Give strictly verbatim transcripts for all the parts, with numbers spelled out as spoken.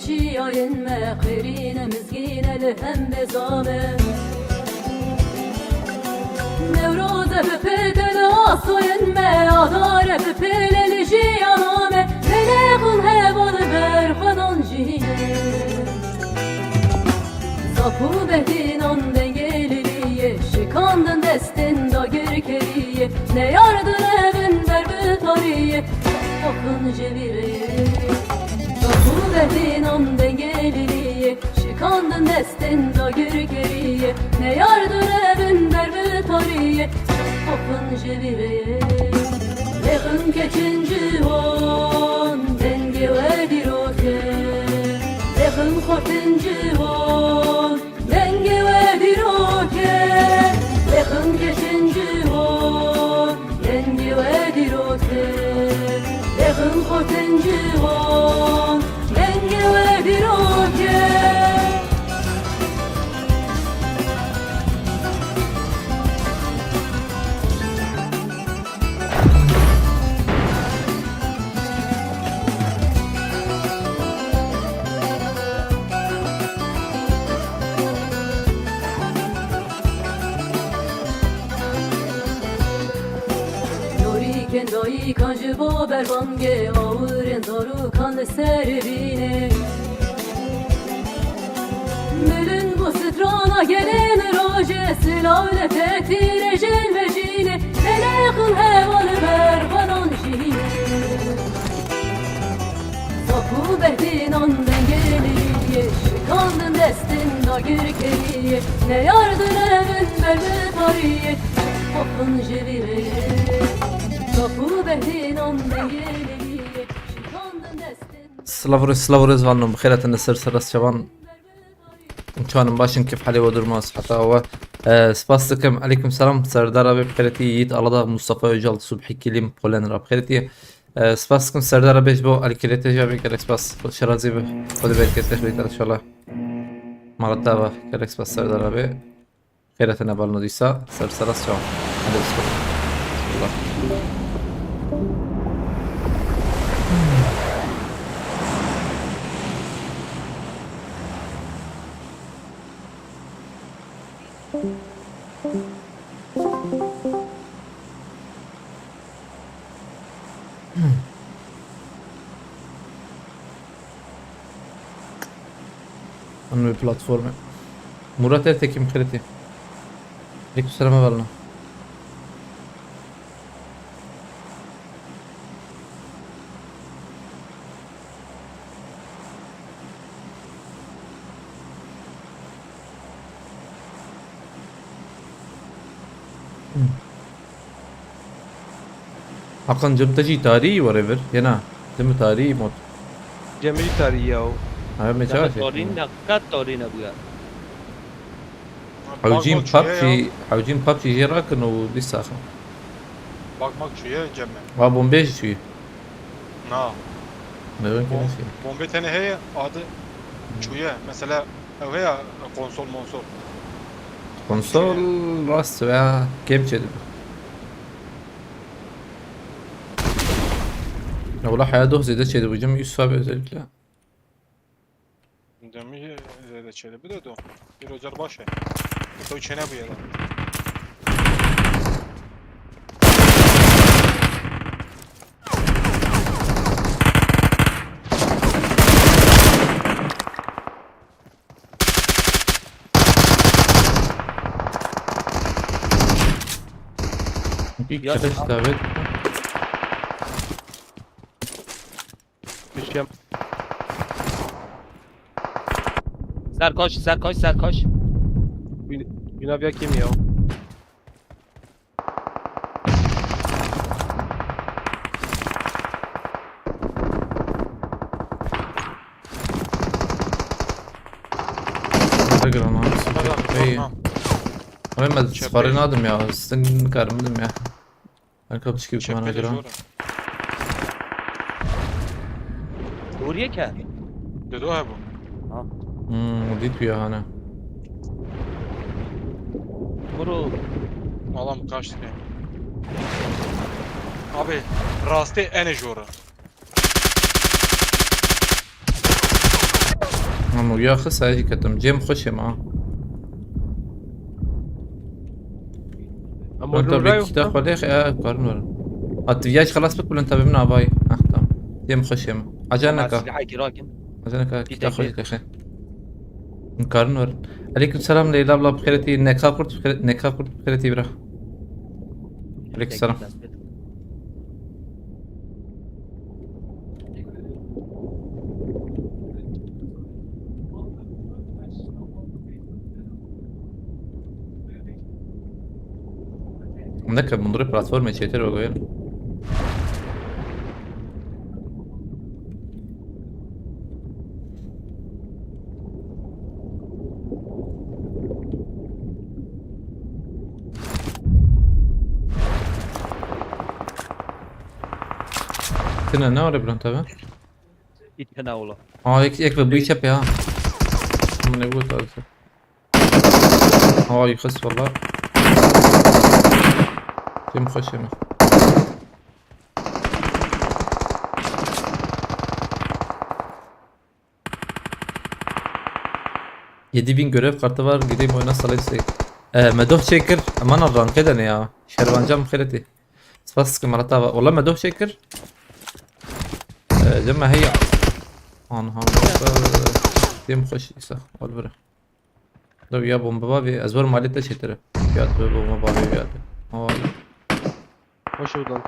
Jiyayên me xêrîne mizgîne li hembê zame. Newroze bi pête li asoyên me, adare bi pêle li jiyana me. Lêlê xun heval ber xwedan jî. Zap û behdînan dengê liliyê, şikandin destên dagirkeriyê, neyardin evin ber bi tariyê, xofin ji vî rê. Zap û behdînan dengê liliyê, şikandin destên dagirkeriyê, neyardin evin ber bi tariyê, xofin ji vî rê. Lêxin keçin ciwan, dengê we dîrok e. Lêxin xortin ciwan, dengê we dîrok e. Lêxin keçin ciwan, dengê we dîrok e. Lêxin xortin ciwan, dengê we dîrok e. Norîkên dayikan ji bo berbangê, awirên zarokan li ser bînê. Milin bû strana gelên rojê, silav li te tîrê jin vejînê, lêlê xun heval ber xwedan jî. Zap û behdînan dengê liliyê, şikandin destên dagirkeriyê, neyardin evin ber bi tariyê, xofin ji vî rê. Zap û behdînan dengê liliyê, şikandin destên Silav û rêz, silav û rêz valno, bi xêr hatin li ser serrast çavan. Çawan in, baş in, kêf halê we, durma, siheta we. E, spas dikim. Aleykum selam, Serdar abi, bi xêretî, Yiğit Aladağ, Mustafa Öcal, Subhi Kilim, Polen ra bi xêretî. E, spas dikim Serdar abi ji bo alîkiriyetê jî abi, gelek spas. Xwedê şerazî bi. Xwedê bereket te bî inşallah. Mala te ava, gelek spas Serdar abi. Xêr hatin hevalno dîsa, ser serrast çawan. Hadi bismillah. Bismillah. An wê platformê. Murat Ertekin, bi xêretî. Aleykum selam hevalno. Hmm. Hakan, cem te jî tarî were vir, yena? Cem tarî mod. Cem jî tarî ya o. Ha, me çawa çektin? Tarî ne, qet tarî nebûye. Hewcîn PUBG, hewcîn PUBG jê rakin û dîsa xwe. Bak bak çûye cem me. Ha, bombê jî çûye. Na. Ne, ben Bom-, kimse. Bombê tenê heye, adi çûye. Mesela ew heye konsol monsol. Konsol rast veya kêm çêdibe. Ya wala heya doh zêde çêdibû, cem Yusuf abi özellikle. Demî zêde çêdibe de do. Bir ocar baş e. Ew çênebûye da. Bir Ya- kişi davet. Düşeceğim. Serkoş, Serkoş, Serkoş. Bin-, bina bir kim ya? Hadi gel lan. Tamam, tamam, Hey. Tamam. Ay, ben Çöpe. Sparı nadim ya. Sizin karımdım ya. Arka piçki bir Çöpe kamera de kıran. Zor. Doriye ke. Dedo he bu. Ha. Hmm, dit bir ya hani. Bro. Alam kaçtı be. Abi, rastê ene jora. Ama ya xisa jî ketim. Cem xweşê ma. Ama Lan tabii rûra ki yok de lan. Xwedê xe-, e, karin var. At ya xelas bik, bilen tabii min avay. Ah, tamam. Cem xweşê ma. Acele Ama neka. Silahı kirakin. Acele neka. Bir Kita dakika. Xweş kexe. Karin var. Aleyküm selam Leyla abla, bixêretî. Neka kurt bixêre-, neka kurt bixêretî bira. Aleyküm selam. Neke, bunları platforma çeter o koyar. Tine ne var Bülent abi? İtine ola. Aa, ek, ek ve bu çep ya. Ne bu tarzı? Ay, xis valla. Tim xweş eme. Yedi bin görev kartı var, gideyim oyuna salayım size. E, me doh çekir, aman ranke de ne ya? Şervanca mı xeyreti? Spas ki Marat abi. Ola me doh çekir. E, deme hey. Anha, tim xweş isa. Ol bire. Dur ya, bomba var bir, ez var maliyette çetire. Ya dur, bomba var bir yerde. Ay. Hoş odant.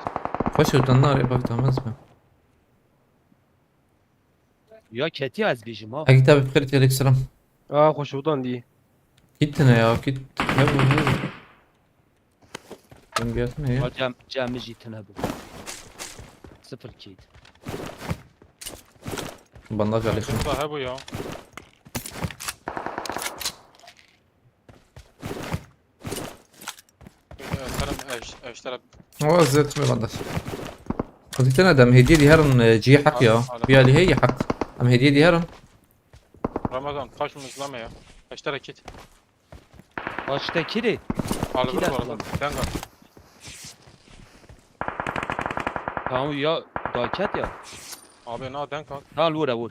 Hoş odant, nereye bak, tamam mı? Ya ketiya ez bêjim ha. Agi tabi fikir, aleyküm selam. Aa, hoş odant diye. Gittin ya, git. Ne bu, ne bu? Sen bir ne ya? Ha, cem, cem jî tine bu. Sıfır kit. Bandaj alayım. Acaba he bu ya. Kerem eş, eştera. O zet mi bandaj? Xwedî te ne dem hediye diherin, e, cihê heq ya. Alem, alem. Bir alî heye heq. Em hediye diherin. Ramazan, kaç mı izleme ya? Eştera kit. Baştakiri. Aldı. Kit bu arada. Aslan. Denk al. Tamam ya, daket ya. Abi na denk al. Al vur, vur.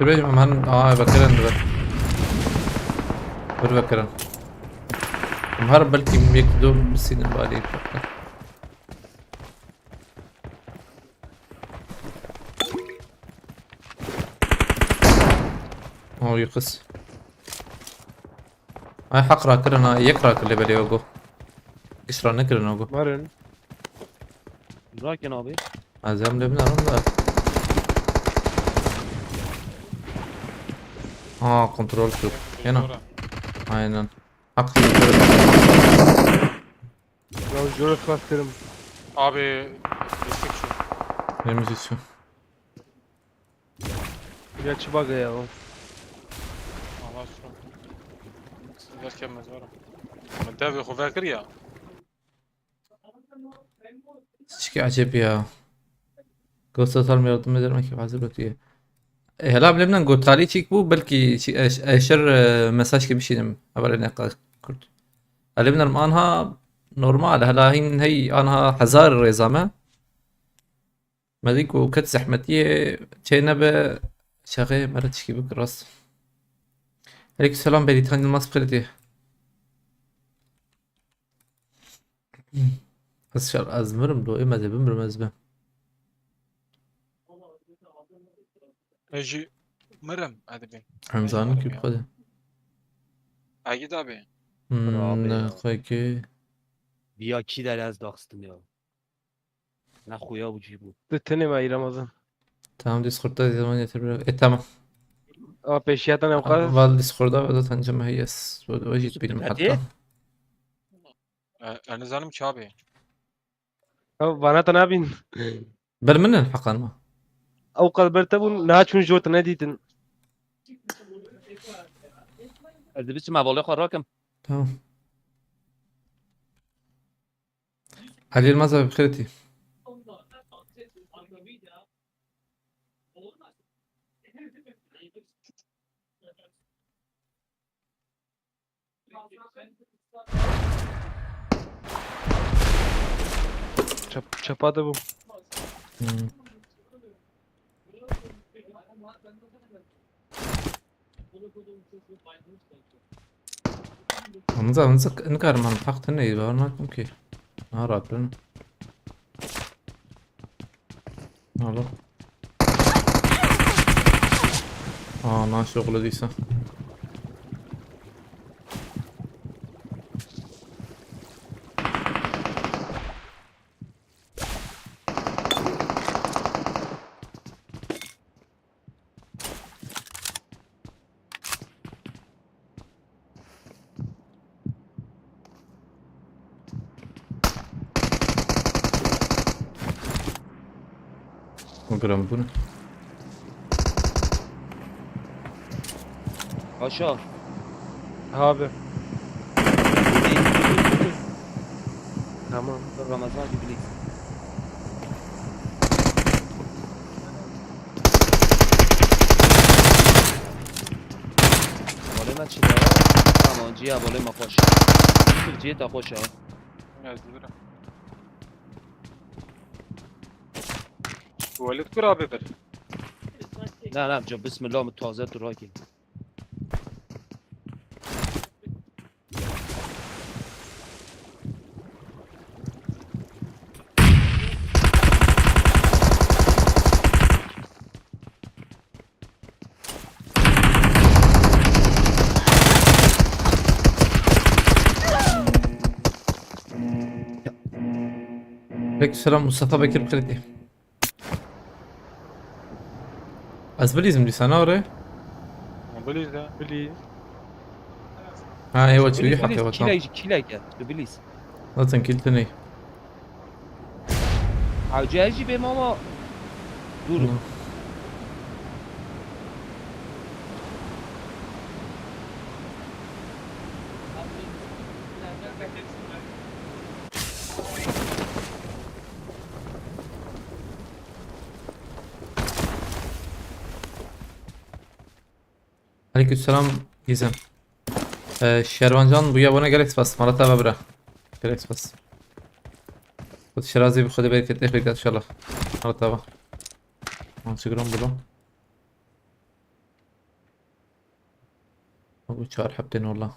Dibêjim em hen, aa, vekirin dibe. Bir vekirin. Em her belkî yek du bisînin bari. O yıkız. Ay, haq rakirin ha, yek rakir lê belê ogo. Giş ra nekirin ogo. Marin. Rakin abi. Ez em lê binarim da. Ha, kontrol yok. Yena. Aynen. Haq. Ya, jüre kasterim. Abi, destek şu. Temiz şu. Ya çi baga ya o. Allah şu. Derken mezarım. Devê xwe vekir ya. Çiki acep ya. Ghost Total yardım ederim ki hazır bekliyor. E, hela bilemden gotalî çîk bû, belkî çi-, eş-, eşer, e, mesaj ki bişînim. Hevalê neqa kurt. Elê binerim anha normal, hela hîn hey anha hezar rêza me. Me dî ku ket zehmetiyê çê nebe, çaxê me re tişkî bik rast. Aleyküm selam, Beritan Yılmaz Kredi. Ez şer, ez mirim do, ê me de bimirim ez be. Ez jî mirim, hadi bin. Em zanim ki bi xwe de. Agî da be. Hmm, Bravo ne ya. Xwekê. Biya kî der ez daxistim ya. Ne xuya û cî bû. Tu tenê me Ramazan. Tamam, Discord'da zaman getir biraz. E, tamam. Ama peşiyatan ev kadar. Val Discord'da ve zaten cem heyes. Ve jît bilim hatta. E, e, nizanim ki abi. Ew vana te nabîn. Ber min in heqan ma. Ew qal ber te bûn, niha çûn jor te nedîtin. Ez dibisim hevalê xwe rakim. Tamam. Halil Maza bi xêr tî. Çep-, çepa de bû. Hmm. Anza, anza, nikarim, em haq tine, bawer nakim ki. Ha, rahat bin. Alo. Aa, lan şoxlu dîsa. Gram bûne. Paşa. Abi. Tamam. Ramazan gibi. Balê me çi da? Tamam, ciya balê me xweş. Yusuf, ciyê te xweş e. Ez dibirim. Tuvalet kur abi bir. Na, na, ca bismillah, min taze tu rakî. Peki, selam Mustafa Bekir Kredi. Ez bilîzim dîsa, na re? Bilîz de, bilîz. Ha, ewa çi, bilîz, heqe bilîz, watan. Kîlek, kîlek e, tu bilîz. Zaten kîl tu ney. Hewce ez jî bêm ama dûr im. Hı. Aleykümselam Gizem. Ee, Şervancan bu yabana gerek spas. Malat abi bira. Gerek spas. Xwed şirazî bi xwedê berketê xwe kat inşallah. Malat abi. Instagram burada. Bu çar heptên walla.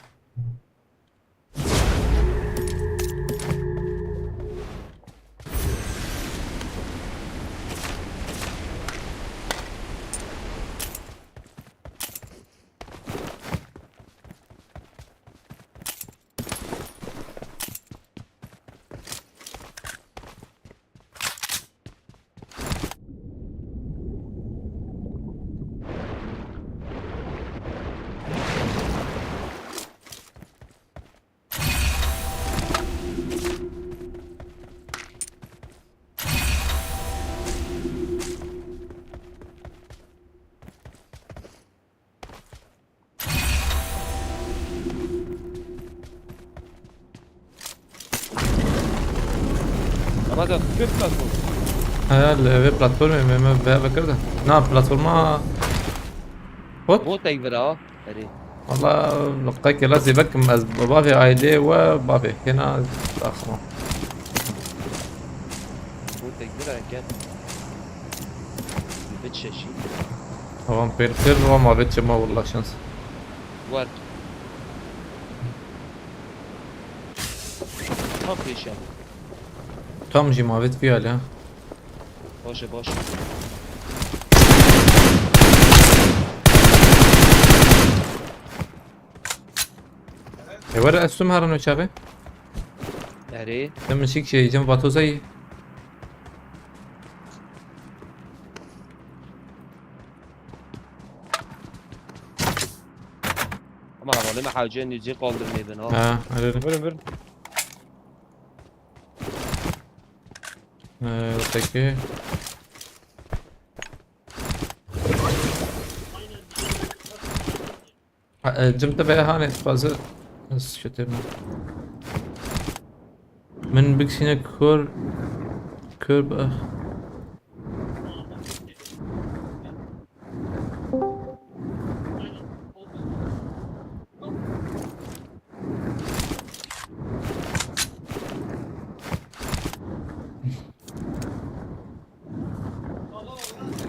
Ama da çöp platform. He, li vê platformê me, me vê vekirde. Na, platforma. Hop. Bot ey vira. Erê. Valla, qey kela zêbek kim ez bavê ailê we bavê. Hêna daxima. Bot ey vira eket. Bit şeşî. Tamam, pêr pêr, ama vê çima, valla şans. War. Tam pêşe. Tam jî mavêt vî alî ha. Baş e, baş e. E, were ez tüm herin o çaxê. Erê. Te min şik şey, cem vatozayî. Ama hevalê me hewce nûcê qaldirmê bin ha. Ha, erê. Verin, verin. Ee, peki. Ha, e, cim te be hanê, fazla. Ez şutê me. Min biksîne kor, kor be.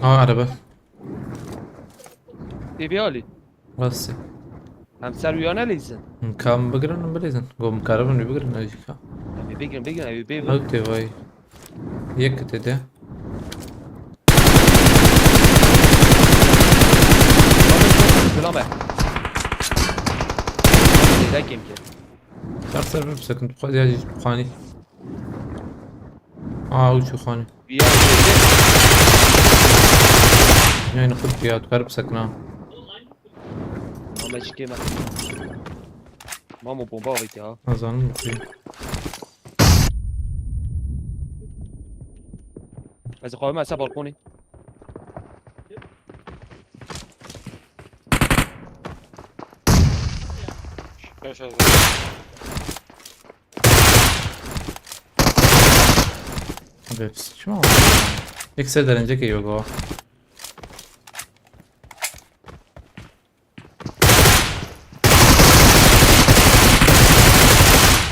Ha, araba. Tê vê alî. Rastî. Em ser wî ya nelîzin. Ka min bigirin, min bilîzin. Go min karibin wî bigirin, ew jî ka. Em ê bigirin, bigirin, ew ê bê. Ew tê vay. Yek tê de. Selam e. Zêde kêm kê. Ser ser bir sekund, bu kadar ya, bu kani. Aa, uçu kani. Ya, Yani, xud ya, tu karib sekna. Ama çikê me. Mamo, bomba avêtiye ha. Nazanin ki. Ez xwe me ser balkonê. Beş hazır. Abi, çima? Yek ser derence ki yok o.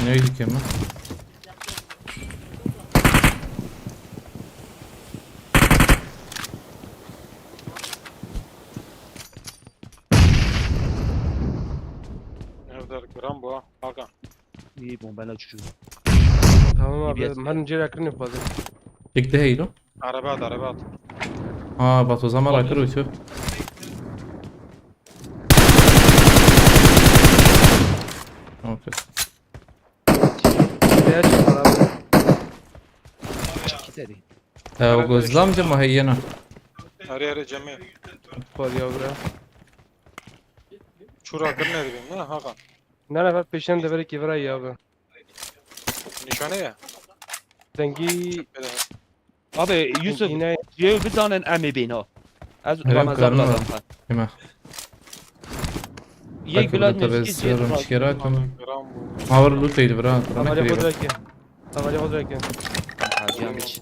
Ne öyle ki mi? Nerede gram bu ha? Hakan. İyi bombayla uçuyor. Tamam abi, İyi bir ben cevher kırın yapalım. Çekti heylo. Araba at, araba at. Ha, bak o zaman rakır uçuyor. Okey. Beyaz çıkar abi. Çekil dedi. Ya, o gözlemci mi heyena? Arı arı cemi. Var ya bura. Çura kır ne bileyim ne Hakan? Ne ne var peşinden de vereki vira ya abi. Nişane ya. Dengî Abi, Yusuf, Yine- yê bizanin em ê bîn ha. Ez Ramazan karim lazim var. Kime? Yek Bak, bila burada tabii mizgît sırrım yê şikera Ramazan. Gram bu. Ma var loot değil bira. Tamam, hadi hadi. Tamam, hadi. Hacı Ahmet.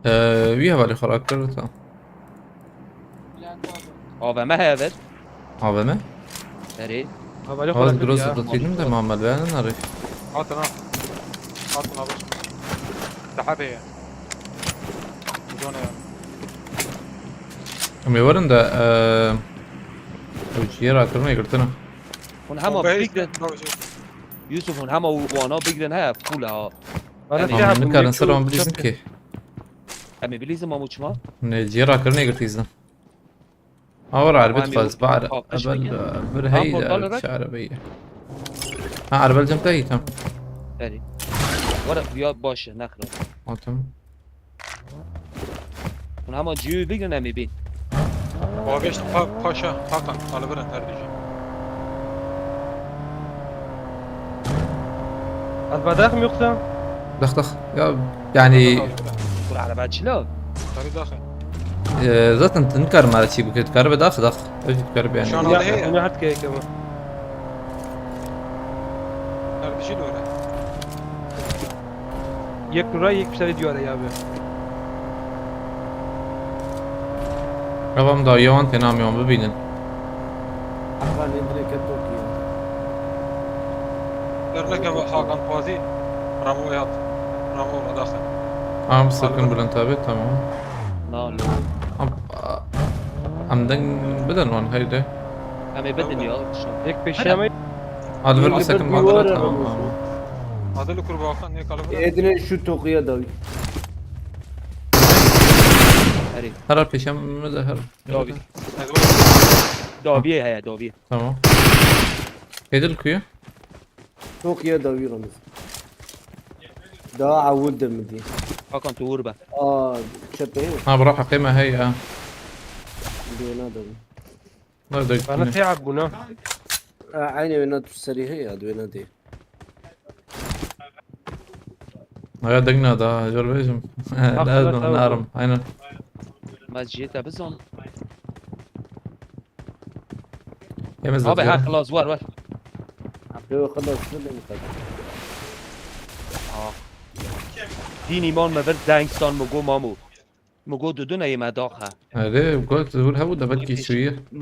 Ee, bir havale karakter tamam. A V M heye ver. A V M? Erê. Havale Az karakter gross ya. Tutayım da Muhammed beğenen arı. Atın ha. Atın abi. Daha be ya. Zona ya. Em ê werin de, eee, ew çiyê rakirine girtine. Hûn hema Bombayı bigrin. Yusuf, hûn hema wana bigrin he, full ha. Bana Em ê silah Tamam, bunu bulmuyor. Karın sıra on bilirsin ki. Em ê bilîzin mam uçma. Ne, ciyê rakirine girtîzin. Awar erbet Tamam, xwez, yok. Bar, Kalkış ebel, mı? Bir Tamam, heyde, portal olarak. Çare bey. Ha, arbel cem te tam. Erê. Wara ya baş e, nexra. Tamam. Hûn hema ciyê bigrin em ê bîn. Bageşt pa, paşa, Hakan, alıveren her dijî. Alfa daxim yoksa? Dax, dax. Ya, yani Kur araba çila. Karı daxı. Ee, zaten tu nikarî me çî bikî, tu karî be daxî dax. Ev jî tu karî be yani. Şu an Ya, aldı ya. Onu hat keyke mi? Kardeşi de öyle. Yek kura, yek pişteri diyara ya abi. Tamam da yawan tena mi wan bibînin. Hakan endine ket tokî. Derneke Hakan Pazî, Ramo yat. Ramo daxil. Am sakın Bülent abi, tamam. Na lo. Am, a, am deng biden wan haydi. Em ê bidin ya. Yek peşe Hadi. Ama Adver bir sakın bandara tamam abi. Adil kurbakan ne kalıbı. Edine şu tokuya da. Hadi. Her peşem de her. Davi. Daviye heye, daviye. Tamam. Edil kuyu. Çok ya da bir Ramiz. Daha awul de mi diye. Hakan tu vur be. Aa, çöpe. Ha, bura haqê me hey ya. Döne de. Nerede Bana gitti? Teab buna. Aa, aynı oyuna tu seri hey ya, döne de. Aya degna da, jor bejim. Lazım, narim, aynen. Ma ciyê te bizan. Yemez Abi ha, xelas, war, war. Yo, xelas, ne demek abi? Ah. Dîn îman me vir deng san mi go mamu. Mi go dudun ey me daxe. Erê, got, hur hebu da belki şuyu. Hmm.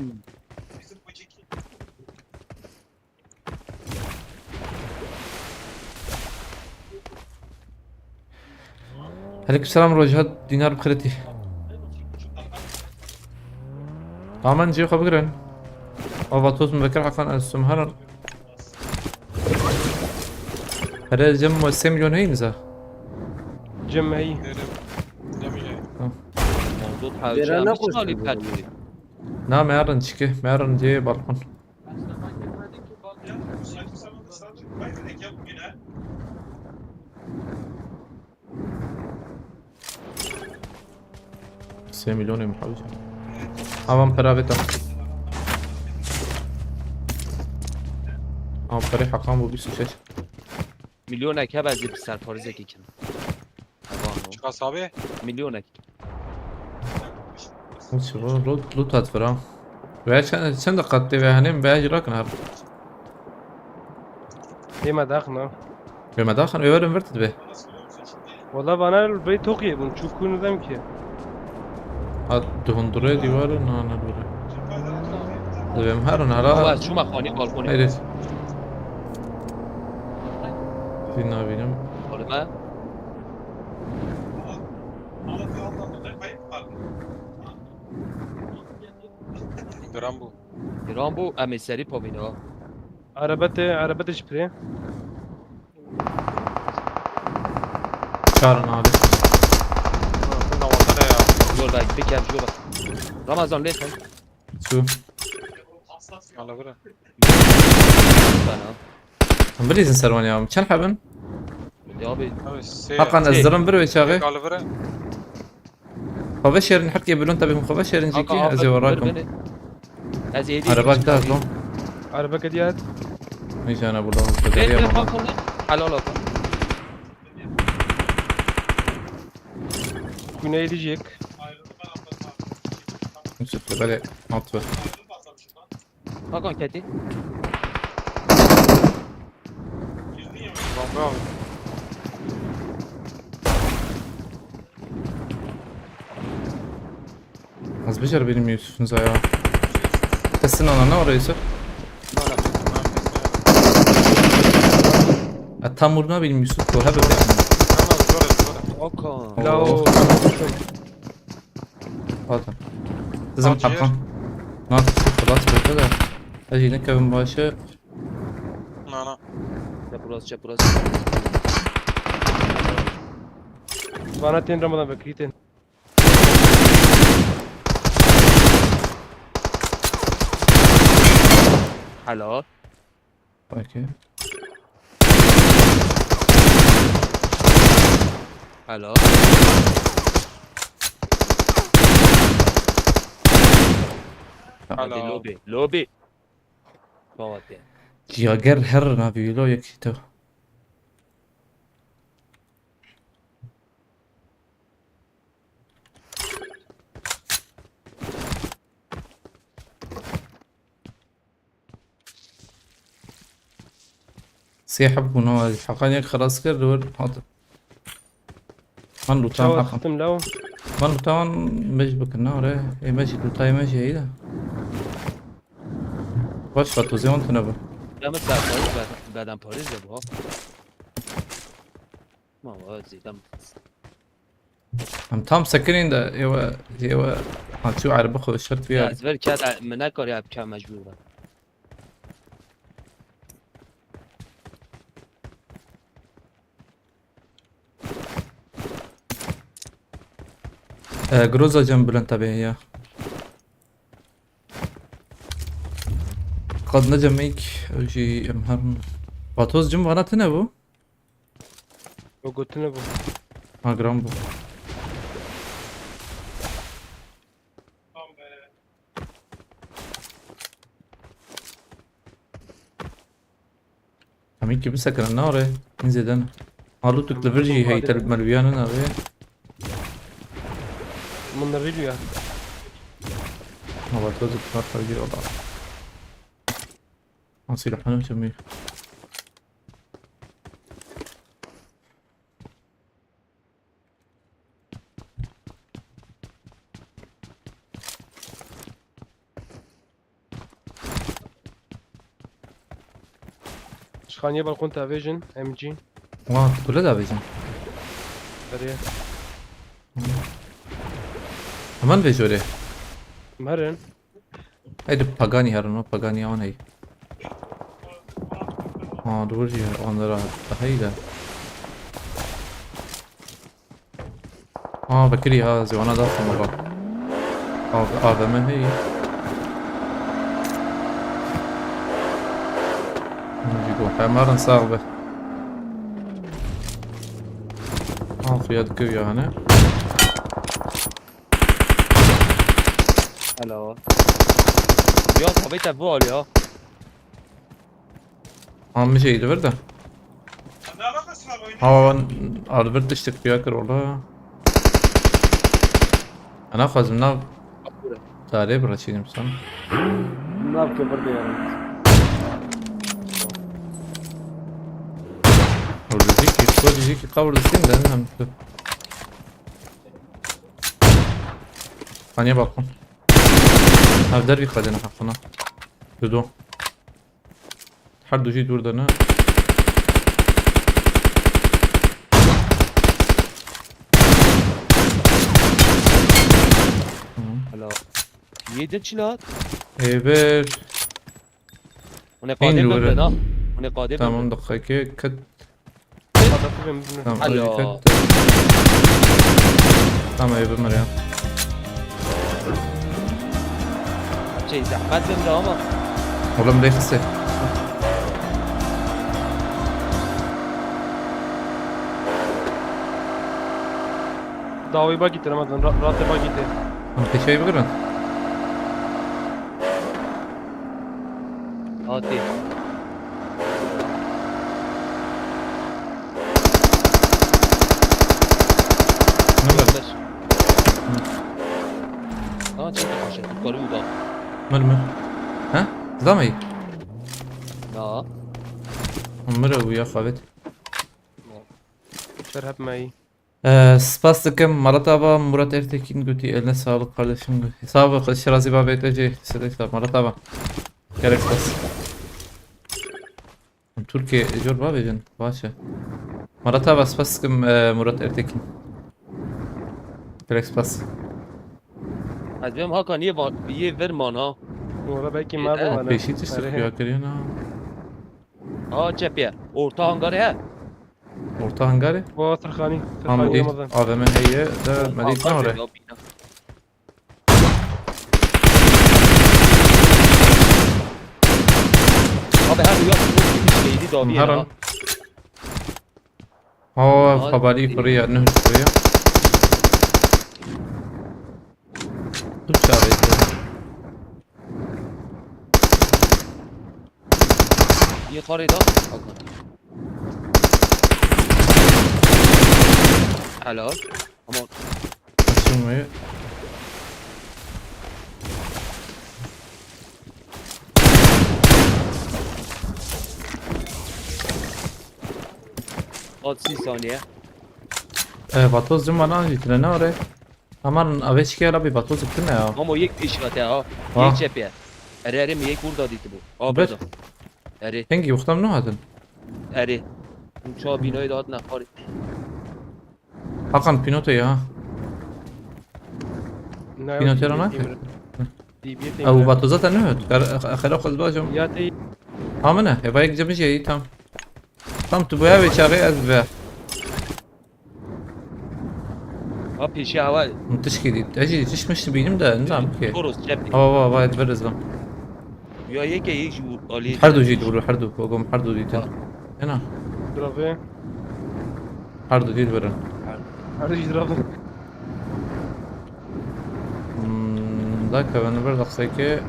Aleyküm selam Roja, dinar bi xêr tî. Aman cihê xwe bigirin. Ava toz min vekir heqan ez sum herin. Here cem sê milyon heyî niza. Cem heyî. Derim. Demeyeyim. Tamam. Mevzu Bêra tavşan ne bir koştu şalî bu? Perçûyî. Na, me herin çike, me herin cihê balkon. Sê milyonê min hewce. Avan pera vê tam. Avan perê heqan bû bîst û şeş. Milyonek hebe ez ê bi serparêzekê kim. Hevan o. Çiqas abi? Milyonek. Hiç bu loot, loot hat vira. Veya çend, çend kat tê ve henem veya jira kin her. Ê me daxin ha. Ê me daxin, ê werin virt dibe. Wala vana bey toqiyê bûn, çûkû nizem ki. Ha, di hundurê dîwarê, na, na, dûre. Divê em herin, hala. Baba, ez çûma xanî balkonê. Haydi. Zî nabînim. Oğlum ha? Giran bû. Giran bû, em ê serî pavîne ha. Arebe tê, arebe tê ji pirê. Çar in abi. Jor bek, bikem, jor bek. Ramazan lê xwe. Çû. Ala vira. Bana. Em bilîzin ser wan ya. Çend hebin? Ya abi. Abi, sê. Hakan ez Sê. Dirim bir ve çağı. Ala vira. Xwe veşêrin, herkê bilon tabii xwe veşêrin jî ki, ez ê we rakim. Ez êdî Araba da, tamam. Araba kediye hat. Neyse, ana burada. Helal olsun. Güneyli jek. Yusuf, böyle at ver. Hakan keti. Bomba aldım. Az becer benim Yusuf'un zaya. Kesin ana ne oraya Yusuf? Hala. Ya tam vurma benim Yusuf bu. Hep öyle. Tamam, zor, zor. Hakan. Oo. Pardon. Kızım Kaçıyor. Hakan. Nasıl klas kötü de. Hadi yine kevin başı. Na, na. Çapraz, çapraz. Bana ten Ramazan beklitin. Helal. Okey. Helal. Hadi helal. Lobby, lobby. Baba de. Ciyager her navî lo yekî to. Sê heb bûn, ha, heqan yek xelas kir, li wir hat. Man lûtan Çawa heqan. Xistim lew? Man lûtan me jî bikin, na, re. Ê me jî lûtayê me jî heye de. Baş, Fatozê wan tune bû. Ya min serparîz be-, bedenparêz de bû, ha. Ma wa zêde min xist. Em tam sekinên de êwe, êwe ha çû erbe xwe şert Ya, biyar. Ez ver ked, min nekariya bike mecbûr be. E, Groza cem Bülent abi ya. Qad ne cem ilk, ew jî em herin. Vatoz cim vana tine bû? O gotine bû. Ha, giran bû. Em ê ki bisekinin, na re. Hîn zêde ne. Alû tu li vir jî heyî te li melûya ne navê. Min li vir ya. Hava tu dik kar xwe gir ola. An silahını tümü. Şixaniye balkon te avêjin, M G. Wan tu kule de avêjin. Erê. Hemen vê jorê. Merin. Hey, di Pagani herin, o Pagani an hey. Ha, di wir jî an ra heyî de. Ha, vekirî ha, zîwana da tamam bak. A V M heyî. Jî go. Hemarin sax be. Afiyet kir yani. Hello. Ya, tabii tabii bu oluyor. An min jî li vir de. Ha, wan li vir tiştek piya kir wala. Ana xwazim nav tarê biraçînim san. Nav ke vir de yani. Orada jî ki, orada jî ki, kavur distin de, hem tu. Haniye bakın. Ev dervî xwedine heqina. Dudu. Her du jî dûr de ne. Hello. Yedin çilat. Êvir. Hûn ê qadê bin, ha? Hûn ê qadê bin. Tamam, dakika iki, kit. Tamam, alo. Tamam, eve bimir ya. Şey, zehmet bimre ama. Oğlum, lê xise. Dawî bagî te, Ramazan, ra-, ratê bagî te. Tamam, pêşeyî bigirin. Hatî. Namir. Namir. Hı. Aa, çek de paşa, yukarı yuda. Mir, mir. Ha? Zamey? Ya. Mir bu ya, xavet. Şer hep mey. Ee, spas dikim Marat Aba, Murat Ertekin gotî, eline sağlık kardeşim. Sağ ol, Şirazi Babê te jî, Murat Aba. Gerek spas. Türkiye jor bavêjin, baş e. Marat Aba, spas dikim, e, Murat Ertekin. Gerek spas. Ez bêm Hakan yê va-, yê vir man ha. Wala belkî ma bimane. Pêşî tişt xuya kiriye na. Ha, çepiye. Orta hangarê he. Orta hangarê? Bo Sirxanî. Sirxanî Ramazan. A V M heye de medît ne ore. Abi her uya şeydi daviye ha. Ha, xebarî xuriya, nuh xuriya. Tu çavê. Yê xarê da. Helal. Ama açılmayı. Otuz saniye. E, vatoz cim bana jî tine ne oraya? Aman, avê çikê la bî, vatoz bikin ya. Mamo, yek pêşî hate ha. Ha. Yek çepê. Erê, erê, mi yek burada dîtibû. Ha, burada. Hingî wextam ne hatin? Erê. Çawa bînayê de hatine xarê. Hakan, pînote ya. Pînote ra nake. Ew vatoza te ne hot? Xera xwez bajim. Ya te. Ha, min e. Eva yek cemî jî tam. Tam tu boya vê çaxê ez ve. Ha, pêşiya hewa. Min tişkî dît. Ez jî tişt mişt bînim de, nizam ki. Toros, çep. Ava, ava, ava, ez birizim. Ya yeke yek jî vur, alî. Her du jî vur, her du, kogom, her du dîtin. Ha. Ena. Bravo. Her du dît birin. Her du jî bravo. Hmm, da kevin bir daxseke.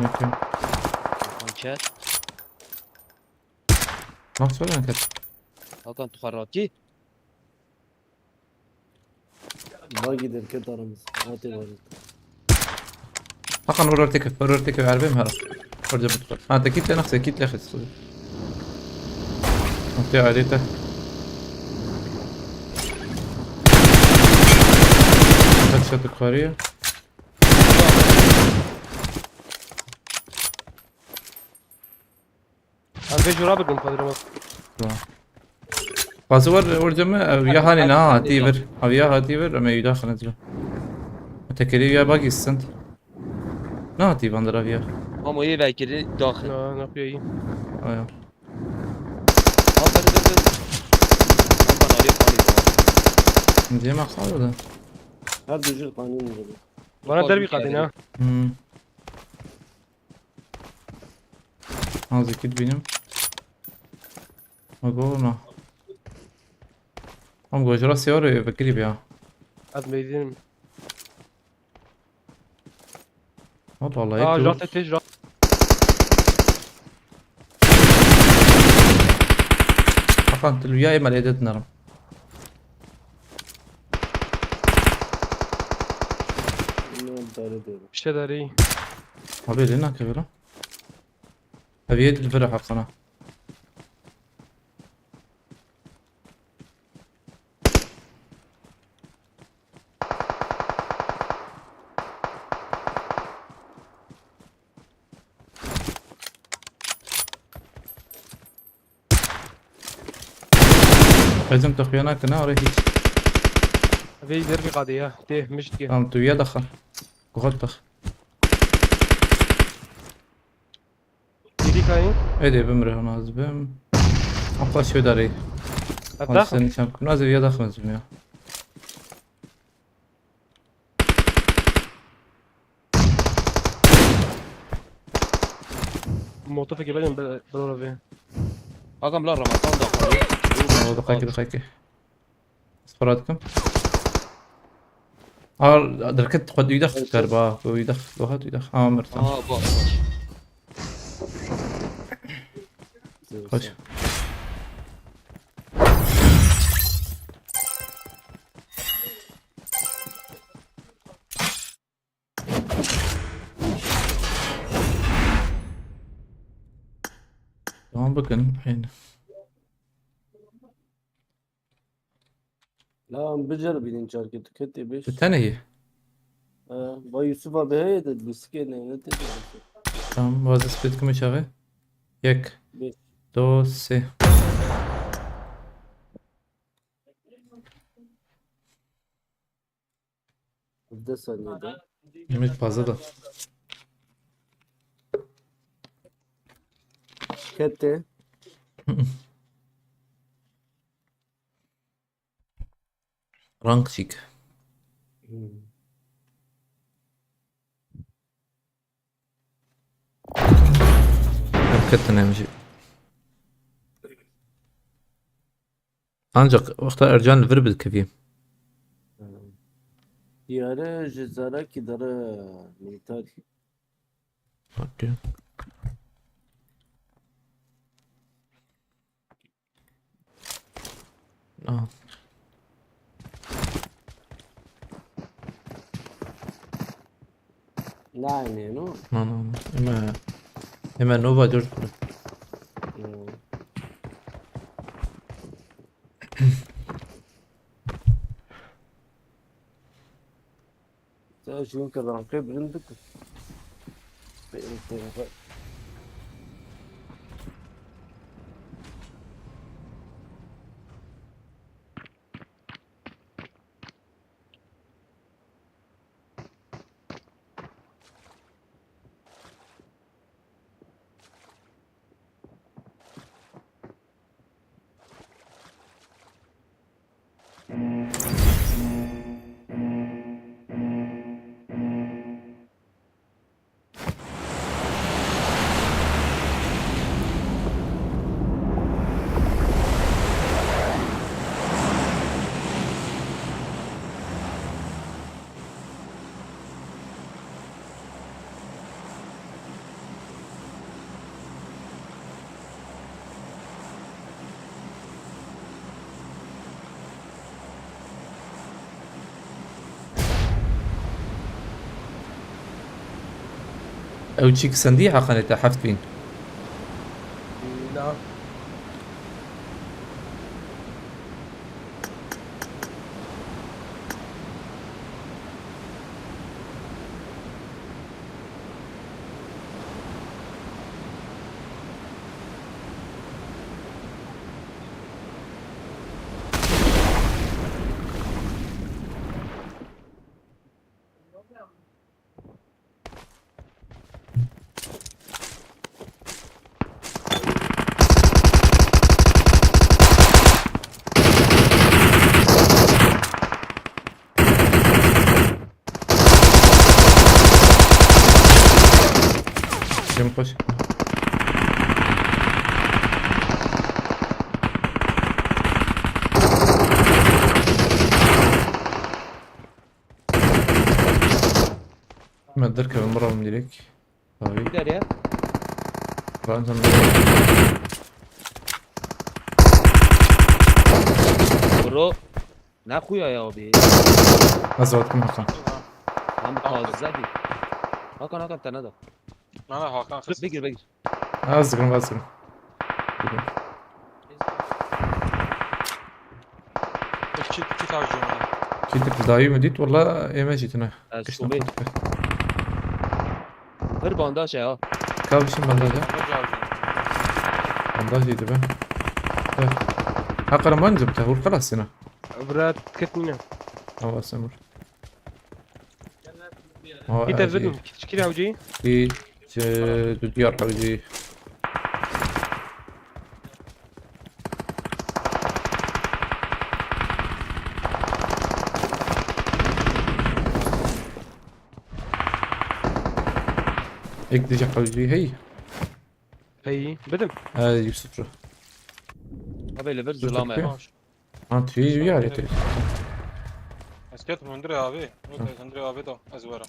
Nekim. Hançer. Nasıl ben ket? Hakan, tu xwe rakî? Bagî derket aramız. Hatê varî. Hakan, vur orteke, vur orteke, erbê mi hera? Orada bu tutar. Ha, te kit le naxse, kit le xis. Ortaya ayrı te. Kaç katı yukarıya? Em vê jûra bikin, Kadir Ramazan. Tamam. Bazı var orada mı? Ev ya hani ne hatî vir. Ev ya hatî vir, ama yuda xanı diyor. Ötekeri ya bak istendi. Ne hatî bandır abi ya? Ama iyi belki de dahil. Na, ne yapıyor iyi? Aya. Al, ben de, ben de. Al, ben alayım, alayım, alayım. Diye makalada. Her düzgün kanun gibi. Bana derbi kadın ha. Hmm. Ha, zekit benim. Bak oğlum ha. Oğlum, gojra seyar ya, bekirip ya. Az meydinim. Hop, vallahi. Aa, dur. Jate te jate. Hakan, tu ya emel edet narim. Bunlar idare ediyorum. Bir şey de iyi. Abi, elini nakıyor lan. Abi, yedi lira Hakan'a. Hezim tu xiyana kine, oraya hiç. Vey derbi qadî ya. Tê mişt ki. Tamam, tu ya daxa. Kuxat dax. Yedi kayın. Ede bimre hona ez bim. Apa şöyle darayı. Hatta. Sen çam. Nasıl ya daxmaz bim ya. Molotof eke benim, bela ve. Agam la Ramazan da kalıyor. O da kaki, da kaki. Spora dikim. Al, derket xwe duydaq dikar ba. Duydaq, doha duydaq. Ha, mir, tamam. Aa, baş, baş. Hoş. Tamam, bakın. Aynı. La, em biceribînin carkê tu ketê bêş. Tu tenê yî? Ee, va Yusuf abi heye de, bisikê ne, ne tê de. Tamam, vazı split kime çağı? Yek. Beş. Do, sê. Hevdeh saniyede. Yemek fazla da. Kete. Rank çîk. Hmm. Ev ketine em jî. Ancak wexta Ercan li vir bidikevî. Diyare ji Zarakî dere milîtarî. Okey. Ah. Nein, no? Na, na, na. Eme, eme Nova dört. Hmm. Te ji win ke ranqê bilind bike. Pê-, pê-, Ew çî kisendî heqanê te heft bîn. Na. Em xweş. Me derkevin, biravim direk. Tabii. Bir derya. Ben sana Bro. Ne xuya ya abi? Ez vat kim Hakan? Hem taze değil. Hakan, Hakan, tane de. Nana Hakan. Begir, begir. Ez digirim, ez digirim. Kit, kit harcıyorum. Kit dayı mı dit? Valla eme jitine. Ez Kıştan şubê. Pir bandaj e ha. Kalmışım bandajı. Bandaj harcıyorum. Bandaj yedi be. Ha, karaman cıbte, hur kalasına. Brat, ketmine. Hava sen vur. Aa, Kit ez bidim. Kit çikî hewcî? Kit, e, du diyar hewcî. Ek diyar hewcî hey. Hey, bidim. Ee, Yusuf. Abi, li vir Yusuf zilam e. Kê? Ha, tu yî ya rê. Ez ketim hundirê avê. Weke hundirê avê da ez werim.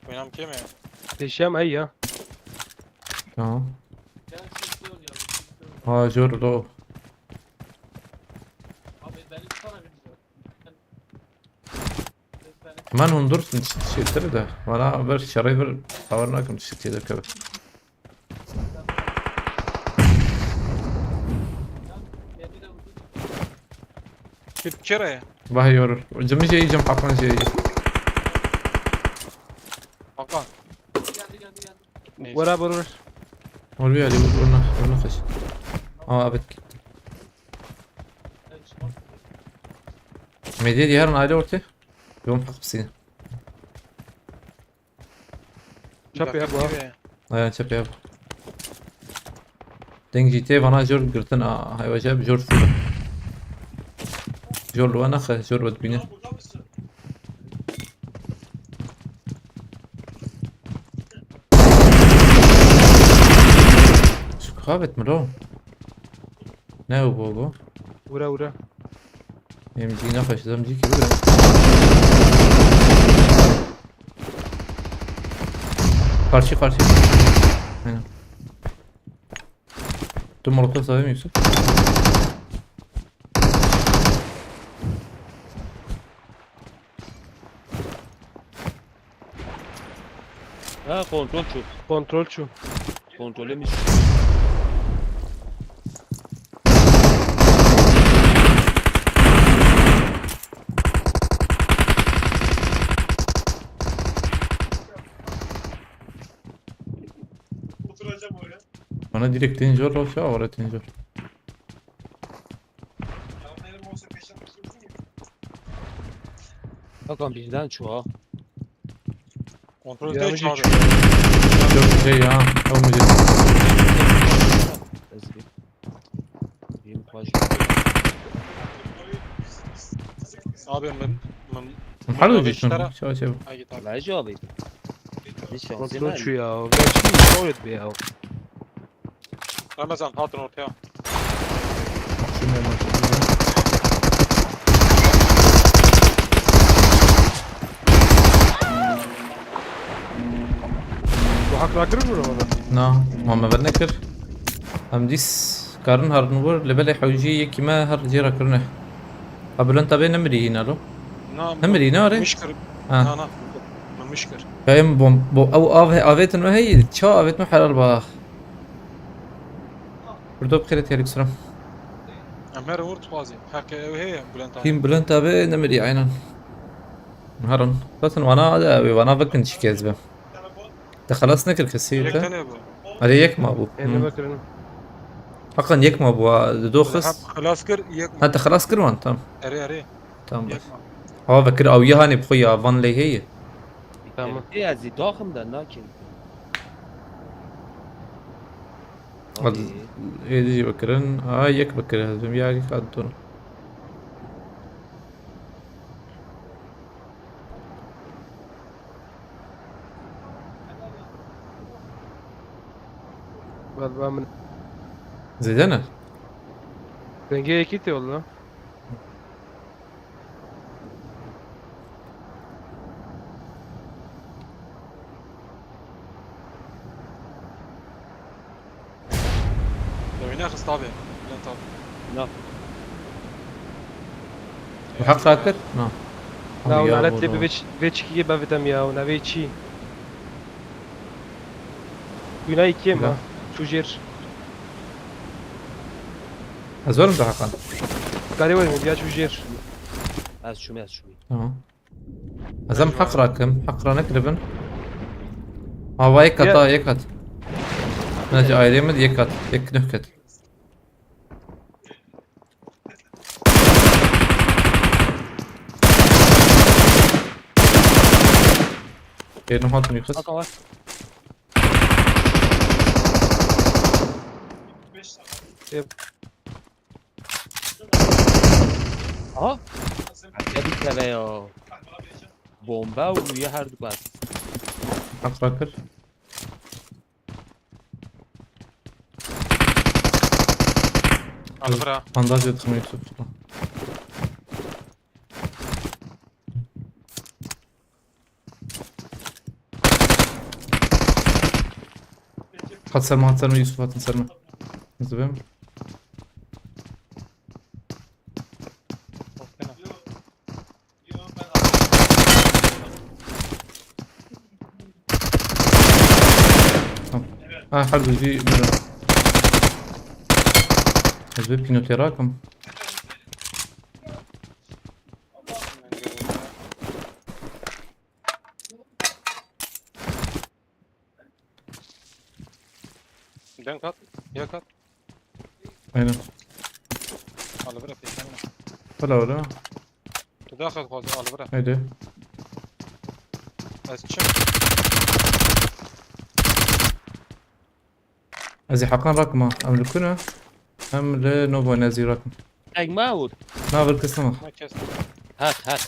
Wênam kêm e. Pêşiya me ya. Tamam. Ha, jor lo. Men hundur şêtir de. Bana bir şerê bir haber nakim şirkete kebe. Kit kere. Vah yor. Cimî şey cim hakan şey. Hakan. Neyse. Wara vur vur. Vur bir hadi vur vur ona. Vur ona kaç. Aa, evet. Medya diğer aile ortaya. Yolun kapısı. Çapê hebû ha. Aya çapê hebû. Deng jî tê vana jor girtin a, heyva jeb jor sû. Jor li we nexe, jor we dibîne. Şu kavet mi lo? Ne o bu bu? Ura ura. M G nexe, şu M G ki bira. Karşı karşı. Aynen. Tu molotof savê mi Yusuf? Ha, kontrol çû. Kontrol çû. Kontrolü mi? Bana direkt tenjör olsa, oraya tenjör. Bakalım birden çoğa. Kontrol Ya, te müzik çağırıyor. Çok şey ya. O müzik. Ezgi. Yirmi kaç. Abi ben, ben, Halo ben diyorsun. Şöyle şey. Ay, git abi. Lajı abi. Hiç şansı Kontrol yok. Şu ya. Ben şimdi öğret be ya. Ramazan, hatin ortaya. Şunu hemen çekeceğim. Bu hak rakır mı orada? Na, Muhammed ben nekir. Em dîs karin harin wir, li belê hewcî yekî me her cê re kirine. Ha, Bülent abi nemirî hîna lo? Na, Nemirî, ne are? Mişkir. Ha. Na, na. Mişkir. Ya em bom, bo, ew av, avêtin me hey, ça avêt me helal ba. Burada bir kere telik sıram. Em her vur dixwazî. Heqê ew heye Bülent abi. Hîn Bülent abi nemirî aynen. Harin. Zaten vana da abi, vana bakın şikez be. Te xelas nekir kesî Yek te? Tane bu. Erê yek ma bû. Ê, Hı. Nevekirin. Hakan yek ma bû, ha, di do xist. Hep xelas kir, yek ma. Ha, te xelas kir wan, tamam. Erê, erê. Tamam, baş. Yek ma. Hava vekir, ew ya hanê bi xwe ya, van lê heye. Tamam. Ê, ez ê daxim de nakin. Hadi. Êdî jî vekirin. Ha, yek vekir, ez bim ya yek hat dun. Galiba min. Zêde ne? Dengê yekî tê walla. Dewîne xist abi. Bülent abi. Na. Bi heq rakir? Na. Na Ya lanet bo lê bi do. vê çi- vê çikî bevite min ya, na vê çi. Wîna yekê ma. Ya. Çû jêr. Ez werim bi heqan. Karê werin ya çû jêr. Ez çûm, ez çûm. Tamam. Ez em heq rakim. Heq ra nekiribin. Hava yek kat Ya. ha, yek kat. Nece ayrê min yek kat. Yek nuh kat. Yerine hatun yıkız. Haka var. Yep. Aha. Geldik teve ya. Bomba û ya her du bas. Heq rakir. Alibira. Bandaj yatırma Yusuf. Hat serme, hat serme, Yusuf, hatın serme. Zıbım. Tamam. Ha, her bir bir. Ez bir pinote rakım. Denk at. Yak at. Aynen. Alibira pêşan. Hala öyle. Tu daxil xwazî alibira. Haydi. Ez çim. Ez ê heqan rakım ha. Em li ku ne? Em li Novo ne, ez ê rakım. Tek ma ûr. Na, bir kısım. Ne kes. Hak, hak.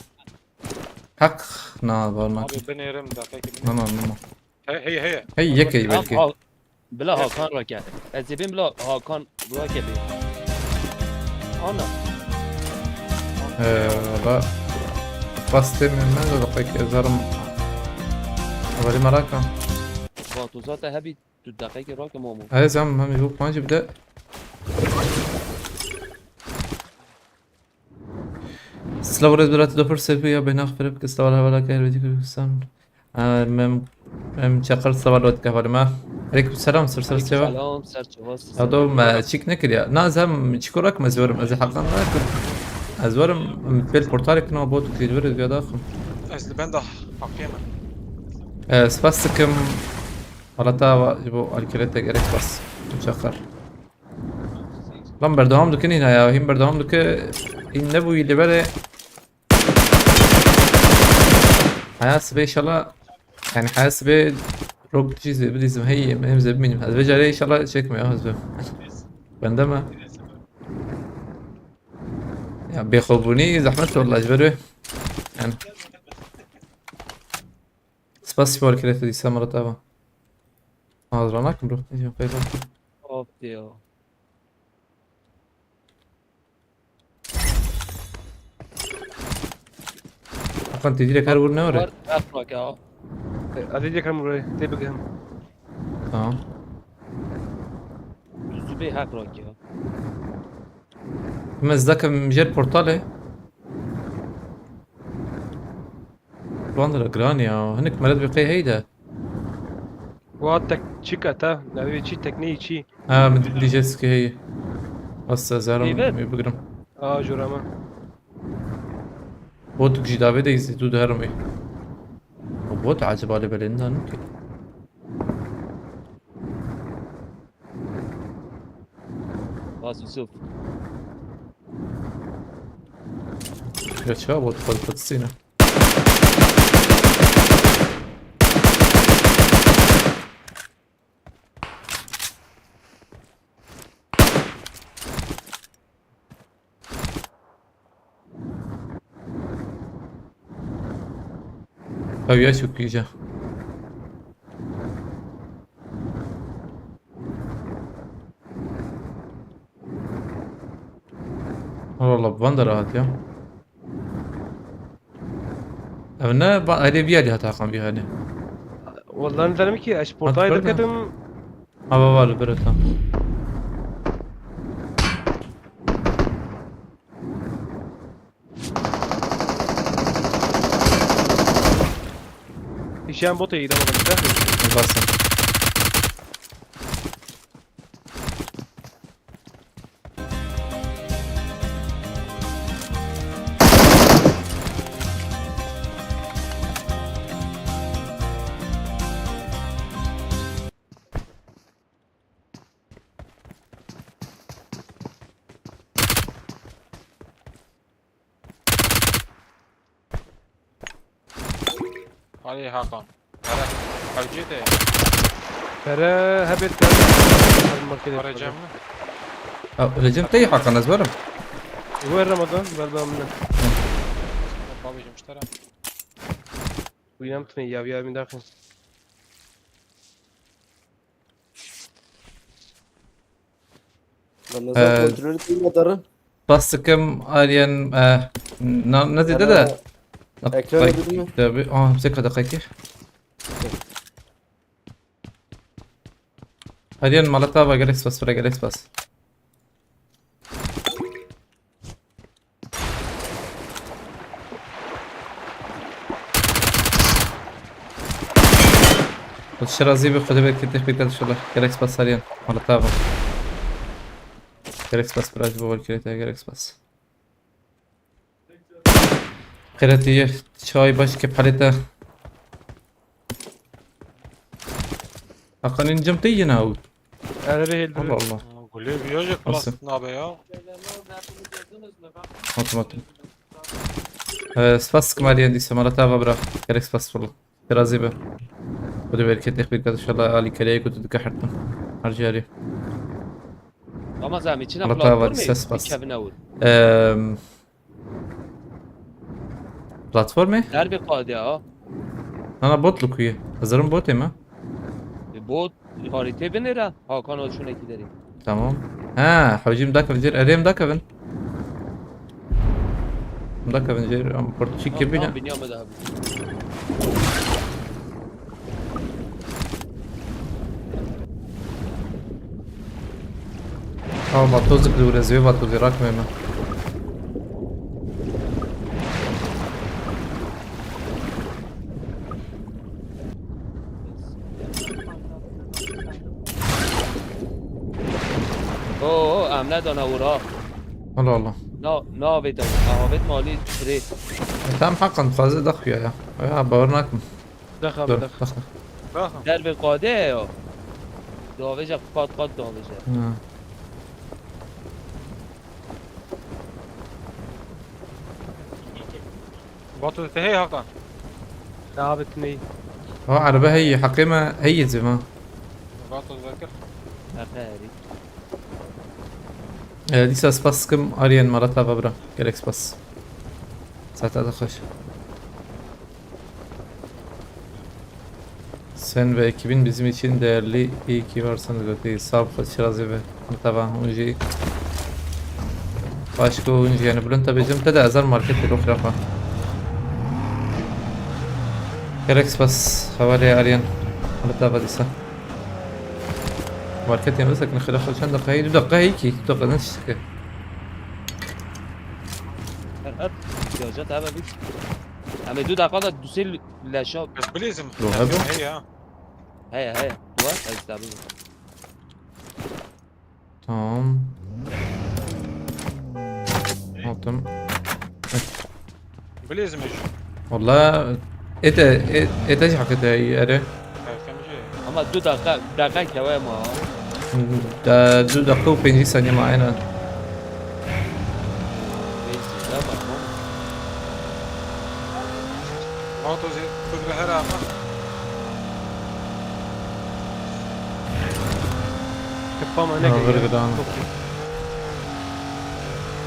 Heq, na, var nak. Abi binêrim da peki. Tamam, tamam. Hey hey hey. Hey, yek ey belki. Al. Bila Hakan rake. Ez ê bêm bila Hakan rake bê. Ana. Ee, valla. Bastım ben de pek zarım. Vali maraka. Batu zaten hebî tu deqeyekê rake momo. Evet, sen hem yok mancı bir de. Slav rez berat dopur seviye ya bena xferip ki slav hevala ka helveti Kurdistan. Ee, mem mem çakar slav lot ka halime. Aleyküm selam, sir sir seva. Selam, ser çava. Ya da me çik nekir ya. Na, zem çik orak me zor, ez hakan da. Ez varım pel portal ekna bot ki ver ya da. Ez li benda haqiyeme. Ee, spas dikim. Halata va- bu alkilete gerek bas. Çakar. Lan berdewam dikin yine ya. Him berdewam dike. Him ne bu ile böyle. Hayat sibe inşallah. Yani hayat sibe rok çiz bir dizim. Hey, hem zebminim. Hadi becare inşallah çekmiyor hadi. Bende mi? Ya bêxwebûnî zehmet walla ji ber wê. Yani. Spas ji bo alkilete dîsa mara tava. Hazra nakim bro. Yok, yok. Of ya. Hakan tedîrek her vur ne var? Var, heq rake ha. Ez ê yekam burayê tê bigihim. Tamam. Düzü bê heq rake ha. Em ez dakim jêr portalê. Bandira giran ya. Hinek meret bi qey heyde. Wa tek çi kete? Navê çi, tekneyî çi? Ha, min dî jet ski heye. Bas ez herim Eyvah. wê bigrim. Aa, jora me. Botuk jî davê de izî tu diherim wê. O bot acaba lê belê nindan ki. Bas Yusuf. Ya çawa botuk xwe dipatisîne? Ew ya çûkî je. Valla van de rahat ya. Ev ne ba-, erê vî alî heta kan vî halî. Wellah nizanim ki ez ji portayê derketim. Ava var bir tam. Hişam bot eğilim olabilir. Basın. Alî Hakan. Pere. Hewcî de. Pere hebet pere. Markete pere. Pere cem mi? Ha, Recep tey Hakan ez varım. Ver Ramadan, ver devam edin. Babacım işte. Uyanıp ne ya, ya bir dakika. Lan ne zaman kontrolü değil mi darın? Spas dikim Aryan, e, na-, ne dedi de? Ana, ekranı bildin mi? Tabii. Aa, bize kadar kaki. Aryan, mala te ava, gelek spas, bira, gelek spas. Xwedê şirazî be, Xwedê bereketê xwe bide inşallah. Gelek spas Aryan. Mala te ava. Gelek spas bira ji bo welkirê te, gelek spas. Xêretî ye, çay baş kefalê te. Hakan, in cem te yine ew. Erebe hildir. Allah Allah. Gulê biyacek Nasıl? Plastik nabe ya. Atim, atim. Ee, spas dikim Aryan, dîsa mala te ava bira. Gerek spas valla. Terazî be. Xwedê bereketê xwe bike inşallah, alîkariyê ku tu dike her tim. Her carî. Ama zehmet çi ne Allah te ava platformê dîsa spas. Bikevine û. Ehm, Platformê? Derbê qadiya ha. Nana bot li ku ye? Hezarim botê me. E, bot haritê binêre. Hakan o şunekî derê. Tamam. Ha, hewcî em dakevin jêr. Erê em dakevin. Em dakevin jêr. Em portu çî Tamam, kir bîne. Tamam, binya me daha. Ama vatozik li wire zê vatozik rakmê me. Oo, em nedana wira. Allah Allah. Na, navê de, avêt malî firê. Tam hakan fazla daxuya ya. Ya, bawer nakim. Daxa, Dur, daxa. Daxa. Derbê qadê ye ya. Davêje qat qat davêje. Ha. Batu te hey Hakan. Davêt ney. Ha, erebe hey, heqê me hey zima. Batu vekir. Heqê herî. Ee, dîsa spas dikim Aryan, mala te ava bira. Gelek spas. Saeta te xweş. Sen ve ekibin bizim için değerli. İyi ki varsınız. Gotî sağ ol, Xwedê şirazî be. Mala te ava hûn jî. Başka hûn jî yani bilind tabii canım. Te de ezar market bir okra. Gelek spas. Hevalê Aryan. Mala te ava dîsa. Marketê me sekin xêra xwe çend deqe heye? Du deqe heye kî? Du deqe ne tiştike? Her, her. İhtiyacı tabi biz. Em ê du deqa da du sê leşa. Ez bilêzim. Yo, hebe. Heye ha. Heye, heye. Dua, ez tabi. Tamam. Aldım. Bilêzim ji. Valla ete, e-, ete ji hakete ere. Ama du dakika, dakika kewe ma. Da du dakika û pêncî saniye ma aynen. Neyse, tamam. Moto zê, tu bi her ama. Tipa me Ha, nekiriye. Vir gidan. Çok iyi.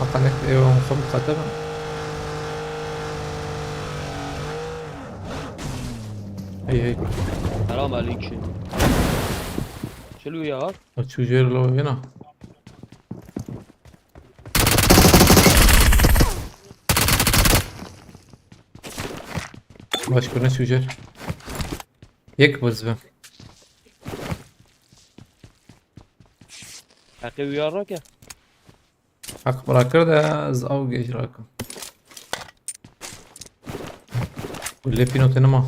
Hakan ek ev on xum katı mı? Hey, hey. Selam aleyküm. Şöyle ya. Açık yer lo yine. Başka ne çû jêr? Yek bû zibe. Heqê wî ya rake. Heq bira kir de ez ew gêj rakim. Lê pînotê nema.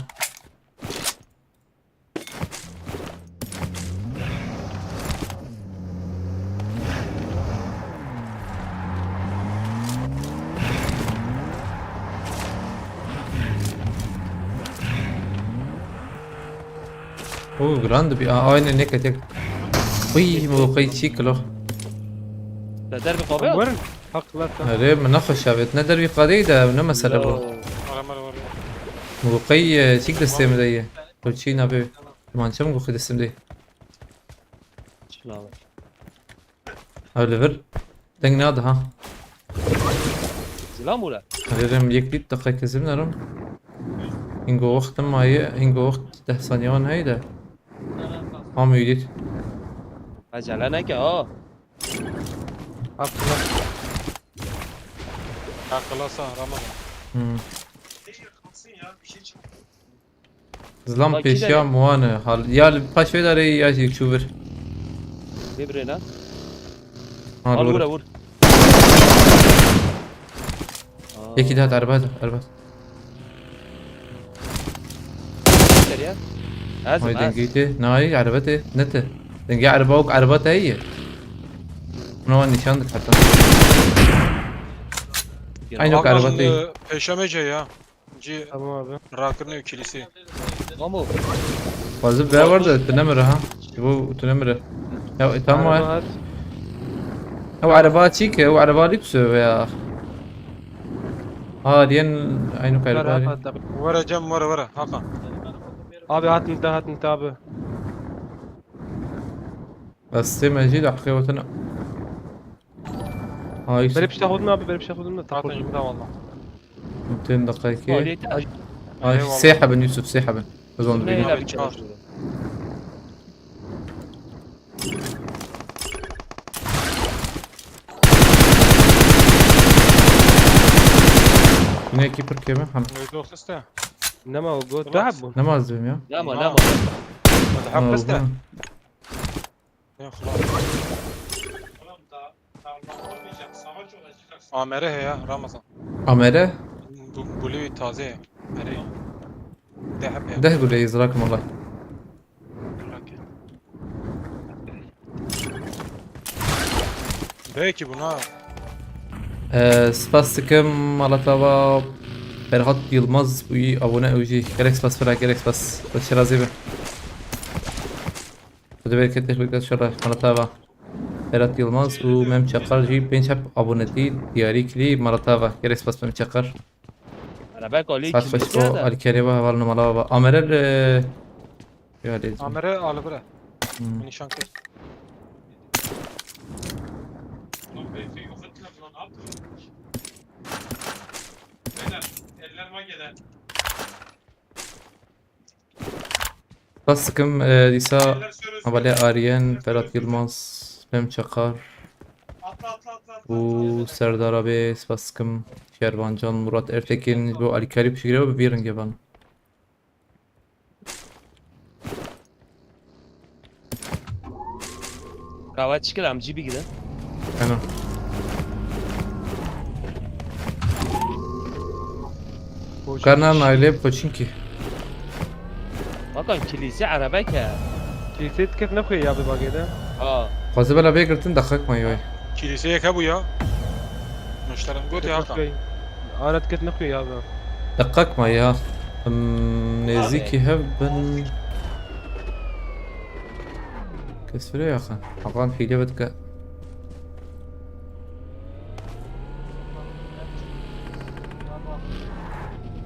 Oo, giran dibî. Aa, aynen, neket yek. Uy, moqey çî kilo. Te derbi qabe? Werin. Haq lan. Erê, min nexweş avêt. Ne dervî qadeyî de, ne mesele bu. Yo. Were, were, were. Moqey, e, çîk destê min de ye. Kulçî nabê. Mançe moqey destê min de ye. Çi nabê? Ew li vir deng nade ha. Zilam bûre. Rêrê min yek dît, deqekê zimnerim. Hingo wextim maye, hingo wext deh saniye wan heye de. Amî dît. Acele neke ha. Atla. Akılasa Ramazan. Hmm. Zilam. Bak, pêşiya gidelim. Muane. Hal, ya li paş vê darê ya jî çû vir. Vê birê ne? Ha, al, doğru. Vur, vur. Aa. Yekî daha erbat, erbat. Seriye. Lazım, ay, lazım. Dengê te. Nayê, erbat e. Ne te? Dengê erba û erbat e ye. Buna wan nîşan dik heta. Aynı o erbat e. Pêşemece ya. Cî. Tamam abi. Rakirine û kilisê. Tamam. Fazla bir var da, tu nemire ha. Bu, tu nemire. Ya, e, tamam. Araba at. Ew ereba çî ki, ew ereba lüksü veya. Ha, diyen aynı ereba. Araba at abi. Were Cem, were, were. Hakan. Abi, hatin te, hatin te abi. Destê me jî deqê wetine. Ha, Yusuf. Berê pişta xwe din abi, berê pişta xwe din de. Hatin jî min da valla. Tên deqekê. Ay, sê hebin Yusuf, sê hebin. Ez onu bileyim. Abi, çar. Yine ekî pir kême, hemen. Neydi o ses de? Nema o got, daha bu. Nema ez dibim ya. Nema, nema. Hadi hafız da. Yok lan. Amere he ya, Ramazan. Amere? Bu, bu taze. Ere. Deh hep ya. Deh gule izrak malay. Belki buna. Ee, spas dikim, Malatava Ferhat Yılmaz, bu iyi abone, ew jî. Gerek spas, Ferhat, gerek spas. Xweşî razî be. Xwedê bereketê xwe bike inşallah. Malatava Ferhat Yılmaz û Mem Çakar jî pênc heb abonetî diyarî kirî. Malatava. Gerek spas Mem Çakar. Saet xweş bo. Alîkerê ve hevalno mala ve. Amere li Ya, lezim. Amere alibire. Hmm. Nişan kes. Spas dikim, e, dîsa hevalê Aryen, Ferhat Yılmaz, Mem Çakar û Serdar abi, spas dikim, Şervan Can, Murat Ertekin, bo alîkarî piştgirê ve bi vî rengê ban. Kawa çikil amcî bigire. Ana. Karna naylê poçinkî. Bakan kilîse erebek e. Kilîse dikef nexuye ya bi bagê de. Ha. Xwazî bela bê girtin deqek mayî wê. Kilîseyek hebû ya. Nuşterim gotê Hakan. Ara dikef nexuye ya bi. Deqek mayî ya. Him, nêzîkî hev bin. Kes vire yaxin. Hakan hîle vedike.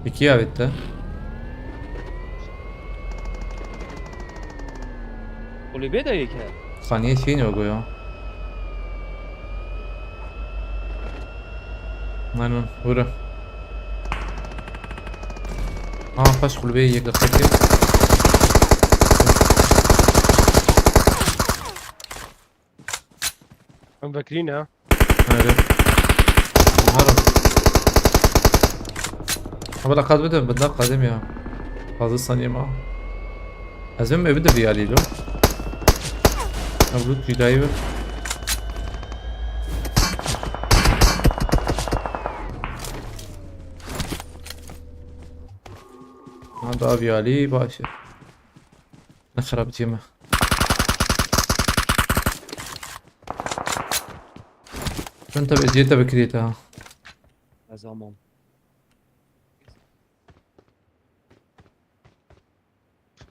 Yekî avête. Kulübe de yek he. Xaniyê çîn o goya. Aynen, vurun. Aa, paş kulübeye yek dakika. Em vekirî ne? Hayır. Bunlar. Ama da kat bir de, bir dakika dedim ya. Fazla saniye ma. Ez vêm evi de bir yerliydi o. Ya bu loot cüdayı ver. Ha, daha bir yerli başı. Ne xerab cême. Sen tabi cê tabi kirî ta. Ez amam.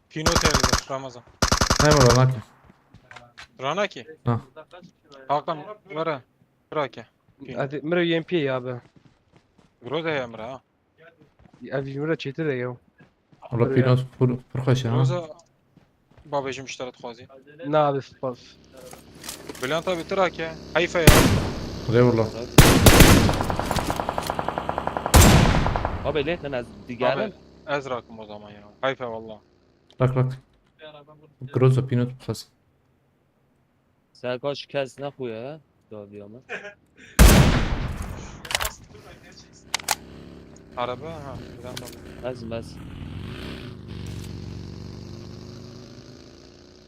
Pîno tê li Ramazan. Hem Ronaki. Ranaki. Ha. Hakan, were. Rake. Pîno. Hadi, mire U M P ya abi. Groza ya mire ha. Ev ji min re çêtir e ya. Wala Pîno pir, pir xweş e ha. Groza babê ji min ji te re dixwazî. Na abi, spas. Bülent abi, tu rake. Heyfe ya. Eyvallah. Abi, lê sen ez digerim. Abi, ez rakim o zaman ya. Heyfe valla. Rak, rak. Groza Pîno tu bixwaz. Serkaç kes nexuye daviya min. Araba, ha, Bülent abi. Ez, ez.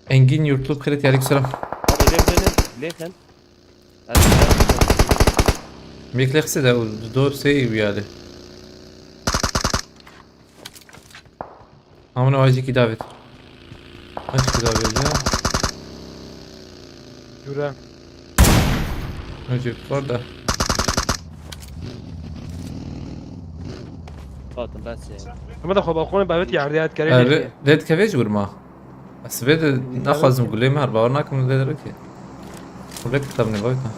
Engin Yurtlu Kırık, aleykümselam. Abi, lê, lê, lê, lê sen. Ez, Mekle xise de, o, do, sey, uyarı. Amına vajî kî David. Aç kî David ya. Cüre. Önce var da. Fatim, bes ya. Ama da xwe balkonê David ya, herdiyat kerê. Abi, lê. Red kevê ji vurma. Ez vê de naxwazim gulê me her bawer nakim lê derê ki. Xulek kitab ne boyta.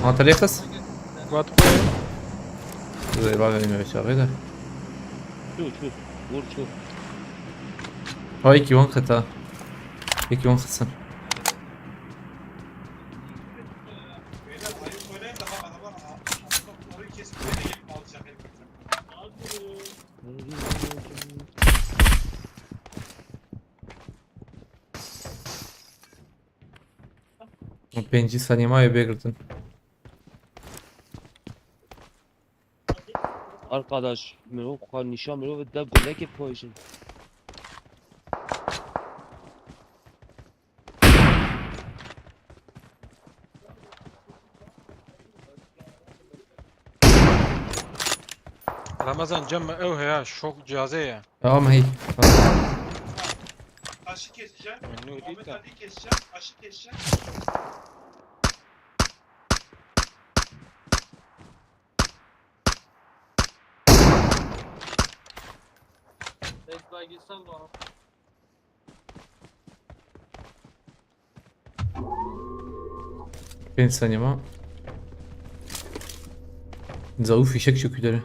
Antalya kız. Vat koy. Zeyra ve yine çağırdı. Çû, çû. Vur, çû. Ha, iki wan xeta. İki wan xesin. Pêncî saniye maye bê girtin. Arkadaş, mirov xwe nîşan mirov de gulekê poşin. Ramazan, cem me ew heye, şok cihazê ye. Tamam, hey. Aşı keseceğim. Min nû dît te. Aşı keseceğim. Pênc saniye ma. Zaû fîşek çekî dere.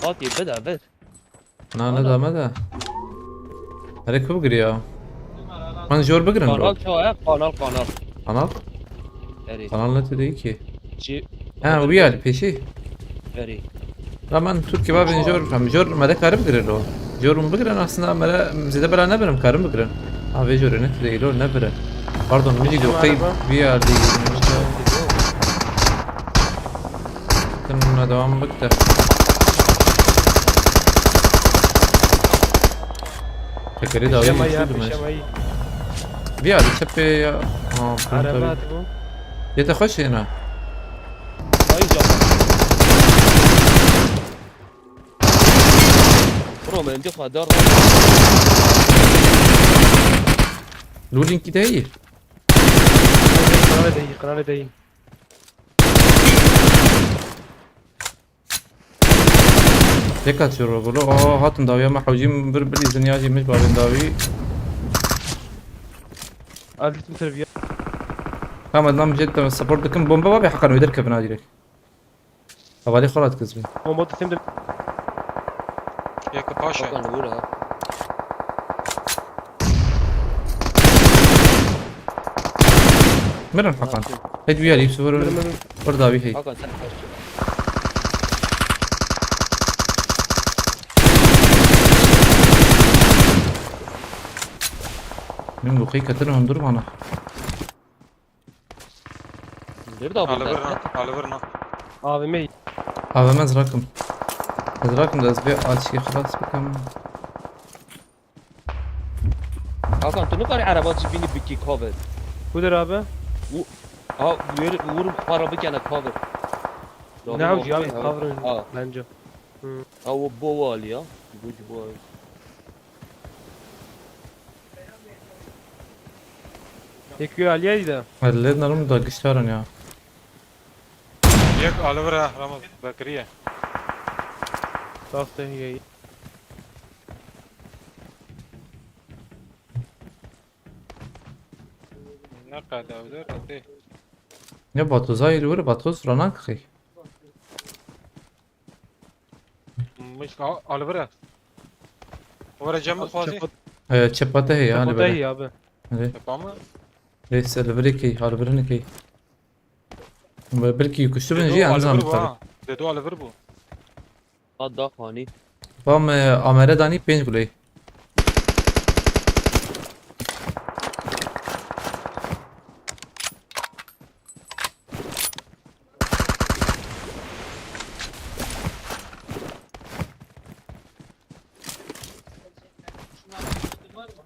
Fatih, bide, bide. Na, ne dame de. Hele ku bigiriya. Man jor bigirin, bro. Kanal çawa ye? Kanal, kanal. Kanal? Erê. Kanal ne tê ki? Çi? Ha, wî alî pêşî. Erê. La, man Türkiye babên jor, em jor me de karim bigirin o. Jor hûn bigirin aslında, me re zêde bela nebirim, karim bigirin. Ha, vê jorê ne tê îlo nebire. Pardon, min jî goxey vî alî. Tim ne devam bikte. Tekerê dawî. Pêşemayî abi, pêşemayî. Vî alî çepê ya. Ha, araba hatibû. Yê te xweş êna. Ay canım. Bro, mendî xwe dar. Lûlînkî de yî. Qiralê de yî, qiralê de yî. Tek atıyor o golü. Aa, hatın dawiya me hocim bir bir izin ya, yemiş babin dawi. Aldım terbiye. Tamam, adam jet support dikim. Bomba var ya, Hakan, öder kevin ha direkt. Havale xwe rahat kizbin. Bomba dikim de. Yek paşa. Hakan vur ha. Mirin Hakan. Hakan. Hadi bir yer, yipsi vur. Mirin, mirin. Vur da bir hey. Hakan sen kaç. Min bu kıyı katını hundur bana. Nerede abi? Alivir na, alivir na. A V M. A V M zrakım. Ez rakim de ez vê açikê xilas bikim. Hakan, tu nikarî ereba civînî bikî cover. Kudir abi? Ha, wir, wir xwe re bikene cover. Ne hewcî abi, cover bence. Ha, o bo wali ya. Bu, bu. Yek wî aliyayî de. Lê narim da giştarin ya. Yek alivir e, Ramaz, Bekirî ye. Sax te heye. Ne qede ew der, etê. Ne batozayê li wir, batoz ranak xî. Miş-, a-, alivir e. Were cem xwazî. Çepat-, e, çepate heye, çepate heye abi. Çepa mı? Neyse, alivir key, alivir ne key. Belkî kuştu bin jî, enzam alivir bu. Dedo alivir bu. Qat da xanî. Bam, e, amere danî pênc guley.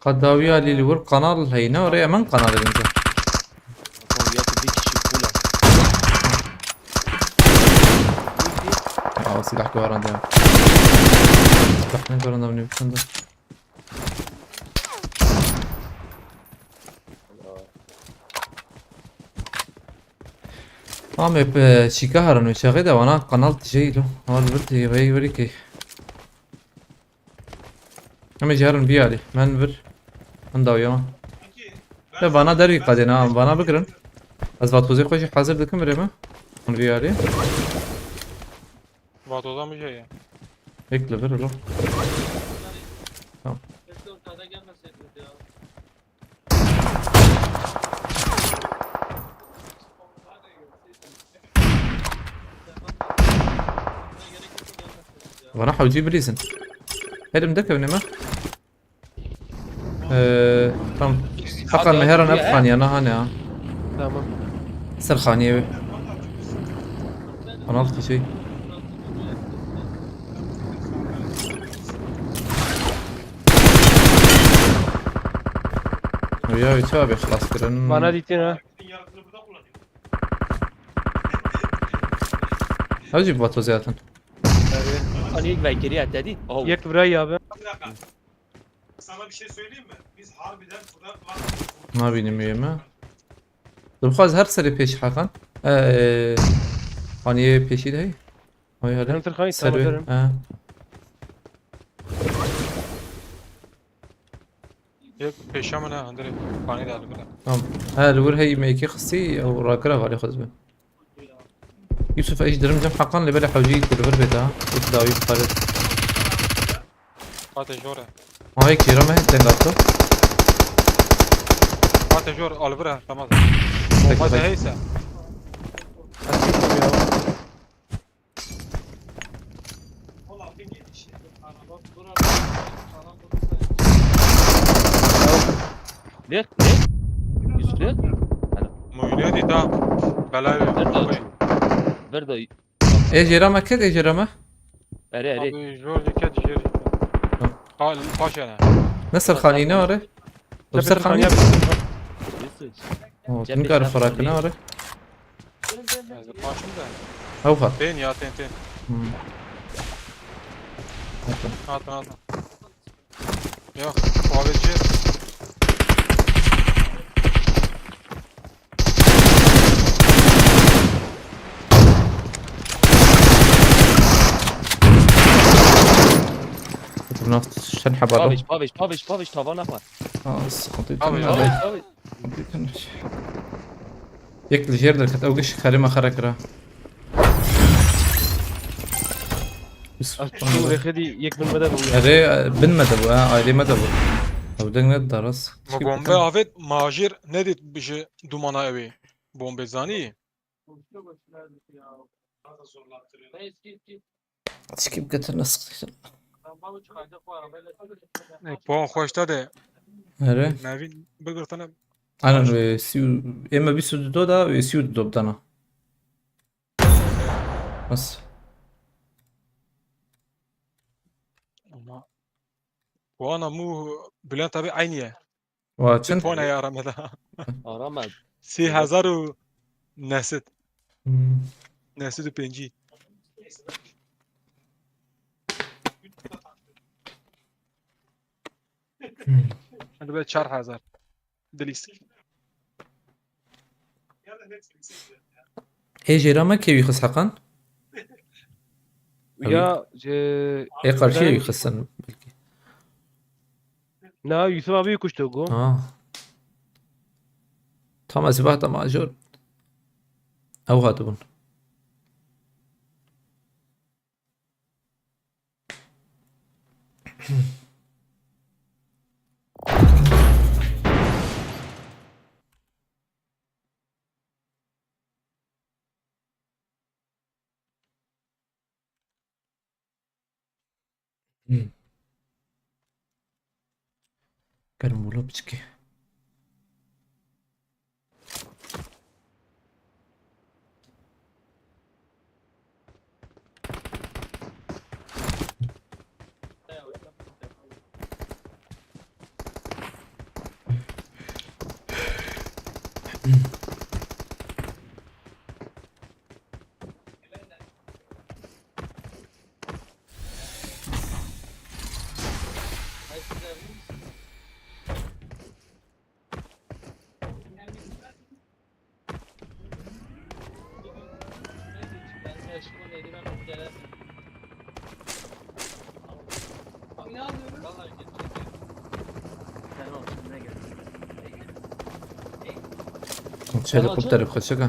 Qedawiya lî li wir kanal heyne, oraya min kanalê binze. Tamam, ya tu bir kişi kula. Ya, silah guharanda ya. Silah ne guharanda, ne biçimde? Tamam, hep, e, şika haran ve çağı da bana kanal tijeylo. Hal bir tijey, vey, vey, ki. Em ê ji herin biyarî. Men vir. Min dawiya. Te vana dervî qadê na, vana bigirin. Ez vatozê xwe jî hazir dikim birê me. Min biyarî. Vatoza min jî heye. Yek li vir lo. Tamam. Vana hewcî bilîzin. Herim dekevne me. Ee, tam. Hakan, me heran ev xaniya, na hane ha. Tamam. Ser xaniye wê. Kanal tijey. Ya, wê çawa bê xilas kirin? Bana dîtin ha. Hewcî bi vatoz zaten. Hani ilk vekeriye dedi. Oh. Yek birayî abi. Sana bir şey söyleyeyim mi? Biz harbiden burada var. Nabînim yeme. Dixwaz her serê pêş Hakan. Ee, haniyê pêşî de hey. Ay, hadi. Hunter Khan, ser tamam, wê. Ha. Yek pêşa min e, hundirê panî de li vir e. Tamam. Ha, li wir hey me yekê xistî, ew rakira valê xwe dibe. Yusuf, ez dirim cem Hakan, lê belê hewcî ku li vir bête ha. Yek dawî bixare. Hate jor e. Ha, yek jêra me, deng ato. Hate jor, alivir e, tamam. Peki, hate peki. Heyse. Lir, lir. Yüz lir. Alo. Muhînê dî da. Belay. Ver da. Ver da. Ê jêra me kek, ê jêra me. Erê, erê. Abi, jor jeket jêr. Hı. Qal, paşa ne? Ne ser xanî ne are? Ser xanî. Yüz. Oh, cem nikare xanî. Farak ne are? Ez paşim de. Ew hat. Tên ya, tên, tên. Hmm. Hatin. Hatin, hatin. Yok, A W C. Bunlar sen haber. Paviş, paviş, paviş, paviş, tavana bak. Aa, sıkıntı. Paviş, paviş, paviş. Yek li jêr derket, ew giş xerê me xera kira. Ev çû rêxê dî yek bin me de bû. Erê, bin me de bû, ha, ailê me de bû. Ew deng ne daras. Mi bombe avêt, ma jêr nedît bi ji dumana ewê. Bombe zanî. Tişkî bigitin, ne sıkıntı. E, puan xweş de de. Erê. Nevîn bigirtine. Aynen, e, sî û, ê me bîst û du da, e, sî û du dana. Nasıl? Wana mû Bülent abi aynı ye. Wa çend? Pone ya Rameda. Aramed. Sê hezar û nesit. Hmm. Nesit û pêncî. Hmm. Hadi be çar hezar. Dilîs. Ê jêra me kê wî xist heqan? Ya, e, ê qarşî wî xistin belkî. Na, Yusuf abi kuştu go. Ha. Tam ez vahta major. Ew hatibûn. Kerem wilo piçikê. Helikopter xweşik e.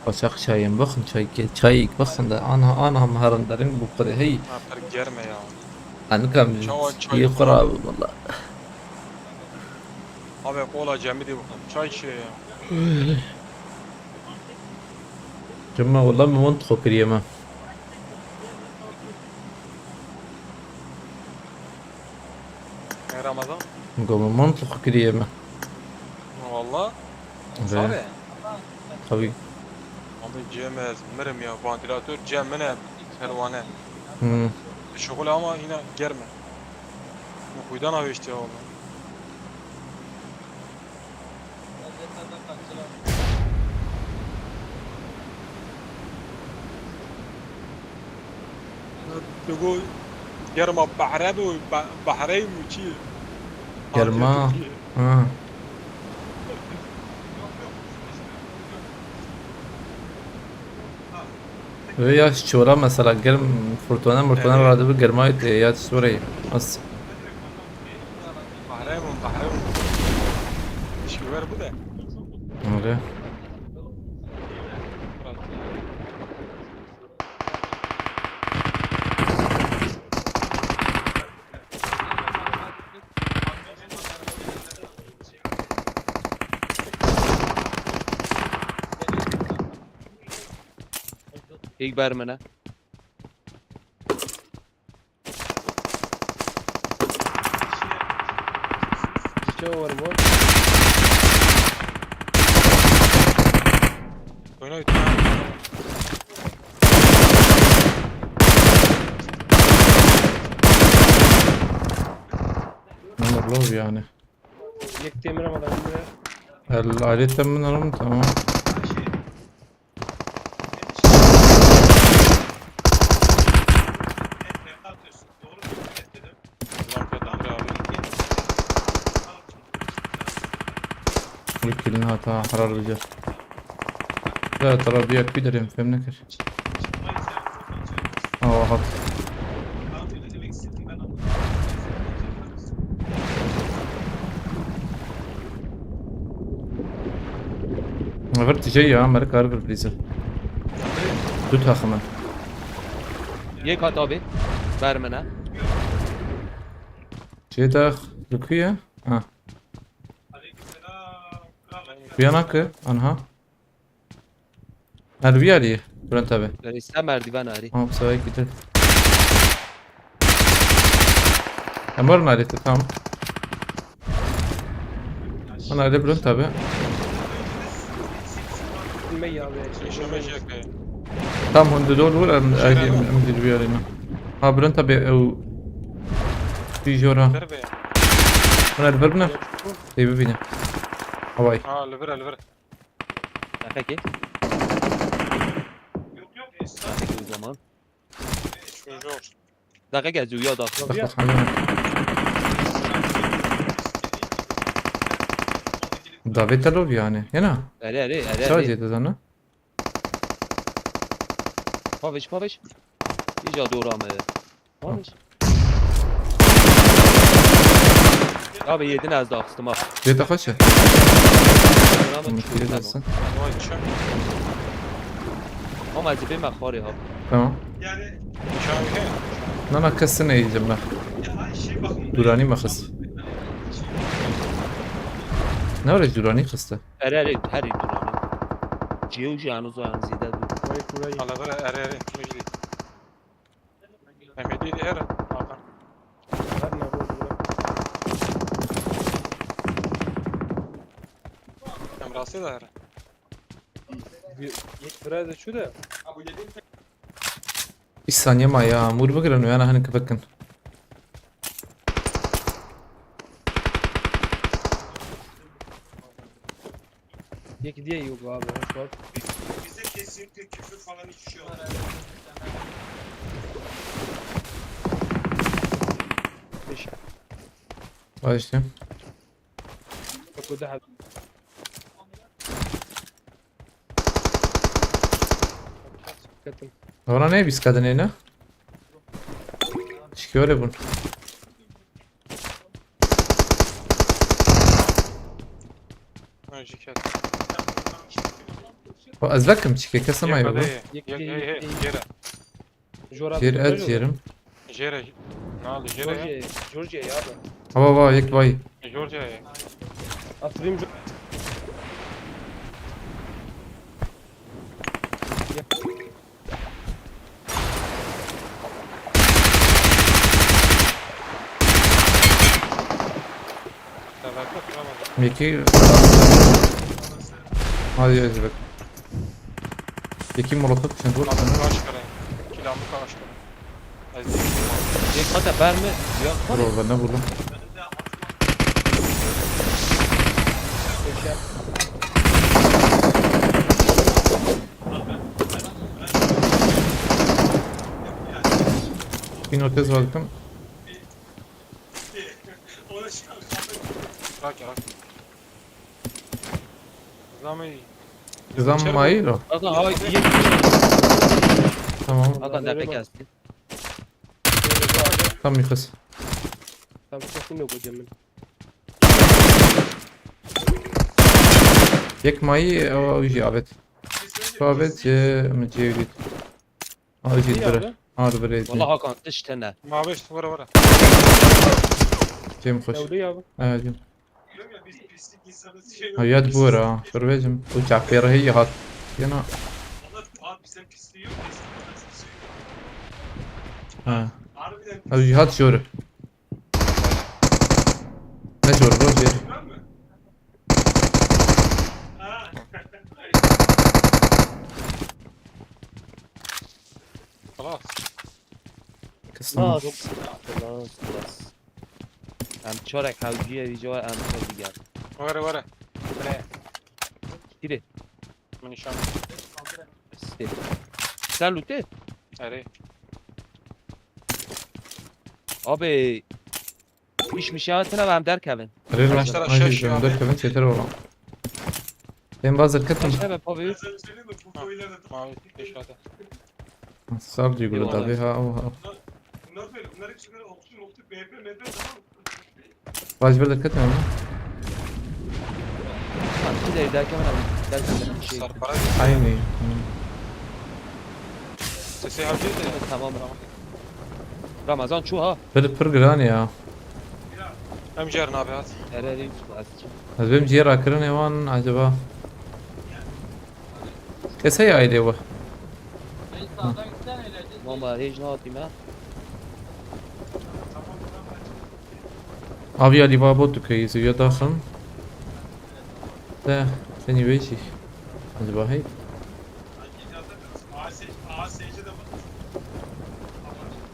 Qaçax çayên bixwin, çaykê, çayêk bixwin de, anha, anha miherin derin bû xurê hey. Ha, pir germ e ya. Ha, nikam çawa çay yê xura bû valla. Abi kola cemidî bixwin. Çay çi ya? Cemma valla min wan dixwe kiriye me. Ey Ramazan? Go min mont xwe kiriye me. Valla. Re. Sare. Tabii. Abi cem ez mirim ya. Vantilatör cem min e. Pervane. Hmm. Şoxul ama yine germe. Bu kuyudan avêştiye valla. Tu go germa behre bû, be-, behrey bû çi? Germa. Tirkiye. Ha. Wê ya çora mesela germ furtona murtona radibi germayê tê ya çi sorê. As. Bahre bûn, bahre bûn. Şiver bu de. Öyle. Êk ber min e. Çawa werim o? Oyna oyna. Ama low yani. Yek demir ama da. El alet min alalım, tamam. Wekîlin hata herar bicir. Ya tera biya kû derê, em fêm nekir. Awa hat. Vir tije ya, merikar vir plîze. Du taxim e. Yek hat abi. Ber min e. Çê tax li ku ye? Ha. Viyana ki, anha. Her bir yer iyi. Bülent abi. Reis, sen merdiven arı. Tamam, bu sefer gidelim. Emor nerede? Tamam. Bana öyle Bülent abi. Bilmeyi abi. Yaşamaya şey yapıyor. Tamam, hundu dolu vur, em, Şöyle em, mi? Em, bir yer yine. Ha, Bülent abi, ew, bir jora. Ver be. Buna ver buna. Şey bir bine. Havay. Ha, li vir, li vir. Deqekê. Deqekê o zaman. Şöyle olsun. Deqekê ez uya da. Bak, bak, hani. Davet alo yani. Yana. Erê, erê, erê, Sadece erê. De zana. Paviş, paviş. İyice doğru ama. Tamam. Abi yedin, ez de aksıdım ha. Jê te xweş e? Tamam, Mutlu tamam. Edersin. Vay çöp. Ama ez bê me xwarê ha. Tamam. Yani. Çavi he. Na, na, kesine yiyeceğim ben. Durani mi kız? Ne öyle Durani kızdı? Erê, erê, herî Durani. Cêw jî eno zayan zêde bû. Vay kurayî. Ala vere, erê, erê, tune jî. Em êdî êdî herin, Hakan. Her ne bu, bu. Em rastê de herin. Bir, ilk biraz da şu da. Îsaniye ma ya, mûr bigirin û yana hinek bikin. Yek diye yok abi, hoş bak. Bizde kesinlikle küfür falan hiçbir şey olmaz. Beş. Vay işte. Bak o da. Dikkatim. Ora ne biz kadın ne? Şikore bun. Ha, jî ket. O ez vekim çike, kese Yek mayê bade bu. Ye. Yek, Yek, yek, yek, yek, yek. Jêre. Jora Jêr bir ez jêre. Jêrim. Jêre. Ne oldu jêre ya? George, George ya abi. Hava va yek vay. George ya. Aferin Jo-, Yekî. Hadi ez bek. Yekî molotof çend vur. Adam kaç kere. Kilamı kaç kere. Ez de Yek hata bermi. Ya Vur orada, ne vurdum? Bin otuz aldım. Bırak ya. Zam iyi. Zam mayî lo. Hakan, ha, iyi. Tamam. Hakan, nerede gelsin? Tam yıkız. Tam kesin yok hocam. Yek mayî, o, o jî abet. Abet, e, mi cevdit. Al jî. Niye bire abi? Al bire. Valla Hakan, tişt tene. Maviş, vura, vura. Cem hoş. Evde ya bu. Evet, Cem. Hayat bu ara. Dur be Cem. Bu çapê re heye hat. Yana. Ha. Ew jî hat jor. Ne jor, roj jêr. Xelas. Kısma. Xelas, xelas, xelas. Em çarek hewcîye vî cewar em çar diger. Were, were. Bire. Kîrê? Min nîşan. Stê. Sen lûtê? Erê. Abi, iş mişe tine ve em derkevin. Erê, Başlar aşağı aşağı şu an. Derkevin çetir ola. Ben bazı kıtım. Başka be, abi. Ha, mavi, aşağıda. Sar diyor Eyvallah. Abi, ha, o, ha. Bunlar böyle, bunlar hepsi böyle okçu, okçu, B P, M P, tamam mı? Vaj bir dikkat edin. Ha, bir de derken ben derken ben şey. Sarparak. Aynı. Hı. Sesi harcıyor da. Tamam, tamam. Ramazan çu ha. Böyle pır gran ya. Em jê re nabe hat. Ererî. Ez bêm cihê rakirinê wan acaba. Kes heye ailê we? Mama hêj nehatî me. Aviya lîva bot dikeyî ziviya daxim. Te tenî wê jî. Acaba hey.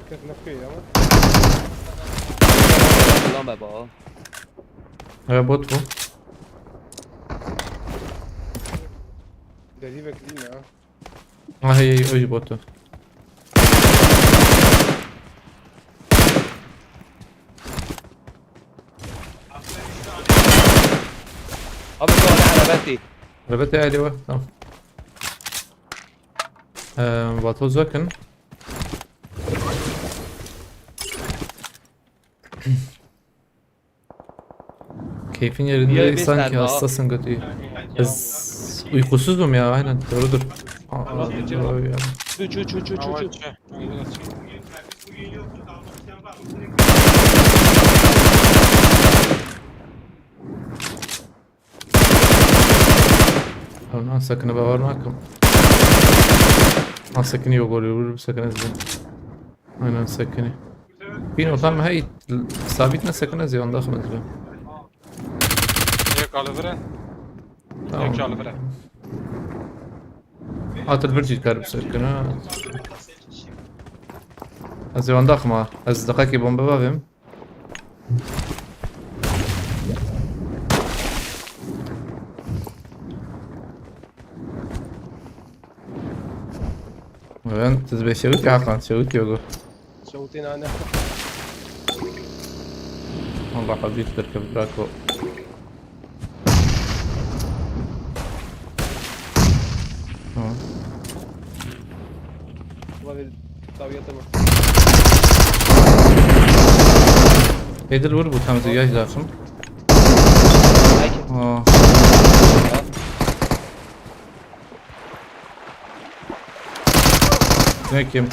Kek ne pê ya. Lan be baba. Ev bot bû. Derî veklî ne. Ha hey hey, o jî bot o. Abi tu ale erebetî. Elbette ailê we. Tamam. Ee, Vato zakin. Keyfin yerinde Ya, değil biz sanki nerede? Hastasın götü. Ez uykusuzum ya, aynen, doğrudur. Aa, aa, doğru ya. Çu çu çu çu çu çu. Lan sakını bavar nakim. Ha sakını yok oluyor, vur sakını ezdi. Aynen sakını. Bin ortam hey sabit ne sakını ezdi, onda sakını ezdi. Yek alivire. Tamam. Yek alivire. Hatır bir cî karib sakını. Ez ê wan daxima. Ez deqekê bombe bavêm. Ben siz beş şevit ya kan şevit yok. Şewtê nane. Allah habib bir kebrak o. Tamam. Ulan bir tabi yatamam. Edil vur bu tam ziyaj lazım. Belki. Aa. Ne kim?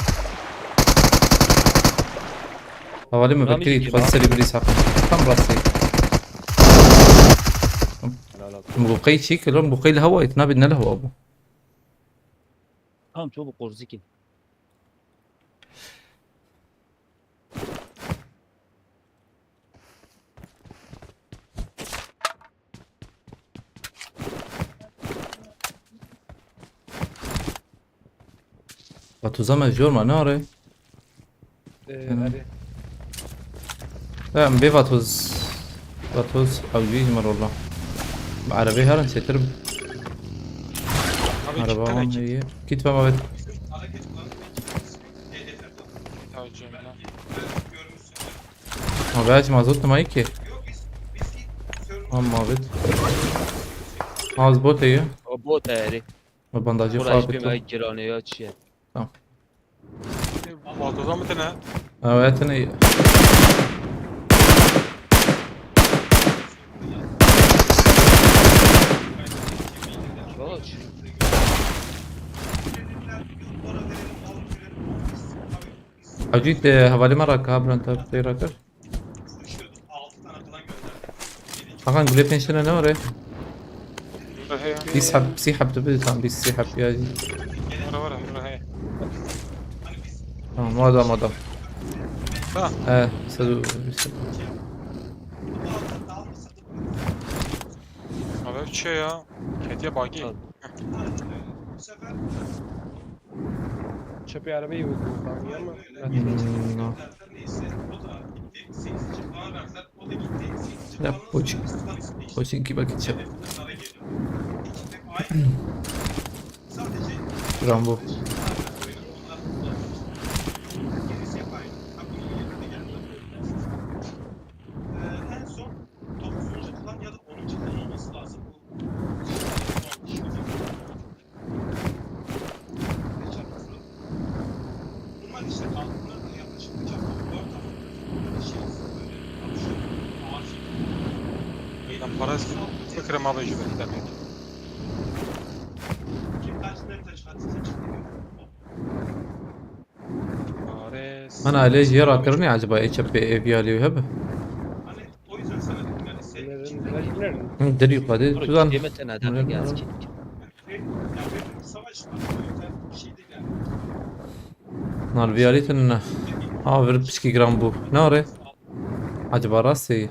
Havale mi Rami bekleyin? kim Fazla abi? Seri bir ishak. Tam rastı. Helal olsun. Bu qey çek lan, bu qey li hava, itna bin ne li hava bu. Tamam, çok korzikin. Vatoza me jor ma ne are? Ee, Tamam. Hadi. Tamam, bir vatoz. Vatoz, abi, bir numara oldu. Arabayı her an çeterim. Abi Araba gitsene var git. Iyi. Git baba, evet. Tabii canım. Abi aç mazot numarayı ki. Tamam abi. Az bot iyi. O bot eri. O bandajı Bura falan hiçbir bitti. me girane ya çiye. Vatoza mı tine? Evet ne iyi. Çok. Acil de havale mara kablan tar teyrakar. Hakan gule penşene ne var ya? Buraya. Bir sihab, sihab de bir tam bir sihab ya. Var var buraya. Tamam, o adam, o adam. Ha. He, sen dur. Abi bir şey ya. Kediye bagi. Al. Çöpe arabayı vurdu. Tanrı'ya mı? Hmm, no. Ya poçin. Poçin ki bakacağım. Rambo. Lan para sıkırım abi şu ben demek. Paris. Ana, ele jê rakirinê acaba, ê çepê ev ya lê hebe? Hı, derî xwedê, Bro, tu zan. Kême te nedeme Hı, gez hı. Kî. Nar viyarî tune ne. Ha, vir piçkî giran bû. Ne re? Acaba rastê?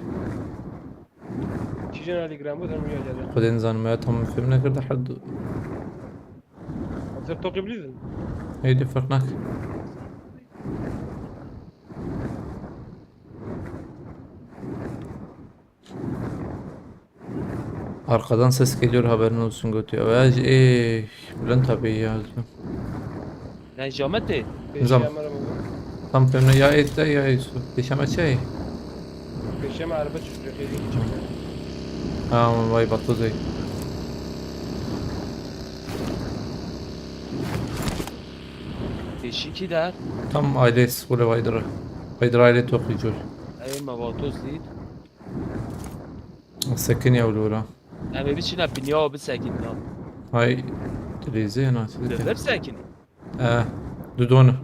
Çi jin alî giran bû, tam rûya geldi. Xwedê nizanim ya tam fêm nekirdi her du. Hazır tokê bilîzin. Heydi ferq nak. Arkadan ses geliyor, haberin olsun, götü. Ya, ey, Bülent abi ya. Ne, Jametê? Nizam. Pêşiya me re bû. Tam pêne ya êt de ya êt. Pêşeme çi? Pêşeme erbe çû, xêrî çû. Ha, vay, batozey. Pêşî kî der? Tam aile skole vaydırı. Vaydırı aile tokuyucu. Ey, me vatoz dît. Sekin ya ulura. Em ê biçine binya bisekin ya. Hay, dilêzê ya nasıl Dilê ki? Bisekin. Eh, dudonu.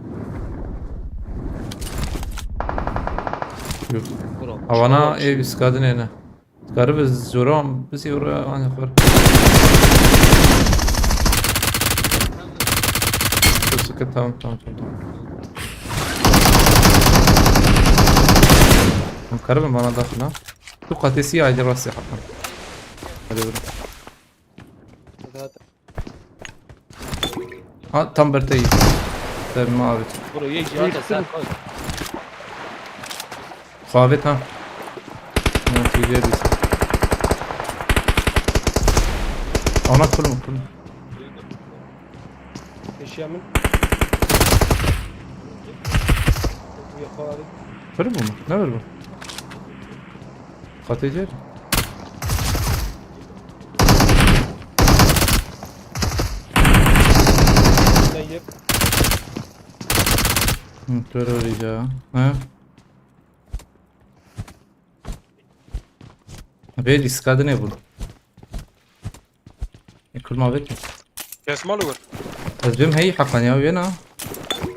Yok. Bro, Havana çok ev iskadın ene. Garip zoran bizi oraya ancak var. Çok sıkı, tamam, tamam, tamam, tamam. Tamam, garip bana da fena. Tu katesi aile rastı hakkın. Hadi buyurun. Zaten. Ha, tam berteyi. Tabii mavi. Bro, yek cihata ser koy. Xavê tam. Ama T V'ye bir. Ana kulum kulum. Eşya min. Yakaladık. Kırı bu mu? Ne var bu? Katecek. Hı, terör ya. Ha? Vê lîskadinê bû. E, kurma vê ki. Kes mal wer. Ez bêm heyî heqan ya, wê na.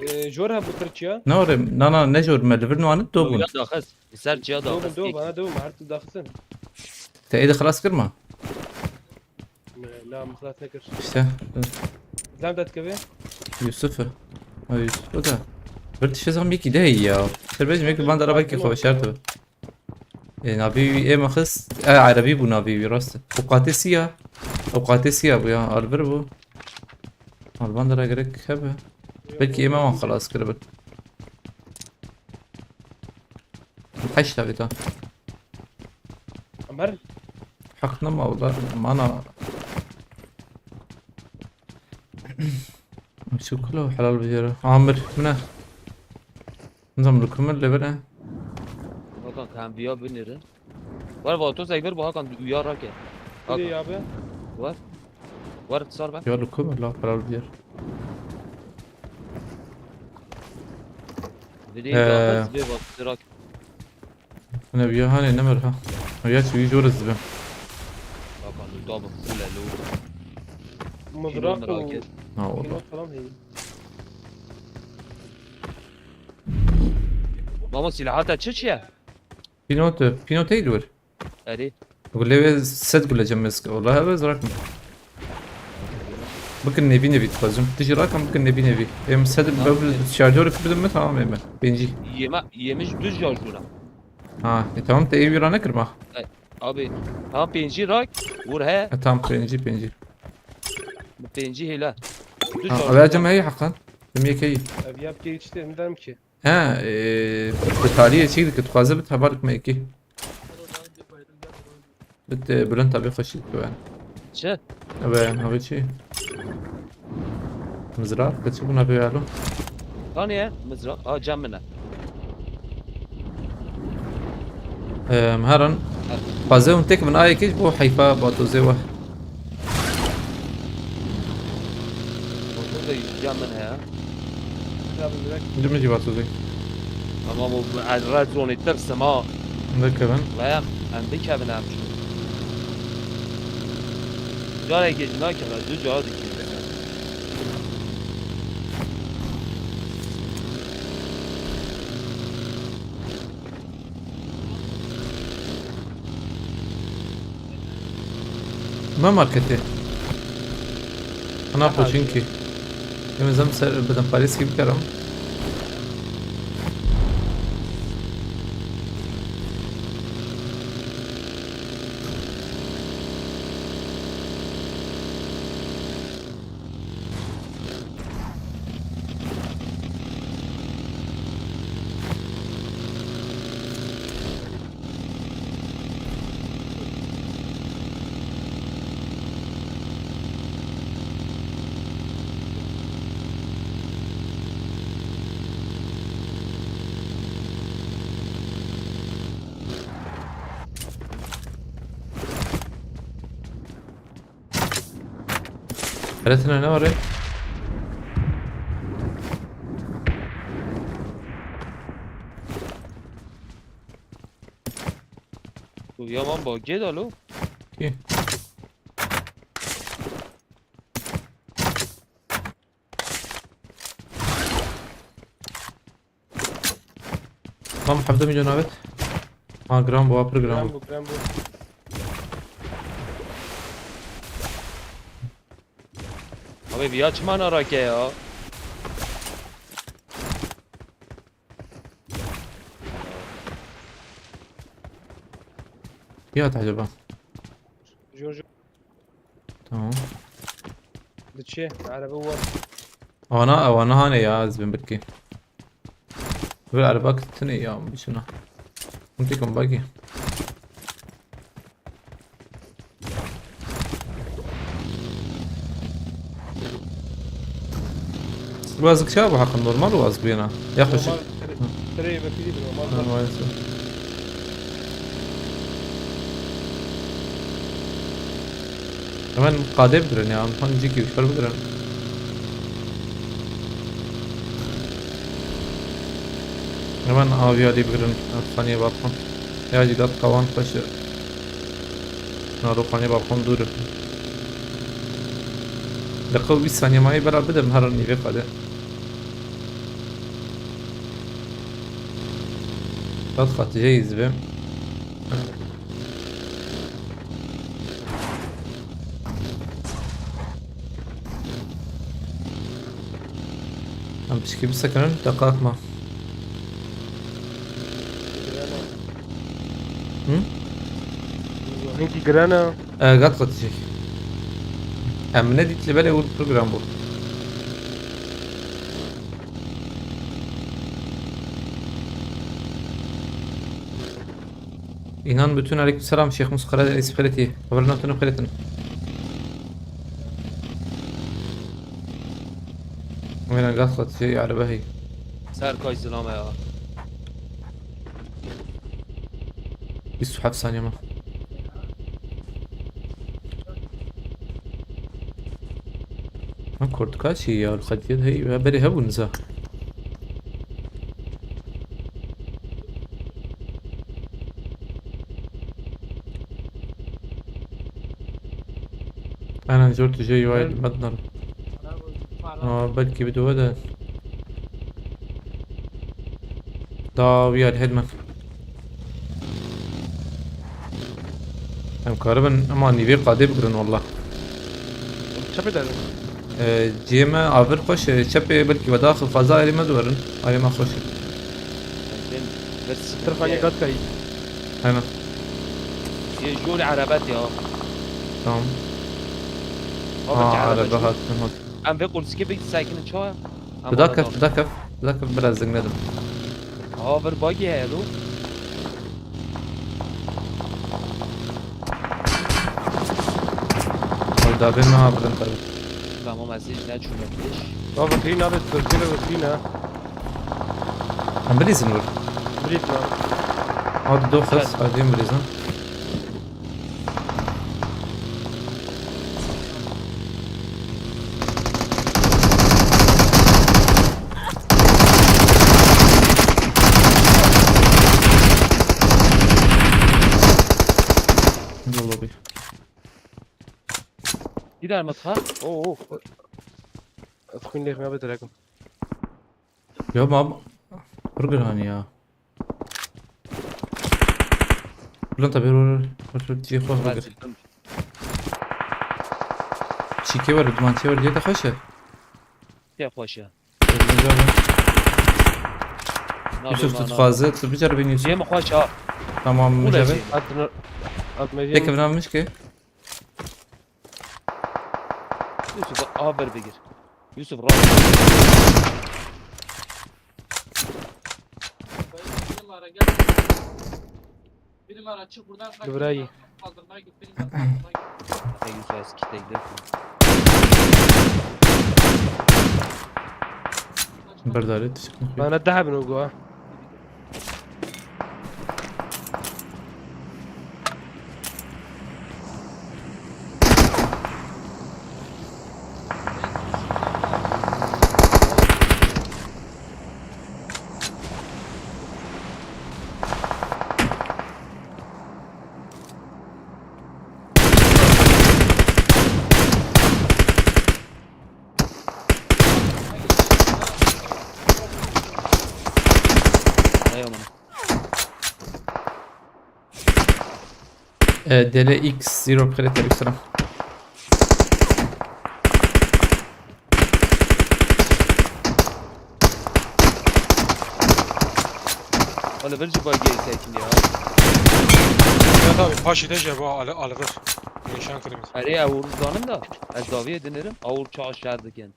E, jor ha bu Tirkiye. Ne orê? Na, na, ne jor me, li vir nuanit do bûn. Ya daxist. Ser çiya Do daxist. Do bana do, her tu daxistin. Te êdî xilas kir ma? Na, min xilas nekir. İşte. Zam dat keve? Yusuf. Ha, Yusuf o da. Bir tişe zam yekî de heyî ya. Ser bêjim yekî van dara belkî xwe şert be. E, navî wî ê me xist. E, erebî bû navî wî, rast e. Ewqatê sî ya. Ewqatê sî ya bû ya. Albir bû. Alban dara gerek hebe. Belkî ê me wan xelas kiribin. Heşt avê ta. Ömer. Hak nema wala. Mana. Şükür helal bir yere. Amir, bu ne? Nizam, li ku min li vir e? Hakan, ka em viya binêrin. Wer vato zek vir bu Hakan, uya rake. Hakan. Nereye abi? Wer. Wer sar be. Ya li ku min la, para li vir. Vidî Ee. Daxist vê vato rak. Ne viya hanê nemir ha. Ya çi wî jor ez dibim. Hakan, tu da bi full elo. Mızrak Kilo û merak et. Ha, oğlum. Kilo falan heyî. Mama, silaha te çi çi ye? Pînote, pînote li wir. Erê. Gulê wê sed gule cem meske. Wala heve zirak min. Bikin nevî nevî dixwazim. Tijî rakan bikin nevî nevî. Em sed Tamam. Bevil şarjorê bidim mi, tamam eme. Pêncî. Yeme-, yemiş düz şarjora. Ha, e, tamam te ê wî ra nekirma. E, abi, ha pêncî rak, vur he. E, tamam pêncî, pêncî. Pêncî hêla. Düz Ha, şarjora. Eve cem heyî hakan. Em yekeyî. Ev yap geçti, em derim ki. Ha, e, bi taliyê çî dike, dixwaze bi tebar dikme yekî. Bit, e, Bülent abi xweşik dibe. Çi? Ebe, abi çi? Mizraq, keçi bûna be alo? Kaniye, mizraq. A, cem min e. Em, herin. Xwaze hûn têk min ayê kêj bo heyfa batozê we. Motor da cem min heye. Cem min jî batozê. Ama bu red zone tirsim ha. Nekevin. Ve em, em bikevin em çû. Carekê jî nakeve, du cara dikî. Ne marketê? Ana poçinkî. Em zem ser bidim parêzkî bikerim. Beretine ne var ya? Ya man bagê da lo. Kî? Tam hevdeh milyon abet. Ha, gram bu, apır gram bu. Gram bu, gram bu. Abi, viya çima narake ya? Ya acaba? Jor, jor. Tamam. Diçe, araba var. Ana, ana hane ya, ez bin birkî. Bir araba tune ya, bir şuna. Untikum bagi. Wazg çawa bu haqqın normal wazg bêna? Ya xweşik. Normal, tirê, tirê vekirî bir normal. Ha, maalesef. Hemen qadê bigirin ya, hemen cîkî wişber bigirin. Hemen aviya lê bigirin, saniye bakın. Ya cî dat kawan xweş e. Na, ruxanê balkon dûr e. Deqe û bîst saniye mayê bela bidim her nîvê qadê. Tat xatijeyî zibê. Em pişkî bisekinin, deqak ma. Hı? Hinkî giran e. E, gat qatî çek. Em ne dît li belê û program bû. Înan bütün aleyküm selam Şeyh Musa Karadeniz Xeretî. Haberin hatunu xeretin. Wêna gat xwe tijê arebe hî. Ser kay zilame ya. Bîst û heft saniye ma. Ha, kurtka çi ya, qediyet hey, berê hebûn za. Aynen, zor tijê yuay mednar. Aa, belki bir dua da. Da we are headman. Em karibin, ema nîvê qadê bigirin wallah. Çepê de. Ee, ciyê me avir xweş, e, çepê belkî vedaxil xweza erê me diwerin. Erê me xweş e. Tirxanê gat kayî. Hena. Yê jor erebet ya. Tamam. Abi, aa, araba hat, hat. Em vê qursikê bik sekinin çawa? Em dida kef, dida kef, dida kef, biraz zing nedim. Aa, vir bagî heye lo. Ew dabê me ha bilind tabi. Tamam, ez ê ji ne çûme pêş. Baba, tî nabe, tu tî nabe, tî ne. Em bilîzin wir. Bilît lan. Hadi do xis, hadi em bilîzin. Lobby. Gider mutfağa. Oo, oo. Fucking lehme bitirek. Ya mam. Burger hani ya. Ulan tabii, vur, vur, vur, vur, şey, vur, vur. Vazgeçtim. Çîkê were, duman çê were, cê te xweş e. Te xweş e. Yusuf, tu dixwaze, tu biceribîn Yusuf. Cê min xweş ha. Tamam, Û ne biceribîn. Jê? Yek bina mişke. Yusuf, a ber bigir. Yusuf, rahat. Bir numara, çık buradan, kaç. Burayı. Kaldırmaya git, bir numara, kaldırmaya git. Ey, Yusuf, eski tekli. Berdarê tu çıkmış. Bana daha bin o. Ay aman. E, D L X zero bixêrê te, selam. Oliver jî bagiyê sekin ya. Ya tabii, paşî de jê bo Ali-, Oliver. Nîşan kirî. Erê, ew zanim da. Ez daviyê dinêrim, ew çawa şer dikin.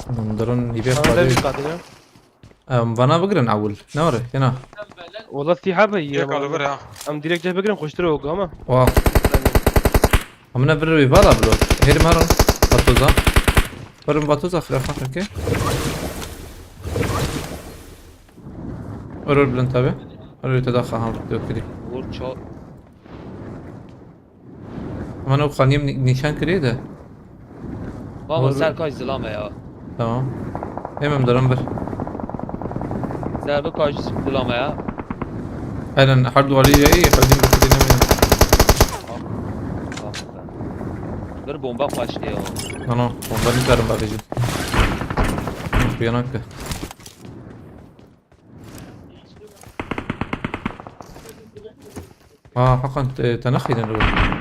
Hûn dirin hîvê Sana xwedê. Demek kadar. Em, vana bigirin ewil. Ne were? Yena. Wala sî hebe iyi. Yek ama. Alıver ha. Em direkt ceh bigirin, xweştir o ama. Wa. Amına bir vara bro. Herim haron. Vatoza. Herim vatoza xirafa kake. Error bilind tabi. Error te daxa ha dökülü. Vur ço. Ama ne xaniyem ni-, nîşan kirê de. Baba, Vur. Ser kaç zilame ya. Tamam. Hemen daram bir. Ser bir kaç zilame ya. Aynen, her duvarı ya iyi, her gün bir şey denemeyin. Tamam. Tamam. Bir bomba kaçtı ya. Ano, bomba ne tarım var bizim. Bir yanak. Aa, Hakan, te, te nexînin li wir.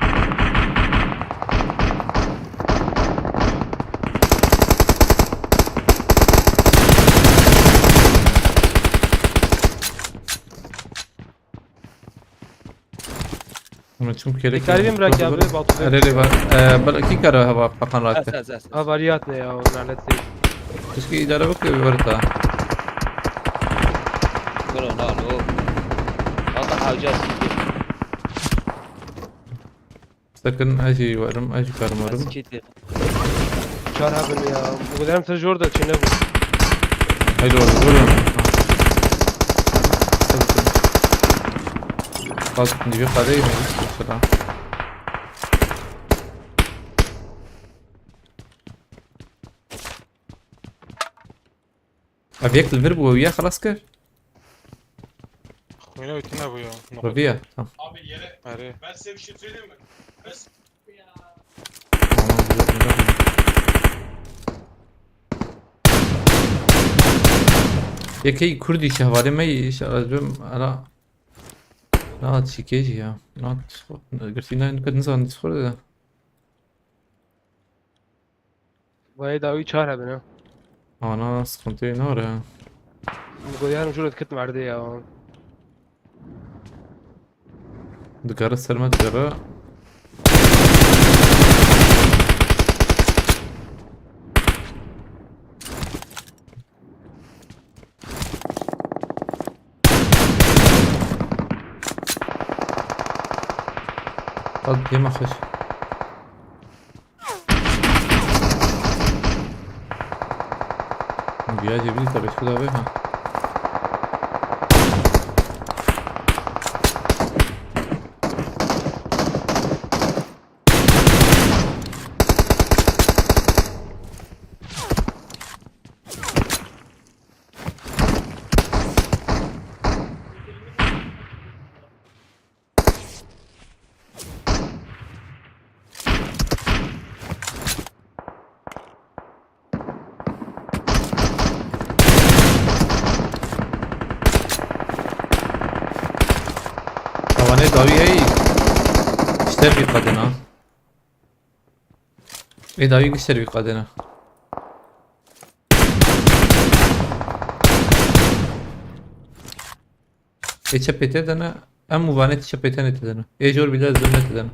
Ama çim kelek. Dikarî bim bırak abi, Batu Bey. Erê, erê, var. Ee, belki kara hava Hakan rahat. Ez, ez, ez. Ha, variyat ne ya, lanet değil. Keşke idare bak ya bir var daha. Bro, no, no. Hatta hawca siktir. Sakın, ez jî werim, ez jî karim werim. Ez kit. Çar hebin ya. Bu kadar mı jor da çene bu. Haydi oğlum, vurun. Bak, niye kadar yemedik mesela. Ev yek li vir bû, ew ya xelas kir. Xwîna wî tune bû ya. Reviye. Tamam. Erê. Tamam, güzel, güzel. Yekey Kurdî şehvalê me yî, inşallah ez bim, ala. Na çîkê jî ya. Na girtî ne, ne, ne zan Discord de. Vay, dawî çar hebin ha. Ana, sıkıntı ne var ya? Goyan jûr dikit merdê ya. Digere ser me, digere. Hadi, yeme xweş. Güya cebini tabii şu da be ha. Dawî hey. Ji te vî qedina. Ê dawî gişter vî qedina. Ê çepê te de ne? Em û vanê çepê tenê te de ne? Ê jor bîle zimne te de ne?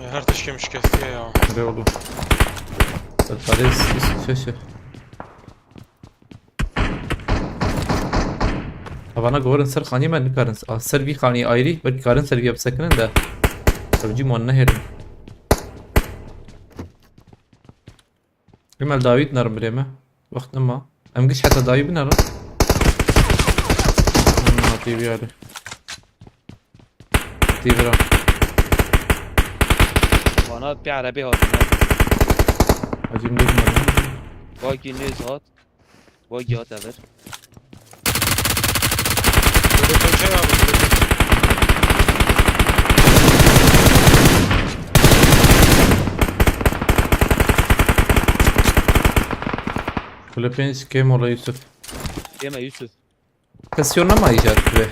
Ya her tişkê min şikestiye ya. Erê oğlum. Parêz, şeşe. Havana gorin ser xanî me nikarin. A, ser vî xanî ayrî, belkî karin ser vî bisekinin de. Ev cî wan nehêrin. Rimel dawî dinerim birê me. Wext nema. Em giş heta dawî binerin. Hmm, hatî biyari. Tîvira. Wana pê erebê hatin ha. Hacî nêz merdin. Wagî nêz hat. Wagî hat evir. Böyle pençe ya bu. Kule pênc kêm ola Yusuf. Yeme Yusuf. Kes yo nema îcar kule.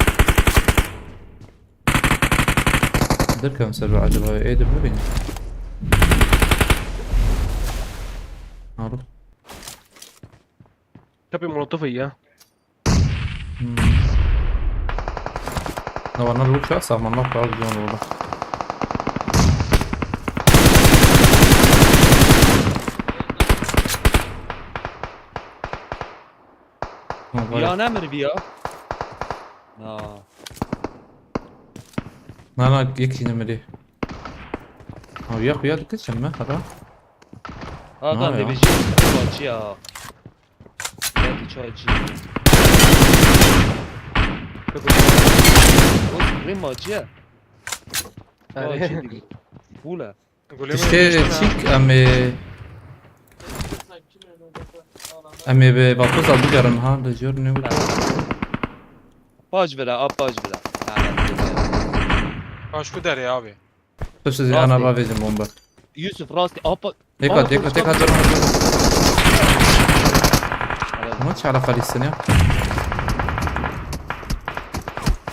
Derkevim ser be acaba, ê de bibîn. Alo. Kapı molotofu ya. Hmm. Ne var, ne luksa samanlar falan gidiyor orada. Ha, vay. Ya ne emir bir ya? Ya. Na, na, yek yine meri. Ha, ya, ya, dikkat sen mi? Hadi. Ha, ne tamam, ya? Debeci maçı ya. Belki çaycı. O sıkıntı maçı ya. Çaycı gibi. Bula. Tiştê çîk em ê, em ê bi vatoza bigerin ha, li jor ne got. Pac vira, a pac vira. Pac ku derê abi? Tiştê ana bavêjin bomba. Yusuf rastî, a pa-, Têka, têka, têka, dur. Ama çala xalîsin ya.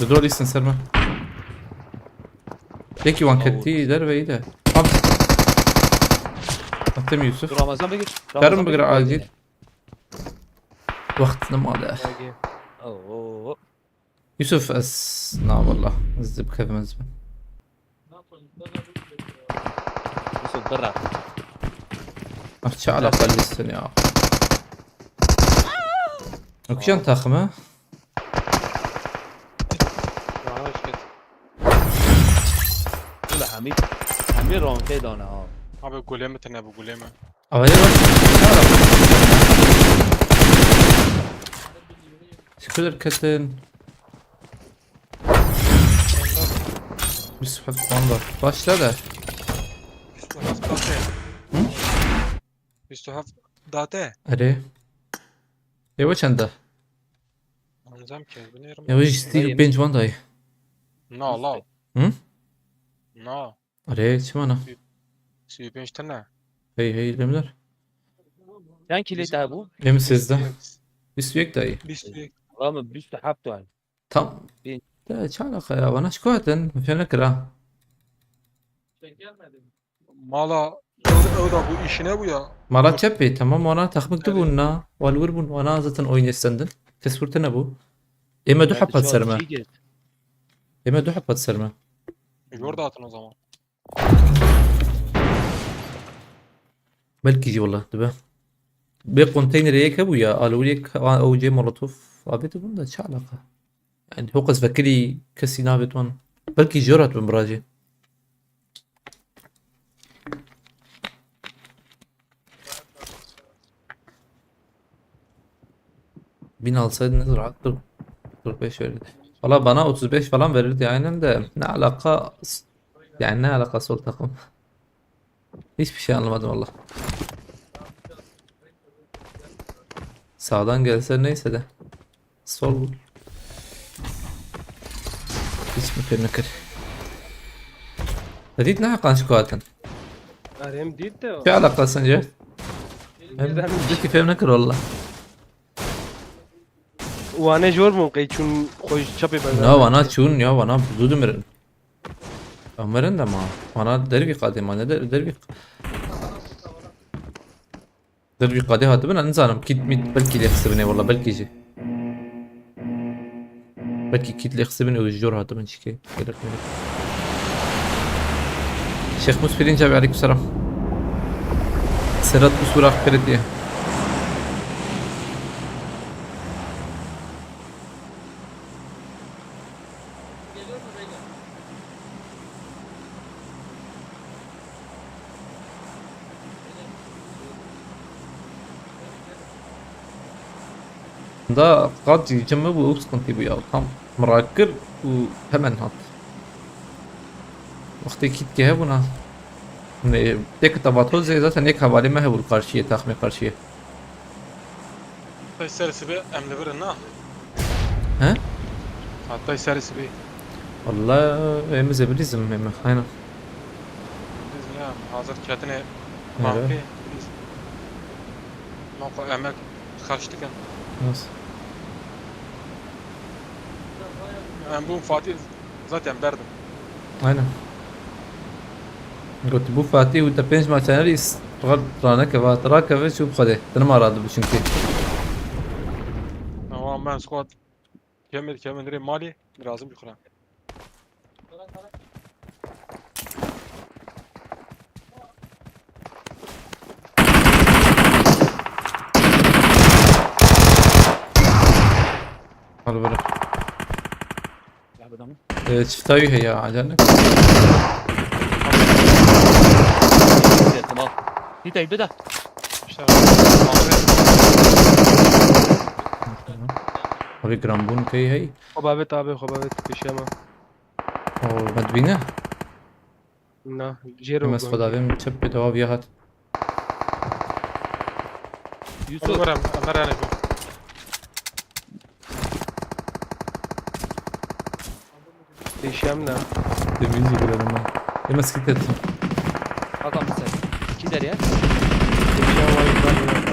Li dor lîstin ser me. Yekî wan ketî derveyî de. Ab. Atim Yusuf. Dur Ramazan bigir. Karim bigir acil. Wext nemade. Oo. Yusuf ez, na wallah. Ez dê bikevim ez bin. Yusuf bira. Ah, çi alaqa lîstin ya. Okşan takımı. Ula hemî, hemî rankê dane ha. Abi gulê mi tine bu gulê mi? Ama ya bak. Şükür ketin. Bîst û heft puan da. Başla da. Bîst û heft date. Hı? Bîst û heft date. Erê. Ewa çend da? Anzam ki, bilmiyorum. Ewa jî sî û pênc wan dayê. Na, la. Hı? Na. Erê, çima na? Sî û pênc tane. Hey, hey, lemler. Çend kilo daha bu? Em sêzdeh. Bîst û yek dayê. Bîst û yek. Valla mı bîst û heft tane. Tam. Bin. De çi alaqa ya? Vana ji ku hatin? Min fêm nekira. Mala ew, ew da bu işine bu ya. Mala çepê, tamam, wana texmik dibûn na. Wan wir bûn, wana zaten oyun sendin. Kes wir tine bû. Ême du hep hat ser me. Ême du hep hat ser me. Jor datin o zaman. Belkî jî wela dibe. Bê konteynerê yek hebû ya, alewî yek, ew cê molotof avêtibûn de çi alaqa? Yani hoqas vekirî kesî navêt wan. Belkî jor hatibin birajê. Bin alsaydınız rahat dur. Kırk beş verirdi. Valla bana otuz beş falan verirdi aynen de ne alaka, yani ne alaka sol takım? Hiçbir şey anlamadım valla. Sağdan gelse neyse de. Sol. Hiç mi fêm nekir? Dît ne heqan şikayetın? Erê, em dît de. Çi alaka sence? Em dît ki fêm nekir valla. Wane jor bûn qey çûn xwe ji çepê berdan. Na, wana çûn ya, wana zû dimirin. Ew mirin de ma. Wana dervî qadê ma, ne der-, dervî q-, dervî qadê hatibin, ez nizanim, kît mît belkî lê xistibinê, wala belkî jî. Belkî kît lê xistibin û ji jor hatibin çikê. Gelek melek. Şêx Mus Pirinç abi, aleyküm selam. Sedat Mus Burak Kırıtiye. Da qat jî cem bû, ew sıkıntı bû ya. Tam min rakir û hemen hat. Wextê kîtkê hebûna. Ne, tek tabato zê zaten yek hevalê me hebû karşiyê, taxmê karşiyê. Tay ser sibê em li vir in, na? He? Ha, tay ser sibê. Walla, em zê bilîzim, em, aynen. Bilîzim ya, hazir ketine. Evet. Bankê, bilîzim. Ma xwe emek xerç dikin. Nasıl? Em bûn Fatih zaten berdim. Aynen. Got, bu Fatih û te pênc maç yener, îs-, ra-, ranekeve, hate rakeve, çû bi Xwedê. Te nima radibû çünkü. Tamam, ben squad. Kemir, kemir, rê malî, lazım bir kuran. Hadi böyle. Ee, çifta üye ya, acele. Tamam. Bir de, bir de. İşte, abi, Grambun key hey. Xwe bavêt abi, xwe bavêt pêşiya me. O, me dibîne? Na, jê re. Em ez xwe davêm çep pê dewa viya hat. Yusuf. Oğlum, Ömer, Ömer, Ömer, Ömer. Pêşiya min e. Demî jî girelim ben. Ê me skit et. Hakan bir ses. İki der ya. Pêşiya min e.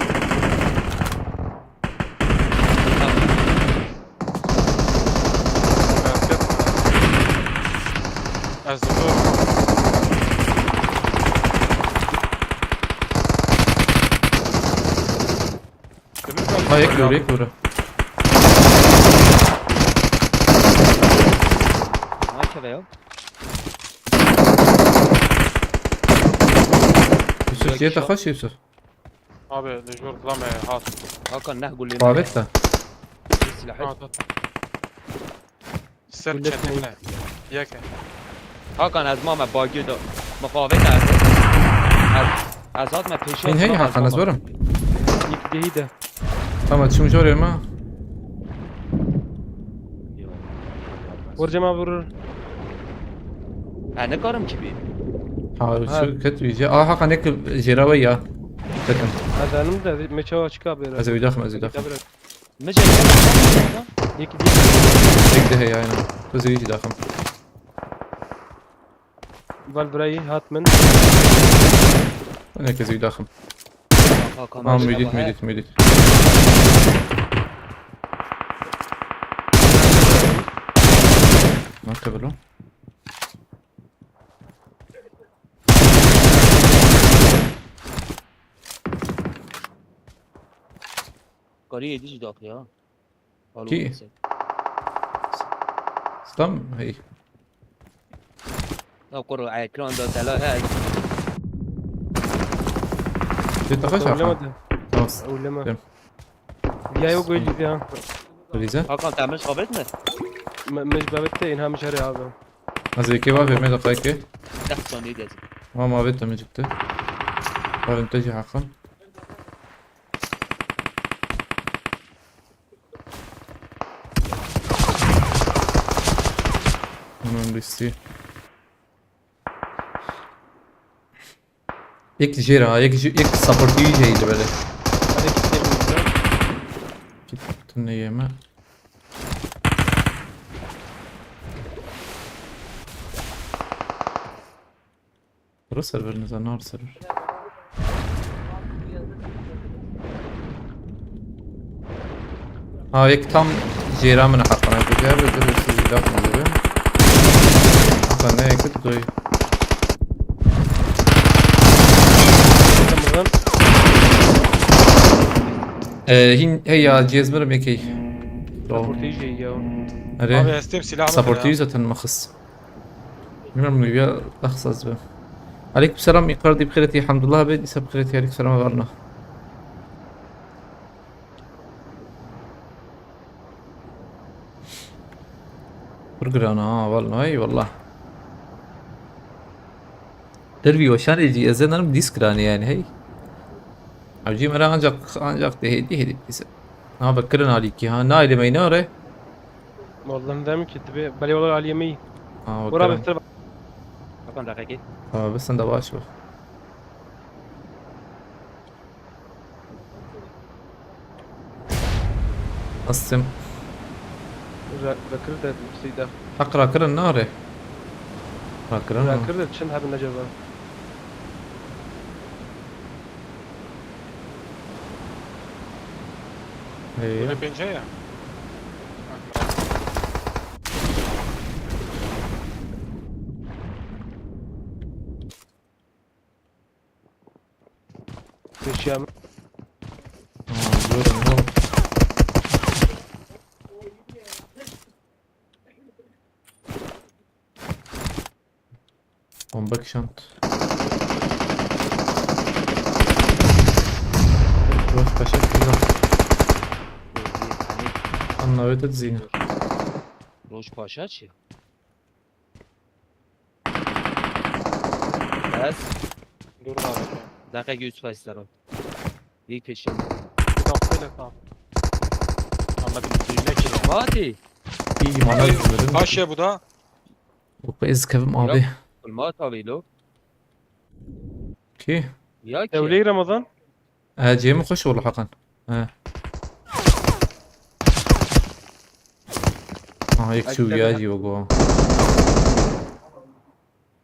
Ez digo. Ha, yek vur, yek vur. Ha, keve ya. Yusuf, yê te xweş, Yusuf. Abi, li jor zame hat. Hakan, neh gulê. Babet de. Silah. Ha, tamam. Ser çetine. Yeke. Hakan, ez mame bagî de. Mixavê te ez. Ez, ez hat me pêşiya. Hin hey Hakan, ez werim. Yek dehî de. Tamam, çim jorê me. Vur cema vurur. Ha, ne karim ki bir. Ha, şu ket iyice. Aa, Hakan, ne ki jêra we ya. Bakın. Adanım da meça açık abi. Ez bir dakika, ez bir dakika. Mece. Yek dehî. Yek dehî, aynen. Kuzey hiç daxim. Val birayî hat min. Ne kuzey daxim. Tamam, müdit, müdit, müdit. Ne kadar o? Kariyê dî jî daxî ya. Alo, kî? Stam, hey. Ya kuro, ekran da tela he. Çi taxa şaxa? Öyle mi? Tamam. Öyle mi? Tamam. Ya yok öyle ya. Rize? Hakan, te min ji xwe avêt mi? Min ji bavêt te, înha min ji herê abi. Ez êkê bavê me daxayekê. Deh saniyê dezî. Ma mavê te min cikti. Bavên te jî Hakan. Hemen bir isteği. Yek jêr ha, yek jê-, yek supportî jê yî böyle. Hadi git gel burada. Git, tüm ne yeme. Burası server ne zaman server? Ha, yek tam jêra min e, heqan, ez dibê, bi, bi, bi, siz îlaf min dibe. Heqan, ne yek doy. Tamam. Ee, hin, hey ya, cihaz mirim yekey. Tamam. Supportî jî ya. Erê. Abi, hestêm silah mı Supportî ya? Zaten maxis. Bilmiyorum, ya, daha kısa be. Aleyküm selam, Yıkar diye bir kırıtı, elhamdülillah be, İsa bir kırıtı, aleyküm selam, var mı? Pir giran ha, vallahi, eyvallah. Dervî weşanê jî ez ê narim dîs giranê yani, hey. Ev jî me re ancak, ancak de hêdî, hêdî dîse. Ha, be kirin alîkî ha, nailê me nare. Vallahi dem ki dibe, belê wala aliyê me yî. Ha, be Bora kirin. Biftir bak. Bakalım dakika. Tamam, be sen de baş bak. Astim. Ra-, rakir de seyda. Haq rakirin nare. Rakirin mi? Rakir de çend hebin acaba? Hey. Böyle pençe ya. Seçiyorum. Tamam, diyorum, ne oldu? Bomba kişant. Roj paşa kilo. Anna öte zîne. Roj paşa çi? Bes. Dur abi. Dakika yüz faizler o. İyi peşin. Kapıyla kal. Ama bir düğüne ki. Fatih. İyi mana izledim. Kaç ya bu da? Bu kız kevim abi. Kulma tabii lo. Ki? Ya ki. Evlî Ramazan. Ee, cihê min xweş wela heqan. Ee. Aha, yek çû ya jî wego.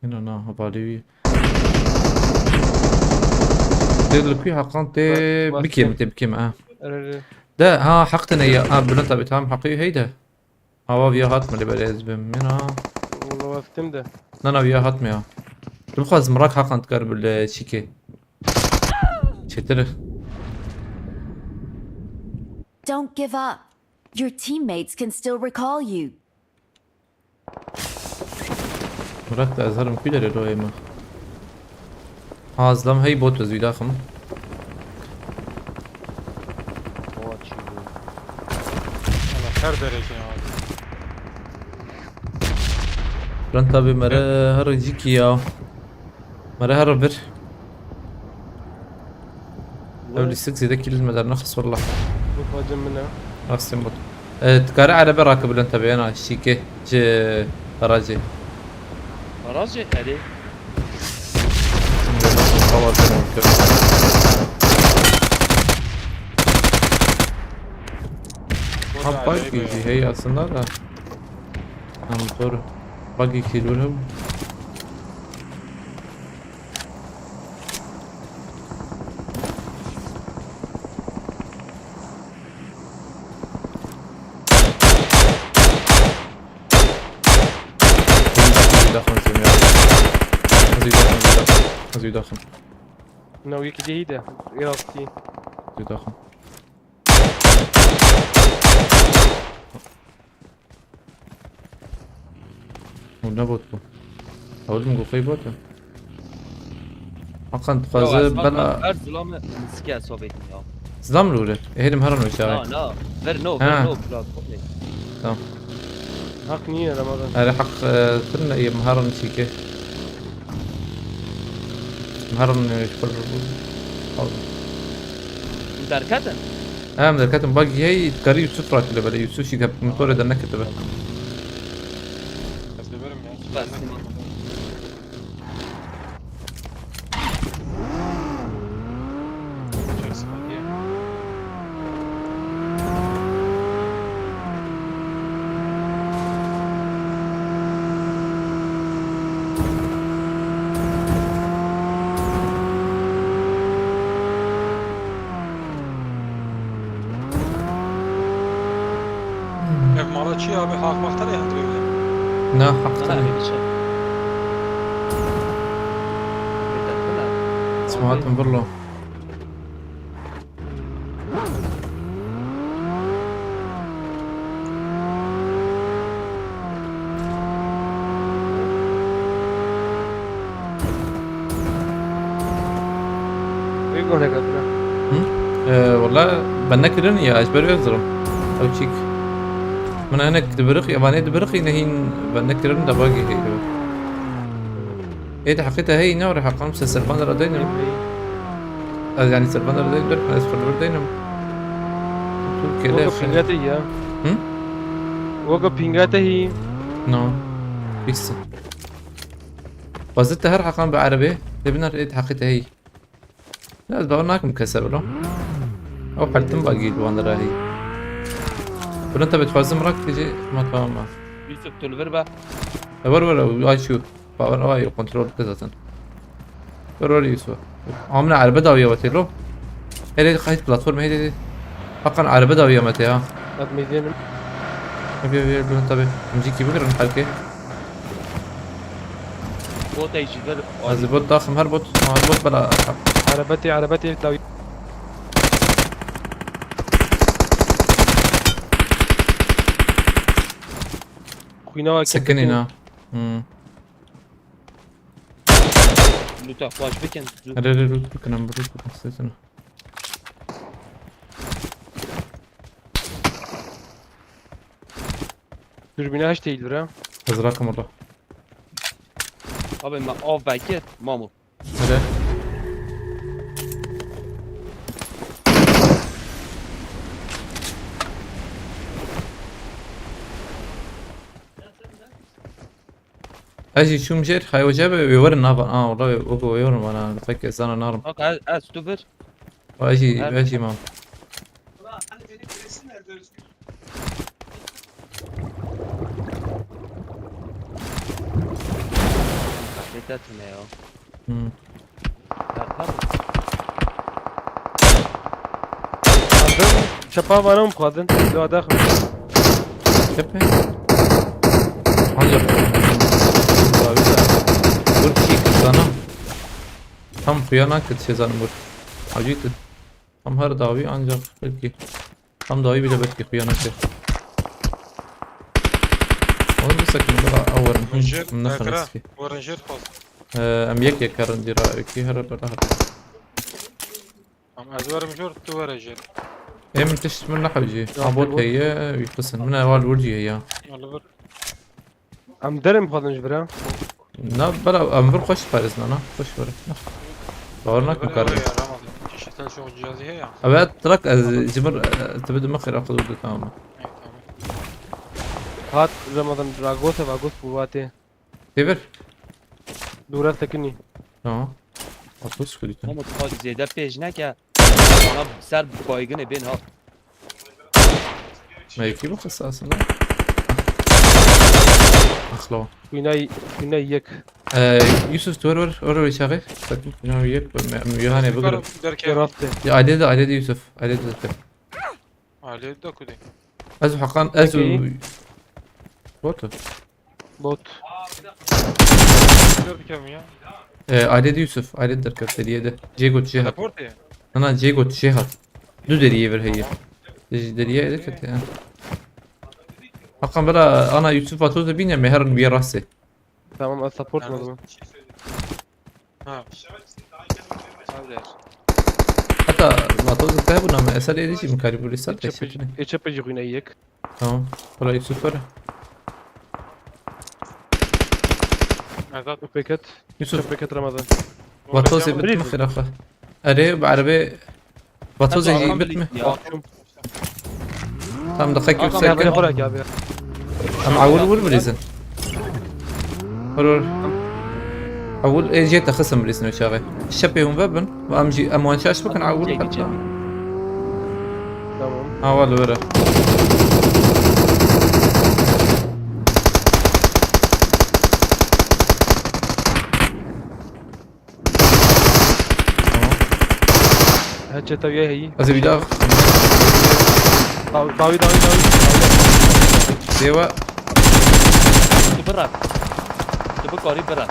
Ina na, hevalê wî. Tê li ku heqan tê bikêm, tê bikêm, ha. De, ha, heq tine ya, ha, bilind tabi, tamam, heqî hey de. Awa viya hat mi li berê ez bim min ha. Wala weftim de. Na, na, viya hat mi ya. Tu bixwaz mirak heqan dikar bil, e, çîkê. Çêtir. Don't give up. Your teammates can still recall you. Mirak da ez herim ku derê royê me. Ha, zilam hey bot ez wî daxim. Ana, her derece abi. Renta bi mere her cîkî ya. Mere her bir. Ev lîstik zêde kîl me dernexist wallah. Bot hacim min e. Rastên bot. E, dikare erebe rake bilind tabi, yana şîkê ji garajê. Garajê? Erê. Ha, bak, bir şey aslında da. Ha, motor. Bak, iki durum. Zî daxin, zî daxin, zî daxin. No, yekî dî de, rastî. Zî daxin. Hûn nebot bû. Ew min goxey bot e. Hakan, dixwaze bela. Her zilam nizîkî hesabê din ya. Zilam li wire. Ê, hêdim heran wê çaxê. Na, na. Ver no, ver no, platformê. Tamam. Haq niye Ramazan? Erê, haq, e, tune ye, em heran çîkê. Em heran, e, ji xwe re. Derketin? Em derketin, bak, hey, dikarî Yusuf rakile bere, Yusuf şî motorê de neketibe. Ez dê berim ya. Bas. Şey abi, hak maktan ya hindiriyor. Na, haktan. Smaat min birlo. Wê guh neketina. Hı? Ee, wala ben nekirin ya, ez ber wê zirim. Ew çîk. Min hinek dibiriq, ya vanê dibiriq, yine hîn ben nekirin, da bagî heyri. Ê de heqî te heyî ne were heqan se serban de radeynim. Ez yani serban de radeynim, dur, ez xwe li vir deynim. Türkiye'de Waka pingate ya. Hı? Waka pingate hi. No. Fixsin. Bazit te her heqan bi erebê, de binar ê de heqî te heyî. Ya ez bawer nakim kese bilo. Ew heltin bagî li wan de rahî. Bunu tabi dixwazim rak diyecek, ma tamam ma. Yusuf, tu li vir be. E, ver, ver, ew, ay şu. Bawer, ay, kontrol bike zaten. Ver, ver, Yusuf. Amına erbe dawiye wetê lo. Hele kayıt platform hele. Hakan erbe dawiye mete ya. Hadi meydanim. Ev, ev, ev, bunu tabi. Müzik gibi kırın herkes. Bot ey ji vir. Ez bot daxim her bot. Her bot bela. Erebetê, erebetê daw. Xwîna wa Sekinî na. Hmm. Luta xweş bikin. Here, here, loot bikin, em loot bikin, sesini. Dürbüne heşt değil bura. Hazır akım orada. Abi me av vekir, Mamo. Hadi. Ez jî çûm jêr, hay hoca be, wê werin nava. Aa, orada wê, wê, wê werin bana, pek ez zana narim. Bak, ez, ez tu bir. Ez jî, ez jî mam. Kafet etme ya. Hmm. Çapa bana mı kadın? Lo adaxım. Tepe. Ancak. Abi de. Dur ki kızana. Tam xuya nakit şey zanım vur. Acıydı. Tam her davi ancak belki. Tam davi bile belki xuya nakit. Onu bir sakın da awarım. Ranger, Bundan sonra ekra, eski. Bu Ranger fazla. Ee, em yek yek karin dira, eki her bela her. Em ez werim jor, tu were jêr. Ê min tişt min nehewcî. Ha bot heye, wî qisin. Min ewal wir cî heye. Wala vir. Em derim xwedin ji bira. Na, bela em vir xweş parêzna, na. Xweş were. Na. Bawer nakim kar. Kişisel şok cihazı heye. Evet, trak ez ji mir, e, tu bidin min xêra xwe dur, tamam. Hat Ramazan Ragos, Vagos bu vate. Têvir. Dûre sekinî. Tamam. Atos kulî te. Ama tu zêde pêş neke. Bana ser baygınê bên ha. Me yekî bu qisa aslında. Axlo. Xwînay, xwînay yek. Ee, Yusuf, tu wer wer, wer wer çaxê. Sakın xwînay yek, me, me yohane bigre. Derke. Rastê. Ya, ailede, ailede Yusuf. Ailede zaten. Alê da kudê. Ez Hakan, ez Peki. Bot. Bot. Gör bir kemiği ya. Ee, ailede Yusuf, ailede derket deriyede. Cê got, cê hat. Teleport ya. Na, na, cê got, cê hat. Du deriye ver heye. Tamam. Deriye derket ya. Hakan bela ana Yusuf Vatoz da bine me her bir rastê. Tamam, az support mu adamı? Ha. Abi der. Hatta Vatoz da bu nam eser edici mi kari bu risal Çapıcı, teşekkür. E çapıcı güne yek. Tamam. Burayı süper. Azat. Upeket. Yusuf. Upeket Ramazan. Vatoz Ramazan. Bitme xirafa. Are, bi arebe Vatoz Hatta ecî Hakan bitme. Bilî ya. Tam daqiqe Hakan yüksek. Bilî. Bırak abi. Em awil wir bilîzin. Vur vur. Awil ê jê te xisim bilîzin o çaxê. Şepê hûn vebin. Em jî em wan şaş bikin awil çekî, hatta. Tamam. Awal were. Tamam. Headshot ya heyi. Ez ê bir daha. Dawi, dawi, dawi, dawi. Sêwa. Tu bira. Tu bikarî bira.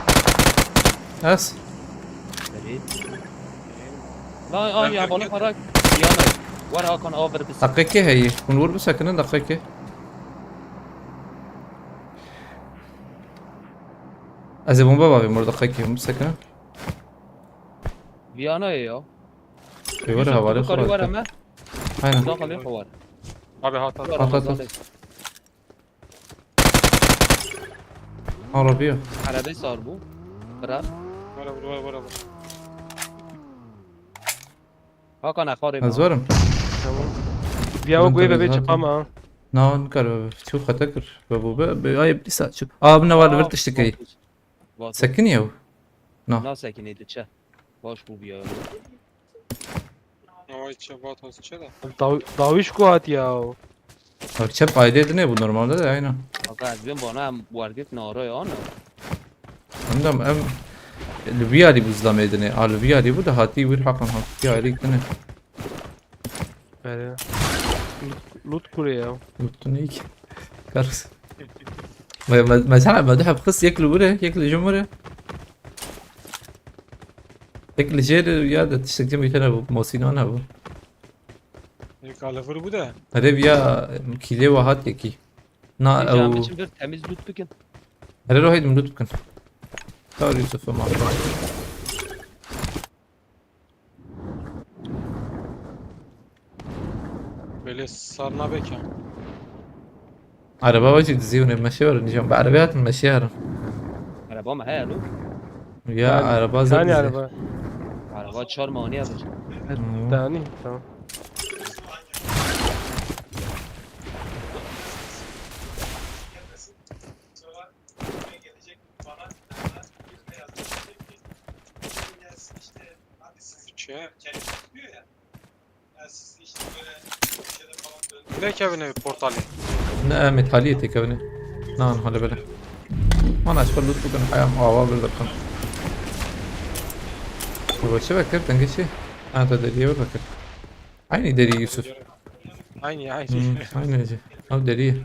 Ez. Belê. Lan, ay, ya, bana para. Yana. Var Hakan, aver bir. Deqekê heyî. Hûn wir bisekinin deqekê. Ez ê bombe bavê mor deqekê hûn bisekinin. Viyana ya. Ê were hevalê xwe Kari var rate. Ama. Aynen. Daha ne var? Abi hat hat. Hat, hat, hat. Arabiya. Arabê sar bu. Bira. Vara vur vara vara vur. Hakan, axarê. Ez werim. Tamam. Vîya we Ben guhê tabii bebê zaten. Çipa ma. Na, nikare bebe. Çû xete kir. Bebo be, be, ay, bir saat çû. Aa, bine var, vir tiştekî. Sekin yew. Na. Na sekinê diçe. Baş bû biya. Ama içe bat az içe de. Daw- Dawîş ku hat ya. Bak, çep aydê dine bu normalde de, aynen. Hakan, ez bin bana em wergit naro ya ne? Hem de em li vî alî bû zlamê dine. A, li vî alî bû de hatî wir Hakan hatî ayrı dine. Bere. Lut, lut kure ya. Mutlu ne ki? Kar. Me, me, mesela me de hep kız yek li wire, yek li jumure. Yek li jêr ya da tiştek cem bir tane bu. Mosînan hebû. Ê kalevir bû de. Herê viya kîlê we hat yekî. Na Hocam ew. Için bir temiz loot bikin. Herê rohê dim lut bikin. Kar Yusuf ma. Belê sar nabe ki. Araba wajî dizî hûn ê meşê werin nîjan. Bi arabê hatin meşê herin. Araba mı he lo? Ya araba zor Tane dizî. Araba. Araba çar mani yapacak. Hmm. Tane. Tamam. Çe. Ne kevine portalê. Ne em ê taliyê têkevine. Nan hale bele. Man aşkı loot bugün hayam ava bir dakika. Bu başı bakır denge şey. Ha da deriye bir bakır. Aynı deri Yusuf. Aynı aynı. Hmm, aynı şey. Al deriye.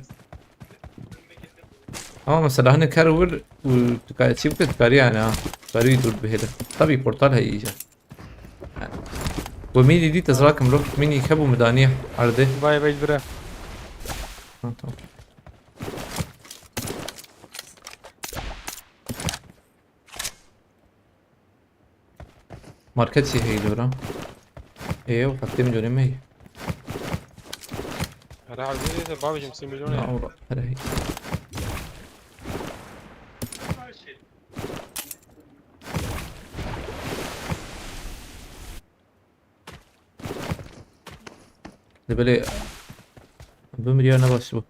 Ama mesela hani kar vur, bu tika-, çift kat kar yani ha. Kar bir dur bir hele. Tabii portal he iyice. Yani. Bu mini dit ez rakim ruh mini kebu midaniye. Arde. Vay vay bire. Ha, tamam. Market şey heydi bura. Eee o fakte milyonu mey. Herhalde de babacım sen milyon Ya ya. ora herhalde. De böyle bu milyar ne baş bu.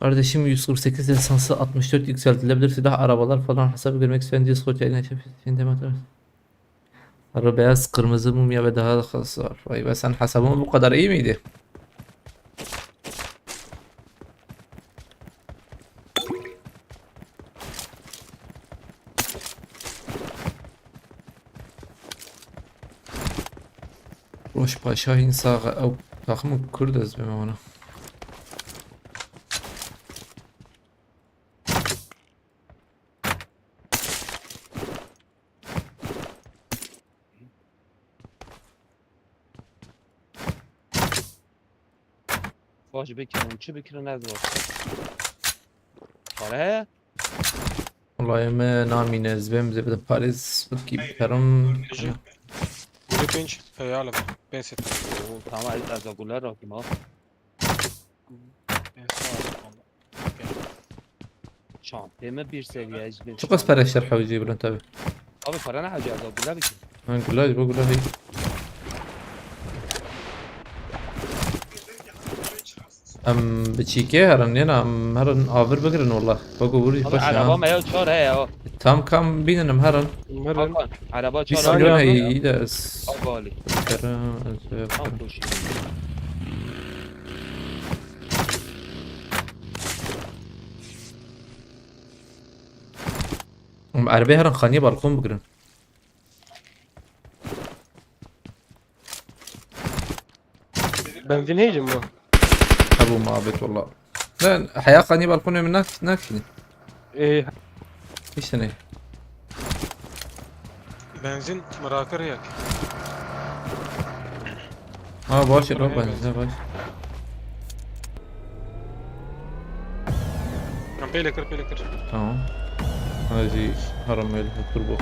Kardeşim yüz kırk sekiz destansı altmış dört yükseltilebilir silah, arabalar falan hesabı görmek isteyen Discord yayın açabilirsiniz. Şimdi hemen atarız. Sarı, beyaz, kırmızı, mumya ve daha da fazla var. Vay be, sen hesabın bu kadar iyi miydi? Roş Paşa insa ew takımı Kurd ez bime ona. Baş bikirin, çi bikirin ez var. Para he? Vallahi me namine ez bim zebde Paris bıkî perim. Biri pinç heyal be. Pes et. Oo, tamam, ez, ez de güler rakim ha. Pes et. Çantê me bir seviye ez bin. Çok az para şerh hocayı Bülent abi. Abi para ne hacı, ez de güler bikin. Ben güler bu güler. Em bi çîkê herin, yena em herin avir bigirin wala. Bak o vurî Abi baş araba ya. me ya çar he ya. Tam kam bînin em herin. Umarım. Hakan, araba Bir çar milyon abi. hey iyi de ez. Abi Ali. Kara, ez yaparım. Tam koşuyor. Em erbê herin xaniyê balkon bigirin. Benzin heycim bu. Hebû mabet wala. Sen heya qanî balkonê min nak-, nakî. Ê, Hiç ne. Benzîn mirakir yek. Ha, baş e, bak bence baş. Em pêle kir, pêle kir. Tamam. Hadi haram öyle turbo.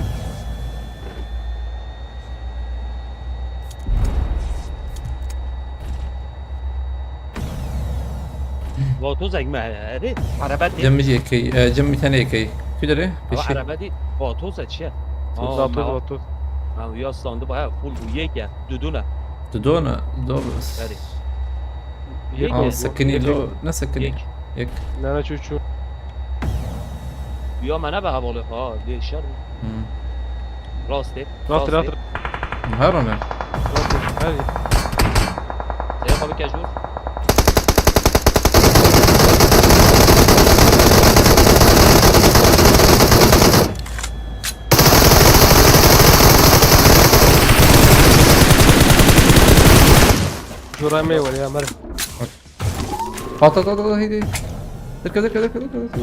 Vatoz ek me erê araba dê. Cem bir şey, e, Cem bir tane ekey. Küdere, Ama peşi. Araba dê. Vatoz ek şey. Vatoz. Vatoz, vatoz. Ha, ya standı bayağı full bu yek ya. Duduna. Dudona, doğru. Erê. Yek. Al sakini lo, ne sakini? Yek. Yek. Nana çu çu. Ya mene be havalı ha. Dê şer. Hmm. Rast et. Rast, rast. Her ne? Rast, her. Zeynep abi kejur. Jurayme var ya, mer. At, at, at, at, haydi. Dikkat, dikkat, dikkat, dikkat.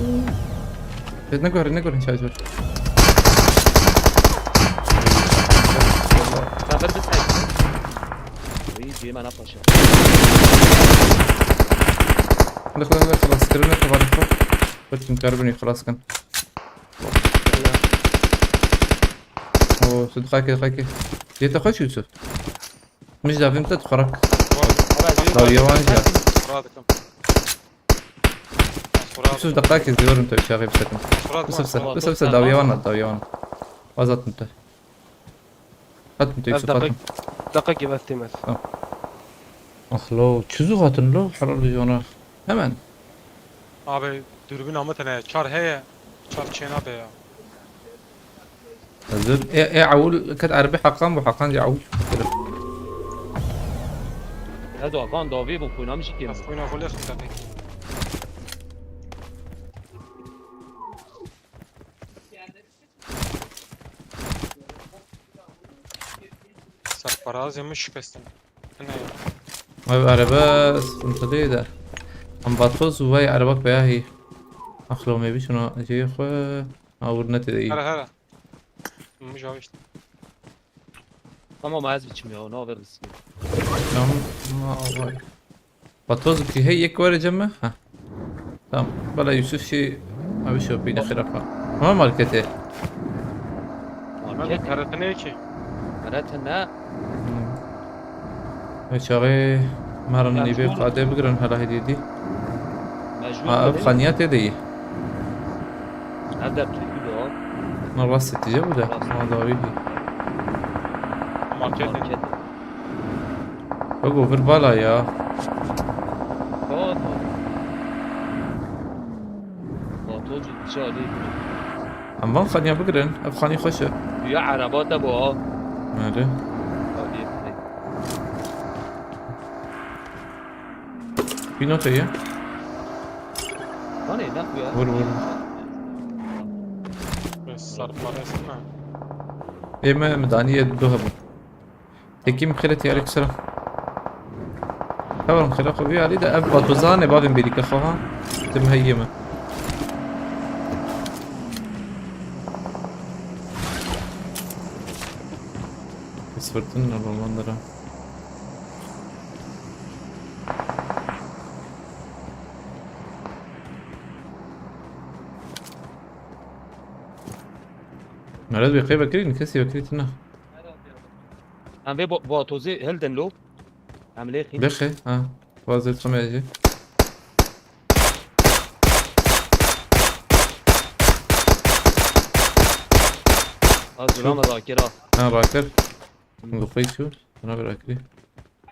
Evet, ne gör, ne gör, şarjör. Sefer bir tek. İyi, Ceyman Apaşa. Ne kadar, ne kadar, sıkırın, ne kadar. Bakın, karbonu خلاص kan. Oo, su dikkat, dikkat. Yete kaç Yusuf? Mıj davim te txorak. Dawiye wan ya. Xura dikim. Xura Yusuf, dikkat, diyorum tabii, şaka bir sakın. Xura Yusuf sen, Tamam, Yusuf sen, tamam. dawiye wan, dawiye wan. Azat mı te? Hat mı te, Ez Yusuf, dakika, hatım. Dakika gibi ettim ez. Ah lo, çuzu hatın lo, halal bir ona. Hemen. Abi dürbün ama tane çar heye. Çar çêna be ya. Hazır. E, e, awul, ket erbe hakan bu, hakan ya awul. Ya da kan davi bu kuynamış ki. Ez kuyna xwe lêxim te pêk. Serfarazê min şikestin. Ne? Abi araba sıkıntılı da. Am batoz vay araba bayağı iyi. Axlo me bir şuna şey xwe. Awur ne te değil. Here here. Min jawişt. Tamam, ez biçim ya, ne haber misin? Tamam. Vay. Batoz ki hey yek vereceğim mi? Ha. Tamam. Bala Yusuf şey abi şey yapayım, xirafa. Ama markete. Market karatine ki. Karatine. Ve çağı maranın ibe kade bigren hala hediyedi. Mecbur. Ha, ev xaniyat ede iyi. Ev de Türk'ü de o. Ma rast ettice bu da. Ma davi. Market. Bak over bala ya. Tamam. Batoz çağırıyor. Em van xaniya bigrin. Ev xanî xweş e. Ya araba te bu ha. Nerede? Tabii. Bir not ye. Hani ne bu ya? Vur, vur. Sarparasına. Ê me, me danî yê du hebû. Tekî min xêre tiyarek sira. Hevalin xêra xwe vî alî de ev batozan e bavên bêrîka xwe ha. Tim heyî me. Kes firtin ne roman dira. Nerede bir kaybı kirin, kesi yok kirin. Em vê bo- batozê hildin lo. Em lê xîn. Bixê, ha. Vazir xemeyecî. Az duran rakir ha. Ha, rakir. Gufayı çu. Buna bir rakir.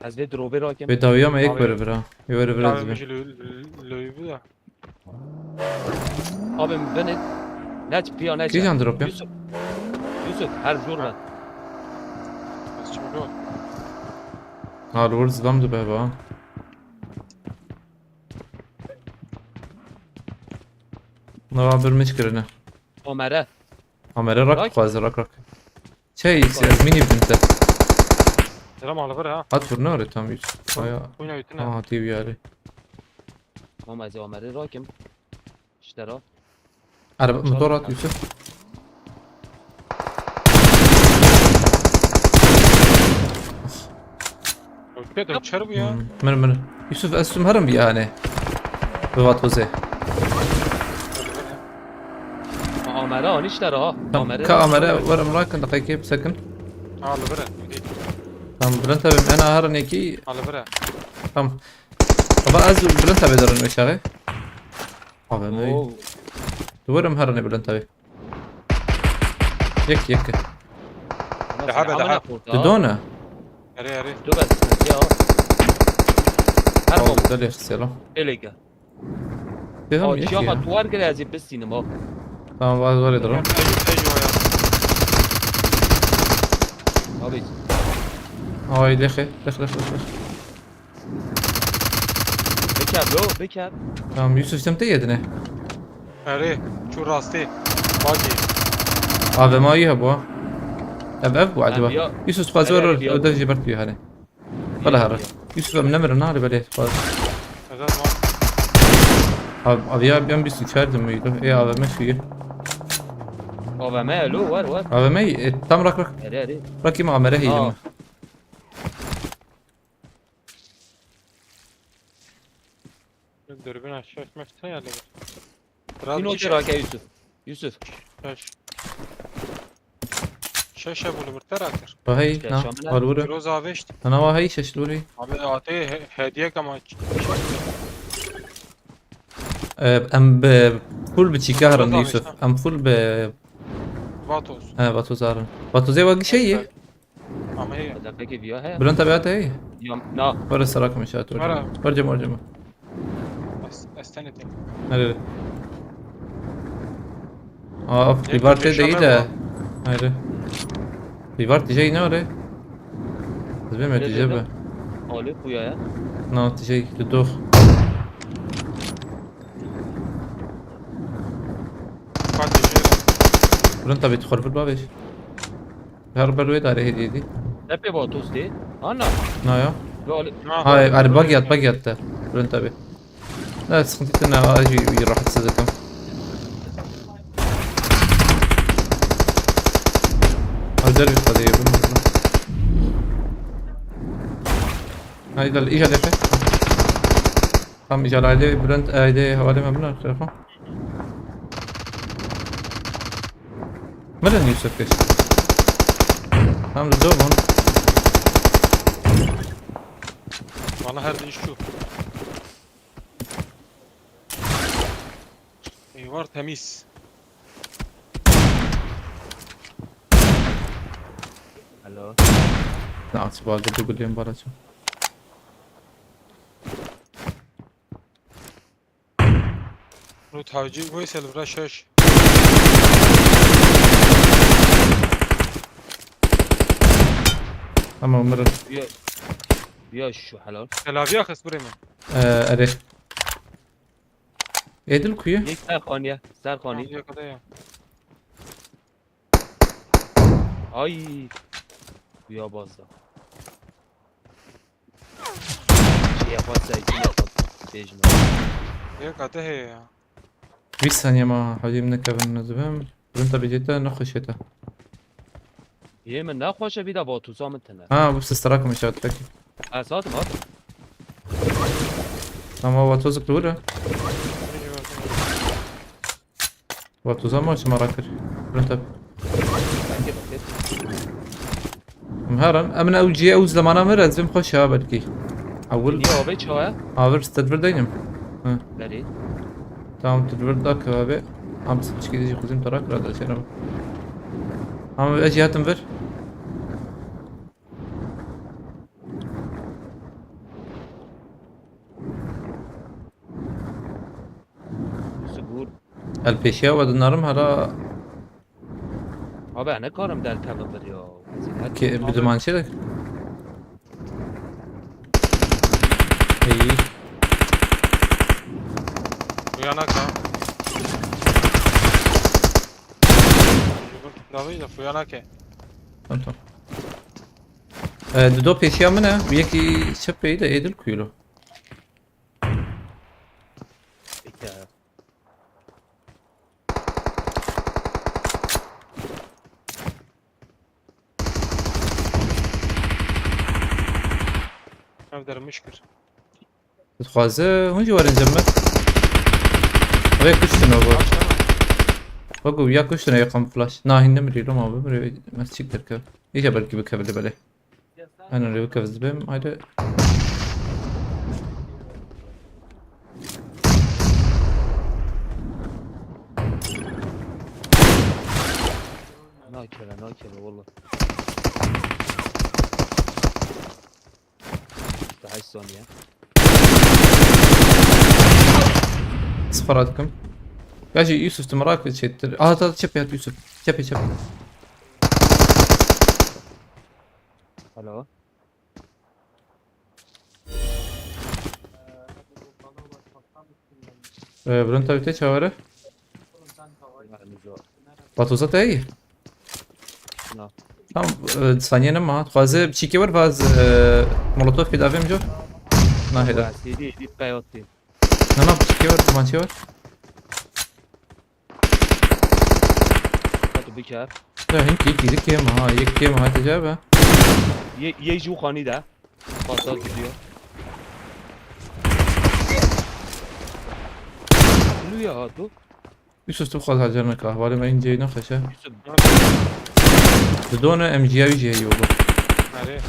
Ez vê drobê rakim. Ve dawiya me yek Abi. Vere vira. Yê vere vira Abi zibe. bir şey löyübü de. Abi beni. Ne piya ne. Kîjan drop ya? Yusuf. Yusuf her jor ben. Çünkü Ha, li wir zilam dibe ba. Nava bir miş kirine. Omere. Amere rak Rak. Xwaze rak rak. Şey, ez mini bidin te. Selam alıver ha. Hat vurna öyle tam yüz. Aya. Oyna ütüne. Aha, diye bir yeri. Tamam, ez ê Amerê rakim. Ji te re. Araba, motor at Yusuf. Pêt çer bû ya. Hmm, Mir mir. Yusuf, ez tüm herim yani. Bi vatozê. Ma Amerê anî ji te re ha. Tamam. Amerê Ka anî ji te Amerê re. Werim rakin, deqekê bisekin. Ha, li vir e. Tamam, Bülent abi, ena herin yekî. Ha, li vir e. Tamam. Baba, ez Bülent abi derin meşaxê. Abi, ne? Oo. Duvarım herin Bülent abi. Yek yek. Ama Daha be, sen daha. amına koydu Tu ha. dona. Erê, erê. Dur ben sıkıntı ya. Her Al baba. da leh selam. Elege. Dedim Aa, yek çiya ya. Batu var gel azim biz sinema. Tamam, var var ederim. Ey, ey, o ya. Abi. Ay, lehe, leh leh leh. Bekar lo, bekar. Tamam, Yusuf, sen te yedine. Erê, çû rastê. Bagî. A V M ayı ha bu. Ev ev bu acaba. ya- Yusuf, fazla Erê, var erê, ya- orada jiber diyor hani. Valla har. Yusuf, em nemirin ha, böyle. Evet, var. Abi, abi ya, ben bir sıçardım mıydı? E, A V M suyu. A V M lo var var. A V M, e, tam rak rak. Ere ere. Rak, ima Amer'e heydim. Aa. Dürbün aşağı açmak için ayarladım. Bin o çira ke Yusuf. Yusuf. Şaş. Şaşa bunu mırtar akır. Bahey, İşte na, şamına- var vurun. Firoz abi işte. Ana vahey şaş duri. Abi atı he- hediye kama. E, em be full bi çîka herin Tamam, Yusuf. tamam. Em full bi Vatos. He, vatoz herin. Vatozê wa gişeyi. Ama iyi. Hadi peki diyor he. Bülent abi hata iyi. Ya na. Var sarak mı şahat Var var. abi. Var cem, var cem. As- Aslan etek. Nerede? Aa, Yakın Bivarte yaşam değil ev de. var. Hayır. Bivarte şey ne oraya? Biz bilmiyoruz Ne diyeceğim dedi? ben. Alıp bu ya. Ne yaptı şey? Tutuk. Fatih şey. Bülent abi, tu xwe li vir bavêj. Her ber wê darê hêdî dî. Tepe Vatos de. Ana. Na ya. Yo alıp. Hay, er bag yat, bag yattı. Bülent abi. Ne sıkıntı ne, acı bir rahatsız ettim. Hazır bir kadeye bunu. Haydi, iyice defe. Tam iyice haydi, Bülent, haydi, havale mi bunlar telefon? Mirin Yusuf geç. Tam da dövün. Bana her değiş şu. Eyvar temiz. Alo. Nasıl vardı bu gülüm baracı? Rut havcı Veysel vira şaş. Tamam, mirin. Ya. Ya şu halal. Telaviya xes buraya mı? Ee, ere. Edil kuyu. Yek Serxaniye. Serxani. Yakada ya. Ay. Ya bazda. Şey yaparsa iki yapar. Bejme. Yakada he ya. Vîst saniye ma hewlî min nekevin ez bim. Bim tabi jete nexweşê te. Yê min nexweşe bî de vatuza min tine. Ha, bu sistera kim işaret peki. Ez hatim hatim. Tamam, vatozik dûr e. Vatoza ma çima rakir. Bim tabi. Belki bakit. Em herin, em ne ew cihê ew zemana mir ez bim xweş ha belkî. Ewil. Niye abi çawa? Avir sted vir deynim. Hı. Nereye? Tamam, tu vir da ke abi. Am se çiki diji kuzim tarak ra da sena. Ama ez jihatim vir. Sigur. El peşiya ve dinarım hala Abi ne karım der kevin bir ya. ki bir duman şey de. İyi. Uyanak ha. Davayı da uyanak e. Tamam, tamam. Ee, Dudo peşiya mı ne? Yekî çep peyî de edil kuyulu. Dermiş kir. Dixwaze hûn jî werin cem min. Wê kuştin o bu. Wek ya kuştin ya kamuflaj. Na, hîn nemirî, Roma bimirê, me çîk derkeve. Îca belkî bikeve li belê. Aynen, rê bikeve zibêm, haydi. Nakeve, nakeve, valla. Daha hiç saniye. Sıfır atım. Ya şey, Yusuf, tu merak et, çektir. Aha, ta çep yat Yusuf. Çep, çep. Alo. Ee, Bülent abi te çavere? Batuza te iyi. Na. Tamam, e, saniye nema. Xwaze çîkê wer vaz, e, molotof pê davêm jo. Na hêda. Sêdî, dît qeyotî. Na, na, çîkê wer, mançê wer. Hadi biker. Ya, hinkî, yekî, yekî kêm ha, yekî kêm ha, te cevap ha. Ye, ye jû xanî de. Pata gidiyor. Lu ya hatu. Yusuf, tu xwaz hacer neka. Hevalê me inceyî nexweş e. Yusuf, Didone M G A wî jî heye bu. Erê.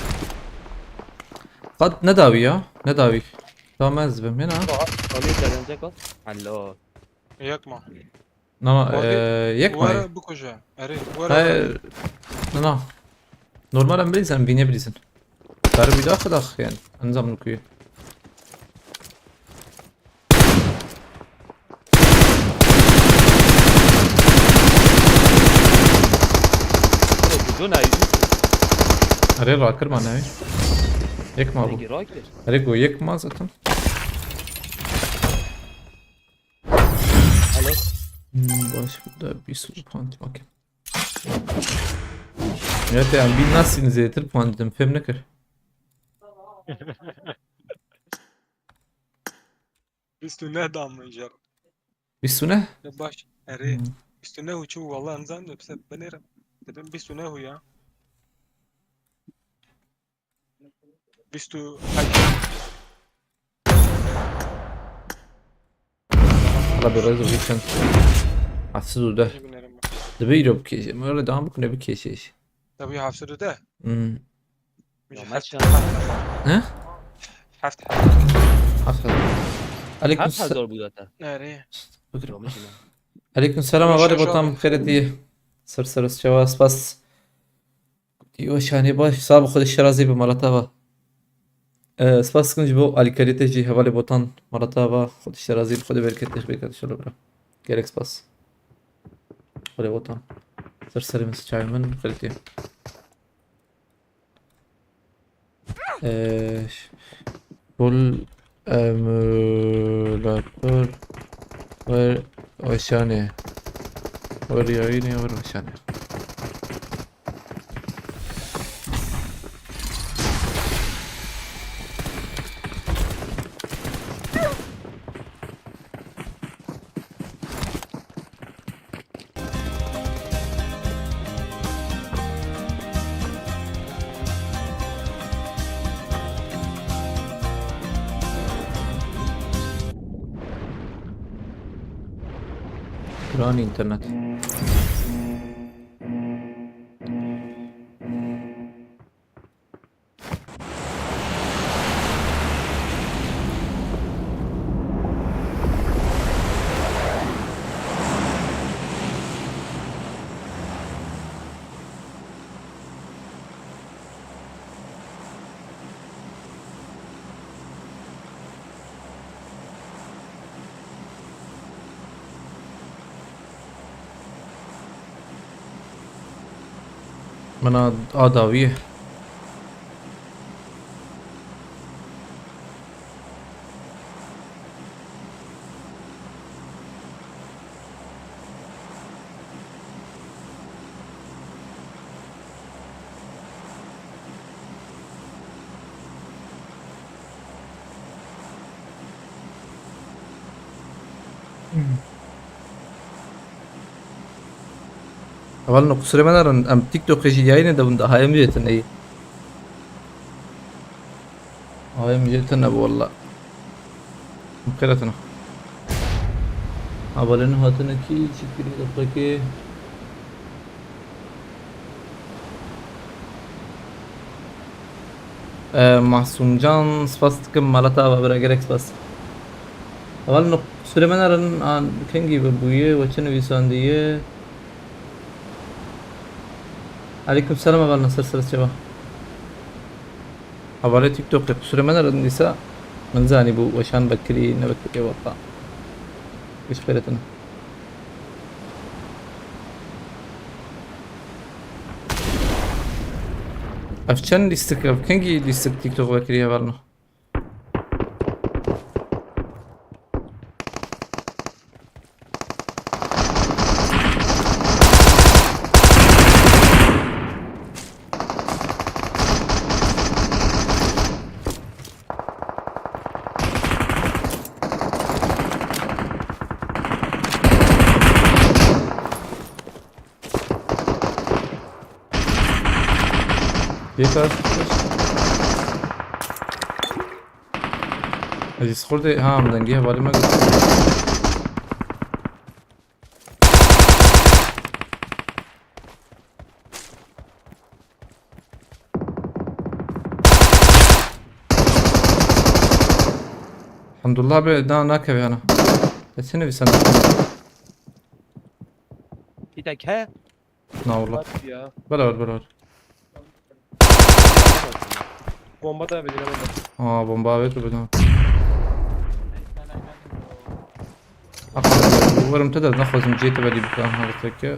Qat nedawî ya. Nedawî. Tamam, ez bim hena. Alî derence kat. Helal. Yek ma. Nama, Wagê, e, yek ma. Were bikuje. Erê, were, He, were. Na, na. Normal em bilîzin, em vînê bilîzin. Darê wî dax dax yani. Em zamin kuyu. Erê, rakir ma ne? Yek ma bu. Peki, rakir. Erê, go yek ma zaten. Alo. Hmm, baş, burada bir sürü panti bakayım. Ya te em bir nasıl zêtir pantim, fem nekir. Bîst û neh damê jer. Bîst û neh? Ya baş, erê. Hmm. Bîst û neh û çû, walla em zan, dibse binêrim. Dibin bîst û neh û ya. Bîst û heşt. Hala bir rezil geçen. Haksız o da. Binêrim ben. Dibe îro bikêşe. Öyle daha bikune bikêşe iş. Tabii hafsır da. Hmm. Ya, maç ya. He? Heft, heft. Heft. Aleyküm Heft se- hazır bu zaten. Nereye? Bakın. Aleyküm selam, Hoş, hevalê hoş Botan, abi. Xêr diye. Ser ser çawa, spas. Diyo şanê baş, sağ ol, Xwedê şerazî bi, mala te va. Ee, spas dikim ji bo alîkariyê te jî, hevalê Botan, mala te va. Xwedê şerazî bi, Xwedê bereket te, bereket inşallah bira. Gelek spas. Xwedê Botan. Ser serê min, çavê min, xêr diye. Ee, ş-, full emulator ver weşanê. Ver yayınê, ver weşanê. Giran internet. Min a, a dawiyê. Hevalno, kusurê me nerin, em TikTokê jî yayînê de bûn, daha em jê tune yî. Havayê min jê tune bû walla. Xêretine. Hevalên hatine kî çi kirî, xwekê. Ee, Masumcan, spas dikim, mala te ava bira, gelek spas. Heval, no, qusûrê me nerin, an kengî ve bûye, we çi nivîsandiye? Aleykum selam, heval, nasıl, ser çava? Hevalê TikTokê qusûrê me nerin dîsa, min zanî bû weşan vekirî, nevekirî wata. Hiç xêretine. Ev çend lîstik, ev kengî lîstik TikTok vekirî hevalno? Yeter. Ez xurdê, ha, em dengê hevalê me. Elhamdulillah be, na, nakeve yana. Desene bir sen. Bir dakika. Na, valla. Bak ya. Beraber, beraber. Bomba da bilir ama. Aa, bomba evet, bu da. Umarım te de naxwazim cê te belî bikan, ha, teke.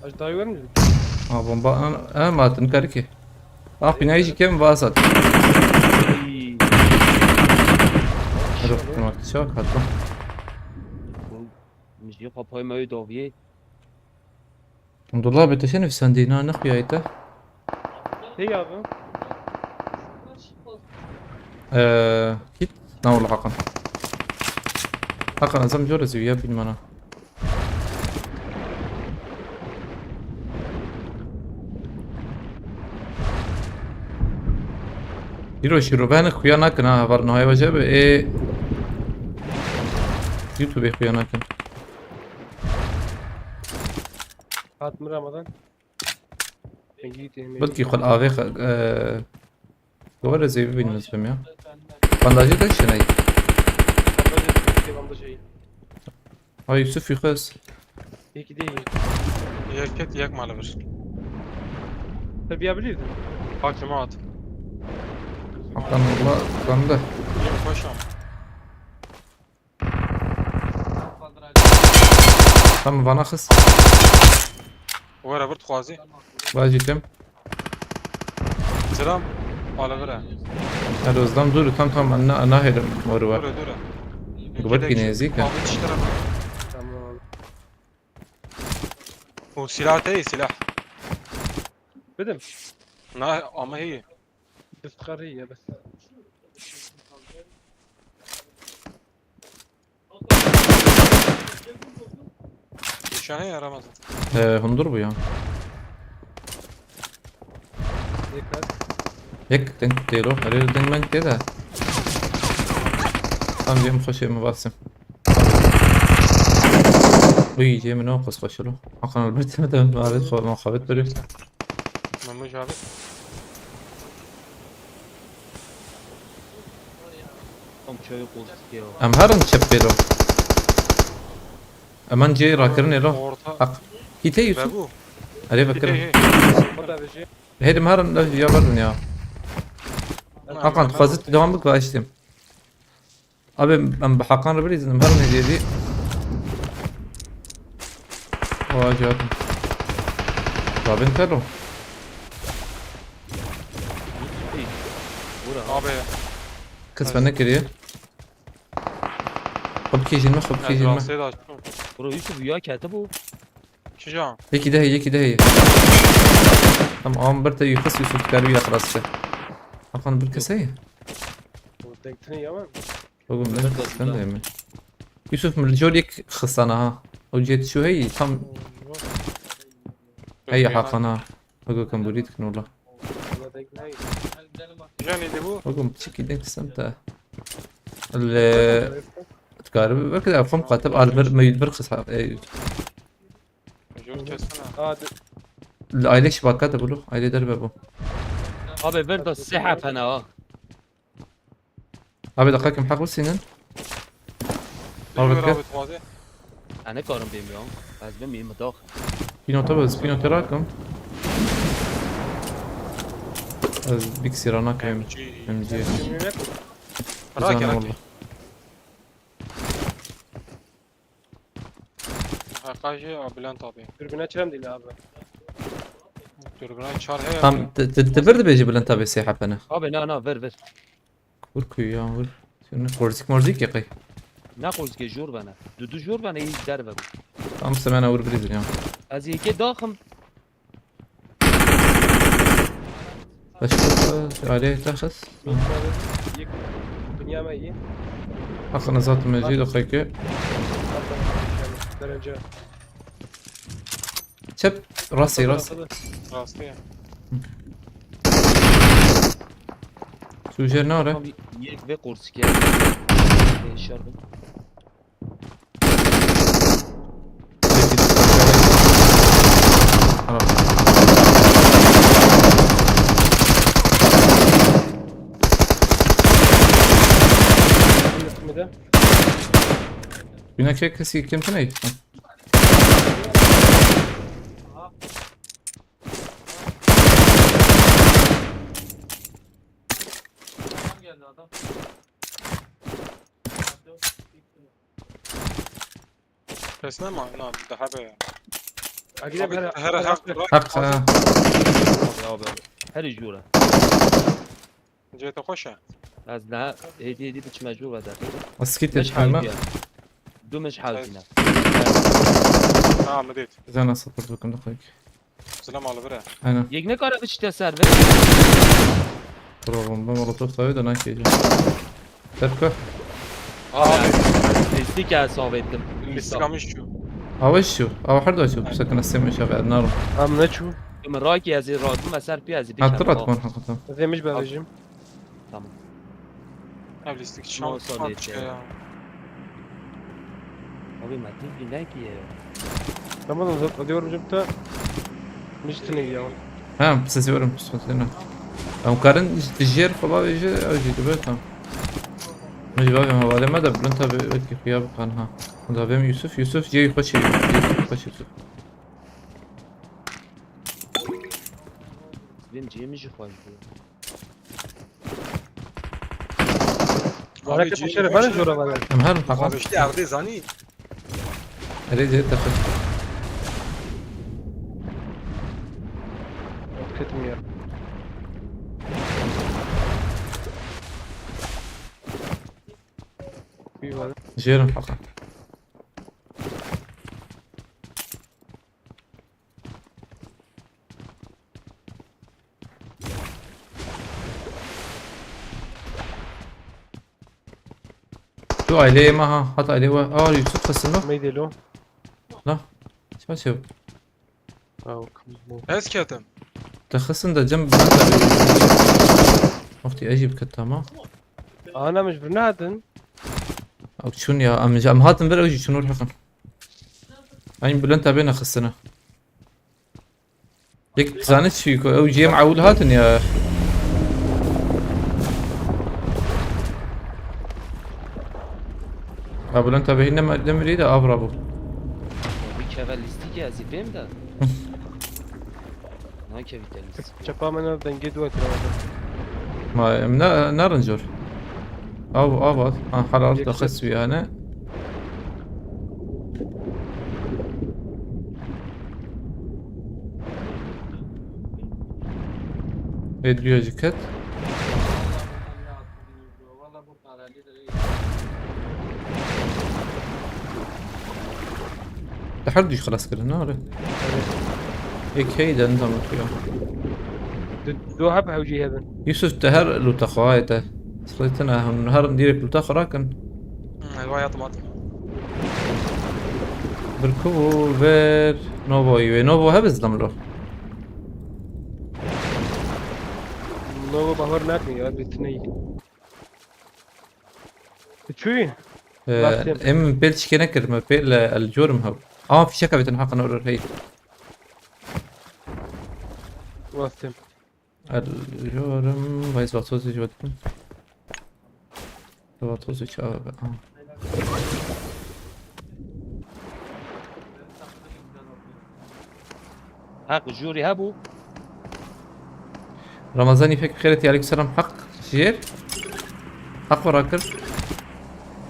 Aç daha görmüyor. Aa, bomba, an, an, ma, tu nikare ki. Ah, binayê jî kem vasat. Ay. Hadi, tamam, çok hatta. Min jî xwe pay me wê dawiyê. Abdullah, bi te çi nivîsandî? Na, nexuyayî te? Hey abi. Ee, git. Na, wala Hakan. Hakan, ez em jor ez ya bin mana. Îro şîrovene xuya nakin ha, heval niha ye wece be, ê YouTubeê xuya nakin. Hat mi Ramazan? Belkî xwe avê xe-, e, govere zêvî bînin ez bim ya. Bandajê te şiney. Bandajê, bandajê. Ay, Yusuf, yukarı. Yek değil. Yek et, yek mali bir. Tabii ya, bilirdin. Bak, cemaat. Hakan, valla, ben de. Yirmi koş ama. Tamam, vana xist. Were bir dixwazî. Vajî tim. Selam. Ala vere. Hadi Özlem dur, tam tam, ana, ana herim, moru var. Dur, dur. Gubat ki nezik ha. Abi, çi tarafı? Tamam. O silah değil, silah. Bidim. Na, ama iyi. Destkarı ya bes. Nişanı yaramaz. Ee, hundur bu ya. Dikkat. Yek denk têro. Erê, deng meng tê de. Tam cem xweşê min vasim. Uy, cem ne qos xweşelo. Hakan Albert mi de mabet xwe, mabet beri. Mamuş abi. Tam çayı koştuk ya. Em herin çep pêro. Eman cê rakirinê lo. Orta. Haq. Hîte Yusuf. Ve bu. Erê vekirin. Hîte, hîte. Hêdim herin lev ya verdin ya. Hakan, xwezit devam bik ve eştim. Abi, em bi Hakan re bilîzin, em herin êdî. Vay canım. Rabin telo. Abi. Kız ben ne kiriyor? Xwe bikêjin me, xwe bikêjin me. Bro, Yusuf, ya kete bu. Çica? Yekî de heye, yekî de heye. Tamam, ama bir te Yusuf, Yusuf dikarî ya xelas be. Hakan bir keseyê. Bugün ben sen de mi? Yusuf, min li jor yek xistana ha. O cihê şu heyî, tam heye Hakan ha. Hago kan burî dikin ola. Bana denk neydi? Janî de bû. Oğlum, çiki denk sen ta. Le, dikarî wekî ev xwe qatib al bir, me bir qisa. Ey, Jor kesene. Aa, de- li aile şibaka de bulu, aile derbe bu. Abi ver da sê heb hene ha. Abi, daqiqekim heq bisînin. Jor Abi, gel. Abi, taze. Ez nikarim bêm ya. Ez bimîm dax. Pînota be, ez pînota rakim. Ez biksîra nakim. M G. M G. Rake, Güzel rake. Oldu. Haqa jî a Bülent abi. Dürbüne çem değil abi. Dürbüne çar heye. Tam te, te, te bir dibêjî Bülent abi sê hepene. Abi na na ver ver. Vur kuyu ya, vur. Şimdi korzik morzik ya kay. Ne qolzikê jor bene. Du du jor bene, hiç derve bu. Tam semena vur brizin ya. Ez yekê daxim. Başka da, aile taşas. Yık. Dünya mı iyi? Hakkını zaten mecid o kayke. Derece. Çep, rasi, rasi. Rastı ya. Sujer ne ara? Tam yek ve qolzikê. Ee, şarbin. Üstümde. Güne kek kesi kim ne? Kes ne ma? Na, daha be ya. Agile Abi, her her hak Hak ha. Abi abi. Her jora. Cete hoşa. Ez daha hedi hedi biçme jora da. Askit Meş etmeme. haldiya. Du meş haldiya. Ha, mı dedi. Zana sapır bakın da kayke. Selam abi bire. Aynen. Yek ne kara biçte ser be. Bro, bomba molotof tabii de nakeyeceğim. Tepka. Abi. Listî ke hesab ettim. Listikamış şu. Avaş şu. Avaş her da şu. Sakın asem şaka ednaro. Am ne çu? Min rakî ez ê radim ez ser pê ez ê Hatır bikevim. at kon hakikaten. Zemiş bevejim. Tamam. Abi listik Tamam, çal. sağ ol, Çıkıyor yeter. Ya. Abi Metin bir ne ki ya? Tamam, o zaman diyorum cümte. Müştini ya. Ha, sizi yorum, sizi yorum. Em karin dijêr xwe bavêje, ew jî dibe tam. Min jî bavê hevalê me de bilind tabi wekî xuya bikan ha. Da bêm Yusuf, Yusuf jê xweş e, jê xweş Yusuf. Benim cihimi jî xweş bû. Hareket cihim başarı hoş ben ya. zora var. Em her hakan. Abi işte evde zani. Erê jê tepe. Ketim ya. Bir var. Jêrim hakan. Tu aileyê me ha, hat aileyê we. Aa, Yusuf xistin lo. Meydelo. La. Çima çew? Aw, kambo. Ez ketim. Te xistin de cem. Wextî ejîb ket tamam. Ana mecbur ne hadin? Ew çûn ya, em, em hatin vir ew jî çûn û heqin. Eyn Bülent abi nexistine. Yek zanî çi ku ew cêm ewil hatin ya. Ya Bülent abi hinne me-, demirî de avra bu. Bir keve listî ki ez ê bêm de. Nakevî te listî. Çapa me ne dengê dua etrafında. Ma em ne, ne rincor. Av, av at. Ha, halal Yek daxis wî yani. Ê duya jî ket. Te her du jî xilas kirin, ne are? Ê key de nizam tu ya. Du, du heb hewcî hebin. Yusuf te her luta xwe te. Sixlêtina hûn her direk luta xwe rakin. Hı, vay otomat. Bir ku ver Novo'yî wê. Novo heb izlam lo. Novo bahar nakin ya, bitine. Çuy? Ee, Bastim. Em pêl çikê nekir, me pêl, e, el corim hew. Ama fişek avêtin haqan olur hey. Bastim. El corim, vay zvatozî ji vetin. Zvatozî çawa be. Ah. Heq jûrî hebû. Ramazanî pek xêretî, aleykum selam. Heq jêr. Heq xwe rakir.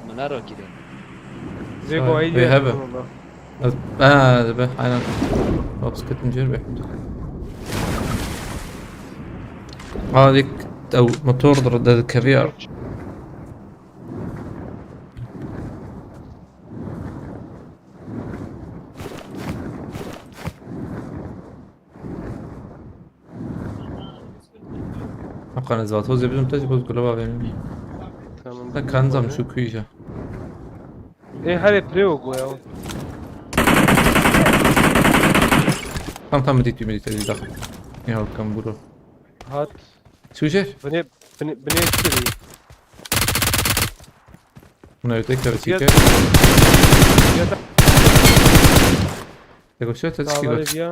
Min ne rakirê. Zê go ayî diye. Hebe. Ez, ha, dibe, aynen. Ops, ketin cêr be. Aa, dik, ew motor der, der keviya. Hakan ez vato zê bizim te ji boz gulava verin. Tamam. Te kanzam şu kuyja. E, hare preo go ya. Tam tam medit medit medit daxil. Ne halkam buro. Hat. Sujer. Bine, bine, bine kiri. Buna öte kere Ya- çeker. Te koşuyor te Daha çekiyor. Vale diye.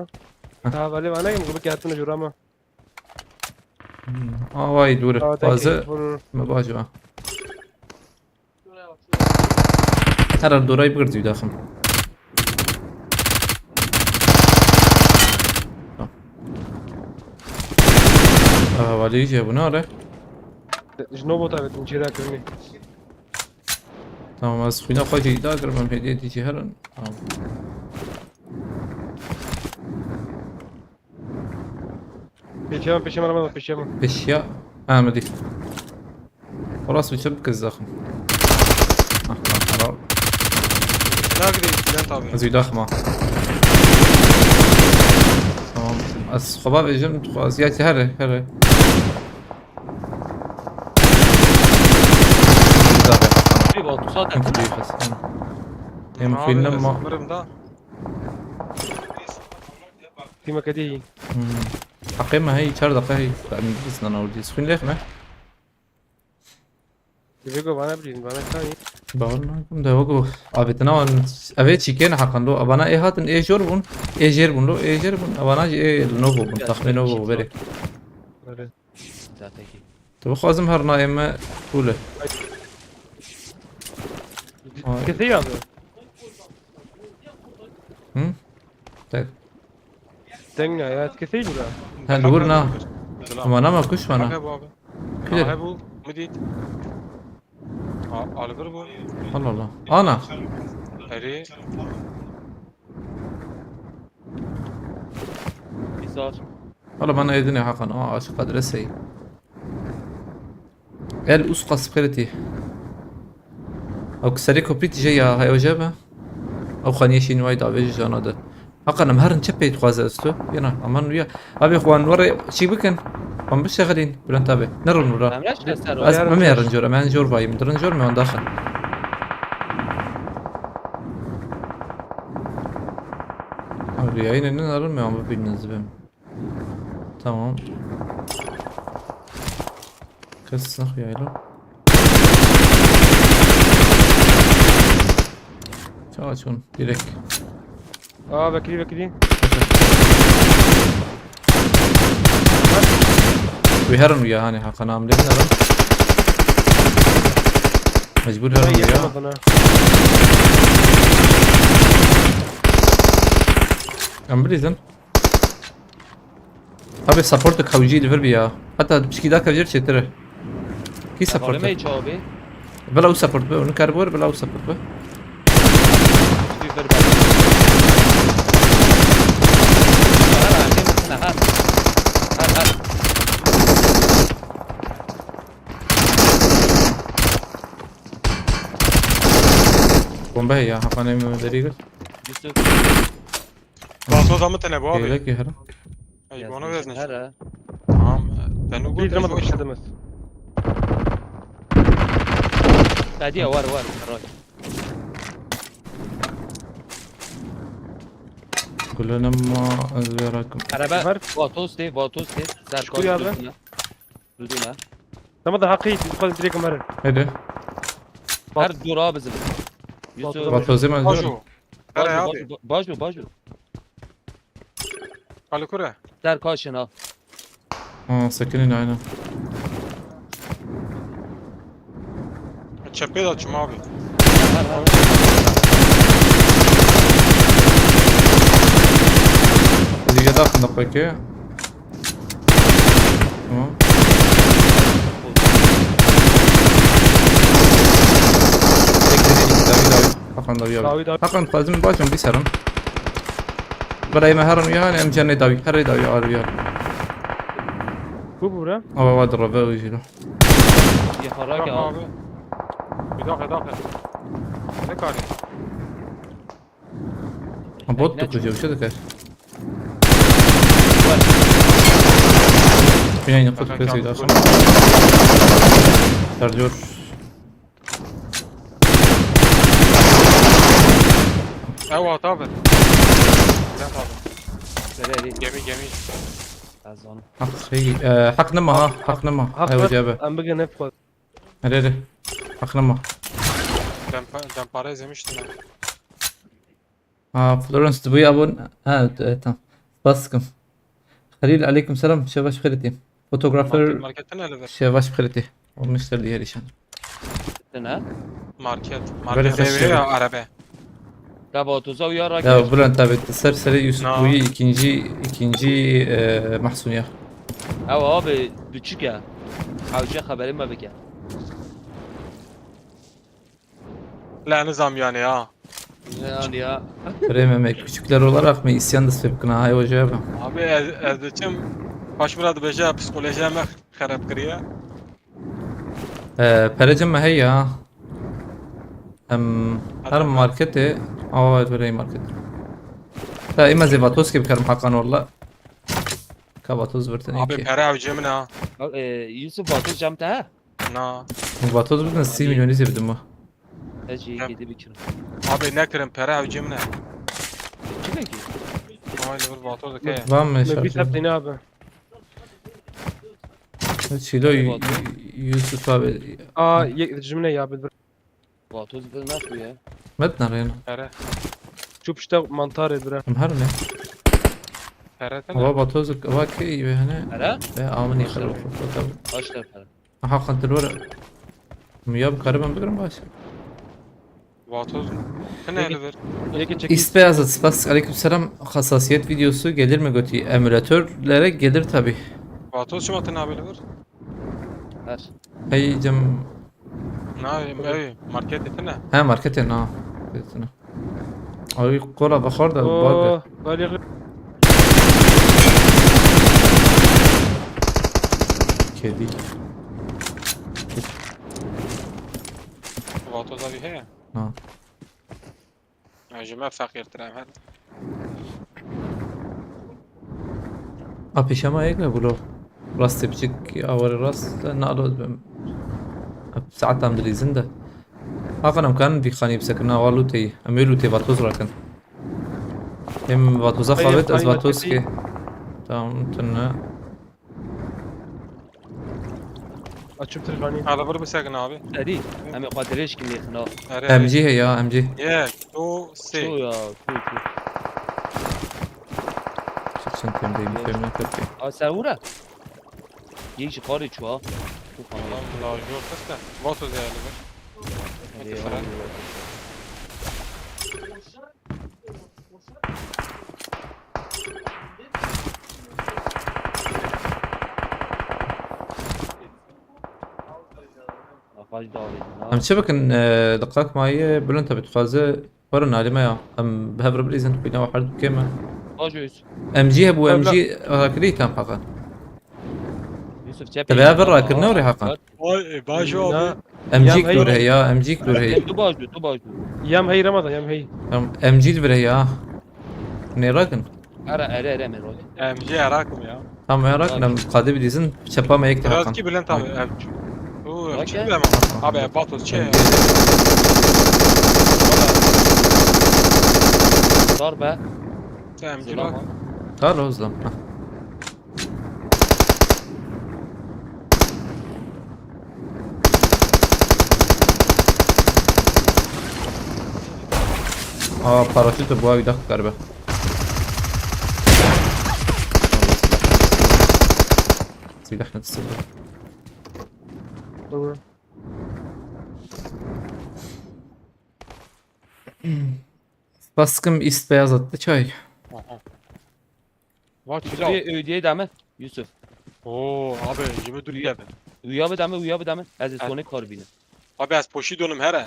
Hah. Daha vale bana kim? Bunu kağıtını jurama. Aa vay dur. Daha Bazı vurur. me bajo. Her an dorayı bir düğü daxim. Aha vali iyice bu ne ara? Jino bota vetin, çira kırmı. Tamam, ez xwîna xwe jî îda kirim, em hêdî dî jî herin. Tamam. Peşe ben, peşe ben, peşe ben. Pêşiya. Ha, min dî. Xwelas wî çi bikir zexm. Ah, ah, ah. Nagirî Bülent abi. Ez wî daxim ha. Tamam. Ez xwe bavêjim, tu xwe ez ya here, here. Bir bak, tusa Em takım. kuduyu xestin. Em Abi, xwînim ma. Mirim da. Tima kedi. Hmm. Heqê me hey, çar deqe hey. Em biznan awdî. Xwîn lêx me. Dibe go bana bilin, bana kani. Bawer nakim de wego. Avêtina wan. Evê çîkê ne heqan do. Bana ê hatin ê jor bûn. Ê jêr bûn do. Ê jêr bûn. Bana jî ê li novo bûn. Taxmê novo berê. Öyle. Zaten ki. Tu bixwazim her nayê me cool e. Ay. Kesi abi. Hı? Tek. Deng ne ya? Kesi bura. Ha, li wir na. Ama nama kuş bana. Hebu abi. Kuyur. Hebu. Midit. Alibir bu. Allah Allah. Ana. Eri. Bizar. Hala bana edine hakan. Aa, aşk adrese. El us kaspereti. Ew serê kopît jê ya, hay oje be. Ew xaniyê şîn way davê ji jana de. Hakan em herin çi pê dixwaze ez tu? Yena, aman wiya. Abi xwan were çî bikin. Xwan bişexilîn. Bülent abi. Ne rûn wira. Emre çe ser o. Ez Yarın me beş. Herin jor, em herin jor vayim. Dirin jor me wan daxin. Abi yayın ne narın me wan bibînin ez bim. Tamam. Kes sık yayla. Çağa çun direkt. Aa, bekle, bekle. Wî herin wî ya, hani Hakan amlê herin. Mecbur herin Ay, wî ya. yapamadın ha. Em bilîzin. Abi support kewcî li vir bî ya. Heta piçkî da kewcî çêtir e. Kî support Probleme e? Hiç abi. Bila ew support be, onu kar bor, bila ew support be. Bir ver bak. Her her şey mesela her. Her her. Bombe ya, hapanê mi derî gir. Yusuf. Vato da mı tene bu abi? Yelek ya herin. Ey, Yazmış bana versin. Her ha. Tamam. Ben o Bir drama kadar. başladım. Hadi ya var var. Right. Gülünüm ma ez verakım. Araba. Var. Vatos de, Vatos de. Serkan Şükür abi. Gözüne. Dûdû ne? Tamam da hakkı yit. Yukarı direkt Ömer'e. Hadi. Her dûr abi zil. Yusuf. Vatozê me Bajo. diyorum. Kare Bajo, abi. bajo, bajo, bajo. Kalikure. Ser kaşın ha. Ha, sekinin aynen. Çepê de açım abi. Lige de hakkında peki. Tamam. Tek tek tek, davi davi. Hakan davi abi. Davi, davi. Hakan lazım bacım bir sarım. Bela yeme haram ya, em cenne davi. Her davi abi ya. Bu bu bura. Ama vardır Rabbe o yüzüyle. Yıkarak Bak ya. Abi. Bir dakika, bir dakika. Ne kare? Ha, bot Ne dokuyor, bir çok- şey döker. Yine yine kutu kesiyor daha sonra. Chargeur. Ew hata bin. Bülent abi. Severim. Gemi gemi. Kazanım. Hak şey, e, hak ne ma ha, hak ne ma. Hak Ev ver. cevabı. Em bigin hep koy. Nerede? Hak ne ma. Ben, pa- ben para izlemiştim ya. Ha, Florence, bu ya bu. Ha, e, tamam. Baskım. Halil, aleyküm selam. Şevaş xeritî. Fotografer Market, marketin hele ver. Şevaş xeritî. Olmuştur diğer işin. Ne? Market. Böyle Market ses seviyor ya yok. Arabe. Gaba otuza uyar Ya rakı. Bülent abi, ser seri Yusuf No. Buyu ikinci, ikinci e, mahsun ya. Ev abi küçük ya. Hawce haberim var bike. La nizam yani ya. Ne yani ya? Bre Mehmet, küçükler olarak mı isyan da sebkına hay hoca abi? Abi ez, ez diçim. Baş Murat Beja psikoloji me xerab kiriye. E, perecim me hey ya. Em, her markete, ava verey market. Ta ima zê vatos ki bikarim hakan valla. Ka vatos verten Abi ki. Pere avcı min ha. Bak, e, Yusuf Batur cam te ha? Na. Vatos verten sî milyon izledim bu. Eci Yap. yedi bir kilo. Abi ne kirim Pere avcı min ha. Kime ki? Ama ne bir vato da kaya. Var mı Mevlüt şarjı? hep yine abi. Çilo Yusuf abi. Aa, ye- cümle ya bir. Vatur da nasıl ya? Met nereye? Pere. Çup işte mantar edire. Em her ne? Pere Ava tane. vatos, ava ki ve hani. Ara? Ve amın Başlar. Yıkar. Başlar para. Aha, kantir var. Ya bu karı ben bilirim baş. Vato. Tane hele ver. Yeke çek. İspe yazdı. Spas. Aleykümselam. Hassasiyet videosu gelir mi götü? Emülatörlere gelir tabi. Vato şu atın abi ver. Her. Hey cem. Na ev market etine. Ha, markete na. Etine. Ay kola bakar da Oo, bak. Bali. Kedi. Vato da bir he. Ha. Ya jime fakir tirem her. A pêşema yek ne bulo. Rastê biçik awarê rast nalo bim. Saet em dilîzin de. Hakan em karin vî xanî bisekin na wa lûteyî. Em wê lûtê vatoz rakin. Em vatoza Hayır, xavêt ez hayır, vatoz hayır. Ki. Tamam tune. Açıp tırkanı. Hala bir bisekin abi. Eri. Em ê xwe dirêj kim yêxina. Ere. M G he ya M G. Yek, du, sê. Ço ya. Ço ço. Çend tem deyim tem ne tepki. A ser ura. Yek ji xarê çuwa. Ço xanî. Tamam, la jor keste. Vato zeyali bir. Ê, Hadi sıra. Axaj dawê. Em çi bikin? E, diqak maye bilind tabi dixwaze. Were nalî me ya. Em bi hev re bilîzin xwîna we her du kêm e. Bajo Yusuf. M G hebû Were M G rakirî tam heqe. Yusuf çep. Te bi hev rakirine were heqe. Vay, e, bajo Ya, abi. M G Ya, dûr he ya, M G dûr he. Tu bajo, tu bajo. Yam hey Ramazan, yam hey. Em M G li vir he ya. Nê rakin. Ara, ara, ara, mero. M G Irak mı ya? Tam me rakin em qadê bidîzin çepa me yek de Biraz heqan. ki Bülent abi. Ev. Bu ev Bak kim ya. bilemem. Abi ev Batos şey. Darbe. Sen M G Zilama. bak. Kar hozlam. Ha. Aa, paraşüt bu abi, dakika galiba. Silah ne sildi? Doğru. Baskım ist beyaz attı çay. Aha. Bak, Yusuf. Ödeye deme. Yusuf. Oo, abi, yeme dur ya. Uya bir deme, uya bir deme. Ez Evet. Sonic karbine. Abi, ez poşî donim here.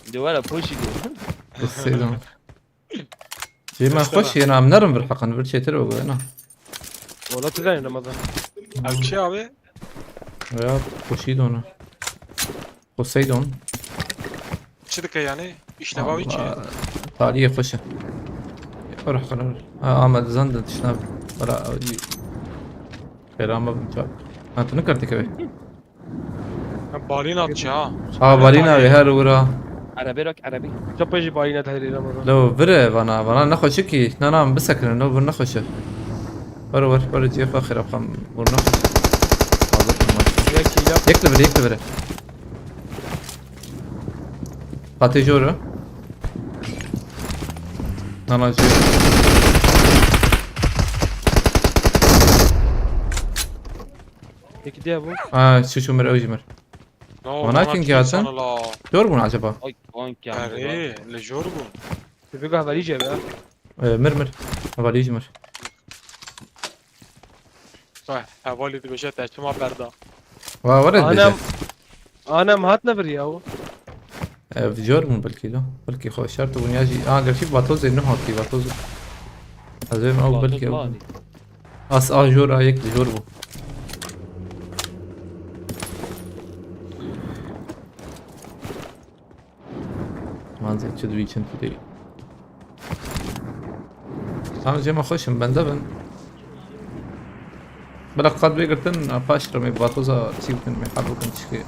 De wala poşî donim. Poseidon. Şey, me xweş yena, em nerin vir heqan, vir çêtir ve goyena. Wala tu zanî Ramazan. Ev çi abi? Ya, poşî donu. Poseidon. Çi dike yani? İşleva wî çi? Taliyê xweş e. Ruh xerar. Ha, ama zan de tişna. Wala, xêra me bin çak. Ha, tu nikar dikeve. Ha, balîna diçe ha. Ha, balîna wê her wira. Erebê rak erebê. Çapa jî balîna diherî Ramazan. Lo, vire vana, vana nexweşikî. Na, na, bisekinin, lo, vir nexweşe. Were, were, were, cihê xwe xirab xam. Vur nexweşe. Hazır olmaz. Yek hîla. Yek li vir, yek li vir. Qatê jor e. Nana jor. Yekî diye bû. Ha, şu, şu mir, ew jî mir. No, Wana wana kim kim geldi? Sana la. Jor bûn acaba? Ay, kan Erê, li jor bûn. Tu bigah verî cebe. Ee, mir, mir. Hevalî jî mir. Vay, hevalî dibêje te çima berda. Wa, were dibêje. Anem, anem hat ne bir ya o. Ev jor bûn belkî lo. Belkî xwe şert bûn ya jî. Aa, gerçi vatoz ê nuh hatî, vatoz. Ez ê ew belkî ew. As a jor a yek li jor bû. Manzil çi dibî çin tu dê. Tamam, cema xweş in, bende bin. Bila qat bê girtin, a, paş re me vatoza çî bikin, me hal bikin çikê.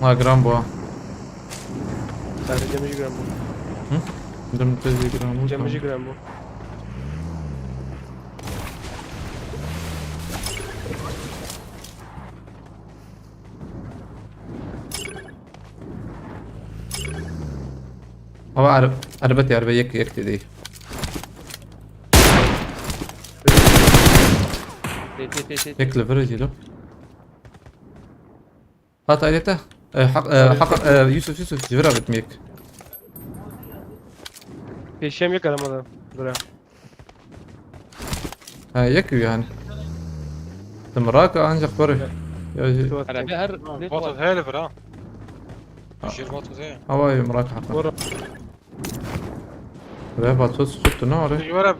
Ma giran bû ha. Sen de Cemil giran bû. Hı? Dim tezî giran bû. Cemil giran bû. Ama er-, erbet ya, erbe yek, yek dedi. Tê, tê, tê, tê, tê. Yek li vir jî lo. Hat ayrete. E, hak, e, hak, e, Yusuf, Yusuf, ji vir a bitim yek. Pêşem yek aramadan. Bira. Ha, yek yani. Tim raka ancak var. Ya, Arabî her Vatos hele bira. Ha. Jir vatos hele. Hava yum raka hatta. Ve vatos kuttu ne var? Jivara.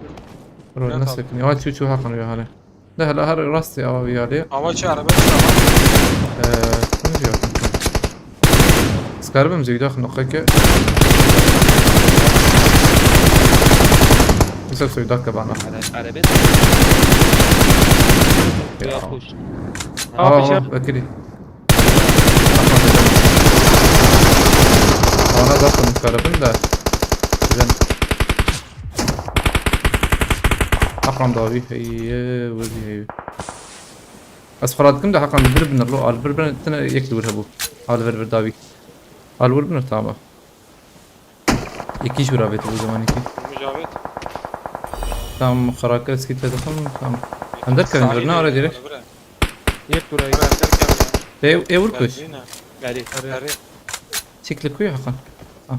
Bro, ne sakın? Ya, çu çu hakan ya hale. De hele her rastî ava vî alî. Ava çi araba çi ava? Eee, hûn jî yakin. Skaribim zî daxil noqeke. Mesela soy dakika bana. Ara-, arabet. Ya. Ya, hoş. Aa, aa, bekiri. Ana zaten skaribim de. Güzel. Hakan dawî heye, wezî heye. Ez xwe radikim de Hakan li vir binir lo, al vir binir, tine yek li wir hebû. Al vir vir dawî. Al wir binir, tamam. Yekî ji wir avêt bu zamanekî. Mijavêt. Tamam, xwe rakir eskî te dixim, tamam. Em derkevin vir, ne ara direk? Yek burayı. Te ê wir kuş. Berî. Çek li ku ye Hakan? Ah.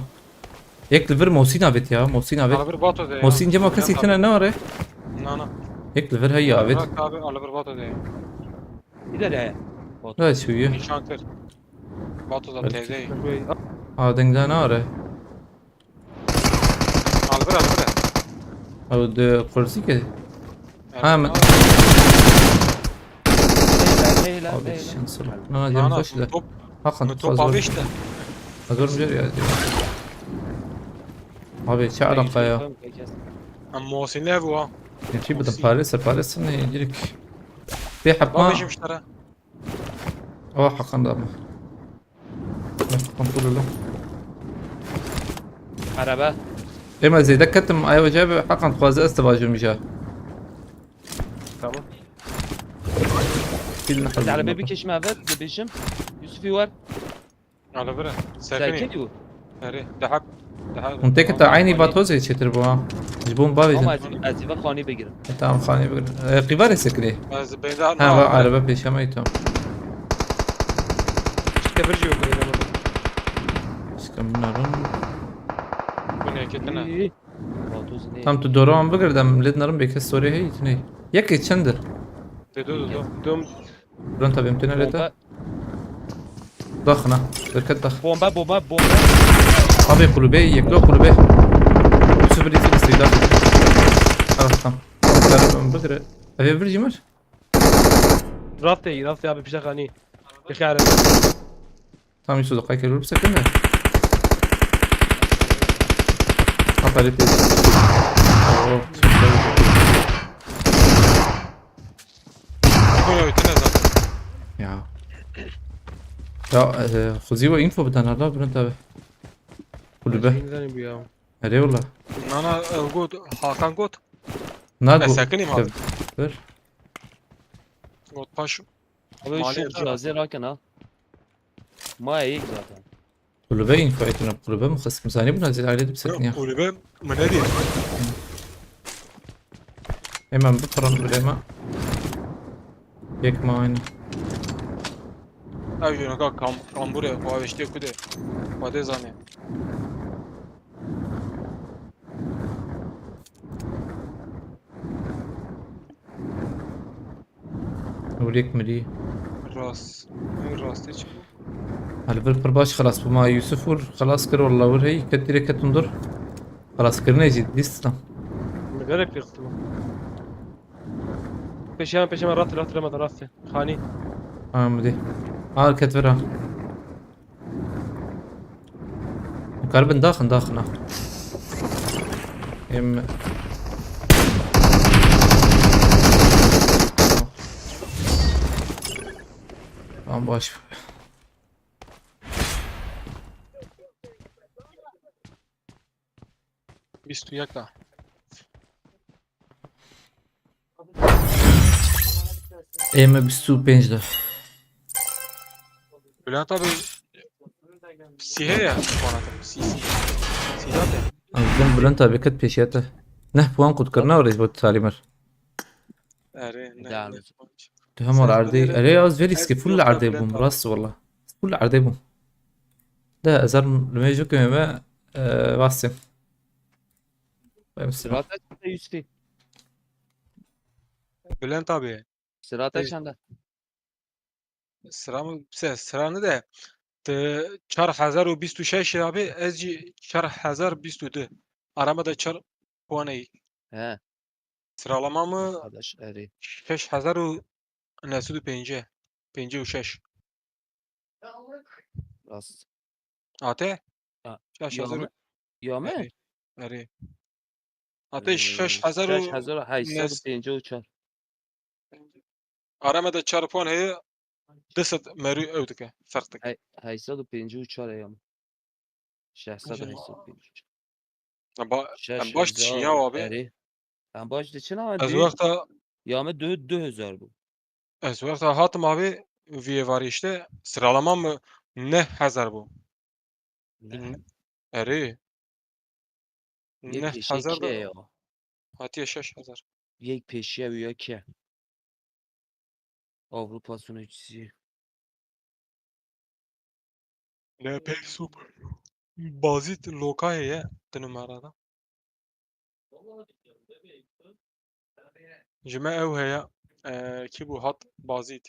Yek li vir Mosîn avêt ya, Mosîn avêt. Ala vir Bato de ya. Mosîn cema kesî tine ne are? Na, na. Yek li vir hey avêt. Bırak abi, ala vir Bato de ya. Bir de de. Ne çûye? Nîşan kir. Bato da Belki. Tevde. Ha, dengde ne are? Al vir, al vir. Ew de kursî ke. Ha, min. Heyla, heyla, abi, heyla. Şanslı. Na, na, canım, ana, taş da. Top. Hakan, top fazla abi işte. Hazır mı ya? Abi, çağır kaya. Em Muhsin'le bu ha. Ne şey, bu da Muhsin. Parası, parası ne, direkt. Bir hap. Bak, ma- beşim işlere. Oh, Hakan da mı? Hakan kurulu. Araba. Ema zêde ketim, ay hoca bi Hakan xwaze ez tevajim ja. Tamam. Pîl nexwe. Te elebe bikişme evet, dibêjim. Yusufî wer. Ala vira. Sekinî. Sekinî û. Erê. Daha. Daha. Hûn têkita eynî batozê çêtir bû ha. Ji bo min bavêjin. Ama ez, ez ê ve xanî bigirim. E, tamam, xanî bigir. E, qîvarê sekinî. Ez beyda. Ha, va erebe pêşema î tam. Kefir jî yok öyle ama. Şikam narin. Bu ne ketine? Î, Batoz ne? Tam tu doro an bigir dem lê narin bê kes sorê hey tunê. Yekê çendir. De do do do. Dom. Buran tabi em têne lê te. Bomba, Daxina. Derket dax. bomba, bomba, bomba. Abi kulübe, yeklo kulübe. Sıfır iki listeydi. Ah, tamam. Yarım bigire. Eve bir cimir. Rastê, rastê abi pişe xanî. Bixare. Tam Yusuf, dakika bir sekund. Aparete. Oo, süper. Bu ne ötüne zaten. Ya. Ya, e, Xuzî ve info biden hala Bülent abi. Kulübe. Nizanî bu ya. Erê wala. Nana e, got, Hakan got. Na E, go. sekinî mi abi? Dur. Got paş. Abi Mali şu yeter. Cihazı rakin ha. Ma iyi zaten. Kulübe info etine kulübe mi xism zani buna zil aile dip sekniya. Kulübe mi ne diyor? Hemen bu paranı bile hemen. Yek ma aynı. Ev yöneka kam kambure, bu avişte kude. Kude zane. Û yek mirî. Rast. Ev rastê çi? Hal vir pir baş xelas bû. Ma Yusuf wir xelas kir, walla wir hey ket dirê ketin dur. Xelas kirine jî dîstan. Ne gerek yoktu bu. Peşime peşime rast rast rast rast. Hani Amidî. Al ket vir ha. Karibin daxin daxin ha. Em. Tamam baş. Bîst û yek da. Ême bîst û pênc de. Bülent abi sî heye puan atın. Sî sî. Sî zaten. Azdan Bülent abi ket pêşiya te. Neh puan qut kirina û rêz bo talimir. Erê ne. Devam ne. et. Tu hema Sen erdê. Bülent Erê az verî Ez ski full yok ya erdê Bülent bûm. abi. Rast wala. Full erdê bûm. De ezer limê jû kime me, e, vastim. Benim sıra. Sırada çanda Yusufî? Bülent abi. Sırada Ey. Çanda? Sıra mı? Se, sıra ne de. Te çar hezar û bîst û şeş abi, ez jî çar hezar bîst û du. Arama da çar puanê. He. Sıralama mı? Arkadaş eri. Şeş hezar û nesûd û pêncî. Pêncî û şeş. Rast. Ate? Ha, Şeş ya hezar mı? û- Ya mı? Erê. Erê. Ate şeş hezar û Şeş hezar heyşsed û pêncî û çar. Arama da çar puan heye. Desat merû ew dike. Ferq dike. Hey, heyşsed û pêncî û çar ya mı? Şeş sed û heyşsed û pêncî û çar. Em ba-, Şeş em baş dişin ya abi. Erê. Em baş diçin ama Ez dü-, wexta, ya mı du, du hezar bu. ez wexta hatim abi vîyê varî işte sıralama mı neh hezar bu. Ne? Erê. Yek Neh hezar pêşekiye da ya. Hatiye şeş hezar. Yek pêşiye wî ya ke. Avrupa sunucusu. Ne pek super. Bazit lokayê ye di numara da. Ji me ew heye, e, kî bû hat Bazit.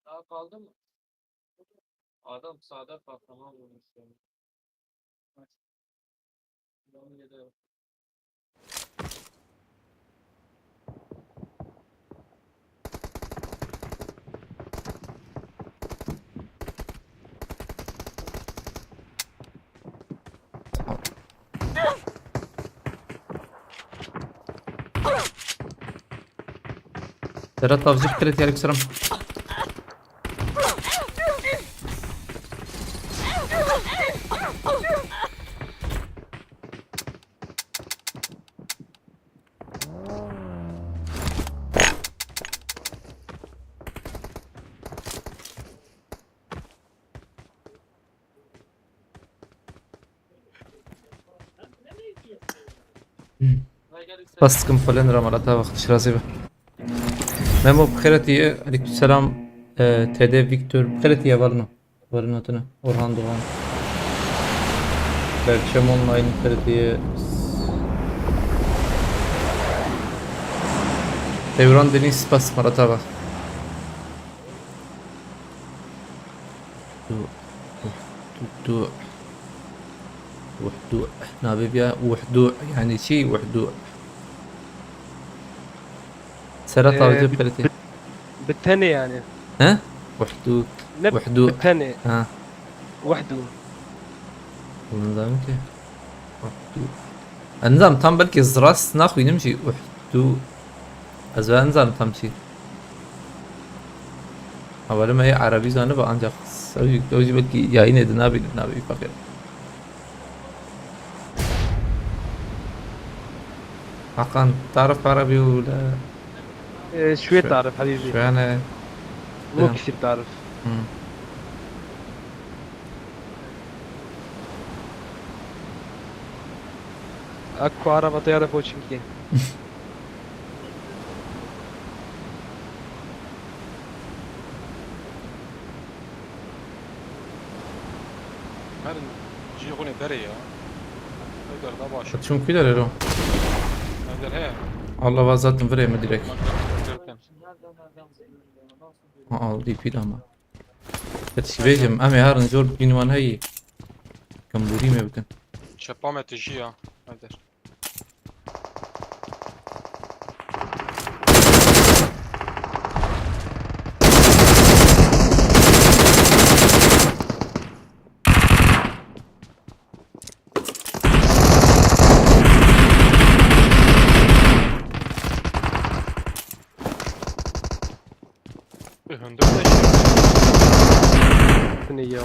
Daha kaldı mı? Adam sağda kahraman vurmuş ya. Bak. Devam edelim. Serhat Avcı, dikkat et, aleykümselam. Bas dikim, polên re mala te wext şirazî be. Memo, bi xêr hatiye. Aleykümselam. E, T D Victor, bi xêr hatiye, hevalino. Hevalino tune. Orhan Doğan. Perçem Online, bi xêr hatiye. Tevran Deniz, spas, mala te wext. Wehdû, wehdû, wehdû. Navê bîya wehdû, yani çi wehdû? Serhat Ee, abi de bi, peletê. Bi, bi tenê yani. He? Wehdû. Ne wehdû. Bi tenê. Ha. Wehdû. Bunu da mı ki? Wehdû. Ez nizanim tam belkî ez rast naxwînim jî. Wehdû. Ez wê nizanim tam çi. Hevalê me yê erebî zanibe, ancak ew jî, ew jî belkî yayînê di nabînin, nabî feqîr. Hakan, tarif erebî û le. Ee, şuê tarif, hebîbî. Şuê ne. Mû kisîb tarif. Hı. Ak ku araba teyare Pochinki. Herin cihê xwe nê berê ya. Ew der da baş. Çimkî der ero. Ev der heye. Allah vazatin virê me direkt. Bak, bak, bak, bak. Ha, al D P de ama. Te tişkî bêjim, em ê herin jor bînwan heyî. Kembûrî me bikin. Çepa me tijî ya. Heyder. Hundir de şey. Seni ya.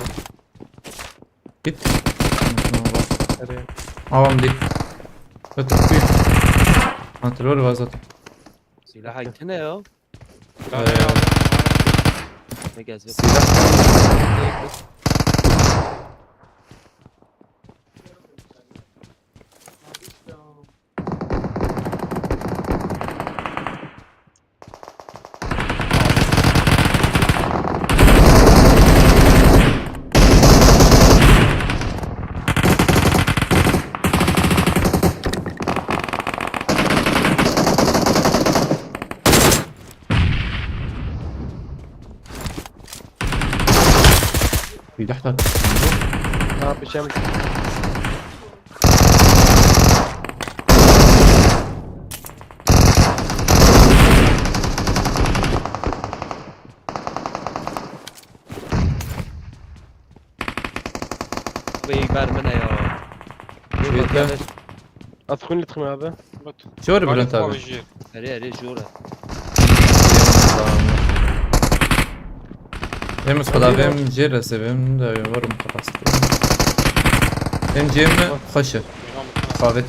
Git. Nereye? Avam değil. Ötür bir. Kontrol var zaten. Silah haytene ya. Ee, Ne gezdi? Silah. Bir dakika. Ne yapacağım? Ez xwîn li dixim abi. Jor Bülent abi. Jîr. Erê erê jor e. Em xwedavêm jê resevim de warim xelas. Em cêm xweş e. Xavêt.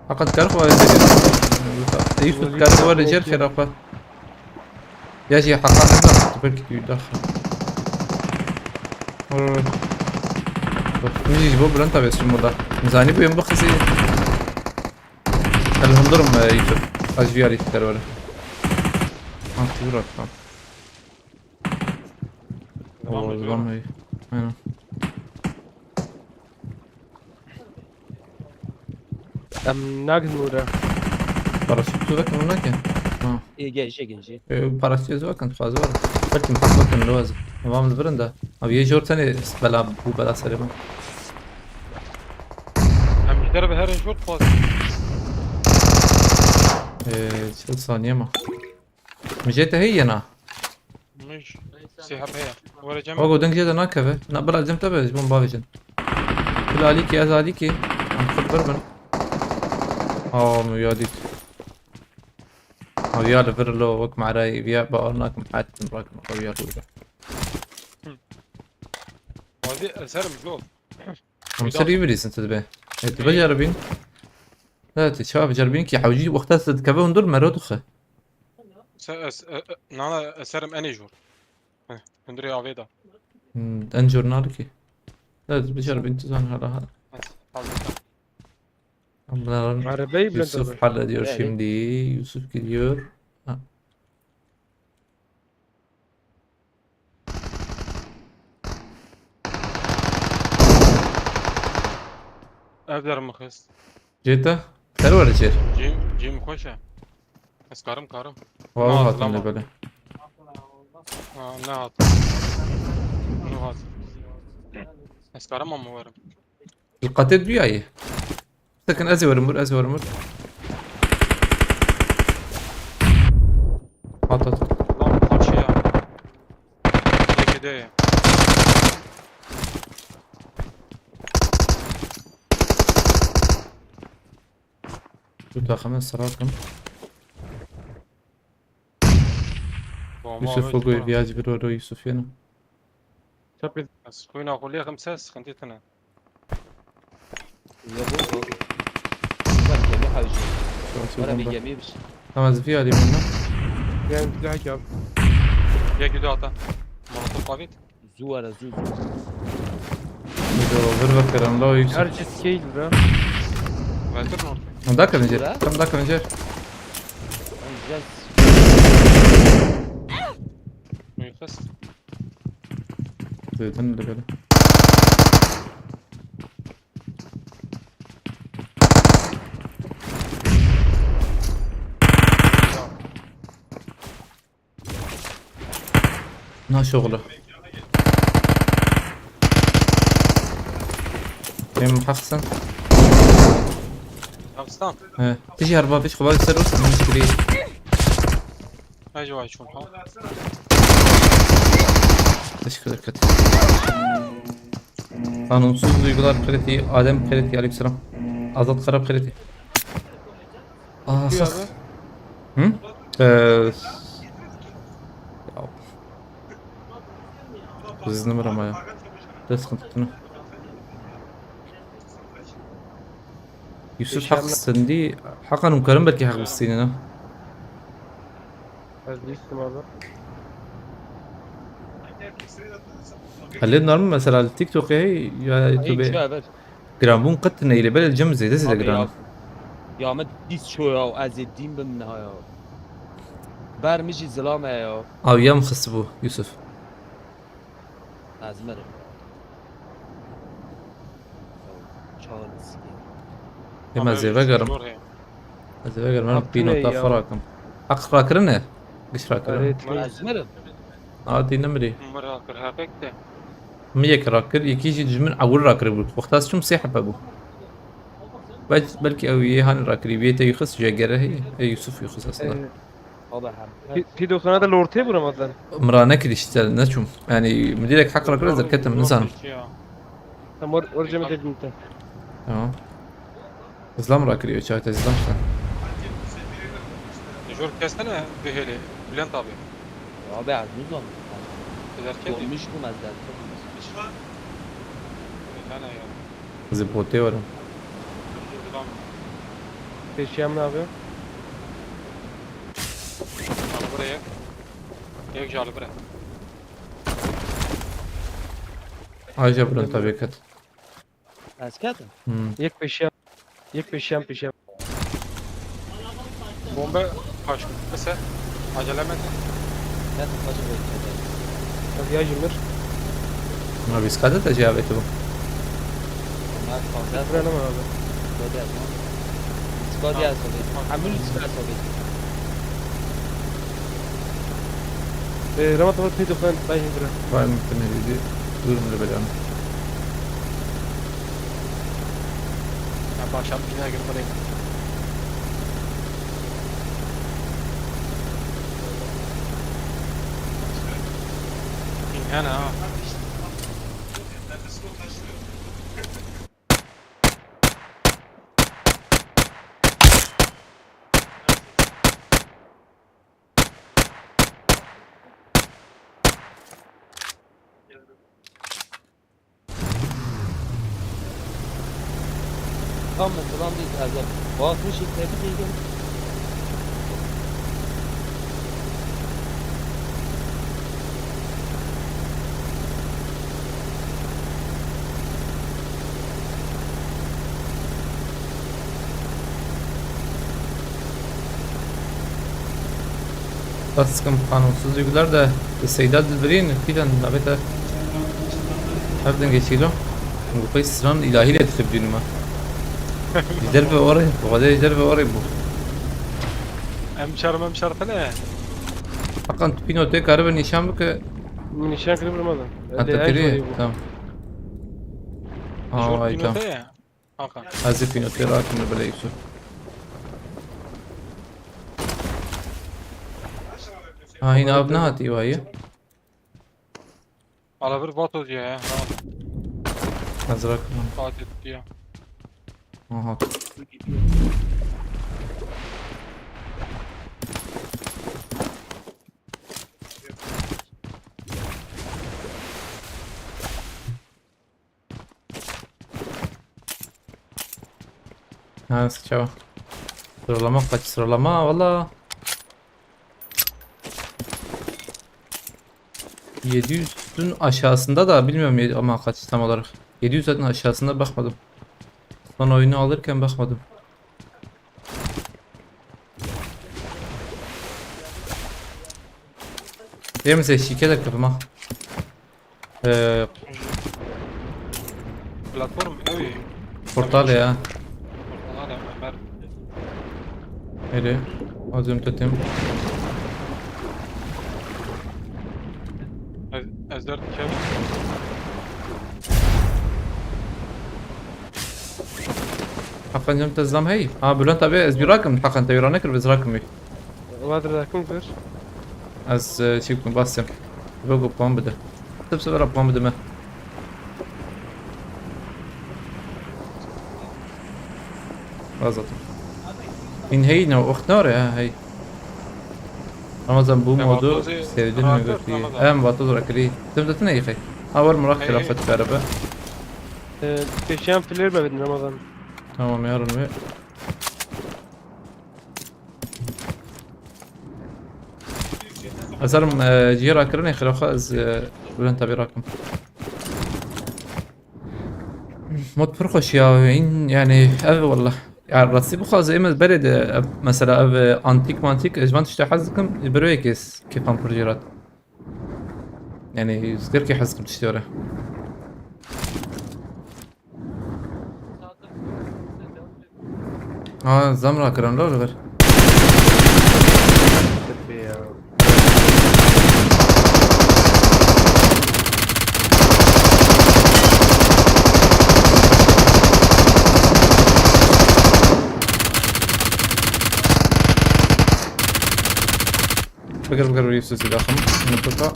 Heqet kar xwe. Eyüp kar xwe jêr xêra xwe. Ya jî heqa ne da tu belkî tu dax. Min jî ji bo Bülent abi çûm burada. Zanî bû em bixizî. El hundurim Eyüp. Ez viyarî derwere. Ha tu bırak lan. Devam Oo, ediyorum. Zılamayı. Aynen. Em nakin nûre. Paraşüt tu vekin ona ki. Ha. Ê gel jê gel jê. E, paraşüt ez vekin fazla var. Belki mi hak vekin lazım. Tamam verin de. Abi ye jor tane bela bu bela serê bu. Em ji derve herin jor dixwazin. E, çil saniye mi? Mi jê te heye na. Min jî sê heb heye. Were cem. Wago deng jê de nakeve. Na bira cem te be ji bo bavêjin. Kul alîkî ez alîkî. Em kul bir bin. Aa mi ya dît. Ew ya li vir lo wek merayî viya bawer nakim hetin rakim ew ya rû de. Wazî eserim lo. Em serî birîsin tu dibe. E, tu beceribîn. Evet, çawa beceribîn ki hewcî wexta tu dikeve hundur mero dixe. Se es e, e, nana eserim enê jor. Heh, hundurê avê da. Hmm, en jor nali ki. Evet, beceribîn tu zan hala ha. Hazırda. Bunların Arabayı bile Yusuf tabii. hallediyor Yani. Şimdi. Yusuf gidiyor. Ha. Ev der mi xist? Jeta. Serwere çer. Cim, cim xweş e. Ez karim karim. Valla Aa, hatım tamam. ne böyle. Ha, ne hat? Ne hat? Ez karim ama varım. Li qatê duyayê. Sekin ez ê werim wir, ez ê werim wir. Hat hat. Lan karşıya. Peki de. Tu taxime sirakim. Bomba Yusuf Ahmet Fogo'yu bana. Viyac bir orada Yusuf yanı. Çapê Ez xwîna xwe lêxim ser, sıkıntı tine. Ya bu bu. Bak gemi hacı. Bana bir gemi bir şey. Tamam ez Viyac alayım ondan. Yani bir daha ki abi. Yek bir daha ata. Molotof avit. Zu var zu zu. Bir de over bak veren la Yusuf. Her şey scale bura. Veldir mi orta? Dakika önce. Bura. Tam dakika önce. Alacağız. Nefes. Zaten de böyle. Na şoğlu. Em haksın. Pakistan. He. Tiji araba piş xwebal ser olsun. Müşkili. Hacı vay çun ha. Teşekkür ederim. Kanunsuz duygular kredi, Adem kredi, aleykümselam. Azat Karap kredi. Aa, Diyor sak. abi. Hı? Ee, ya. Kızınım ama ya. Biraz sıkıntı. Yusuf Yaşam- hak sindi. Hakan Umkar'ın belki hak sindi ha. Ez bîstim abi. Halil normal mesela TikTok'e ya Hey YouTube. çaver. Granbûn qet neylê belê cem zêde zêde Abi giran. ya. Ya me dîs ço ya, ez ê dîn bim niha ya. Ber min jî zilam e ya. Awiya min xistibû Yusuf. Ez merim. Çağır sikeyim. Ê me zêve gerim. Ez ê vegerim, em Hakkı pîno ne ta ya? xwe rakim. Heq rakirin e? Giş rakirin. Evet. Ez merim. A tî nemirî. Mira kir heqek de. Min yek rakir, yekî jî ji min ewil rakiribû. Wexta ez çûm sê hebe bû. Bel-, belkî ew yê hanî rakirî, wê te yû xist ji gere heye. Ê Yusuf yû xist aslında. Ee, Baba hem. P-, P doksan da li ortê bû Ramazan. Min ra nekirî işte, neçûm. Yani min direkt heq rakir ez derketim, nizanim. Tamam, or, or cemete binti. Tamam. Zlam rakiriyor, çay te zlam sen. Jor kessene bihêlê. Bülent abi. Abi ez nizam. Ederken de. Dolmuş bu mezde. Hane ya. Zibotê warim. Zlam. Peşiyem ne yapıyor? Alı buraya. Yok, alı buraya. Ayrıca Bülent abi kat. Ez ketim. Hmm. Yek peşiyem. Yek peşiyem peşiyem. Bomba kaçtı. Mesela acele etme. Ketim kaçı bekle. Ez ya jimir. Ama biz kadet acaba bu. Bunlar fazla. Sıfır alama abi. Squad yazma. Squad yaz sohbet. Hamil squad sohbet. Ee, Ramat Ramat peydo falan ben hindire. Var mı temizledi? Durum da böyle. Ben başladım yine girmeliyim. İnhana ha. Tam mesela bir azap. Boğazmış ilk tepki değil. Taskim kanunsuz yükler de Seyda Dilberîn kîden navê te. Her dengê çîlo. Bu pey siran ilahî lê dixebînim ha. Ji derve orê, bu kadar ji derve orê bu. Em şer mem şer ne? Hakan tu pîno tê karibe nîşan bike. Min nîşan kiribe Ramazan. Hatta kiriye. Tamam. Aa, Jor vay pîno tamam. Te ya. Hakan. Ez ê pîno tê rakim bile Yusuf. Ha, hîn av nehatî wayî. Ala bir vato diye ya. Ramazan. Ez rakim. Fatih diye. Aha. Ha, sıçawa. Sıralama kaç sıralama valla. Yedi yüzün aşağısında da bilmiyorum yedi- ama kaç tam olarak. Yedi yüz zaten aşağısında bakmadım. Son oyunu alırken bakmadım. Değil mi sen şike de kırma? Ee, Platform evi. Portal ya. Portal ya. Ömer. Nereye? Azim totem. Ez, ez dört kere. Hakan canım tezlam hey. Ha, Bülent abi ez bir rakım. Hakan te bir rakım biz rakım bir. Vadir rakım kir. Ez e, şey yapayım, basayım. Ve bu puan bide. Tip sefer puan bide mi? Azat. In hey ne oxnar ya hey. Ramazan bu Ya, modu Vatoz'u sevdin mi rahat götü? Ramazan. Hem Vatoz rakri. Tip de ne yıkay? Ha var Murat Hey. Hilafet galiba. Ee, peşiyem flare bebedin Ramazan. Tamam yarın ve. Azarım e, ciğer akırın ekranı az e, Bülent abi rakım. Mod pir xweş ya, in, yani ev wallah. Ya rastî bixwaze em ez berê de ev, mesela ev e, antik mantik ez van tiştê hez dikim, ji ber wê yekê kêfan pir jê rat. Yani zikir ki hez dikim tiştê were. Ha, zam rakirin lo li vir. Bigir bigir Yusuf silahım. Mutlaka.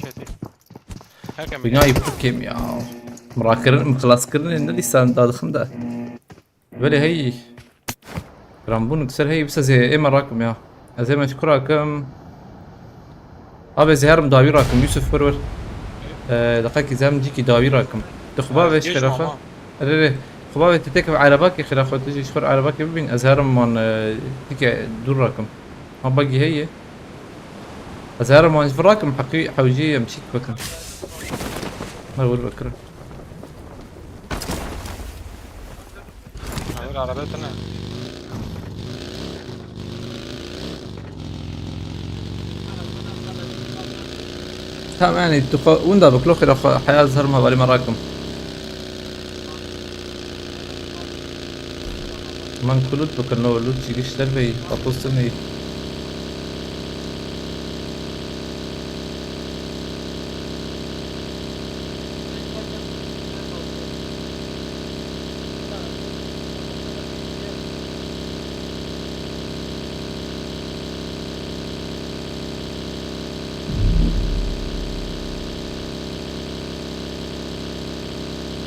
Şetî. Herkes Binayê pir kêm ya. Mirakirin, xilaskirinê ne dîsan dadixim de. Belê hey. Rambûn ser hey, bisa zê ê me rakim ya. Ez ê me ji ku rakim. Abi ez herim dawî rakim, Yusuf, wir wir. Ee, deqekî zem cîkî dawî rakim. Tu xwe bavê ji Gêj xêra xwe. Mama. Rê rê. Xwe bavê tu têkeve erebakê xêra xwe, tu jî ji xwe erebakê bibîn. Ez herim wan, e, tike dûr rakim. Ha bagî heye. Ez herim wan ji vir rakim, heqî hewcî em çîk bikin. Mer wir bikirin. Hayır, araba tane. Tamam, yani tu xwe winda biklo xira xwe heya zerma bari me rakim. Man kulut bikin, no lut çigiş dervey, papostin ey.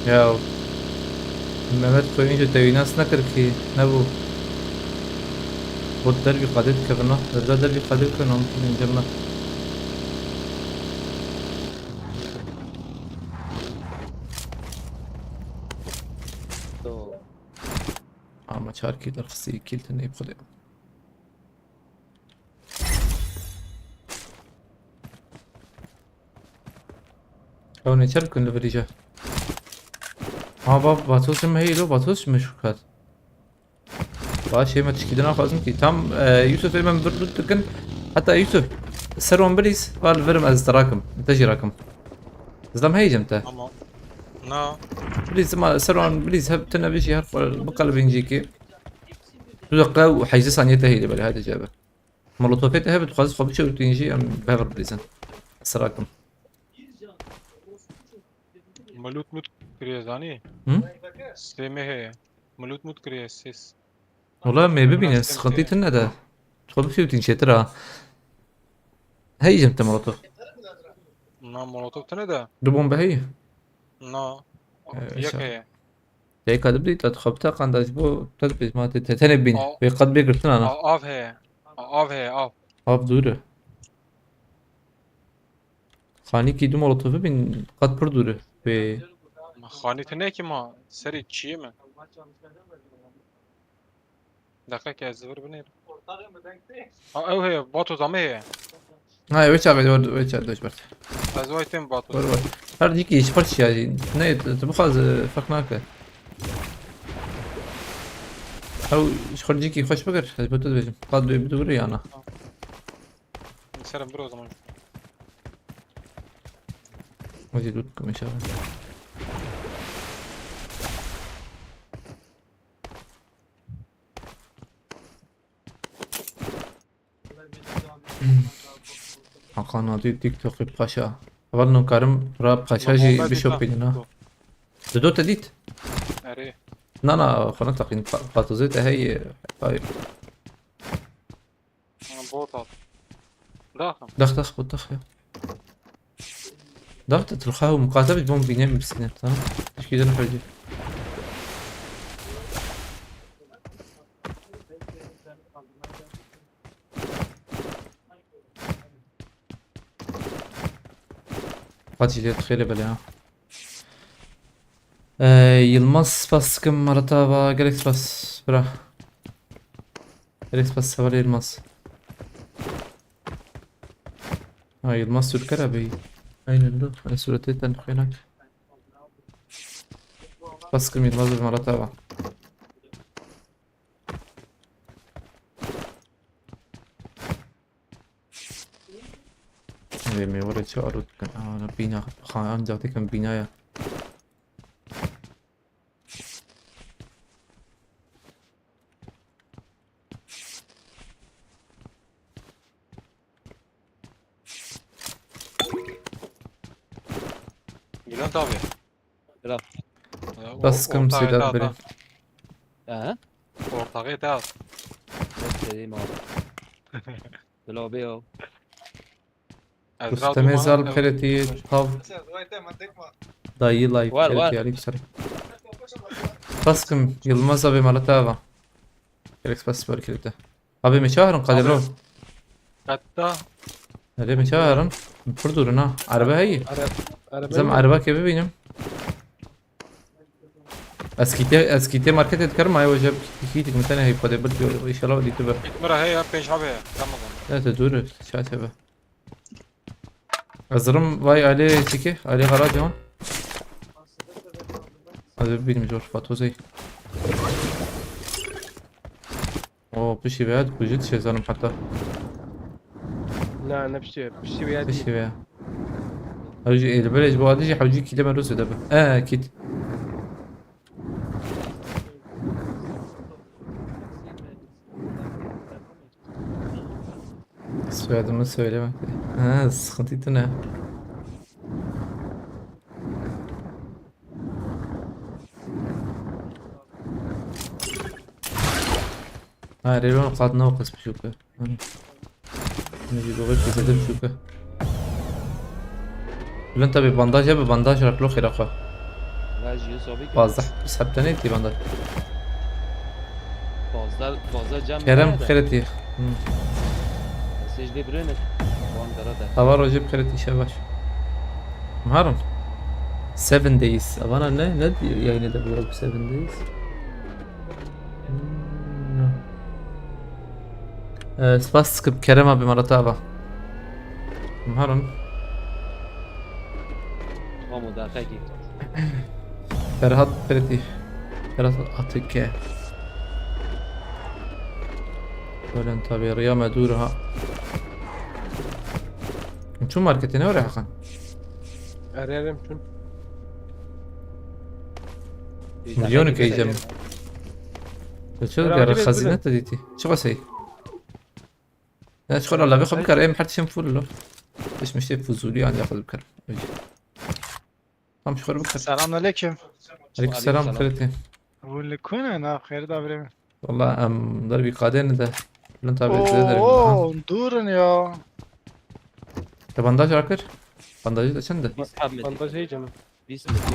Ya Mehmet Koyuncu te wî nas nekir kî nebû. Bot derbî qadê dikevin ha. Devra derbî qadê dikevin, am pîlin cem me. Ama çar kîl derxisî kîl tenê bi xudê. Ew neçer bikin li virî je. Ha ba, Batos jî me heyî lo, Batos jî me şûk hat. Ba şey me tişkî dina xwazim kî. Tam, e, Yusuf ê me bir lut dikin. Heta Yusuf, ser wan bilîz, va li virim ez te rakim. Te jî rakim. Zlam heyî cem te. Ama. Na. Bilîz ma ser wan bilîz hep tine bijî her xwe biqelibîn jî kî. Du deqe û heyzê saniye te heyî li belê hadi cebe. Molotofê te hebe, dixwazî xwe biçewitîn jî em bi hev re bilîzin. Sirakim. Milut mut kiriye zanî? Hı? Sêmê heye. Milut mut kiriye ses. Wala me bibîne, sıkıntı tine de. Xwe biçewitîn çêtir ha. Hey jim te molotof. Na molotof tine de. Du bombe hey. Na. Evet, yek heye. Teyka dibdî, te xwe biteqanda ji bo te dibêj ma te, te tenê bîne. Av. Wê qet bê girtin ana. Av, av heye. Av heye, av. Av dûr e. Xanîkî du molotofi bîn, qet pir dûr e. Wê. Xanî tine ki ma, serê çiyê me. Deqeke ez vir binêrim. Ha, ew heye, Bato da me heye. Ha, ew çaxê, ew, ew çaxê, doj ber. Ez vay tên Bato. Wer wer. Her dikî ji parçe ya. Ne, tu, tu bixwaz, e, ferq nake. Ew ji xwe cîkî xweş bikir, ez bo tu dibêjim. Qat duyê bidû bire yana. Serim bir o zaman. Hadi dur, konuşalım. Hakan Adî TikTokî paşa. Heval nûkarim ra paşa jî bişopînin ha. Dido te dît? Erê. Na na, xwe neteqîn, pa-, patozê te heye. Ay. Ana bot at. Daxim. Dax, dax, bot dax ya. Dax te tilxa û muqate bî bom bîne mi bisîne, tamam. Tişkî de nefecî. Hadi lê xêrê belê ha. Ee, Yılmaz spas kim marata va, gelek spas bira. Gelek spas, hevalê Yılmaz. Ha, Yılmaz Türker abi. Aynen do. En suretê ten xênak. Spas kim Yılmaz marata va. Vê mêwere çi arot dikin? Aa, bîna, xan, ancak dikin bînaya. Bülent abi. Bülent. Ee, o-, Baskım ortağı Sedat da Bey. Ata. He? Ortağı da at. Dedim abi. Dilo be o. Rustemê Zal Xêretî tav dayî live Xêretî alî ser. Spas kim Yılmaz abi malata ava. Gerek spas var Xêretî. Abi mi çağırın Kadir bro. Katta. Nereye mi çağırın? Pur durun ha. Araba heyî. Zem araba kê bibînim. Ez kîtê, ez kîtê marketê dikarim, ay hoca kîtîk min tenê heyî xwedê bir inşallah dîtibe. Mira heye, pênc habe ye. Tamam. Ne te dur, çay tebe. Ez rim vay Ali çiki, Ali Karacahan. Ez bilmiyorum, Fatozey. O piştî veya dikujî dişêzanim heta. Na, ne piştî, piştî veya dî. Piştî veya. Ew jî ê li belê ji bo adî jî hewcî kîlê me rûsê de be. E, kît. Soyadımı söyleme. Ha, sıkıntı ne? Ha, Rêron qat nav qas biçûk e. Hani. Hani jî gobe kesedim çûk e. Lan tabi bandaj ya, bi bandaj raklo xêra xwe. La ji Yusuf abi. Bazda. Biz hep tane ki bandaj. Bazda, bazda cam. Kerem nerede? Xêretî. Hı. Mesaj de birine. Wan dara da. Hava rojê bi xêretî, işe baş. Maharım. Seven Days. Avana ne? Ne diyor yayını da bu Seven Days? Hmm. Ee, spas dikim Kerem abi, mala te ava. Miharin. Tamam, o da peki. Ferhat Preti. Ferhat Atike. Ölen tabi, riya me dûr ha. Çû marketê ne were Hakan? Ararım çün. Milyonê keycem. Çi gere xezîne te dîtî? Çi qasey? Ya, çi xora lavê xwe bikar, em her tişên full lo. Hiç miştê fuzûlî an ya xwe bikar. Tam çi xora bikar. Selamünaleyküm. Aleyküm selam, xêretê. Hûn li ku ne? Na, xêr da birê min. Wala em der vî qadê ne de. Lan tabi de derim. Oo, durun ya. Te bandaj rakir. Bandajı da çend e? Bandaj heycem.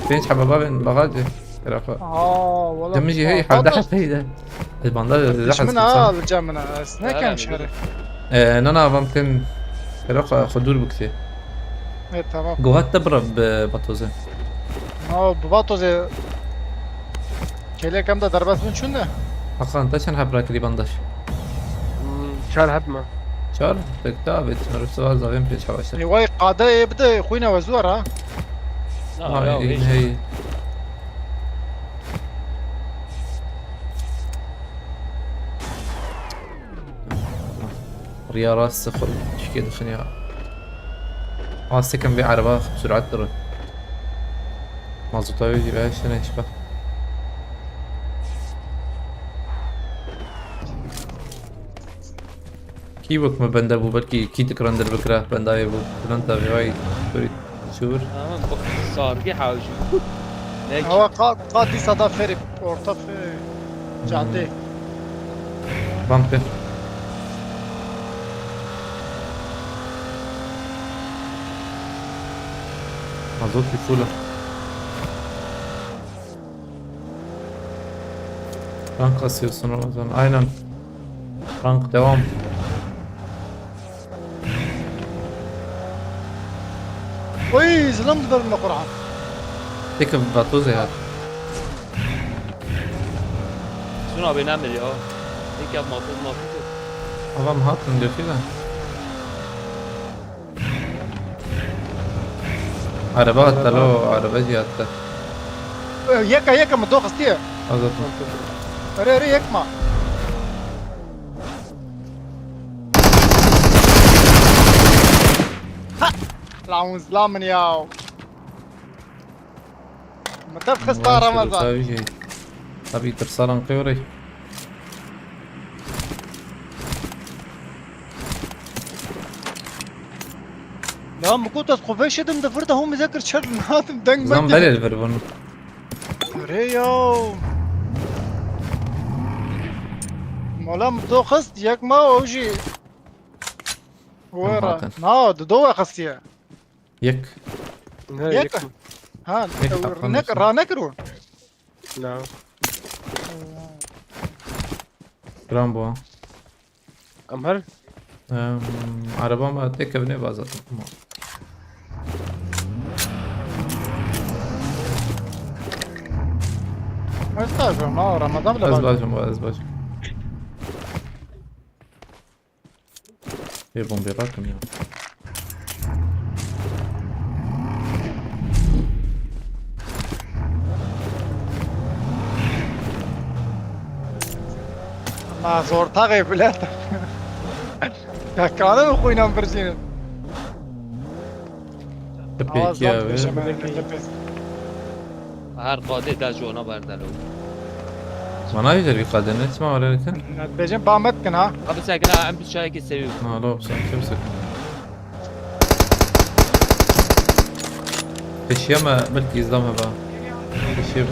Pênc hebe bavên bagajê. Qira xwe. Aa, wala. Demê jî hey hevdeh hebe heyde. Ez bandaj ez zehf. Min a li cem min a. Ez nekem şerê. Ee, nana, van tên. Qira xwe, xwe dûr bikitê. E, tamam. Gohat te bira bi Batozê. Aa, bi Batozê. Kelek em de derbas bin çün de. Hakan, te çend heb rakirî bandaj? Hmm, çar heb me. Çar? Pek daha bet. Merhaba, zavên pênc hebe. E, vay, qade e, bir de xwîna we zor ha. Ay, hey. Riya rast xwe çikê dixin ya. Astekim vê ereba sürat dirin. Mazota wê jî veştene şipa. Kî wek me bende bû, belkî kî dikran derbikira bendayê bû. Filan tavê vay, sorry, çûr. Ama bu sargı hawcu. Ne ki? Hava qa-, qatî sada ferî, orta fe-, cadde. Bam pê. Mazot bir full. Rank kasıyorsun Ramazan. Aynen. Rank devam. Oy, zilam diberim la Kur'an. Tek vatoz ya. Şuna abi ne ya? Tek yap mafuz mafuz. Adam hatın diyor ki de. Araba hatta lo, araba jî hatta. Yeka, yeka, min doxistiye. Azat mı? Erê, erê, yekma. Ha! Lan, zila min ya. Min tev xista Ramazan. Tabii, tirsalan qevrey. Ya, min got ez xwe veşedim, di vir de hûn min zekir çer nadim, deng me. Zan belê li vir bûn. Rê ya. Min Wala min do xist, yek ma ew jî. Wê Em re. hatin. Na, di do we xistiye. Yek. Ne, Yek. yek. Ha, Yek ew hakan ne, olsun. Ra nekir û. Na. Giran bû ha. Em her Em, araba me tê kevnê baza. Ez tarzım ha, Ramazan bile Ez bak. bacım, ez bacım. Bir bombe bakın ya. Ma zor taxê bilet. Ya kanı mı kuynan bircinin? Tepe Aa, iki zor abi. Yaşamayın, tepe. Her qadê de jona berdelo. Mana yüzer bir kadın, ne çima var erken? Bêjin ba me dikin ha. Abi, sekine, em bir çayekî seviyor. Na, lo, sen kimsin? Peşiyeme belki izlem heba. Peşiyeme.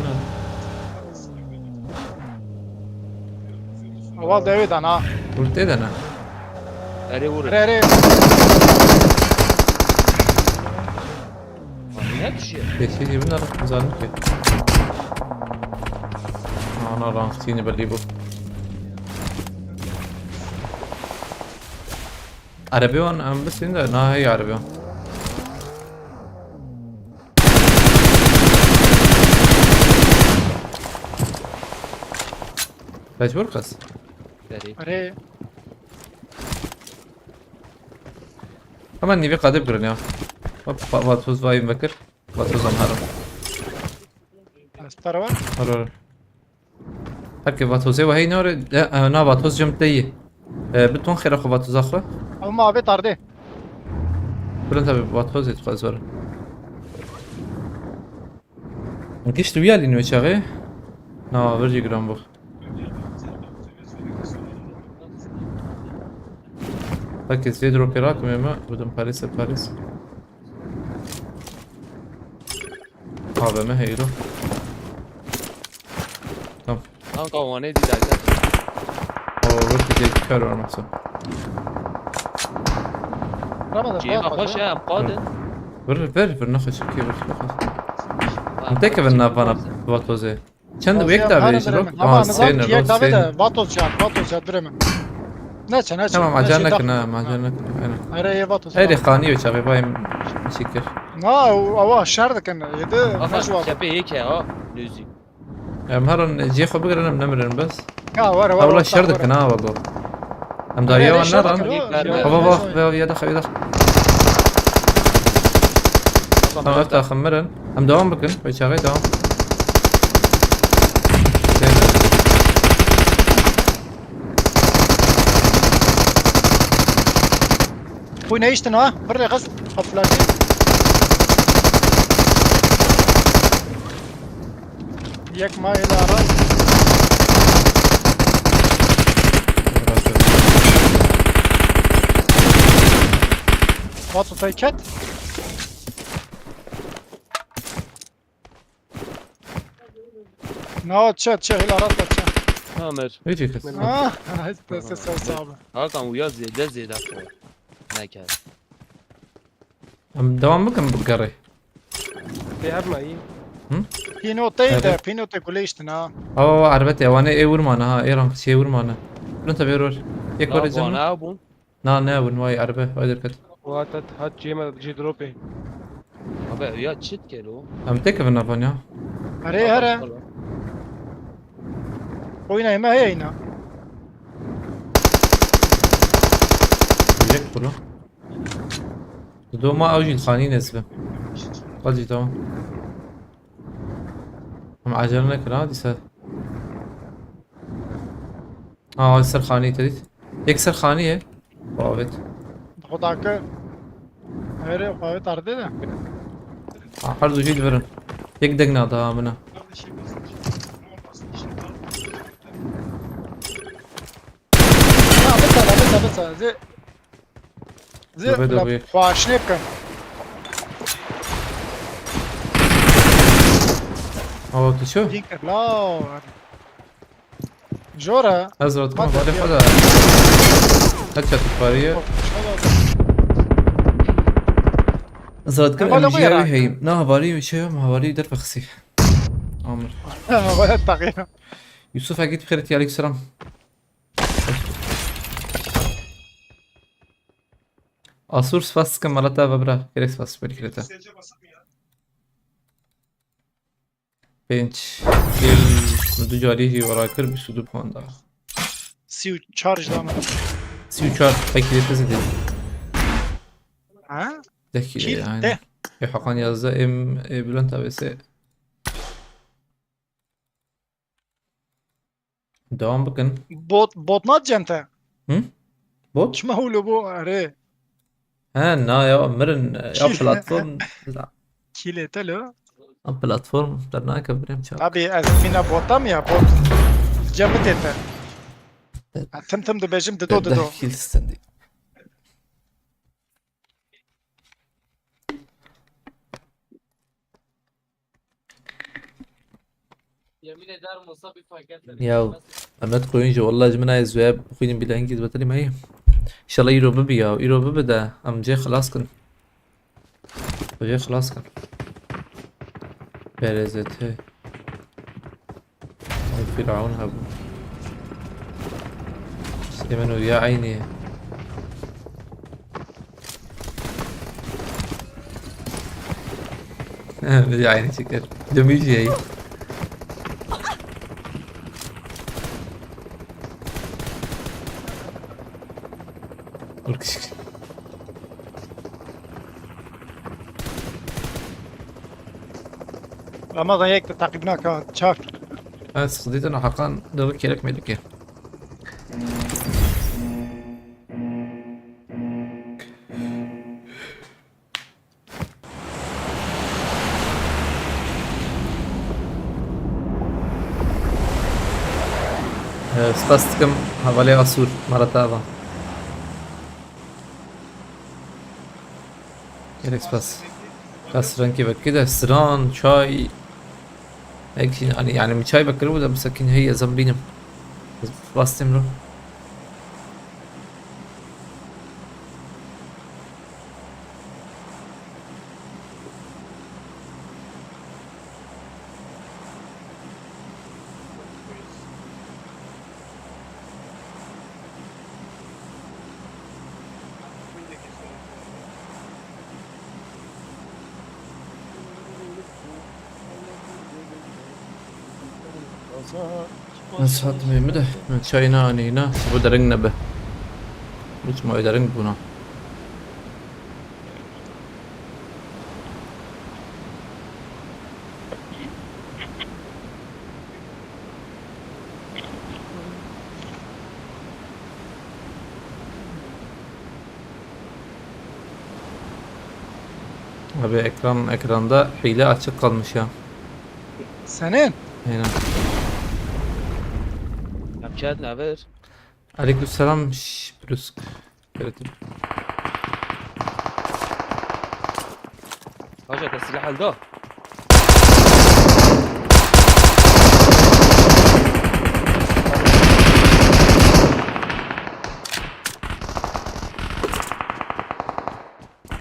Awal devê dan ha. Vur tê de ne? Erê vur. Erê, erê. Ne düşüyor? Peşi gibi ne zalim ki. Ana, rank seni belli bu. Arabe wan em bisin de, na hey arabe wan. Mecbur kız. Derê. Erê. Hemen nivi kadip girin ya. Hop, va-, vatoz vayim bekir. Vatoz am harim. Astar var. Var, var. Herkê vatozê we hey nare, e, e, na vatoz cem te yî. E, bi ton xêra xwe vatoza xwe. Ama abi tarde. Bilin tabi vatozê tu xwe zor. Giş tu ya lîn wê çaxê? Na, vir jî giran bû. Herkes vê dropê rakim ême, bidim Paris'e Paris. A V M heyro. Tamam. Kanka, o ne diyecek? O, vur ki kör olmasın. Ramazan, Ceyma kalk, hoş kalk. Ya, em kadın. Ver, ver, ver, ne kaçıp ki, ver, ne kaçıp. Tamam, Tek evin ne bana, Vatoze. Çend Vatoze wek ya, da hadi verir, verelim. Ama Aa, anladım, sen, yek tabii de, Vatoz çağır, Vatoz çağır, verelim. Ne çe, ne çe, Tamam, ne acele çe, nekin, tamam. Ha, acele nekin. Aynen. Hayır, hayır, Vatoz, Hayır, tamam. Xaniye çağı, bayım, şikir. Na, o, o, şer dikin, yedi, Aha, ne şu var? Tepe yek ya, ha, lüzü. Em her an cihê xwe bigirin, em nemirin bes. Ya, were, were, Ewla were, şer were. Dikin ha, welo. Em dawiya Were, wan şer neran. Dikin, were. Hava, hava, hava, ya daxil, ya daxil. Tamam, ev taxim mirin. Em devam bikin, wê çaxê devam. Xwe neyiştin ha, bir rêxist, haflaki. Yek ma êla rast. What the ket? Na, çe, çe, êla rast çe. Amer. Hiç kes. Ah, ses, ses, ses abi. Hakan uya zêde zêde xwe. Neke. Em devam bikin bi gerê. Tê her mayî. Hı? Pînoteyê de, Evet. Pînotê gulê îştin ha. Awa, awa, erbet ya, wane ê vurmane ha, ê rank çê vurmane. Bunu tabi error. Yek Ya, var bu canım. Ana bu. Na, ne bun, vay erbe, vay derket. Hat, hat, hat, cê me, cê dropê. Abi, ya çit gel o. Em tek evin navan ya. Here, here. Oyna, yeme, hey, oyna. Yek bunu. Doma ew jî xanî nesbe. Hadi tamam. Em acele nekir ha, dîsa. Ha, ser xanî te dît. Yek ser xanî ye. Xwe avêt. Xwedake. Here, xwe avêt ardê de. Ha, her du jî divirin. Yek degna daha bine. Ya, bita, bita, bita. Zê Zê Dobe, bila dobe. Xwaşnê bikim. Awa tu ço? Dîn kir la. Jora. Ez radikim hevalê xwe de. Headshot pariye. Ez radikim Hevalê xwe M G ya wî heyim. Na, hevalî şey, hevalî derve xisî. Amir. Hevalê taqiya. Yusuf Egît, xêret ya, aleykum selam. Asur, spas dikim, mala te ve bira. Gerek spas, belkî te. Pênc. Min du carî jî wera kir, bîst û du puan da. Sî û çar ji dana. Sî û çar, belkî de tezî de. Ha? Deh kî Kîl, aynen. Deh. Ê Hakan yazdeh, em, e, Bülent A B S. Devam bikin. Bot, bot nat cente. Hı? Bot? Çima hûlo bû, erê. He, na ya, mirin, ya Kî-, platform. Kîlê te lo? Ha, platform, dernake birêm çak. Abi, ez mina botam ya, bot. Cemit ete. Evet. Ha, tim tim dibêjim, dido, dido. Deh kîl stendî. Yemin ederim olsa bir paket. Ya, Mehmet Koyuncu, vallahi ji min ayê zuya bixwînim bîle hingî zbetelî me yê. İnşallah îro bibi ya, îro bibi de em cê xilas kin. Cê xilas kin. P R Z T. Ew Fîraun hebû. Sê min û ya eynî ye. Bir de aynı şeker. Cemil şey. Dur kış. Ramazan yek de takip naka, çar. Ha, sıkıntı Hakan, dolu kerek melike. Ee, spas dikim, hevalê Asûr, mala te ava. Gelek spas. Kas rengê vekî de stran, çay. Ek, yani, yani min çay vekiribû de, bisekîn hey ez em bînim. Ez bastêm lo. Ez hatim ê min de, min çayê neanî, ne, ji bo dering nebe. Min çima wê dering bûna. Abi ekran, ekranda hile açık kalmış ya. Senin? Aynen. Yapacağız ne haber? Aleykümselam, şş, Brüsk. Yaratıcı. Hoca, te silah al da.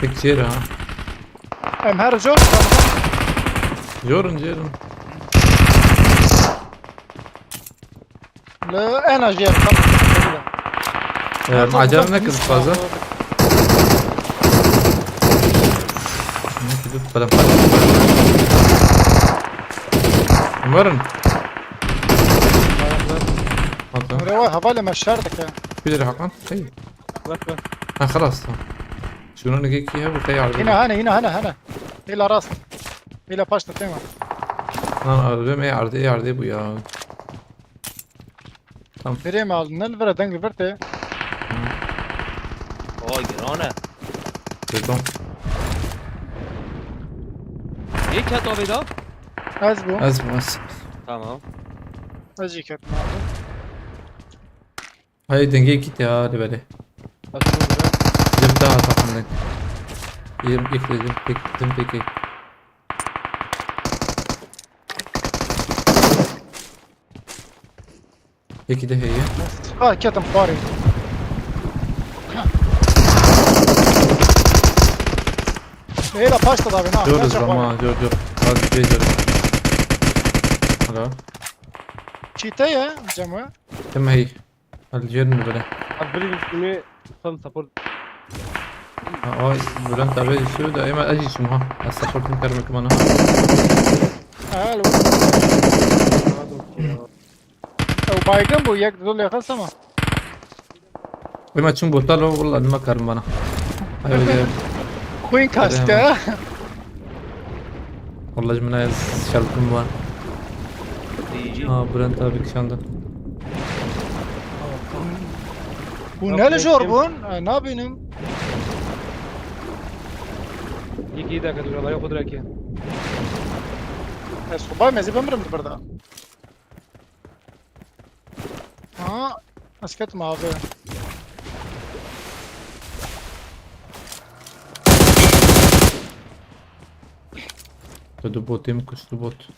Pek çêr ha. Em her jor. Jorun, jorun. Li ena jêr tam. Em, acele nekin fazla. Nekî du kalem. Umarım. Hakan. Rewa hevalê me şer dike. Bilir Hakan. Hey. Bak, bak. Ha, xelas, tamam. Şunun iki, iki ya, bu da yardım. Yine hane, yine hane, hane. Hêla rast. Hêla paş da tema. Lan, erdê me, erdê, erdê bu ya. Tamam. Birê me al, ne li vir e, deng li vir tê. Oy, giran e. Pardon. Yê ket avê da? Ez bû. Ez bû, ez. Tamam. Ez jî ketim abi. Hey, dengê kit ya, hadi beri. Bak şunu bırak. Dim daha takımdan. Yerim kit, yerim kit, yerim kit. Yekî de heye. Ah, ketim parê. Hêla paşta davê na. Jor Gerçek zama, var. jor jor. Az bir jor. Hala. Çîte ye, Cemo. Tim hey. Al jerin bile. Abi biri üstüme son support. Ha, ay, Bülent abi şu da ema aji şum ha. Az supportum karmak mana. Alo. Ew baygın bu, yek dolu yakasama. Ema çum botal o, vallahi ne karım bana. Ay, öyle. Queen kaçtı ha. Vallahi ji min ez şelkim var. Diyeceğim. Ha, Bülent abi kişandı. Bu ne jor bun? E, ne yapayım? Yekî yê deke dûre, layê xwe direke. Ez xwe bay mezî bimirim di birda. Ha, ez ketim abi. Tu du botê min kuştu bot.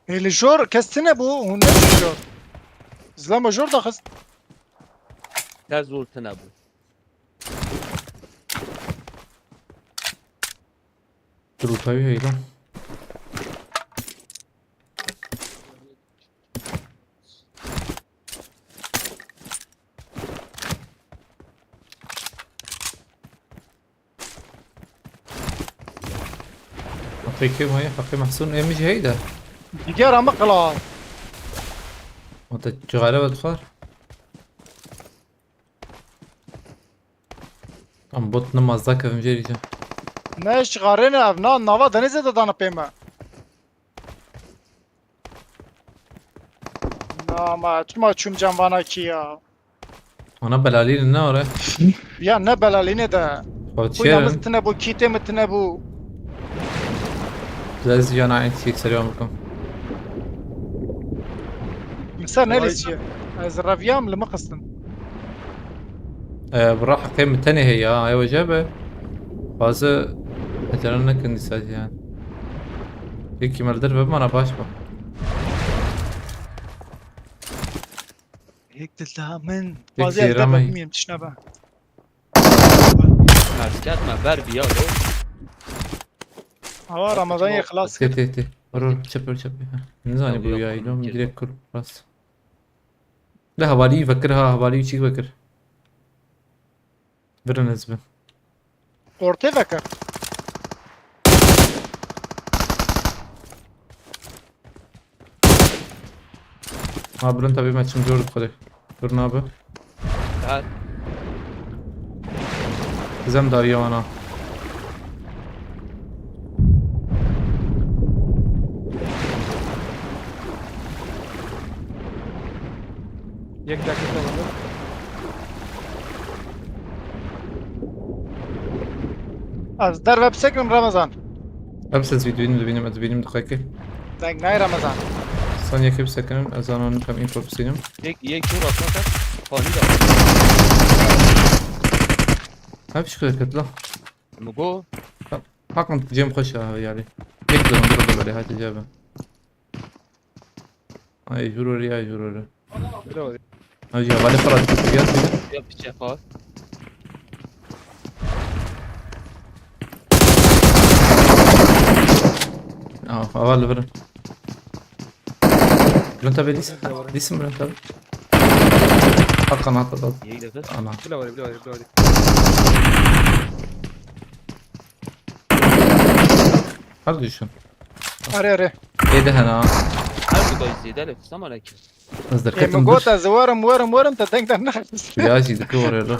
Ê, li jor kes tine bû, hûn ne jor. Zilama jor daxist. Te zor tine bû. Rûtayî heye lan. Heqê kê maye? Heqê Mehsûn ê min jî heye de. Digera min qila. O te cixare vedixwar. Em bot nimaz dakevim jêrî jî. Ne ji xarê ne ev, na nava denizê de dana pê me. Na ma çima çûm cem vana kî ya. Ana belalî ne ore? Ya ne belalîne de. Xwe Xwîna min çêrin. tine bû, kîtê min tine bû. Ez jana eyn çî seriyan bikim. Min ser ne Vay. lîsiye. Ez reviyam li min xistin. Ee, bira heqê min tenê heye ya. Ew jê be. Bazı ecelen nekin dîsa jî yani. Yekî me li derve bimana baş be. Yek dil daha min. Yek Bazı elde zêra me. Bilmiyorum tişine be. Merket me ber biya lo. Hava Ramazan ya xlas. Tê tê tê. Rol çep rol çep. Ha. Ne zanî bu Yok, ya yok, ilom yok. Direkt kur rast. De havalî vekir ha, havalî çîk vekir. Birin ez bin. Ortaya bakın. Ha, Bülent abi, me çim jor dixwere. Dur nabe. Her Zem dawiya wana. Yek dakika var. Az derve bisekrim Ramazan. Hepsi ez videoyu dibînim, ez dibînim diqayke. Deng nay Ramazan. Sen yekê bisekinin, ez anan kam info bisînim. Yek, yek tur atmak. Pani da. Hep şükür et la. Mugo. Hakan cem xweş ya yani. Yek zaman burada böyle hadi cebe. Ay jurori, ay jurori. Bravo. Ay ya, vale para gel. Ya piçe far. Aa, hava verin. Bülent abi, dis-, disin Bülent abi. Hakan atladı. İyi de kız. Ana. Bila var, bila var, bila var. Her düşün. Are are. Êde hena. Her bir gayet ziyade le. Selamun aleyküm. Ez E, derketim min got dur. Ez werim, werim, werim, te deng de ne? Ya jî dike oraya dur.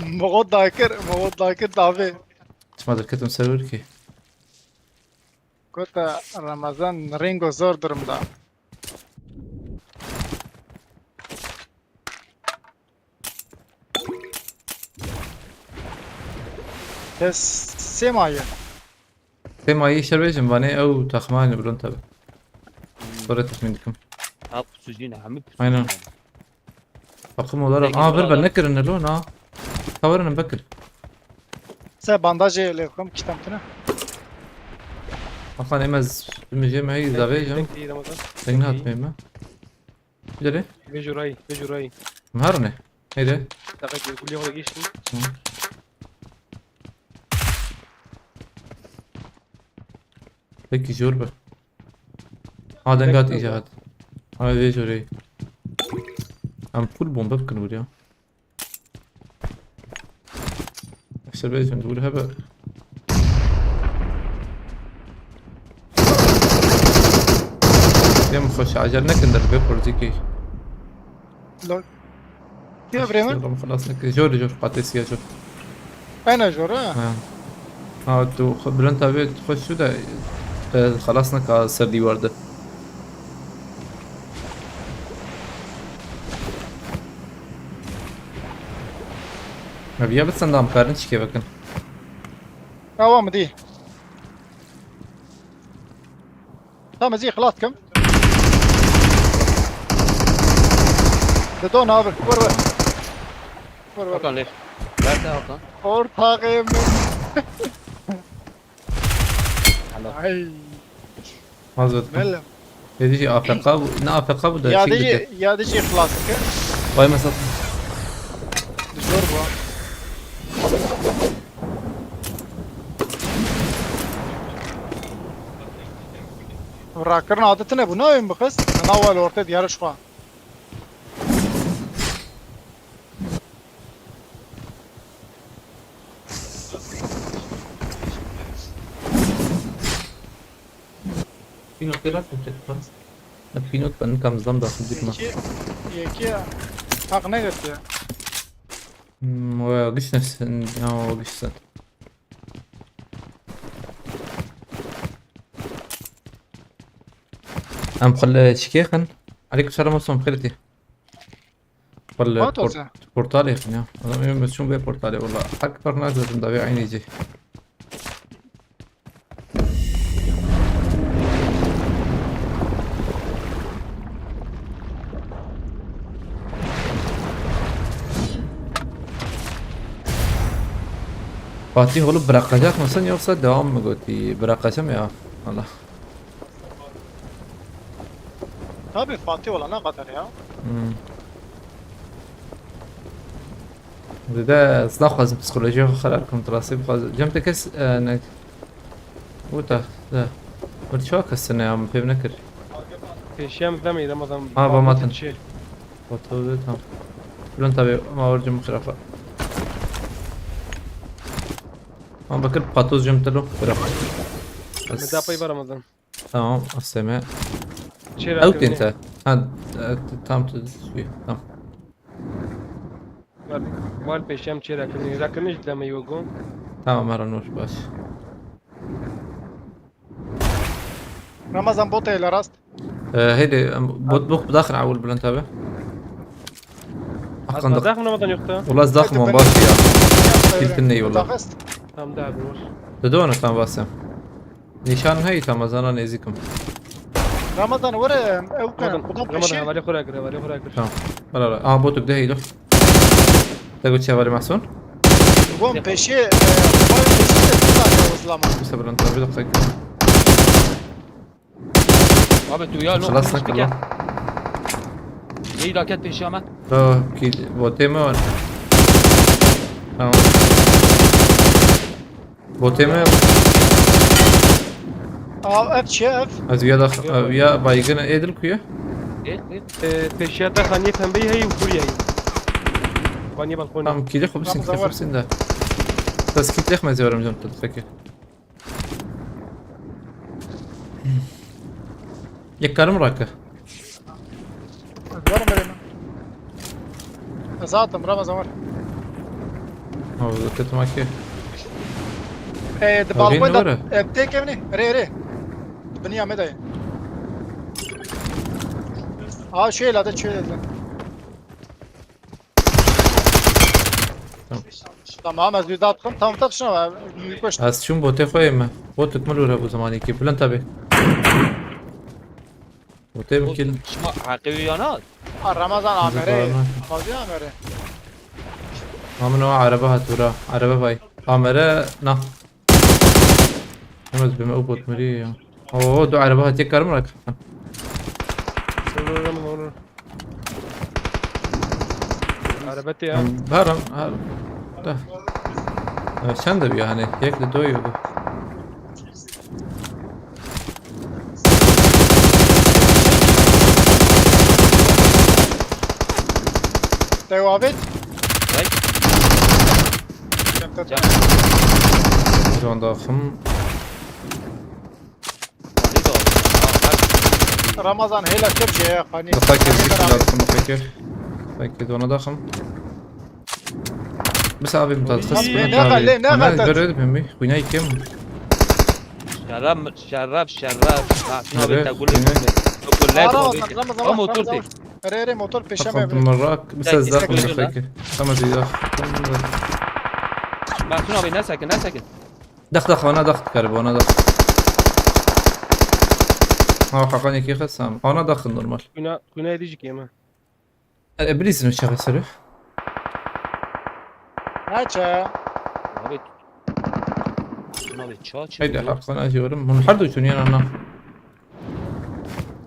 Min got dakir, min got dakir davê. Çima derketim ser wir ki. Got Ramazan ringo zor durumda. Kes sê maye. Sê mayî şer bêjim, vanê ew texmanê Bülent abi. Sonra texmîn dikim. Ha pusucuyla, hemi pusucuyla. Aynen. Takım olarak. Aa, bir ben ne kirin lo na. Tavarın bekir. Se bandajê lê xim kitam tine. Hakan emez, ümüce me hey zavê jim. İyi Ramazan. Sen ne atmayayım ben? Gidelim. Vê jurayî, vê jurayî. Em herine. Heyde. Deqe gulê xwe giştin. Peki jor be. Ha, deng hat îcahat. Ha, vê jorê. Em full bombe bikin buraya. Ser bê jin dur hebe. Dem xweş acel nekin der be kurzîkî. Lol. Kî birê min? Oğlum xelas nekin. Jor jor, patesiya jor. Ene jor ha. Ha. Ha, tu xwe Bülent abi tu xwe şu de, e, xelas neka ser dîwar de. Ev ya bitsin da em karin çikê vekin. Awa min dî. Tamam, ez ixlas kim. Didon abi, vur vur. Vur vur. Hakan lêf. Ver de Hakan. Ortağım. Helal. Ay. Hazret. Mele. Dedi ki A F K bu, ne A F K bu da Ya çek dici, dedi. Ya dici ixlas kim. Vay mesat. Zor bu. Rakirin adı tine bu ne oyun bu kız? Ne var orta diyarı şu an. Pînot pêra kim çekti? Pînot ben kam zam da xidmet ma. Yeki, yeki hak ne götü? Hmm, o ya güç nesin? Ya o güç sen. Em xil çikê xin. Aleyküm selam olsun xirti. Walla Hat olsa. Portalê ya. Adam evim çun ve portalê walla. Hak park nasıl da ve aynı şey. Fatih oğlum bırakacak mısın yoksa devam mı götü? Bırakacağım ya. Allah. Tabii Fatih olana kadar ya. Hmm. Dede, ez naxwazim psîkolojiyê xwe xerab kim, tu rastî bixwazim. Cem te kes, e, ne. Wita, de. Bir çawa kes ne ya, min fêm nekir. Pêşiya min demê Ramazan. Ha, ba matin. Çi? Foto de tam. Bilin tabi, ma var cim xirafa. Ma bakır patoz cim telo, xirafa. Min da pey ba Ramazan. Tamam, aseme. Çê Ew rakirî. tênte. Ha, e, tam tu, tamam. Wal pêşiya min çê rakirî. Rakirî ji demê yo go. Tamam, Erhan, hoş baş. Ramazan bot eyle rast. E, heydi, em, bot bok bidaxin awul Bülent abi. Hakkında. Daxim Ramazan yoktu. Wala ez daxim wan baş ya. Kiltin ney wala. Taxist. Tam da abi var. Dede onu tam basem. Nîşan heyî tam ez ana nêzîkim. Ramazan were ew kan. Ramazan, Kuda Ramazan peşi. Hevalê xwe ragir, hevalê xwe ragir. Tamam. Bala bala. Aha botuk de heylo. Te got çevalê Mahsun. Bom peşi. Bom peşi. Kuda hızlama. Mesela Bülent abi de kayık. Abi tu ya no. Xelas nekir lan. Yey daket pêşiya me. Tamam ki botê me var. Tamam. Botê me. Aa, ev çi ev? Ez ya da ya baygın edil kuyu. E, e. Ee, pêşiya te xaniyê pembeyî heyî û kurî heyî. Xaniyê balkonî. Tamam, kili xwe bisin, Tamam, kili xwe tamam. bisin de. Teskît lêx me zêwarim can tu peki. Yek karim rake. Var mı benim? Zaten Ramazan var. Ha, zaten makî. Ee, de Abi, balkon ne da. var? Evde kevni. Re re. Bini ya medayı. Aa, şöyle de şöyle de. Tamam, ez yüzde attım. Tamam, tak şuna. Koş. Ez çûm botê xwe yê me. Botuk min lûre bû zemanekî. Bülent abi. Botê min kil. Şima heqê wî ya na? Ha, Ramazan amere. Ramazan. Fazla amere. Ma min o araba hat ûra. Araba vay. Amere na. Hem ez bime o bot mirî ya. Oo, du araba hat yek karim rak. Olur, olur, olur. Arabetê ya. Em, her an, her. Da. E, çend de bir yani, yek de doyuyordu. Te avêt? Vay. Çanta. Can. Can daxim. Ramazan hêla kir jê ya, qanî. Dixakir, Qanî zikir beraber. Daxim, dixakir. Dixakir, dona daxim. Bes abi, mutaz, xas. Ne xelê, ne xelê. Ver, ver, ver, ver. Xwînayî kim? Şeref, şeref, şeref. Nere? Abi, te gulê. Xwînayî. Gulê. Ramazan, Ramazan, Ramazan. Erê, erê, motor pêşe me. Merak, bes ez daxim, dixakir. Tamam, zî daxim. Masum abi, ne sakin, ne sakin. Dax, dax, ana dax dikare, ana dax. Ha, Hakan iki xesam. Ana dax normal. Xwîna, xwîna êdî jî kêm e. E, e, bilîzin çaxê serê. Naçe. Abi. Abi, ça, ça. Haydi, Hakan acıyorum. Bunu her de uçun yanına.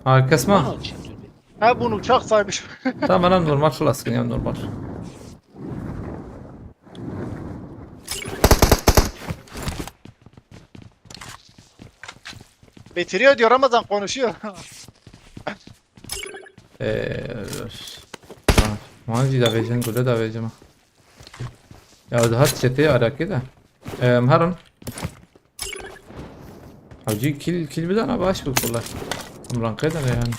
Ha, kesma. Aa, çekildi. Ha, bunu uçak saymış. Tamam, ana normal, xelas, yani normal. Bitiriyor diyor, Ramazan konuşuyor. Ee, ha, man jî davêjin, gule davêjim. Ya, daha çetê arakê de. Em, herin. Hacî kil, kil bidana baş bu kolay. Em rankê de yani.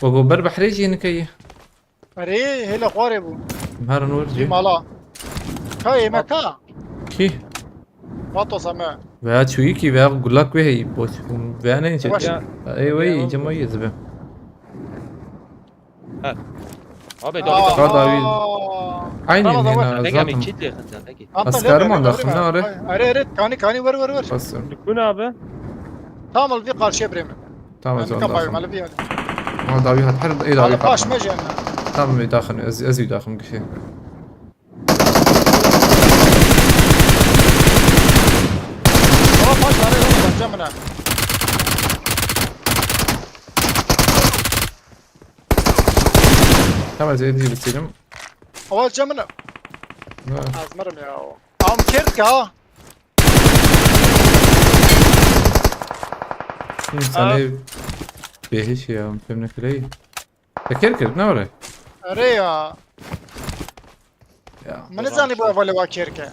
Gogo ber behrê jî nikeye. Erê, hêla xwarê bû. Herin wer jî. Mala. Ka ême ka? Kî? Vatos eme. Veya çûyî kî, veya gulak wê heyî, boş. Veya ne çek. Baş. Ey, wey, cema yê zibe. Ha. Abi, aa, dawî. Ka dawî. Aynı Ramazan, ne, bak. Peki, zaten. Abi, kit lê xinta, peki. Askerman da xinta, are. Erê, erê, kanî, kanî, wer, wer, wer. Basın. Dikun abi. Tam al bir karşıya bireme. Tamam, ez ondan bayım, sonra. Hele bir yani. Ama dawî hat, her ê dawî hat. Baş me jene. Tamam, ê daxin, ez, ez ê daxim kişi. Ama baş var, öyle bak, cemine. Tamam, ez êdî bitirim. Ama cemine. Ha. Azmarım ya. Am kert ya. Însanê bêhiş ya, fêm nekireyî. Te kêr kir, ne were? Erê ya. Ya. Min nizanî bu hevalê wa kêr ke.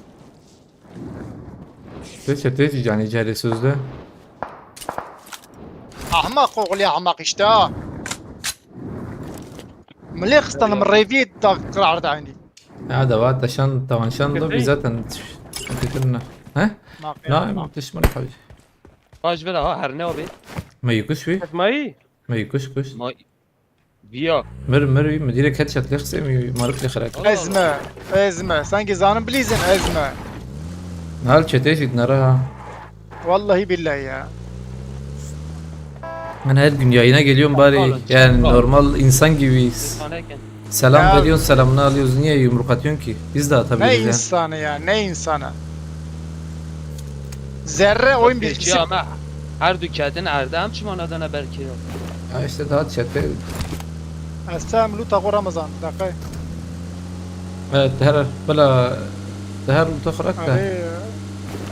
Te çetê jî canî cerê sözde. Ahmaq oğlu ahmaq işte ha. Milê xistan min rêvî da qirarda indi. Ya da va taşan, tavanşan da zaten. He? Na, düşman tabii. Baş ver ha, her ne abi? Me yekuş wî? Etmayî. Me yekuş kuş. Ma-, viya. Mir, mir wî, mi direk headshot lê xisê, mi marif lê xirek. Ezme, ezme. Sanki zanim bilîzin ezme. Hal çetê jî dinere ha. Vallahi billahi ya. Ben her gün yayına geliyorum bari. Oğlum, yani normal insan gibiyiz. Selam veriyorsun, selamını alıyoruz. Niye yumruk atıyorsun ki? Biz de atabiliriz yani. Ne insanı ya, ne insanı? Zerre oyun bilgisi. Ama her du kedin erdem çima nadana belki yok. Ya işte daha çete. Esem luta xo Ramazan, dakika. Evet, her, bela, her luta xo rakta.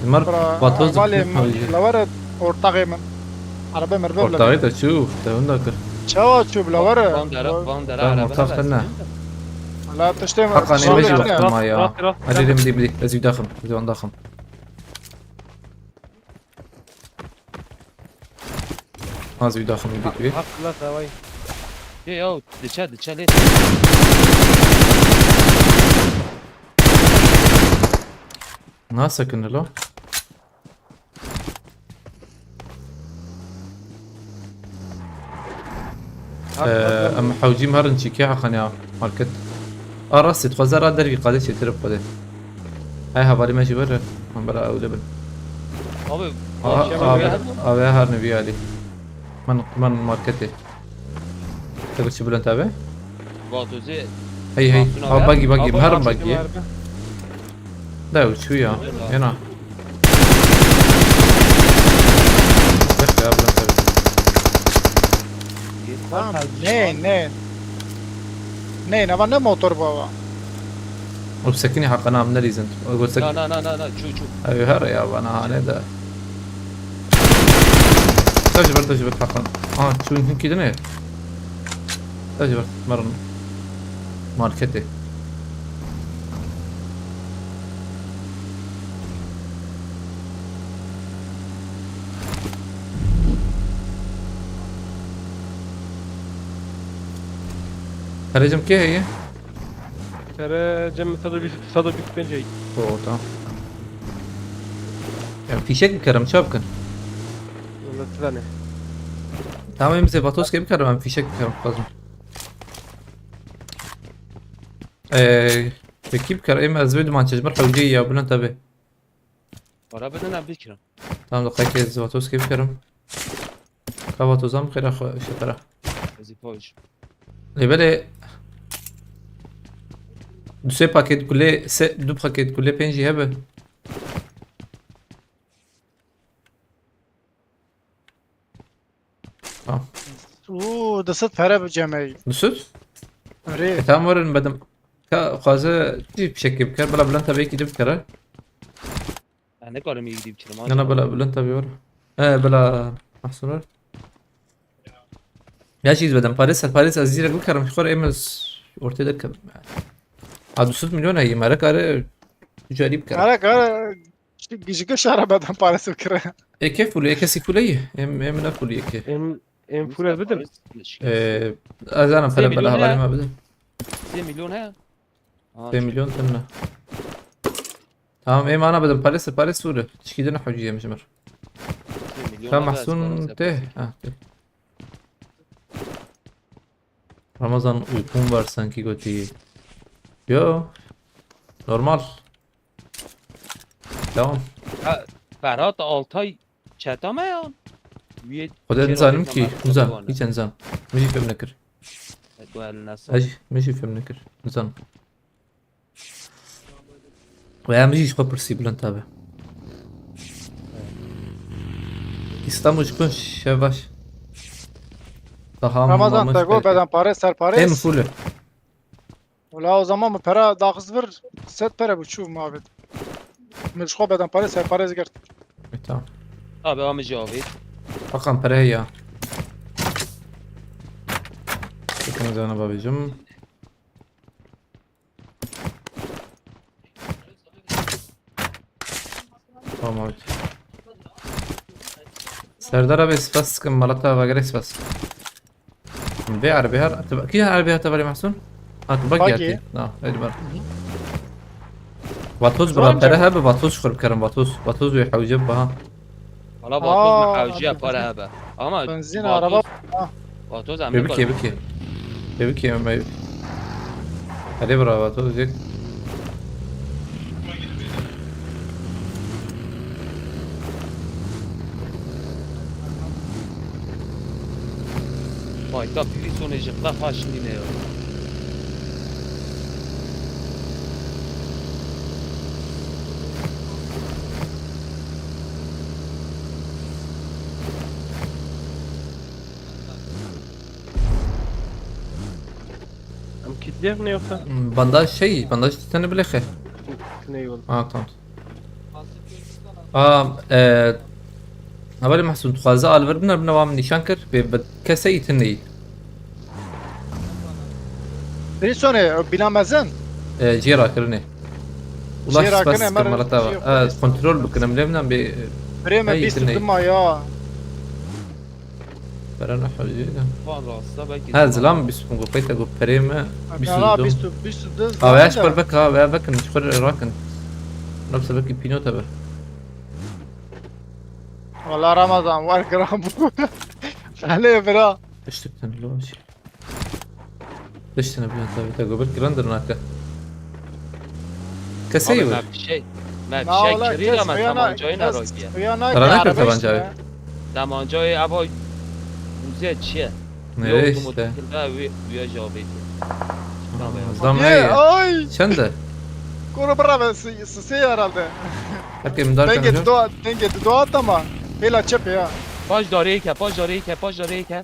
Mar batoz. Lawara ortağı mı? Araba merve bile. Ortağı da çû, te hunda kir. Çawa çû bila were? Van dera, van dera. Tamam, araba ortak ne? La tiştê mi? Hakan, ne mecî wextê ma ya. Hadi dim dim dim. Ez û daxim, ez û daxim. Az û daxim bit wî. Hak la taway. Ye yo, diçe, diçe lê. Nasıl sakın lo? Ee, em hewcî herin çîkê heqan ya market. A rastî dixwaze ra dervî qadê çêtir bi xwedê. Hey hevalî me jî were. Em bera ew de bin. Abi, abi, abi, her ne bir hali. Men, men marketê. Te çi bilind abi? Vatozê. Hey, hey. Abi, bagî, bagî, herin bagî. Da ew çû ya. Yena. Tamam, ne, ne? Ne, ne, ne motor baba. O sekinî heqena em nerîzin. O go Na sekinî. Na na na na çû çû. Ew her ya bana hane de. Te ji ber, te ji ber heqen. Aa, çûn hinkî dine. Te ji ber merin. Marketê. Karecim kê heye? Kere cem sed û bîst, sed û bîst û pênc heye. Oo, tamam. Ya fîşek bikerim, çap kin. Wala tizane. Tamam, em zê vatoskê bikerim, em fîşek bikerim, xwazim. Eee, peki bikerim, em ez vê duman çeşmer hewceyî ya, Bülent abi. Para bidin em bikirin. Tamam, da qekê ez vatoskê bikerim. Ka vatozan bixêra xwe şefera. Ez ê pawij. Lê belê du sê paket kulê, se, du paket kulê pênc jî hebe. Tamam. Uuu, di sed pere bi cemey. Du sed? Erê. E, tamam, werin bedim. Ka xwaze çi fişekê bike, bila Bülent abi yekî di bikere. Ez nikarim yekî di bikirim. Yana bila Bülent abi were. E, bila Mahsun were. Ya jî bedim. Paris, Paris ez zîrek bikerim. Xwar em ez ortaya da kem. Ha, du sed milyon heye, mere kare carî bikere. Kara kara. Ji gişara beden parası bikire. Eke full, eke si full iyi. Em, em ne full eke. Em, em full ez bidim. Ee, ez ana pele pele milyon havalê ya. Me bidin. Sê milyon he? Ha, Sê milyon tane. Tamam, em ana bidin. Paris, Paris full. Çikî dine hociyem jimir. sê milyon Ka he, Mahsun parası te. yapacak. Ha, te. Ramazan, uykum var sanki, gotî. Yo. Normal. Tamam. Ha, Ferhat Altay çeta me ya. Wiyê Xwedê çêra nizanim bêjim ki, Ferhat nizan, Altay hiç nizan. Min jî fêm nekir. Dua li nesa. Ez jî, min jî fêm nekir. Nizan. Veya min jî ji xwe pirsî, Bülent abi. İstanbul ji kun şev baş. Daha Ramazan mamış te go belki. Beden Paris, ser Em Paris. full. Wala o zaman min pere daxiz vir, sed pere bû çû mabit. Min ji xwe Beden Paris, ser Paris girt. E, tamam. Abi ama cavit. Bakalım pere ya. Bakın zana babacım. Tamam abi. Serdar abi, spas dikim, malata vagere spas. Vê erebê her, kî erebê hate verê Mahsun? Ha, tu bak Bak geldi. ye. Na, hadi bak. Vatoz bura Zor pere canım. Hebe, vatoz xur bikerim, vatoz. Vatoz wê hewce baha. Valla vatoz Aa, me hewciye abi. Para hebe. Ama Benzin, vatoz- araba. Vatoz em Bebike, nikarin. bebike. Bebike, bebike. Hadi bura vatoz yek. Vay, ta pîrî sonê ji qila xaş nîne ya. Em kît lêv ne yoksa? Bandaj şey, bandaj tane bile xe. Ne yol? Ha, tamam. Aa, e, Haberê Mahsun, dixwaze alver bine, bine wa min nîşan kir, bê bi keseyî tune yî. Bîrî sonê, bîna mezin. E, cê rakirinê. Ulaş Cê spas rakirine, dikim, mer-, malata cê va. Ez xwe- kontrol bikinim, lê min bê, e, Birê me hey, bîst û tune du yî. ma ya. Beren hewcê de. Van rasta belki. Ha, zilam bîst û pênc, qeyte got perê me bîst û du. Ya, bîst û, bîst û du Ha, veya zaten ji xwe de. veka, veya vekin, ji xwe rakin. Nabse belkî pînota be. Wala Ramazan, war giran bû. Hele bira. Tiştik tane lo şey. Tiştine bîna tabi, te gobir kiran dir nake. Kesey Abi wur. me bir şey. Me bir Na şey wala kirî la kes me xuya na, temancayı ne kes rokiye. xuya na Tara ki nakir araba temancayı. işte. Temancayı aba müze çiye. Nereye Yo, işte? otomatik de uya cevabı. Zam Ye, heye. Ay! Çende? Kuru bira be si- sisi herhalde. Herkes mi dar Denge kanıyor? dua, denge dua at ama. Hela çep ya. Paş dareyke, paş dareyke, paş dareyke.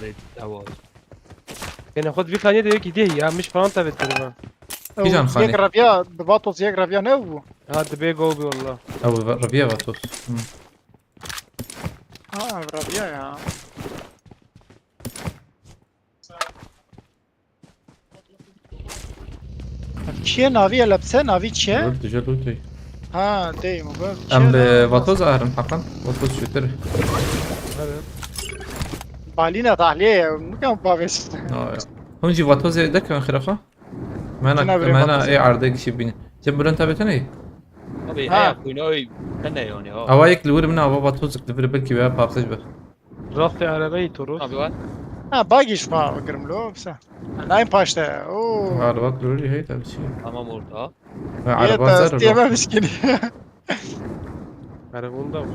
Darê dewa. Yine xwe vî xaniyê de yekî dê ya, min ji falan tevê dikiriba. Kîjan xanê? Yek reviya, bi Vatos yek reviya ne bû? Ha, dibê gol bi wallah. Ew reviya Vatos. Hmm. Ha, ev reviya ya. Ev çiye navî, elepse navî çiye? Dur, dije dur tey. Ha, deyim bu. Em bi Vatos ahirin hakan. Vatos şutir. Balina tahliye ya. Mükemmel bavês. Hûn jî Vatozê dekin xirafa. Mena, Tuna bire mena Vatozê. Ê erdek jî bîne. Cem Bülent abi tenê. Abi Ha. Eya kuyna oy. Sen ne yani o? Ava yek li wir min ava Vatozik li vir belkî veya paqij be. Rastê erebeyî Toros. Abi var. Ha, bagî şma girim lo, bise. Nein paşte. Oo. Araba li wir heyt abi çi. Tamam orta. Ve araba zer lo. Diyemem miskini. Erebonda bu.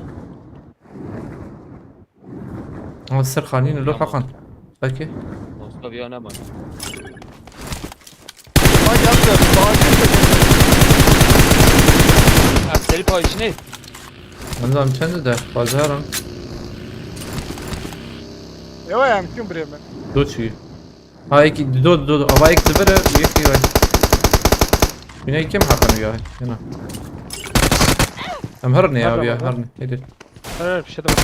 Ama ser xanîn lo hakan. Belki. Moskova ya ne var? Bak geldi. Bak geldi. Abi seri payışını. Nizam çend de pazarım. Yo ya, mümkün buraya ben. Do çi. Ha iki do do do. Ava ek sifir yek yay. Bine kim hakan ya. Yine. Em her ne ya Hadi ya bakalım. Her ne. Nedir? Her bir şey de var.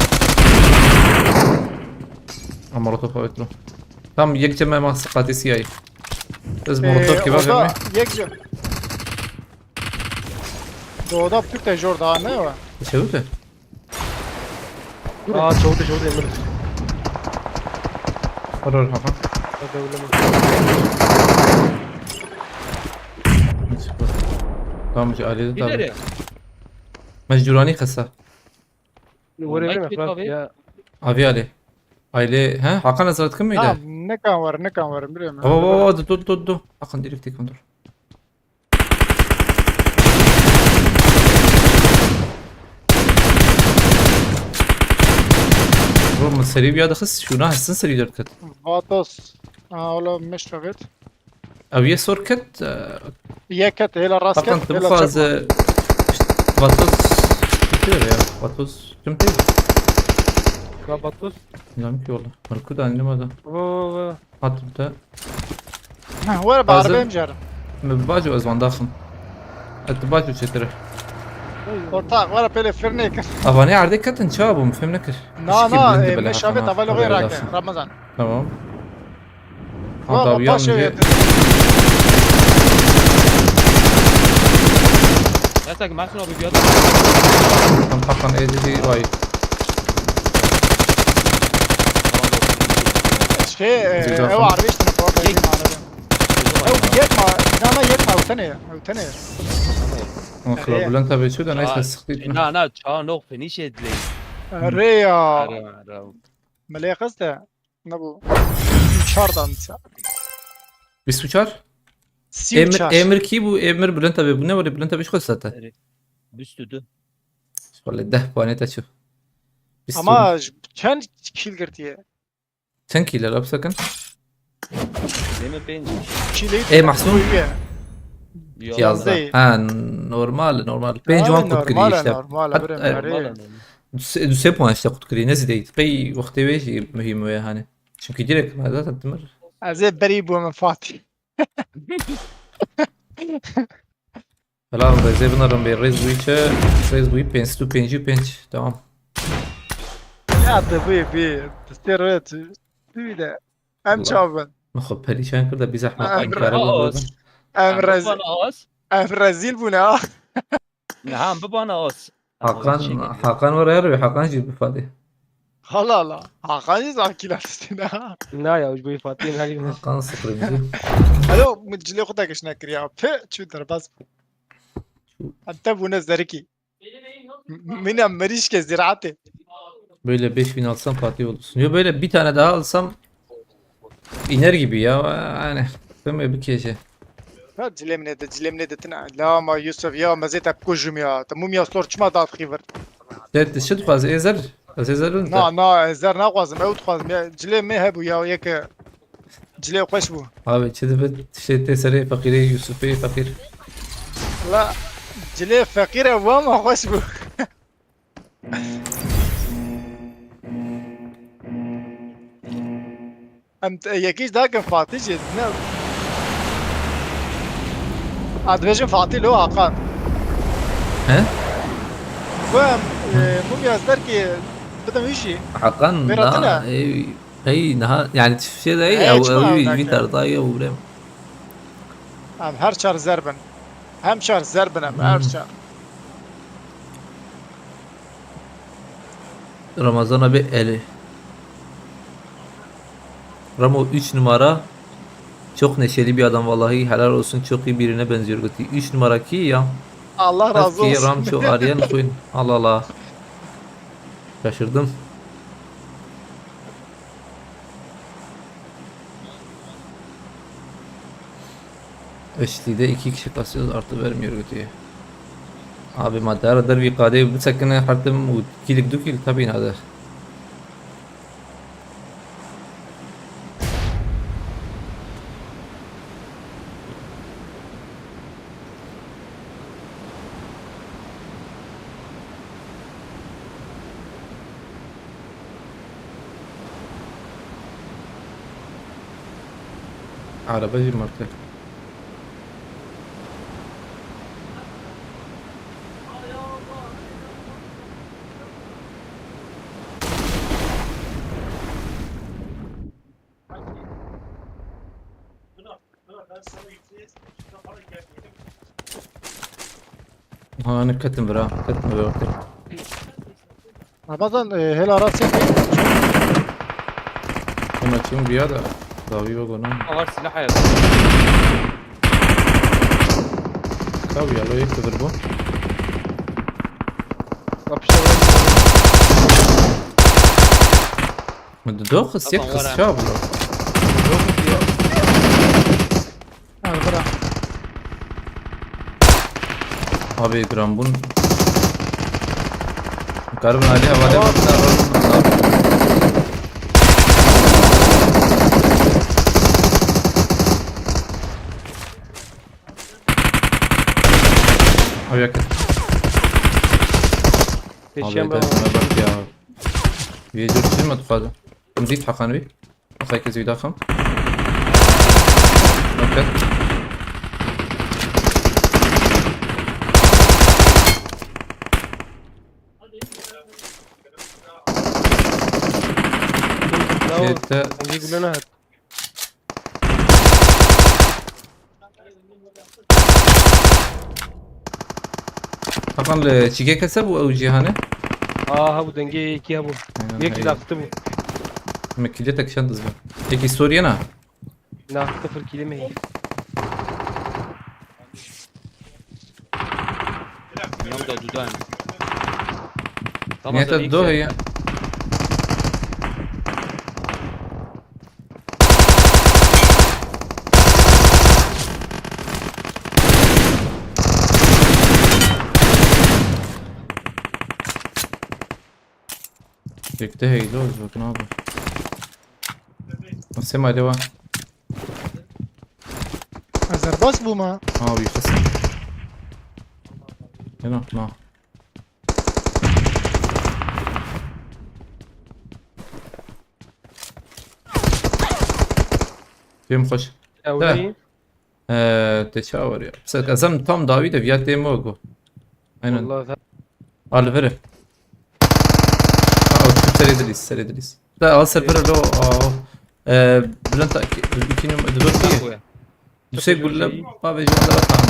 Ama molotof evet lo. Tam yek cem ma sıkati siyayı. Ez molotof gibi Orada verme. Yek cem. Doğuda Türk de jor daha ne var? Çevir de. Aa, çavuşta çavuşta Emir. Karar hakan. Hadi öyle mi? Tamam, şu ailede Gider tabi. Ya. Mecburani kısa. Oraya Ay, verme kötü Fırat abi. Ya. Avi Ali. Aile, ha? Hakan Hazret kim miydi? Ha, ne kan var, ne kan var biliyorum. Baba baba dur dur dur dur. Hakan direkt tek dur. Bro, min serî biya dixist, şûna hestin serî derdiket. Vatos. Aa, ola meşravet. Ew yê sor ket, e, Yek ket, hêla rast Hakan, ket, tu hêla bixwaz, çep. E, pişt, Vatos, pişt ya, Vatos, kim tê? Ka Batos. Lan ki wala. Merku da anlamadım. Wo, wo, wo. Hatim te. Heh, were bi Hazır. arabeyê mijerim. Mi baco ez van daxim. Et baco çetire. Ortak, were pêlê firnê kir. Avanê erdê ketin, çawa bû, mi fêm nekir. Na, Pişkî na, bilind e, bile meşavê Hakan, tavalê oraya xwe rake, daxim. Ramazan. Tamam. Wa, Ha, dawiyan paşê jî. wê. Destek Mahsun abi bir Tam Hakan êdî vay. Şey, e, Zî ew daxim. arbê işte ne problem. Ew yek ma, na, na, yek ma, ew tenê, ew tenê. Nasıl Bulent abi şu da neyse Vay. sıktı. Na, na, çawa nok finish ediley. Erê ya. Ara, ara. Melê xiste. Ne bu? Çar dansa. Bîst û çar? Sî û çar. Emir, Emir kî bû? Emir Bulent abi bu ne var? Bulent abi şu sete. Bistüdü. Şöyle deh puanê te çu. Bîst û. Ama j-, çend kil girtiye? Çend kilo la bisekin? Deme penc. Kîlê Ê, Mahsun. Koyuye. Yok. Yazda. Yazda. Ha, normal, normal. Pênc wan qut kiriye işte. Normal, Hat-, normal. e, Normal. Du sê, du sê puan işte qut kiriye. Ne zî deyît. Pey wextê wê jî muhîm wê hani. Çünkü direkt me zaten timir. Ez ê berî bûme Fatî. Falan rêzê binarim bê rêz bûyî çi? Rêz bûyî pênc sed û pêncî û pênc. Tamam. Ya de bûyî bî. Destê rê tu. Tu de. Em Allah. Çav bin. Min xwe perîşan kir de bî zehmet Em em kare rahat. bû. Em Em rez, bibana az. em rezîl bûne ha. Ne ha, bibana az. Hakan, Teşekkür ederim. Hakan var ya, Hakan jî bifade. Allah Allah. Hakan jî zaf kîla tiştine ha. Na ya, ji bo Fatih nalî ne. Hakan sıkıntı. Alo, min cilê xwe tekiş nekiriya. Pê, çû derbas bû. Em te bûne zerikî. M-, mina mirîşke ziraatê. Böyle beş bin alsam Fatih olursun. Yo, böyle bir tane daha alsam iner gibi ya. Yani. Bilmiyorum, bir kişi. Ya cilê min ê de, cilê min ê de tine. La ma Yusuf ya, mezê te bikujim ya. Te mum ya sor çima dadixî vir. Te, te şey dixwaz, Ezer. Ez Ezer bin. Na, na, ez zer naxwazim, ew dixwazim. Ya, cilê me hebû ya, yeke cilê xweş bû. Abi, çi dibit, şey, te serê fakirê, Yusufê fakir. La, cilê feqîr e, wa ma xweş bû. Em te-, yekî ji dakin Fatî jî, ne? A, dibêjin Fatî lo Hakan. He? Ku em, e, mumya ez derkî bidim wî jî. Hakan, Berat'ın na, ha. Ey, hey, naha, yani şey de, ey, Hey, ew, çima ew, ew wî nake? Tarzayê ew, Ibrahim. Em her çar zer bin. Hem çar zer bin em, her Hmm. çar. Ramazan abi eli. Ramo üç numara. Çok neşeli bir adam vallahi. Helal olsun. Çok iyi birine benziyor. Götü. Üç numara ki ya. Allah razı Eski olsun. Ramço Aryan Queen. Allah Allah. Şaşırdım. Eşliğde iki kişi kasıyoruz, artı vermiyor götüye. Abi madara der bir kadeh bu sakın hartım kilik dukil tabi nadir. Araba jî mirte. Ha, ne ketin bira, ketin bira. Ramazan, e, hela rast çek. Ama çim bir ya da davi yok ona. Var silah hayat. Tabii ya, lo yek bir bu. Kapışa. Min di doxist yek Tamam, xist var çawa bû? Ha, bira. Abi giran bûn. Karibin alî hevalê Tamam. bûn. Ew yek. Pêşiyan Abi, baba. Derdime bak ya. Vê cür çi me dixwaze? Em zî teqan wî. Xay ke zî daxim. Okey. Bravo. Yeter. Hangi gülene at? Hakan li çîkê kese bû ew cîhanê? Aa, ha bu dengê yekî ha bu. Aynen, Yekî heye. Laxti bu. Me kîlê tek şand dizbe. Yekî Suriye na? Na, sıfır kîlê me heye. Yanımda dudağım. Tamam, Niyete sen do ilk sen. Heye. Bekle heylo, zor ne abi. Nasıl mayde var? Ez derbas bûme. Ha, wî xist. Hena, na. Pêm xweş. Ew Te. Neyî? Ee, te çawa weriya? Mesela, ez em tam dawî de viya tê mo go. Aynen. Vallahi. Alivere. Ha, o serê dilîs, serê dilîs. Da al servere lo, a, e, Bülent, iki numara, dört diye. Yapma koya. Yüksek Çok gülle, iyi. Abi, şu anda tamam.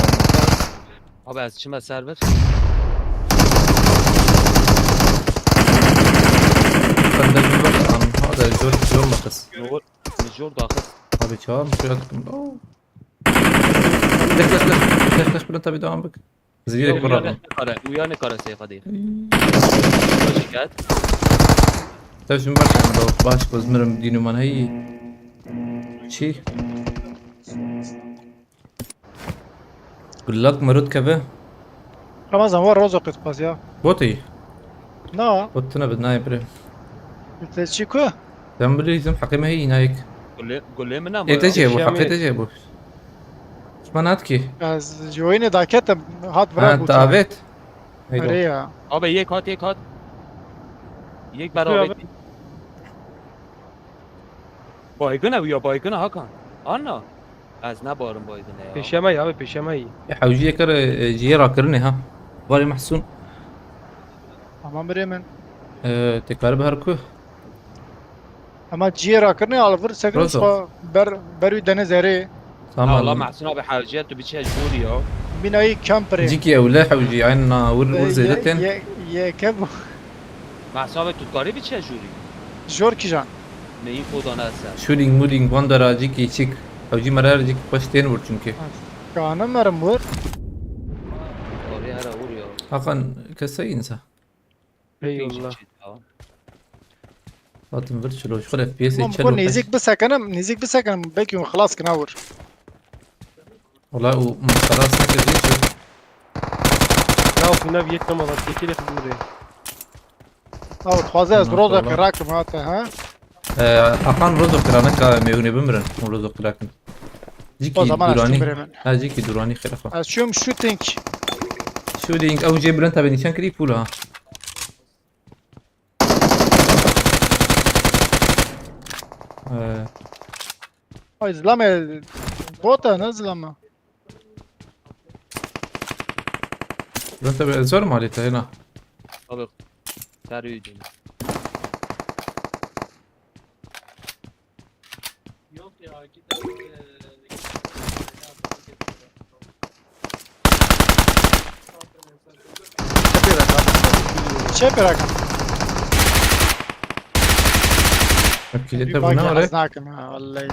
Abi, ez çime server. Sen de bir bak, tamam. Hadi, zor, zor makas. Zor, zor daha. Abi, çağır, şöyle tuttum. Oo. Dek, dek, dek. Dek, dek, Bülent abi, devam bak. Zîrek Uyanê bırakın. Kare, uyanê kare seyfa değil. Başka. Tev jin baş, baş, baş, mirim dînû man heyî. Çi? Gullak merut keve. Ramazan, var rozo kız pas ya. Botî. Na. Botuna bid nayê bire. Te çi ku? Sen bilî, bizim heqê me heyî nayek. Gulê, gulê min ama Ê te ya. Jê bu, Şamê. Heqê te jê bu. Şima nat ki? Ez ji oyunê daketim, hat vira Ha, gotin. Davet. Heydo. Erê ya. Abi, yek hat, yek hat. Yek beraber. Abi. Baygın ev ya, baygın Hakan. Anna. Ez ne barım baygın ya. Pêşiya me ya, abi, pêşiya me yî. Ya, hewcî yekar, e, ciyê rakirinê ha. Varê Mehsûn. Tamam, birê min. E, tekari bi her ku. Ama ciyê rakirinê alvir sekirî Rozo. Xwe ber, ber wî dene zerê. Tamam. Ha, wala Mehsûn abi hewciye tu biçe jûrî ya. Bînayî kempirê. Cîkî ew le hewcî, aynen na, wir, wir Ye-, zêde ye-, tên. Ye-, yeke bû. Mehsûn abi tu dikarî biçe jûrî? Jor kîjan? Neyî kodan ese. Shooting, mooting, wandera, cîkî, çîk. Hewcî merer cîkî xweş tên wir çimkî. Kanim merim wir. Abi hera vur ya. Hakan, kese insa. Eyvallah. Hatim vir çilo, şu kadar F P S Tamam, çelo bu nêzik bisekinim, nêzik bisekinim, belkî hûn xilas kina wir. Wala û min xilas nekir, vê çi? Ya, hûn ev yek nema, bas, yekê lê xidmê. Aw, dixwaze ez Ondan roza sonra kirakim hate, ha? Ee, Hakan roza kiranek, ha, mêhûnê bimirin, hûn roza kirakin. Cîkî O zaman durani. Açtım biremin. Ha, cîkî durani xêra xwe. Ez çûm shooting. Shooting, ew jê Bülent abi nîşan kirî pûl ha. Ee. Ay, zilame bota, ne zilama? Bülent abi, zor malî te, hêna. Abi, serî. Çe pêra kan. Hep kilî Bir te bak buna ya, var, e? Nakim ha, vallahi.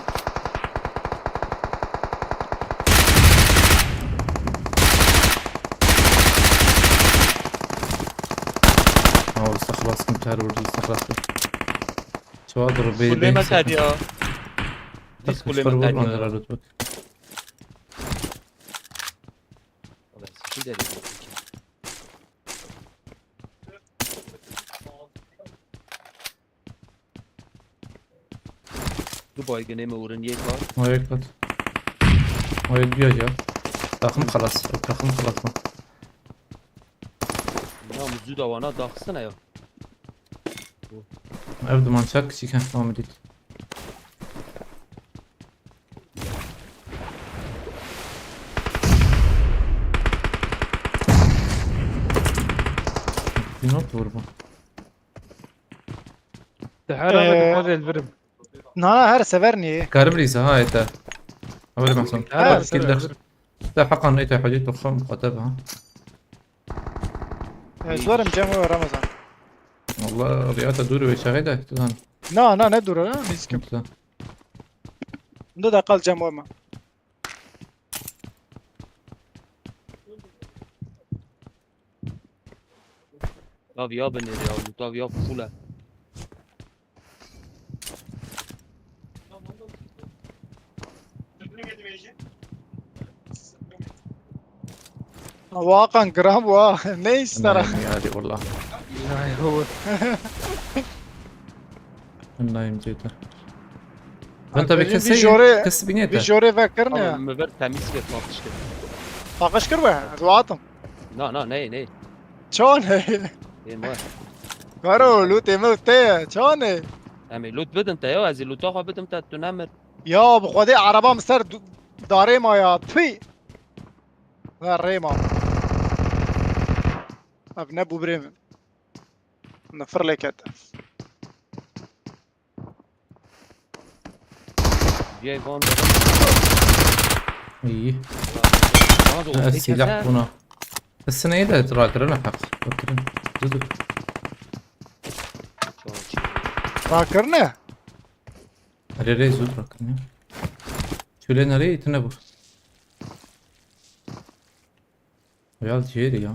Ha, usta xelas kim, ter vurdu, usta xelas kim. Çawa dur, bê, Kulê bê, me sakın. Kediya. Sakın, Biz kulê sıfır me vurma, kediya. Herhalde bak. Ulan, sikim dedim. Du baygınê me urin yek var. Hayır, kat. Hayır, diyor ya. Takım xelas. Takım xelas mı? Zû da wana daxistine ya. Ev dumançak kiçik, heh, tamam, dît. Not vurma. Te herhalde Ee, bi xwe zêl birim. Na, na, her sever niye? Karim Rîza, ha, ete. Haber Mahsun. Her Bak, killer. Te hakan ete hacı toxum kateb ha. Ee, Zuarım Cem ve Ramazan. Valla riyata dur ve şahide tutan. Na, na, ne duru ha? Biz kim? Tutan. Bunda da kal Cem ve ma. Tav ya binêre ya, tav ya full e. Wakan gram wa. Ne ister? Yani, yani valla. Ay ho. Nayım ceyda. Ben Ben tabii benim kese bir jore- kese binete. Bir jore vekirin ya. Min vir temiz kir, paqij kir. Paqij kir be. Duatım. Na, na, ney, ney. Çon. Ê me. Karo, lûtê me te. Çon. Em ê lût bidin te ya, ez ê lûta xwe bidim te, tu nemir. Ya bi xwedê arabam ser du- darê ma ya. Tüy. Ve rê ma. Ev ne bu birê min. Ne fir lê ket. Biyay van de. İyi. Bana da Ha, ortaya silah keser. Buna. Sineyi de rakirine hak. Bakırın. Dur dur. Rakirine? Nereye zor rakirine? Şöyle nereye itine bu? Ya ciğeri ya.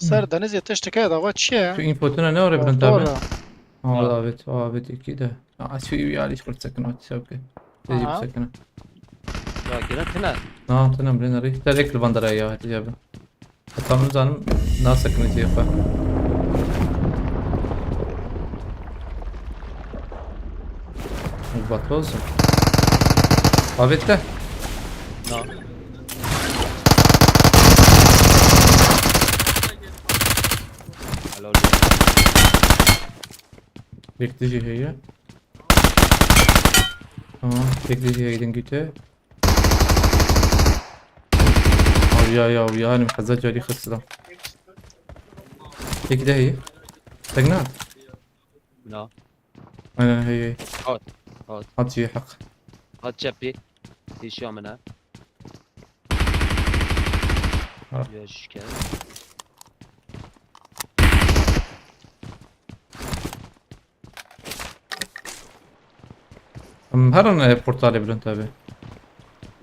Ser denizê tiştike dawa çi ye? Şu infotuna ne var Motor Bülent abi? ya. Aa, evet, aa, evet, iki de. Aa, şu iyi ya, hiç kurtsak ne, okey. Recep Aha. sakın. Ya gelen tine. Na, tamam, ben arayayım. Direkt bandara ya, hadi abi. Tamam canım, nasıl sakın diye bak. Bak olsun. Avette. Na. Helal olsun. Bekleyici heye. Tamam, bekleyici heye gidin güte. Abi ya, ya, ya, hani kaza cari kısılam. Peki de heye. Tek ne? Na. Aynen heye. Hat. Hat. Hat heye hak. Hat çepî. Pêşiya min e. Ha. Ya şikayet. Em, her an, e, portalê bilind tabi.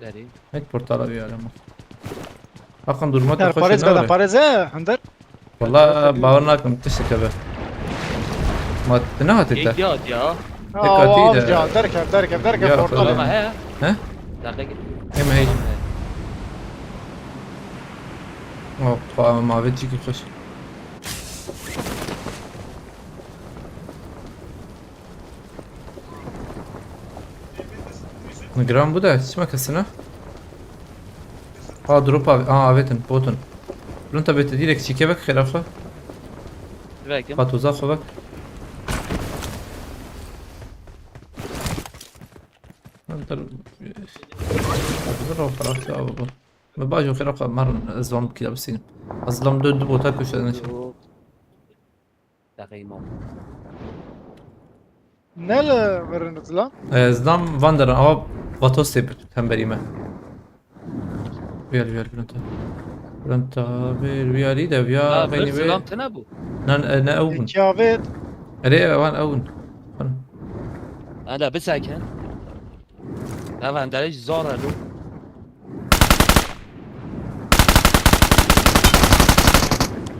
Derî. Hiç portala bir yer ama. Bakın durma Der da parêz hoş beda ne parêz e hinder. Valla bawer nakim tiştek be. Ma ne hatî te? Yek ya ya. Dikkatli Aa de. Ya derkev derkev derkev Ya, portal. Ama he. He? Dakika git. Hem hey. Oh, pa ma ve çiki hoş. Nigram bu da, çima kesine? Ha, drop abi. Aa, avetin, botun. Bunun tabi direkt çike bak xerafa. Belki. Pat uzağa bak. Hunter. Hazır o tarafta abi bu. Me bajo xerafa marın zon kila bisin. Azlam döndü bota köşeden. Dakika imam. Ne le verin lan? Ez dam van derin, ama vatos tê hemberî me. Viya, viya, Bülent abi. Bülent abi, viya de, viya, Ya beni bir ve- selam tine bu. Nan, e, ne ew bûn? Kiyavêt. Erê, wan ew bûn. Hala bir sakin. Ya ben de zor alo.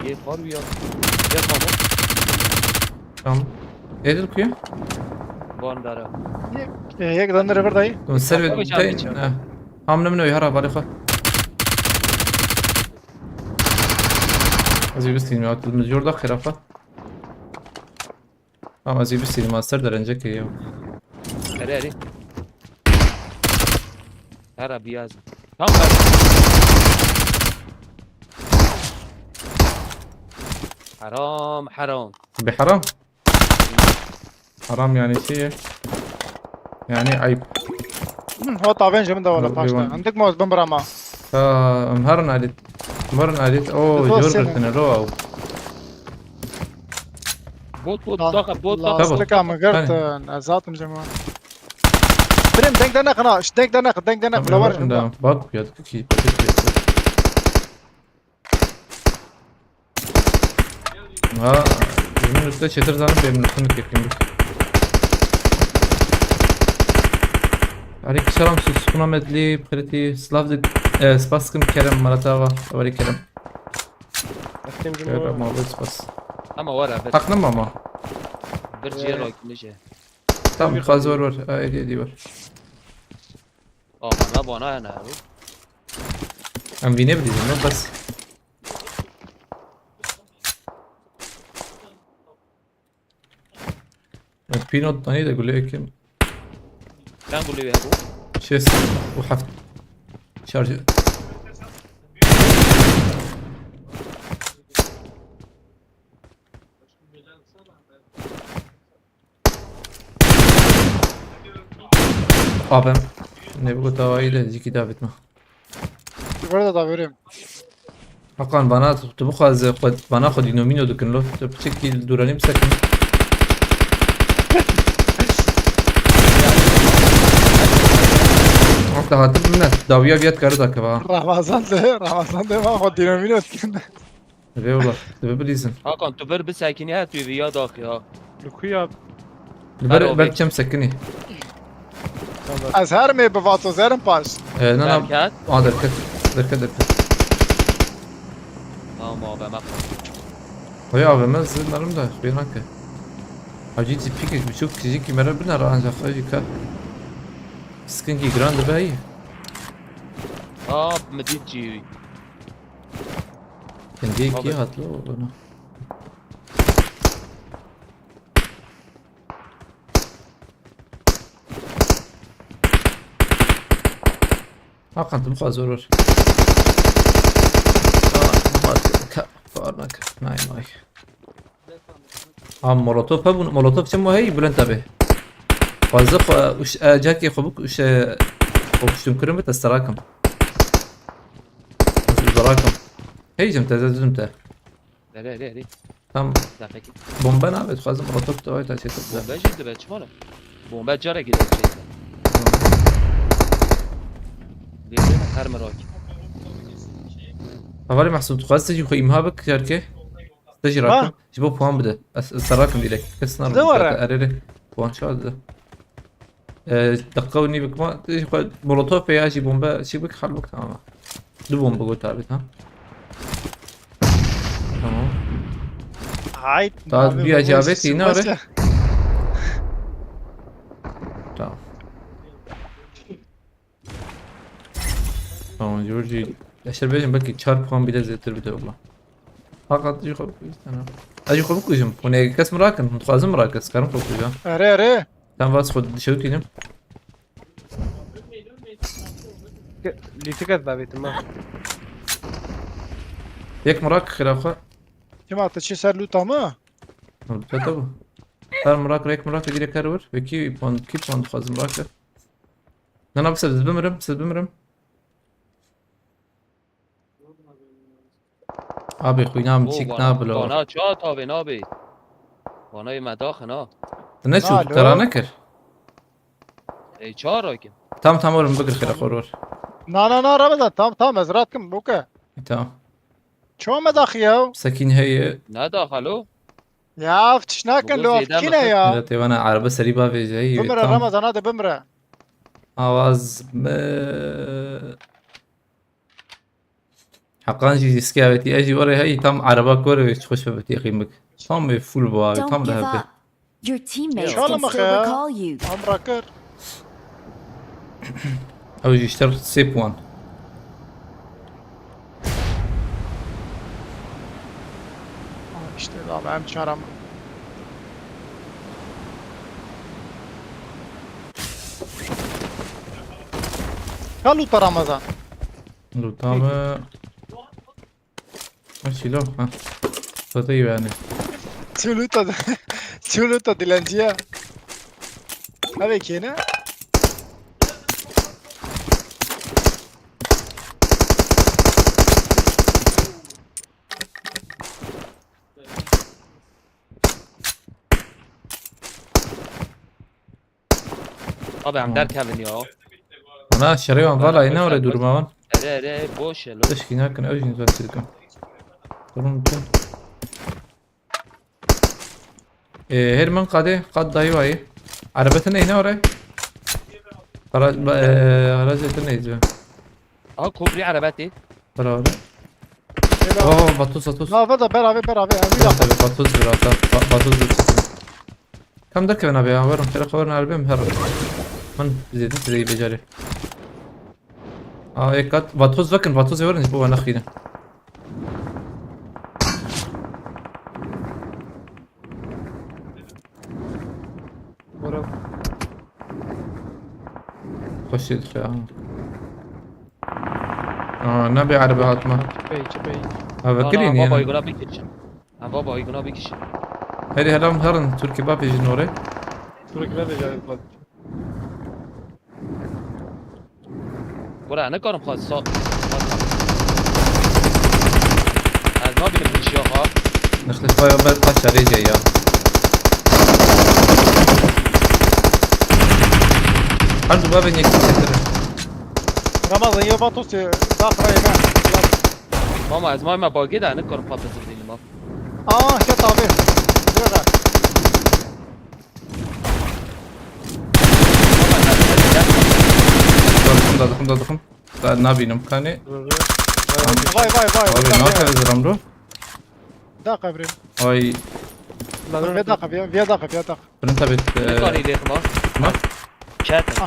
Ye faru ya. Ya faru. Tamam. Edil kuya? Van dara. Yek dan nere vir dayî. Hûn ser Tabii, tabii, tabii. Ham ne min o, hera balê xwe. Ez ê bistînim ya, tu min jor da xêrafa. Ama ez ê bistînim, ez ser derencekê ya. Erê, erê. Hera biyaz. Tam ben. Haram, haram. Bi haram. Haram yani şey ye. Yani ayıp. Ho tavên ji min de wala Yok, paşta. yok. Hindik moz bin birama. Ta em herin alit. Em herin alit. O, Zor jor sene. Girtine ro. Bot, bot, daxa, bot, Tamam. daxa. Lastika min girtin. Ez hatim ji min. Birim denk de neqina. Ş denk de neq, denk de neq. Lawar jim da. Bak ya, ki. Ha, min üstte çetir zanım benim üstünü kekimdi. Aleyküm selam, Suskuna Medli, Pretty, Slav de, e, Spaskim Kerem, Maratava, Avari Kerem. Efendim Kerem abi, Spas. Ama var abi. Taknım ama. Bir ciğer rakimli şey. Tamam, fazla var var. Ha, hediye hediye var. Aa, bana, bana ne abi? Em vînê bidîzin, ne bes. Pînot tanî de gulê ekim. Ben gulê hebû. Şêst û heft. Şarjı. Abim. Ne bu tavayı da ziki davet mi? Burada da vereyim. Hakan bana tu bu kadar xwe bana xwe dînomîno dikin lo. Tu piçekî li dûranî bisekin. Hatta hatır bilmez. Dawiya viyat karı da keva. Ramazan de, Ramazan de ma xwe dînomîno dikin. Vê wala, tu bilîzin. Hakan, tu bir bisekinî, her tu vî ya daxî ha. Li ku ya? Li ber, ber çem sekinî. Ez her mê bi vato zerim paş. Ee, na, na. Derket. Aa, derket. Derket, derket. Tamam abi, hemen. Hay abi, ben zırlarım da, ben hakkı. Hacı tipik bir çok kişi ki merak biner ancak hacı ka. Sıkıntı grande be iyi. Aa, mi dît cî. Kendi iki Abi. Hatlı oldu ona. Hakan, tu bu kadar zor var. Aa, bak, ka-, parmak. Nay, nay. Aa, molotof ha, bu molotof çem hey, Bülent abi. Fazla xo-, uş-, e, cakê xo bik, uş-, e, xo kuştum kirim, te starakım. Starakım. Hey, cem, te, te, te. Erê, erê, erê. Tam Daqekî. Bombe nabe, dixwazim molotof da, ta çêtir. Bombe jî dibe, çima ne? Bombe carekî de çêtir. Lê her merak. Hevalê Mehsûd, dixwaz te jî xwe îmha bik, şerke. Te jî rakim. Ji bo puan bide. Ez, ez te rakim direkt. Kes narim. Dide were. Erê, erê. Puan çawa dide? Ee, dakika û nîvik ma. Te jî xwe molotof ya jî bombe çi bik, hal bik, tamam. Du bombe got abi, tamam. Tamam. Hayt. Daha Abi, bir bu acaba işi değil, ne başla. Arı? Tamam. Tamam, Georgie. Eşer bêjim belkî çar puan bile zêtir bide valla. Hakat jî xwe bikujim. Ez jî xwe bikujim. Hûn ê kes min rakin. Hûn dixwazin min rakin. Ez karim xwe bikujim. Erê, erê. Sen vas xwe dişewitînim. Lîtik ez davêtim ha. Yek min rak xira xwe. Çima tu çi ser lûta mı? Lûta te bû. Her min rak, rek min rak, direk her wir. Wekî puan, kî puan dixwazim rak. Na, na, siz bimirim, siz bimirim. Abi, xwîna min çîk nabilo. Bana çat abi, nabi. Bana yê me daxin ha. Tu ne çû, Alo. tu te ranekir? Ey, çar rakim. Tam, tam, oğlum, bigir xira xor. Na, na, na, Ramazan, tam, tam, ez rahat kim, bu ke. E, tamam. Ço me daxi ya? Sekîn heye. Ne daxalo? Ya, tişnakin Bu lo, zêde kine mi? Ya. Evet, evana araba serî bavêje. Heye, Bimre tamam. Ramazan, hadi bimre. Awaz me. Hakan jî riske avêtî, ez jî were hey tam araba kore ve xweş bibitî qîmik. Tam ve full bu abi, Don't tam da give hebe. Up. Your teammates Şala can mı still ya? Recall you. Amra kir. Ew jî ji te sê puan. Aa, işte abi, em çaram. Ka lûta Ramazan. Lûta me. Maşîlo, ha. Lûta yani. Çi lûta, çi lûta dilenciye. Abi kene? Abi em derkevin ya. Ana şerê wan vala yine oraya durma wan. Ere ere boş e lo. Tişkî nakin, ew jî nizam çi dikim. Durun bikin. Ee, her min qadê, qad dayı vayı. Arabetin neyine oraya? Ara, ba- ee, aracı etin neydi? Aha, koprî erebetê. Beraber. Oh, Batus, Batus. Na, veda beraber, beraber. Ev bir dakika. Tabii Batus bir hata. Ba- Batus bir çıktı. Kam derkevin abi ya, verin. Xêra xeberin arabê min her. Min zêdî zêdî becerê. Aa, ek kat. Vatoz vekin, vatoz verin, bu bana xîne. Bora. Xweşê dixê ha. Aa, ne bê erebe hatma. Çipey, çipey. Ha, vekirî Ana, niye? Baba Aygün'e bir geçin. Ha, Baba Aygün'e bir kişi. Hadi helam herin, Türkiye bapê jin orê. Sürekli ne becerdim bak. Bura ne karım xwaz sağ. Ez ne bileyim bir şey yok ha. Nextê xwe ya ber qaç çarê cey ya. Her du bavên yekî çekirin. Ramazan, ya Batus, e, da xirayê me. Mama ez mayma bagê de ne karım xwaz bezirdinim ha. Aa, ket abi. Buyur. Dadıkım, dadıkım, dadıkım. Da nabînim kanê. Vay, vay, vay. Abi ne yapıyoruz Ramro? Da kabrim. Ay, Vê dakika, vê dakika, vê dakika. Printa bit. Ne karî lê xima? Ne? Çetin.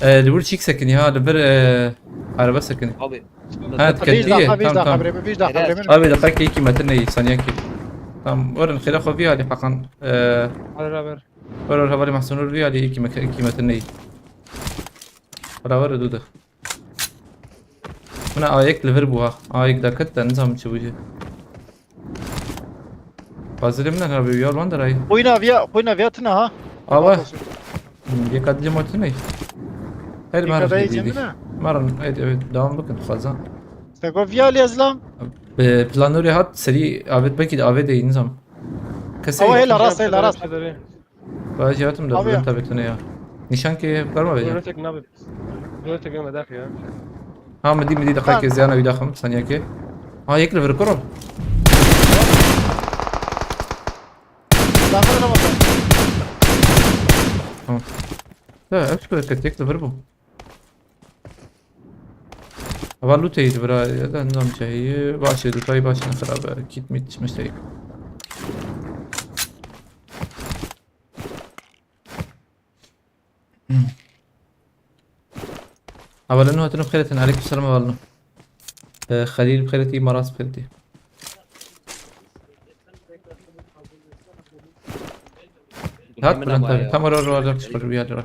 E, li wir çîk sekinî ha, li vir e, araba sekinî. Abi. Ha, Vîj dikkat dakika, iyi. Vîj Tamam, dakika, tamam. Bremî, Vîj dakika, Evet. Bremî. Abi dakika iki metre ne, saniye ki. Tamam, verin xêra xwe vî alî heqan. E, Hadi haber. Ver ver hevalî Mahsun vî alî iki metre, iki metre ne. Beraber du de. Buna ayek li vir bû ha. Ayek daket de nizam çi bû jî. Fazilê min abi yol wan derayî. Xwîna viya, xwîna viya tine ha. Ava. Yeka dilê ma tine. Her Yeka mar dayê didi. cemine. Maran evet evet devam bikin xwazan. Te got viya lê ezlam. Bi planûrê hat serî avêt belkî de avê de nizam. Kesê Ama yok. hêla rast, hêla rast. Ba jî hatim de Abi burin ya. Tabi tune ya. Nîşan ki berma vecin. Böyle tek nabe. Böyle tek nabe dak ya. Ha min dî min dî deqekê ziyana wî daxim saniyekê. Ha yek li vir kuro. Daxil Ramazan. Tamam. Ya ev çikolata tek li vir bû. Ava lûteyî di bira ya da nizam çi heye. Baş e, lûtayî baş ne xirab e. Kit mit çi mişteyî. Hevalino hatino bixêretin. Aleyküm selam hevalino. Ee, Xelîl bixêretî, Maras bixêretî. Hat bilen tabii. Tam oraya oraya çıkıyor bir yerlere.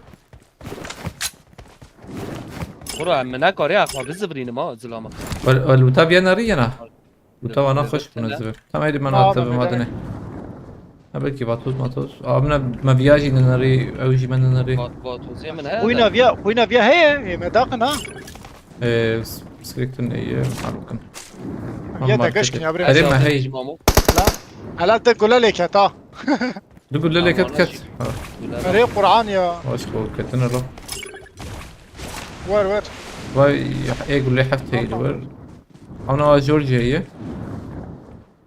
Bura em ne karê axwa bizivirînim ha zilama. Wal wal bu tabi yanarı yana. Bu tabi ana Evet, hoş bunu evet. zıvı. Tam hadi ben Tamam, atladım tamam. Adını. Ha belki vatoz matoz. Abine me viyajî nenarî, ew jî me nenarî. Vat vat hozê min he. Xwîna viya, xwîna viya heye, ê me daxin ha. Eee, s- Skriptin iyi, mal bakın. Ya te geş kinya bre. Erê me hey. Hela te gule lê ket ha. Du gule lê ket ket. Ha, Erê Qur'an ya. hoş bu ketine lo. Wer wer. Vay, e gule heft heyli ver. Ana Georgia'yı.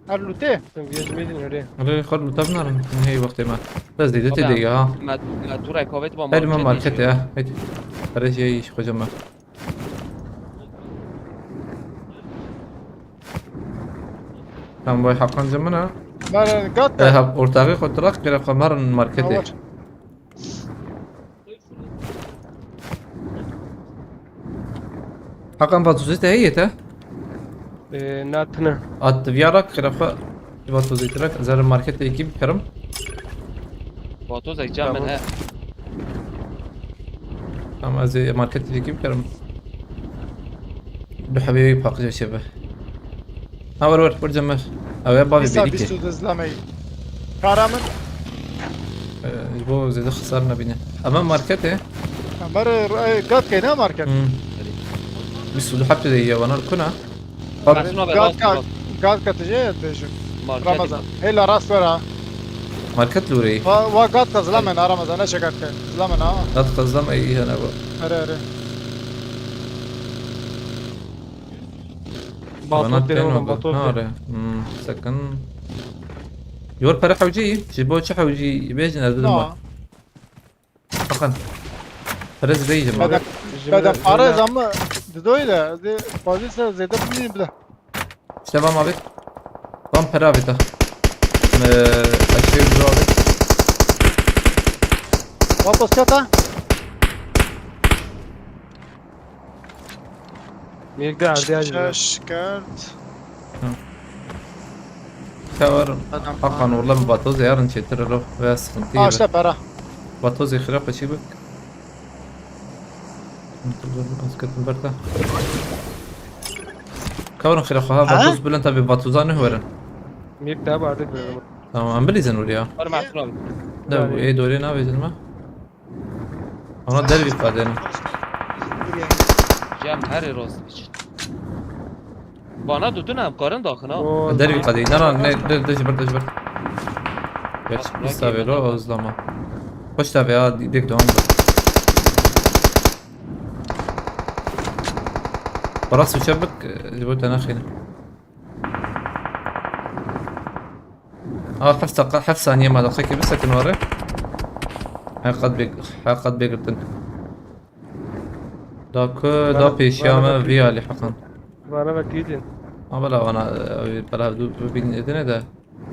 Her lûtê. Sen bir yazı medin öyle. Öyle xor mutab narin. Hey vakti ma. Biraz dedi te de ya. Me tu rekavet ma. Hadi ma market ya. Hadi. Aracı iş kocama. Tam vay hakan camına. Ber gat E, de. ha, ortağı kontrak kere kamarın markete. Var. Hakan, vatozê te heye te? Ee, na tine. At viya rak xirafa. Vatozê te rak. Zerre marketê yekî bikerim. Vatoz ek cam min Tamam. he. Tamam, ez ê marketê yekî bikerim. Du hebê wê paqij çêbe. Ha, wer wer, wer cem wer. Ew ya bavê Dîsa bêrîkê. bîst û du zilameyî. Kara min. Ee, ji bo zêde xisar nebîne. Ama marketê. Mer e, gat key ne market. Hmm. Bîst û du hebtê de ye, vana kuna. Resuna be Gat rast ka, rast. Gat ka tije dibêjim. Market. Ramazan. Hêla rast wera. Market li were ye. Wa, wa gat ka zilameyî ne Ramazan, ne çekat ke. Zilameyî ha. Gat ka zilameyî hene bu. Erê erê. Batoz Bana derim pên oğlum, oldu. batoz Ne derim. are? Hmm, sakın. Yor para hewcî, ji bo çi hewcî bêjin ez bidim. No. Bakın. Para zideyicim abi. Beden, beden pare zama didoy de, de fazlası zede bilmiyorum bile. İşte vam abi. Vam para abi ta. Ee, aşağı bir abi. Vapos kata. Mirde erdi acı. Şikert. Tevarım. Adam. Hakan, orla mi vatoz yarın çetir ro ve sıkıntı Ha gibi. işte para. Vatoz xira peşî bik. Dur, dur, ez ketim berda. Kavrın xira xo ha, vatoz bilin tabi, vatoza ne verin. Mirde abi artık böyle. Tamam, em bilîzin oraya. Var Mahsun abi. Da bu ê dorê navêjin me. Ona dervî qadênin. Cem her rast biç. Bana tutun em karin daxina. Oo, Dervî qadê. Na na ne, de de ji bir, de ji bir. Geç, Bak, pista bak, velo bak. Özlama. Hoş tabi ya, dek devam da. Baras uçar bik, ji bo te naxîne. Aa, heft dakika, heft saniye ma, dakika ki bisekin ware. Heqat bek, heqat begirtin. Da ku, da Bana- pêşiya bana me bakayım. vî alî heqan. Bana bak gidin. Ama bela vana, e, bela du, du bin edine de.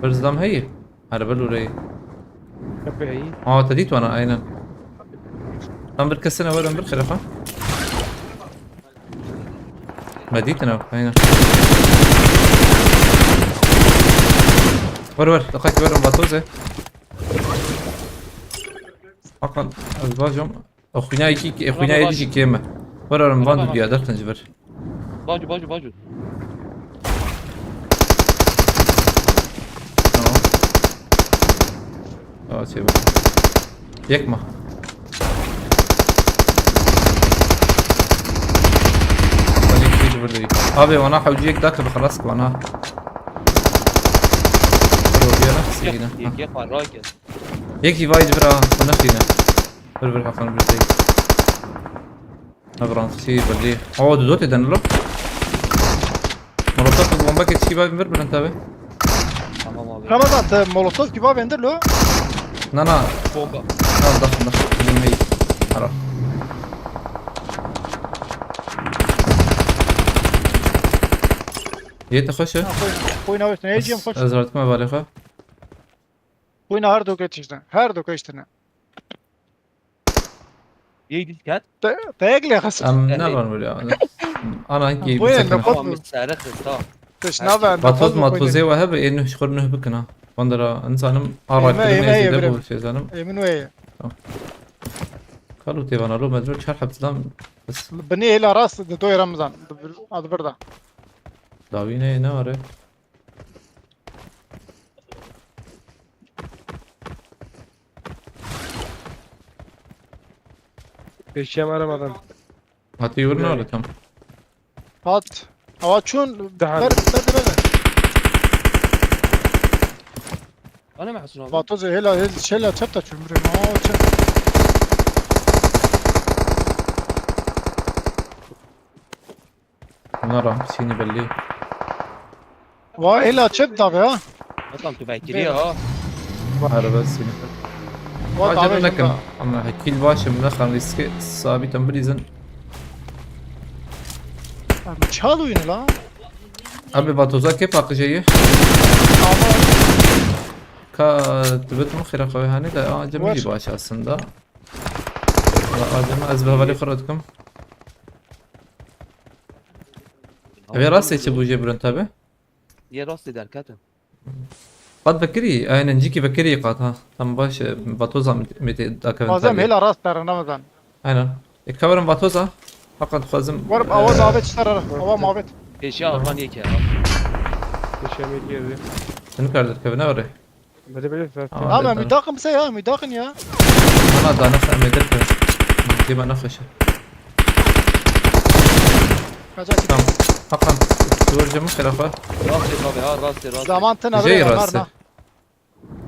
Bir zlam heyî. Erbe lûreyî. Kapıyı. Aa, te dît wana, aynen. Tam bir kesine verin bir xerefa. Me dîtin ew, aynen. Ver ver, dakika ki verin vatoze. Hakan, ez bacım. O xwîna iki, xwîna êdî jî kêm e. Ver ver, van diya derxin ji vir. Bacû, bacû, bacû. Tamam. Aa, şey bak. Yekma. Hadi iki bir değil. Abi, wana hewci yek dakika xelas ki wana. Robiya nefsi yine. Yek, yek, yek var, rahat gel. Yek jî vay ji vir a, bu nexîne. Vir vir Hakan, vir değil. Navran xişî belli. Oo, du dotê den lo. Molotof, bomba ke çi bay bir bir tabi. Tamam abi. Ramazan, te molotof gibi abi indir lo. Na na. Bomba. Na, dakh dakh. Bilmeyi. Ara. Yete xoşe. Koyun, koyun üstüne, yiyeceğim koç. Ez artık me balê xwe. Koyun her doke tiştine. Her doke tiştine. Yek dît ket. Te, te yek lê xas. Em Evet. ne var böyle ya? Ana ki Bu bir ne, sakın. ne pat- Tamam, biz sarı kız, tamam. Te şnabe. Vatoz matoze ve hebe en nuh xor nuh bikina. Bandara insanım ara Eme, eme, kırmızı eme. de bu şey zanım. Emin ve. Kalu tevan alo mecbur çar hepsidan. Bini ela rast de doy Ramazan. Adı burada. Davine ne var ya? Peşiyem aramadan. Hati yürü ne var tam? Hat. Hava çun. Daha- Ver, ver, ver. Ana Mahsun abi. Vatoz hela, hel, şela çep de çumru. Aa, çep. Bunlar rahmi seni belli. Va hela çep da be ha. Hakan tu bekliyor ha. Araba seni. Va Acele davet nekin. da. Ama hekil başım ne kan riski sabit em bilizin. Abi çal oyunu la. Abi vatoza ke pakıcayı. Ama Ka tibet mi xira xwe hani de acemi Var. Jî baş aslında. Acemi ez bi hevalê xwe re dikim. Ev ê rastê çi bû jê Bülent abi? Yê rastê derketin. Qat vekirî, aynen cîkî vekirî qat ha. Tam baş e, vatoza mi tê dakevin. Bazem hêla rast derin Ramazan. Aynen. E kaverin vatoza. Hakan dixwazim. War awa davet çi tara, awa mavit. Pêşiya Arman yek e. Pêşiya me girdi. Seni kar derkevine oraya. Bile bile zaten. Ama Ama ben müdakım se ya, müdakın ya. Ana da nasıl emredip. Dima nexweşe. Kaçak. Tamam. Hakan. Duvar camı xirafa. Rastê tabi ha, rastê, rastê. Zaman tına Jey böyle rastê. Marna.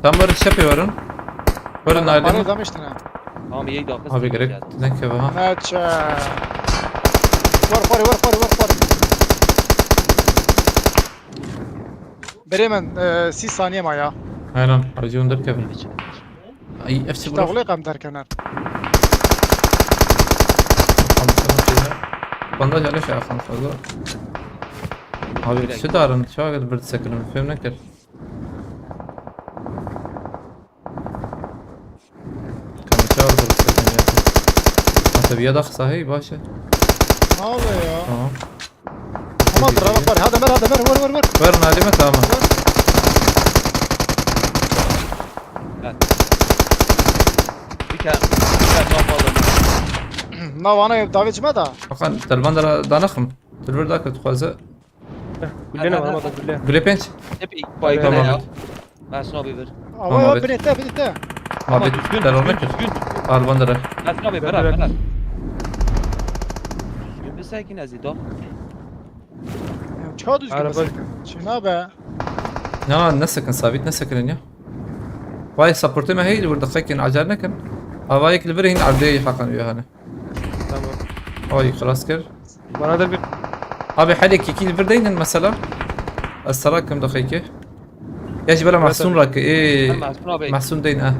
Tam böyle şapê verin. Böyle Parayı naylon. Damıştın ha. Tamam, iyi dakika. Abi gerek. Ne keva ha. Naça. Var, var, var, var, var, var. Bremen, e, sî saniye ma ya. Aynen. Hacı Önder kevin. Ay, F C İşte bro. Olayı kam derken ha. Bandaj alış ya, Hakan fazla. Abi, şu darın, şu kadar bir sakın, film ne kır? Kanka çağır da bir sakın ya. Hatta bir yadak sahi, başı. Ne oluyor ya? Tamam. Ama bravo var. Hadi ver, hadi ver, vur, vur, vur. Ver, Nadime, tamam. Gel. Bir kere, bir kere çok fazla. Na vana ev davet çime da. Hakan, telman da danakım. Telver da kötü fazla. Gülene var ama da güle. Güle penç. Hep ilk baygın Tamam. Ya. Ben sana bir ver. Tamam, Ama abi. Binete, binete. Abi, Ama düzgün, telman düzgün, kötü. Düzgün. Alban da. Ben sana bir ver, Bırak, ver. Düzgün bir sakin azı da. Ya, çok düzgün Araba- mesela. Çına be. Ya, ne sakın, sabit ne sakın ya. Vay, supportê me heyî li wir diqekin, acele nekin. Avayek li vir hîn erdê Hakan wê hane. Tamam. Ay, xilas kir. Bana da bir Abi, helê kekî li vir deynin mesela. Ez sera kim diqekê. Ya ji bela Evet, Mahsun abi. Rake, ê. Hem Mahsun abi. Mahsun deyn, eh.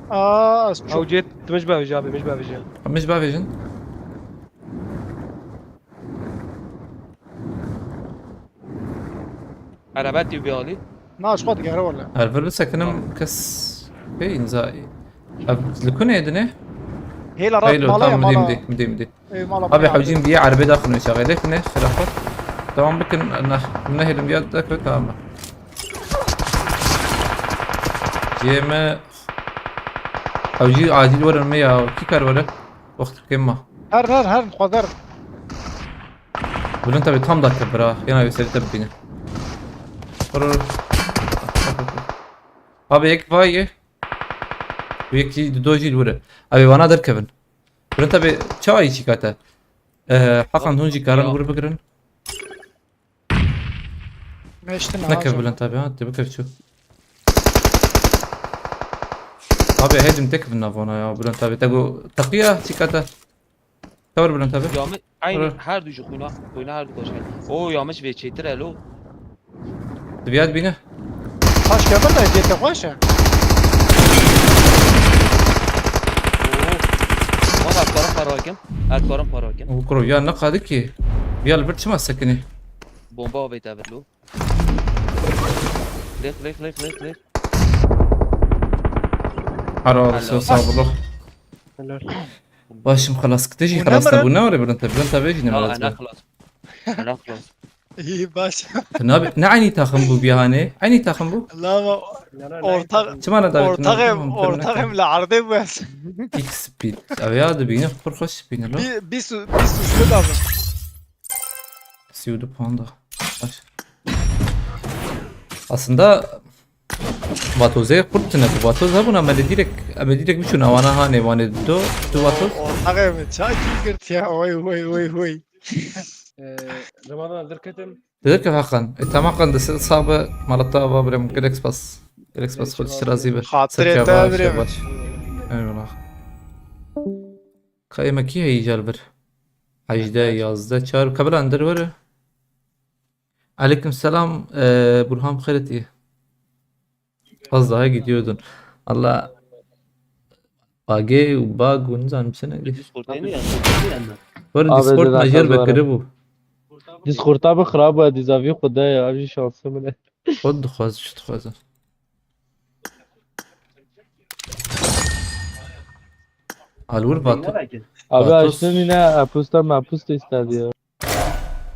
Aa, ez çok Ew cê tu mij bavêje abi, mij bavêje. Mij bavêjin. Erebe tî bi alî. Na, ji xwe digere wele. Her vir bisekinim kes pê înzayî. Ev li kunê dinê? Hêla rat Heylo, mala ya, tamam, mala. Midê, midê, midê, midê. Ê, mala Abi, mala. Hewcîn diye erbê daxin çaxê. Lêxine, xilafat. Tamam bikin, ne, ne hêlim ya da kötü ama. Cê me. Hewcî acil werin me ya. Kî kar were? Wext kêm ma. Her, her, her, xwedar. Bülent abi tam dakika bira. Yana bir serite bine. Vur, vur. Abi ek vay ye. Bu yekî di do jî li wir e. Abi vana derkevin. Bülent abi çawa yî çîkate? Ee, Hakan hûn jî karin wir bigirin. Meştin Nekev ağaca. Bülent abi ha, te bikev çû. Abi hêdim tek bin navona ya Bülent abi. Te go teqiya çîkate. Tewr Bülent abi. Ya me, aynı Hı. Her du ji xwîna, xwîna her du koşar. O ya me ji vê çêtir elo. Diviyat bîne. Taş kemir de cê te xweş e. Oo. Valla ez karim para kim? Ez karim para kim? O kuro ya ne kadı ki? Bir al bir çima sekini. Bomba avê te bir lo. Lêx, lêx, lêx, lêx, lêx. Haro abi, Helal. Sağ ol. Helal. Başım xelas kite jî Bu ne xelas mı? Bû ne were Bülent abi, Bülent abi jî ne Ya, xelas ana bû. Xelas. Ana xelas. İyi baş. Ne abi, ne aynı takım bu bir hani? Aynı takım bu. Allah'ım Çima ne davet ortak ev, ortak ev la arde bu es. X speed. Abi ya da bini, kur hoş bini lo. Bir, bir su, bir su, su da mı? Siudu panda. Baş. Aslında Vatozê qurt tune ku vatoz hebûna me li dîrek, em ê dîrek biçûn ewana hanê wanê do tu vatoz. Ortaxê min çakî girt ya, oy, oy, oy, oy. Ee, Ramazan derketim. Dedik ki Hakan, e, tamam Hakan, de sabe malata va birem, gerek spas. Gerek spas, xwe çi razî be. Xatirê te birem. Eyvallah. Ka ême kî heyî jal bir. Hejdeh, yazdeh, çar, kabila ender were. Aleyküm selam, e, Burhan, xêr hatî. Az daha gidiyordun. Allah, bage û bag û nizam çi ne? Discord ne ya? Were Abi, Discord me jêr vekiri bû. Discord'a bi xirab e, dîzavî xwe de ya, ev jî şansê min e. Xwe dixwaz, çi dixwaze? Alwir vat. Abi, açtın yine, apusta mapus da istedi ya.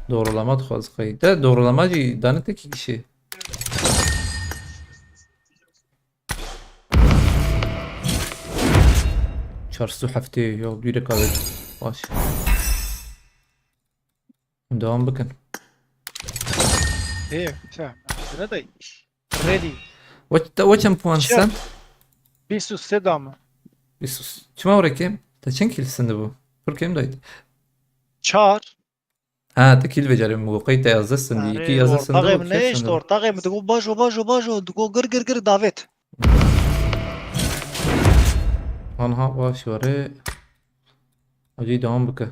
Doğrulama dixwaz qey. De doğrulama jî dane tekî kişî. Çar sed heftê ya, dûre kavê. Baş. Devam bikin. Ê, te, te ne dey? Ready. Weç, te weçem puan Çi? Send? Bîst û sê da me. Bîst û sê. Çima were kêm? Te çend kîl sende bû? Pir kêm dayt. Çar. Ha, te kîl vecerê min got, qey te yazdeh sendî, yekî yazdeh sendî, ortaxê min neyişt, ortaxê min digo bajo, bajo, bajo, digo gir, gir, gir, David. Anha baş were. Hacî devam bike.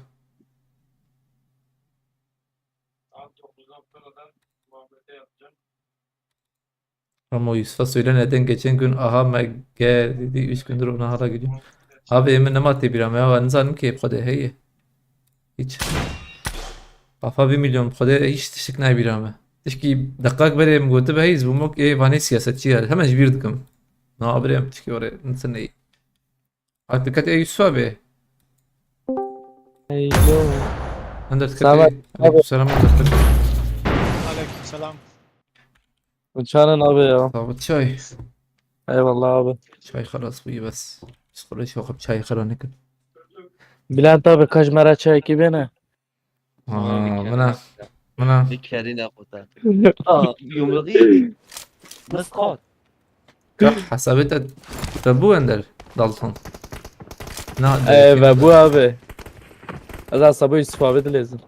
Ama Yusuf'a söyle neden geçen gün aha me ge dedi, üç gündür ona hala gidiyor. Abi emin nema tê bîra me ya, nizanim ki Xwedê heye. Hiç. Kafa bir milyon Xwedê hiç tiştik nayê bîra me. Tişkî deqak berê min gotibe hey, zibûmok ê vanê siyasetçi ya. Hemen ji bîr dikim. Na birê em tişkî were, nisin ney. Ak dikkat ey Yusuf abi. Eylo. Ender dikkat ey. Selam abi. Aleyküm selam, Ender dikkat ey. Aleyküm selam. Uçanın abi ya. Sabit çay. Eyvallah abi. Çay xelas bûyî bes. Psîkolojî xwe çay xera nekin. Bülent abi, kaç mera çay ki bene? Ha, mina, mina. Bir kerî ne quta. Aa, yumruğu yedi. Nasıl kat? Kak hesabê te, te bû Ender Dalton. Na, e, ve bu abi. Ez hesabı Yusuf abi dilezim.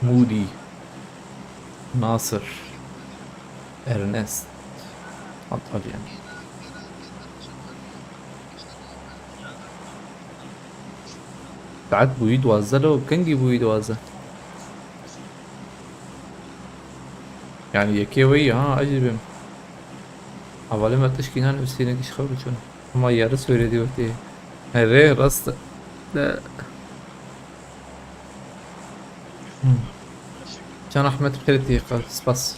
Moody. Nasir. Ernest. Antalya. Saet bûyî duwazdeh lo, kengî bûyî duwazdeh? Yani yekê weyî ha, ez jî bêm. Hevalê me tişkî nan nivîsîne giş xew diçin. Ama yarı söyledi ortaya. He, rê rast. De. Hmm. Can Ahmet Ferit diye kal, spas.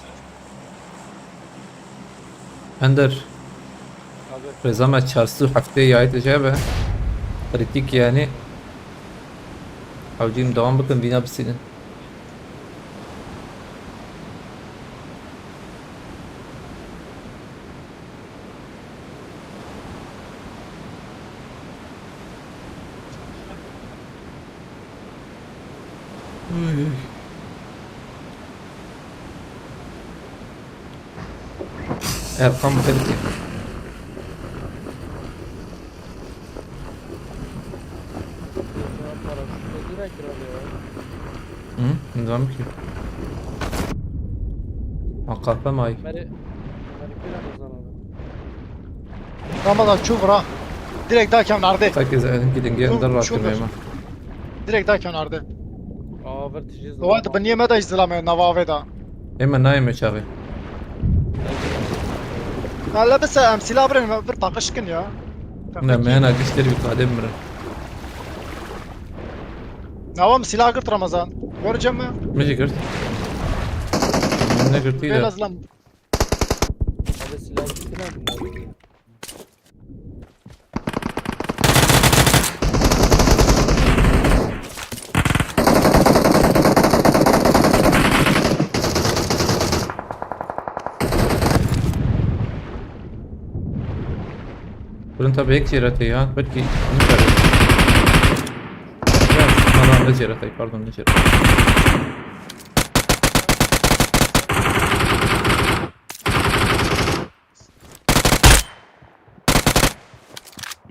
Ender. Abi. Rêza me çar sed û heftê yayê te jê be. Kritik yani. Hewcîm devam bikin, vîna bisînin. Oy, oy. Erkan Ferit. Hı? Nizam ki. A, kahpe may. Meri, meri kira Ramazan abi. Ramazan çû vira. Direkt dakevin erdê. Takî ze-, gidin, gelin, çû, der çû rakibê vir. Me. Direkt dakevin erdê. Aa, vir tijî zor. Owa di biniyê me de jî zilam e, nava avê de. Ê me nayê me çaxê. Hele bise em sîla birin, vir paqij kin ya. Ne, me hena giştê wî kadê mirin. Nawa min sîla girt Ramazan. Gor cem mi? Min jî girt. Min negirtî de. Bêla zilam. Abi silah gitti lan. Bunun tabi ek yaratı ya. Belki onu tabii. Ana, ne jere tay, pardon, ne jere.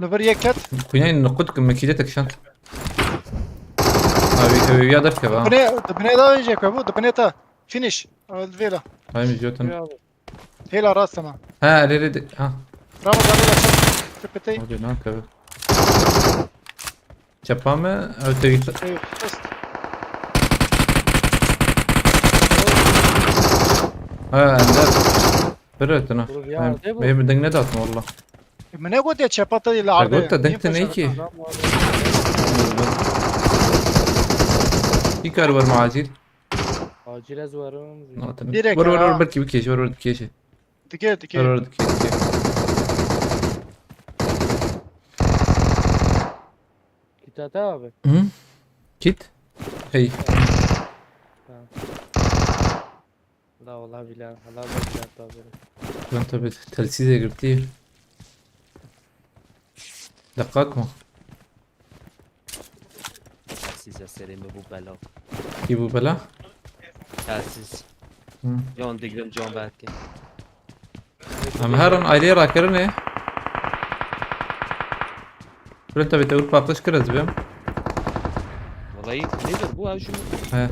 Li vir yek ket. Xuyayên niqut ki mekîde tekşan. Abi, ev ya derkeve ha. Dibine, dibine da önce bu, dibine ta. Finish. Öldü vela. Hayır, Jotun. Ya abi. Hêla rast ama. Ha, lê lê de, ha. Bravo, bravo, bravo. Tepetey. Hadi lan, tabii. Çapa mı? Öte git. Eyvah, rast. Ha, ender. Bir ötüne. Dur ya, ha, ne bu? Benim dengine de atma valla. E, min ne gotiye çepata ile arde. Gotta denk te ne ki? Adam var ya. İkar var mı acil? Acil ez werim. Direkt. Vur, vur, vur, ha. Belki bir kişi, vur, vur, bir kişi. Dike, dike. Vur, vur, dike, dike. Kit ata abi. Hı? Kit? Hey. Ha. La vallahi billahi, hala da billahi tabi. Ben tabi telsize girdi. Dakika mı? Telsiz serê min bû bela. Kî bû bela? Telsiz. Hı. Can digrim, can belki. Em herin aileyê rakirinê. Bülent abi, te wir paqij kir ez bêm. Vallahi nedir bu abi şimdi? He.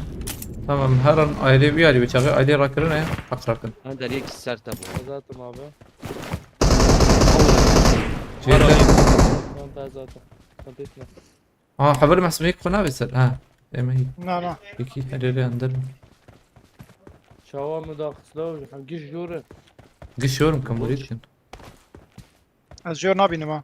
Tamam, herin aileyê bir aileyê, bir çağı aileyê rakirinê. Hak rakin. Ha, deriyek ser tabu. Zaten abi. Şeyden. Tamam, ben zaten. Sıkıntı etme. Aa, haber mesmeyik kona be ser. Ha. Emeyi. Na, na. Peki, her yere ender. Çawa mı da kısla, hem giş jore. Giş yorum, kamurit kin. Ez jor nabînim ha.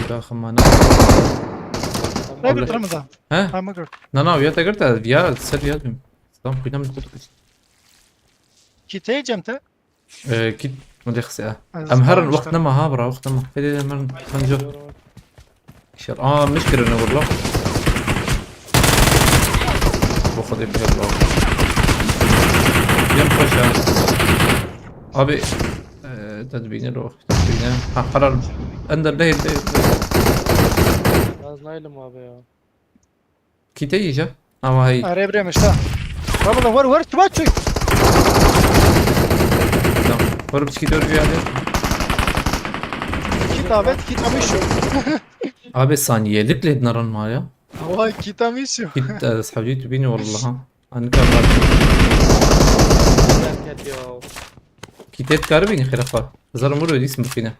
Daximane. Ne bir Ramazan? He? Ha, mı gör. Na, na, ya te girta, ya ser ya düm. Tam kuydan bir kutu. Kiteyê cem te? Ee, kit, hadi xse. Em herin, wext nema ha, bira, wext nema. Hadi, hadi, herin, herin. Şer, aa, miş kirine vurla. Bu kadar bir Allah. Yem paşa. Abi, e, tedbine lo, tedbine. Ha, karar. Ender değil, değil, değil. Biraz Nail'im abi ya. Kite yiyeceğim. Ama hey. Araya biremiş ha. Bravo, var, var, tuba çık. Tamam. Var bir kite bir yerde. Kit abi, kit abi şu. Abi saniyelik led naran ma ya. Ama kit abi şu. Kit, e, sahibi tu bini vallaha. Anka var. Bereket ya. Kite karı bini xirafa. Zarım vur ödeysin bu kine.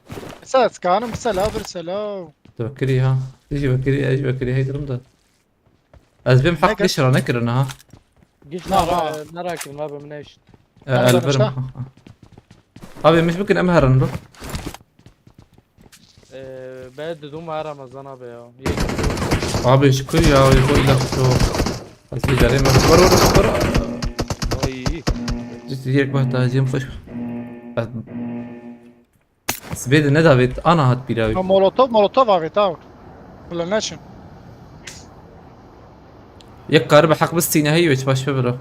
Sa, skanım, sela bir sela. Bakiri ha. Dişi bakiri, eji bakiri, hey durumda. Ez bêm heq giş ra nekirine ha. Giş nara, nara kirin abi, min eşt. E, elberim. Abi, miş bikin, em herin lo. Ee, be didum ha Ramazan abi ya. Abi, şükür ya, xwe ila xwe. Ez bir carê me. Vur, vur, vur. Ay. Ciddi direkt bak, daha cem xweş. Sibê de nedavêt, ana hat bîra wî. Ha, molotof, molotof avêt ha. Bila neçin. Yek karibe heq bistîne hey, wê çi baş bibiro.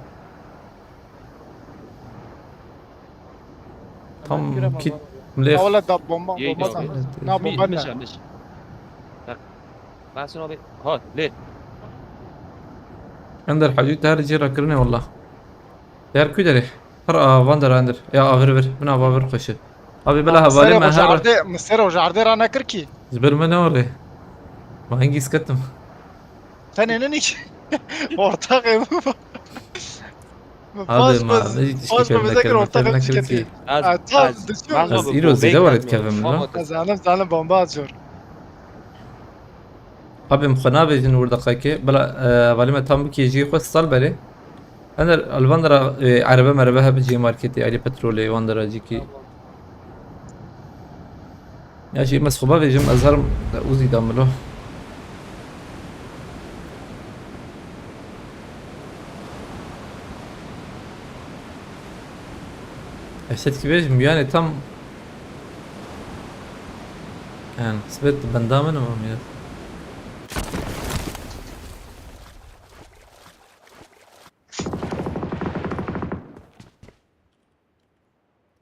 Tam kit mlêx. Awla da bomba, bomba sana. Na bomba ne? Mişe, mişe. Bak. Basin abi. Ha, lê. Ender hacî te her cî ra kirine wallah. Her ku derê? Her a van der ender. Ya avir vir. Min ava vir xweşi. Abi bela hevalê me her. Jardê, min ser o jardê ra nekir ki. Ji ber me ne orê. Ma hingî sketim. Tenê ne nîk. Ortaxê bu. Abi ma ne jî tişkî fêr nekir, ortaxê tişkî. Ez îro zêde were dikevim, no? Zanim, zanim bomba atıyor. Abi, em xwe nabêjin wir deqekê. Bila, e, hevalê me tam bikê jî xwe sal berê. Ender, li van dera, e, erebe merebe hebe cî marketê, alî petrolê, van dera cîkî. Ya jî, me xwe bavêjim, ez herim, e, Uzî da milo. Esed ki bêjim, yani tam, yani, sibet benda min ama ya.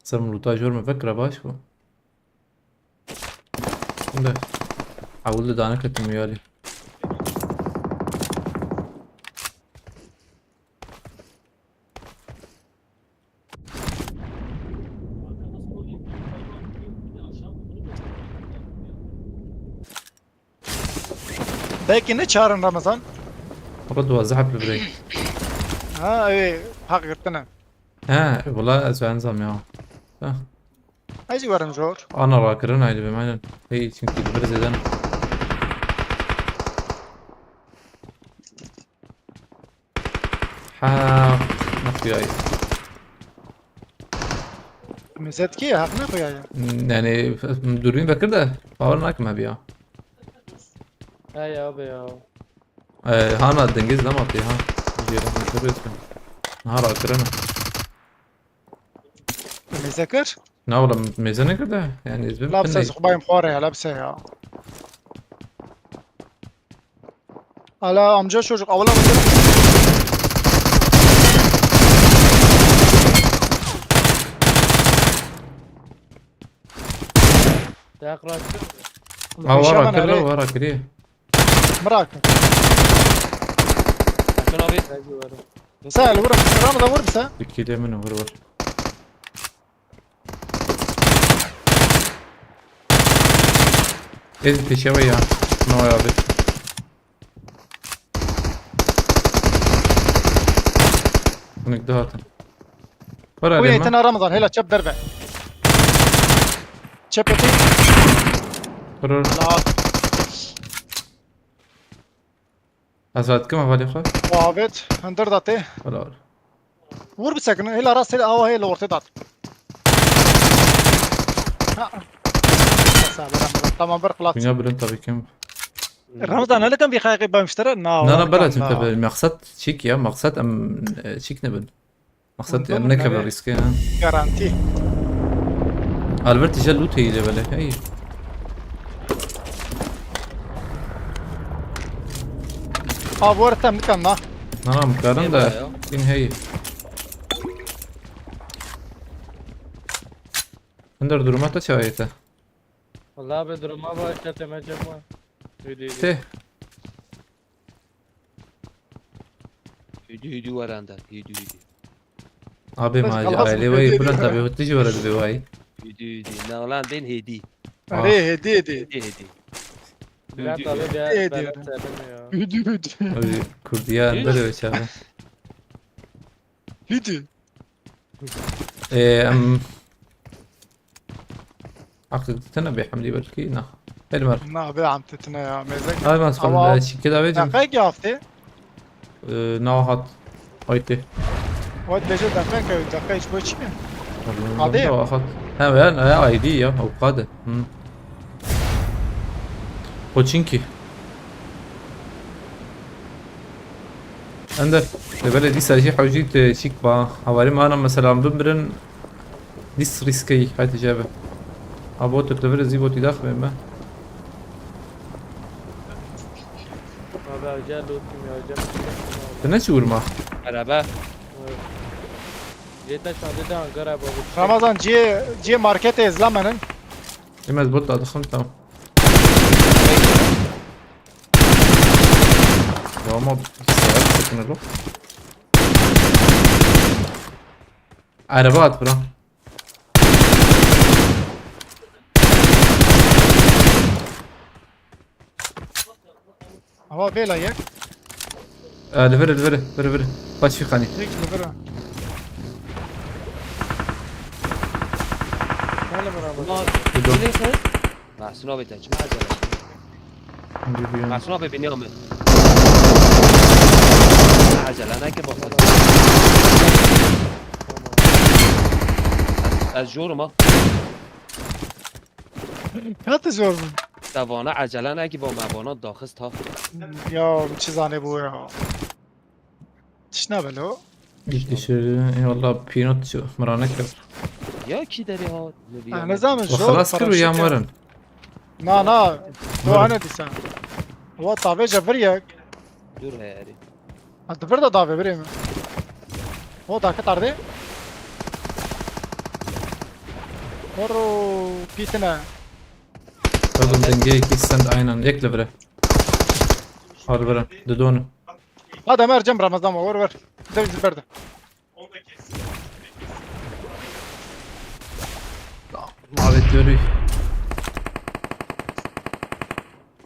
Ser min lûta jor me vekira baş bû. Şimdi. Ewil de dane ketim yarî. Belkî ne çar in Ramazan? Baba duwazdeh heb li birê. Ha, ew ê heq girtine. He, wala ez wenzam ya. Ha. Ez jî werim jor. Ana rakirin haydi bim aynen. Hey, çünkü bir zeden. Ha, ne xuyayı. Mizet ki, hak ne xuyayı. Yani, dürüyün bekir de, power nakim abi ya. Hey abi ya. Ee, hana dengiz lama atıyor ha. Jêra, görüyorsun. Ha, rakirin. Mêze kir? Na wala mêze nekirde. Yani ez bim. Labse xbayim xware ya, labse ya. Ala amca çocuk, awla amca. Yak raştı. Awa rakir, awa rakir. Bırak. Sen abi. Sen vur. Ramazan vur bize. İki de mini vur vur. Ez peşe ve ya. No abi. Bunu daha atın. Var. Bu hadi yeten Ramazan, hele çep derbe. Çep eti. Vurur. La. Ez rahat kim havale xwe? Muhabbet, hundir da tê. Wala wala. Vur bir sekini, hele rast hele awa hele ortaya da at. Ha. Tamam, bir klat. Dünya bilin tabii kim. Ramazan, ne lekan bir xayqi bamştara? Na, na, na, bela çünkü tabii maksat çik ya, maksat em, e, çik ne bin. Maksat em ne kebe riske ha. Garanti. Albert tije loot heye bele. Hey. Abi orta mı kan la? Na, na, mıkarın da. Bin hey. Ender duruma ta çayete. Vallahi bir duruma var, işte demeyeceğim var. Öyle öyle. Te. Hüdü hüdü var anda. Hüdü hüdü. Abi ma aile vay bulan tabi hüdü var abi vay. Hüdü hüdü. Ne lan ben hedi. Are hedi hedi. Hedi hedi. Bülent abi bir hedi. Hüdü hüdü. Abi Kurdiya ender ve çabe. Hüdü. Ee, em, Akı tına be hamdi belki na. Elmar. Na be am tetine ya mezek. Ay mas xol şikil abi. Dakika ki hafte. Ee, na hat. Haydi. Wat beje dakika ki dakika hiç boş mi? Abi. Ha ben ay aydi ya o kadar. Hı. Koçinki. Ende, de belê dîsa jî hewcî te çîk ba. Hawarî me ana mesela bimirin, dîs rîskeyî, haytê cebe. Abo tu te vir zî botî daxivê me. Abi, acayip lootum ya, acayip. Tu ne çi vurma? Araba. Jeta şande de Ankara babu. Ramazan, cê, cê marketê izlamenin. Em ez bot da dixim, tamam. Ya ama seyahat sakın alo. Araba at bura. Ama bela yek. Ee, li vir, li vir, vir, vir. Baş fî xanî. Tek li vir. Gel beraber. Dur, dur. Mahsun abi te çima acele? Yürü, yürü. Mahsun abi beni alma. Acele ne ki bak. Ez, ez jorum ha. Kate zor bû. Te vana ecele nekî bo me vana daxist ha. Ya çi zanê bû ya. Tişt nabe lo. Gitti şöyle. Eyvallah, peanut şu. Mırana kır. Ya kî derê hat? Ne Ah, bileyim. Ne zaman Ve zor xelas kir û ya paraşüt. Marin. Na na. Var. Doğa ne diysem. Wa tavêca vir yek. Dur heyarî. Ha, di vir de davê birê mi? O da kit ardê. Oro pitine. Oğlum dengeye gitsen aynen ekle vire. Hadi vire. Didonu. Hadi mer cem Ramazan var ver. Dev ji berde. Mavet yürü.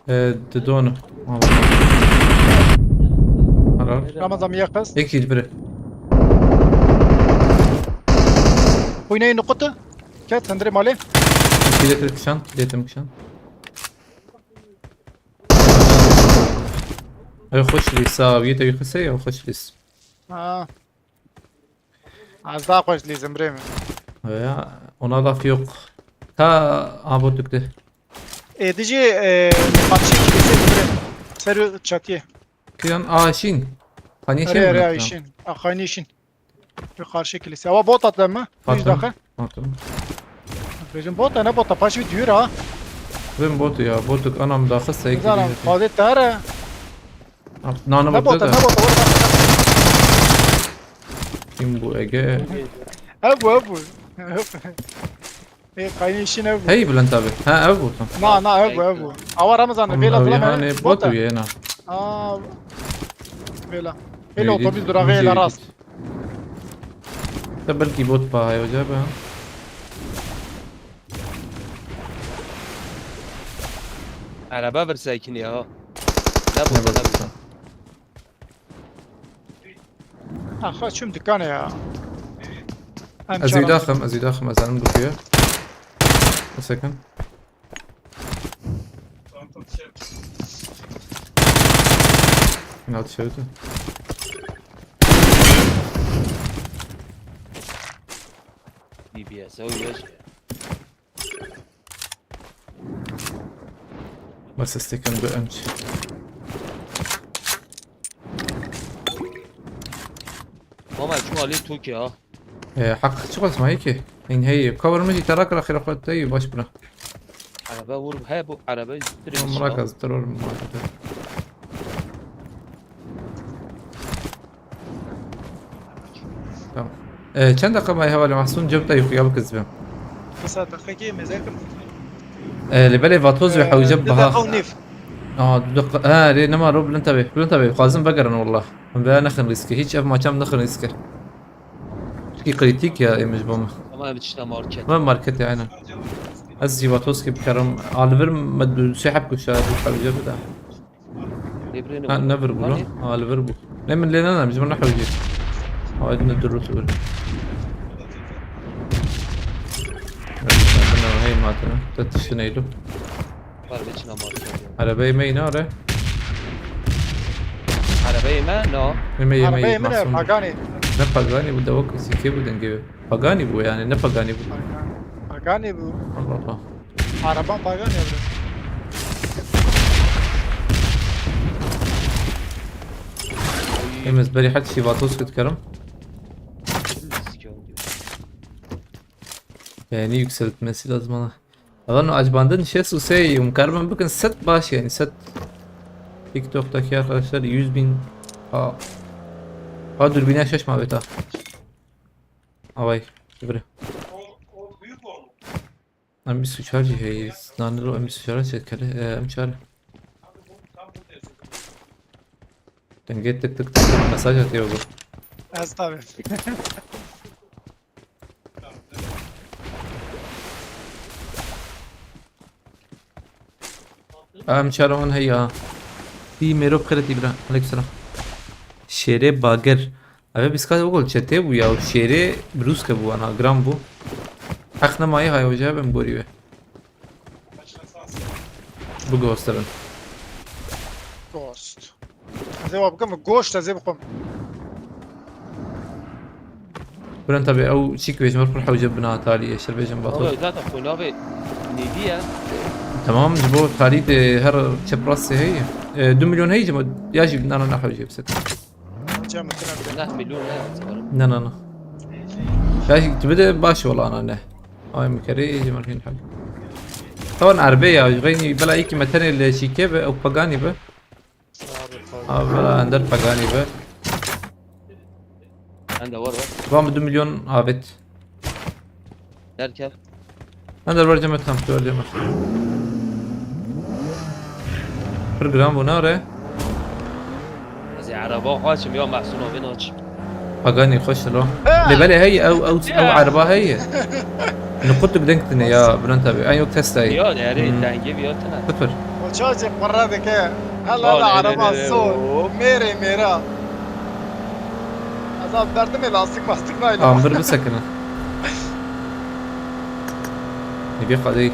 Ee, Didonu. Helal. Ramazan mi yek bes. Ekil vire. Xwîneyê nuqute. Ket hindrê malê. Kiletir kişan. Kiletim kişan. Ew xweş lîsa, wî te xise ya xweş lîs. Ha. Az daha xweş lîzim birê mi? Ya, ona laf yok. Ta abotükte. Ê dijî e, qarşî kilisê birê mi? Ser çatiyê. Kiyan aşin. Hani şey Araya mi araya bırakıyorum? işin. Axayın işin. Şu karşı kilisê. Ama bot atlan mı? Yüz Atlan. dakika. Atlan. Bizim bot ne bota paş bir diyor ha. Ben botu ya. Botuk anam daha xiste. Zaten fazla tara. Nana Ne botu bota da. Ne bota. Kim bu Ege? Ebu ebu. E kayın işin ebu. Hey Bülent abi. Ha ev botu. Na na ebu ebu. Awa Ramazan Ama vela ev falan. yani botu ya na. Aa. Vela. Öyle Vela otobüs değil, durağı müziğe ile git. rast. Da belki bot pa hay acaba. Araba bir sakin ya. Ne Ne bu ne bu. bakıyorsun? Axa çüm dükkanı ya. Em Ez çaran- ê daxim, ez ê daxim, ez anim dixuye. A second. Inat şewtu. D B S o yaş. Bas ez tekim bi önç. Mama şu Ali Türkiye ha. E, haq çi qas mayî ki? Hîn heyî. Cover min jî te rakira xêra xwe te yî baş bira. Araba vur he bu araba Tamam, direkt. mrak ez terör markete. Tamam. E, çend dakika mayî hevalê Mahsun cem te yuxuya bikizbim. Kısa dakika ki mezek. E, li belê vatoz ve hewce biha. Ev nif. Aa, du dakika. Ha, rê nema ro bilind tabi. Bilind tabi. Xwazim vegerin wallah. Em veya nexin riske. Hiç ev maçam nexin riske. Çünkü kritik ya emiş bom. Ama ev işte market. Ben markete aynen. Ez jî vatoz ki bikerim. Alivir me du sê heb kuşa du hewce bida. Lebrin Ha, ne vir bu lan? Ha, li vir bu. Ne min lê nene, ji min nehewcî. Haydi ne durut vir. Hey matine. Te tişt neydu. Var içine market. Arabeyê me yine are. Arabeyê me no. Yemeği Arabeyê yemeği min e masum. Paganê. Ne Paganî bu, dewok zîkê bu dengê. Paganî bu yani, ne Paganî bu. Paganê bu. Allah Allah. Araban Paganê ya. Em ez berî her tiştî vatoz kut kerim. Yani yükseltmesi lazım ana. Lan acbandin şes û sê yum karman bikin set baş yani set. TikTok'taki arkadaşlar yüz bin. Ha. Ha dürbüne şaşma beta. Avay. Bre. Em bir suçar cihayız. Nanelo em bir suçara çekeli. Ee, em çare. Denge tık tık tık tık mesaj atıyor bu. Ez tabi. Em çarawin heya. Tî mêro bi xêretî bira. Aleyküm selam. Şêrê bagir. Eve bîskat ogol çetê bû ya. Şêrê brûske bû ana. Gram bû. Heq nemayê hay hoca bim gorî we. Bigostibin. Ghost. Ez ê wa bikim, goşt ez ê bixwim. Birin tabi ew çîk bêjim, pir hewce bina talî, şir bêjim bato. Oğlum zaten koyun abi ne diye? Tamam, ji bo talî de her çeprasê heye. E, du milyon heye, ya jî nana ne hewce biset. Cem, Nah milyon ne? Ne, ne, ne. Ya tu bide baş wala ne. Ay mikerê ji merhîn hal. Tawan erbe ya, reynî bela iki metenê li şîkê be, ew paganî be. Abi bela ender paganî be. Ender var var. Van bi du milyon avêt. Derken. Ender ver cem tam, ver cem. Pir giran bû nare. Ez ê ereba xwe açim ya Mehsûn avê naçim. Paganî xweş lo. Lê belê hey ew ew ew ereba hey. Nuqutuk denk tine ya Bülent abi. Ay yok test ay. Ya ne erê dengê bir yatına. Sıfır. O çaçê qurre dike. Hala la araba sor. Mêrê mêra. Azam derdimê lastik mastik nayla. Ambir bisekine. Nege qadey.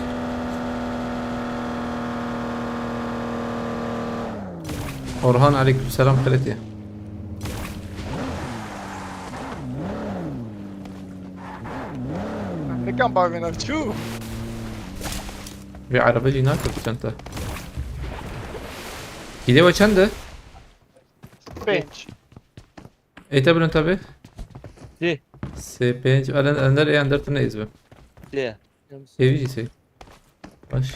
Orhan aleyküm selam kreti. Mekan bavê navçû. Vê erebe jî nakir çente. Kîlê we çend e? Pênc. Ê te bilin tabi. Sê. Sê pênc. Elen ender ê ender tu neyz be. Sê. Êvî jî sê. Baş.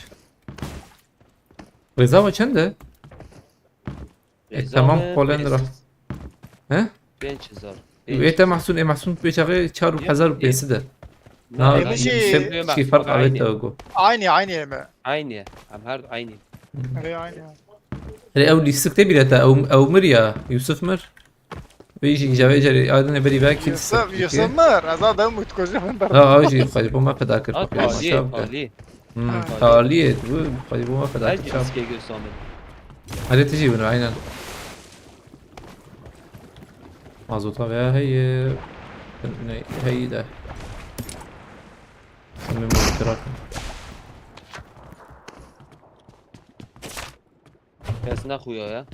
Rêza we çend e? E, tamam, Holendra. He? Pênc hezar. Ê te Mahsun, ê Mahsun pê çaxê çar û hezar û pênc sed e. Na, Êvî jî şey, şey fark avêt te go. Aynı aynı mı? Aynı. Em her aynı. Erê aynı. Erê ew lîstik te bîre te, ew, ew mir ya, Yusuf mir. Wî jî cevê cerê, adine berî ve kîl Yusuf, Yusuf mir. Ez adem mutkozum ben. Ha, ew jî xwecî bo me peda kir. Ha, Xwecî bo me talî, şav kir. Talî. Hmm, talî ye, bu xwecî bo me peda Her kir. gün Şav. iske göstermedi. Hadi tijî bin, aynen. Mazota veya heye. Ne, heye de. Samim bu taraf. Kes ne xuya ya.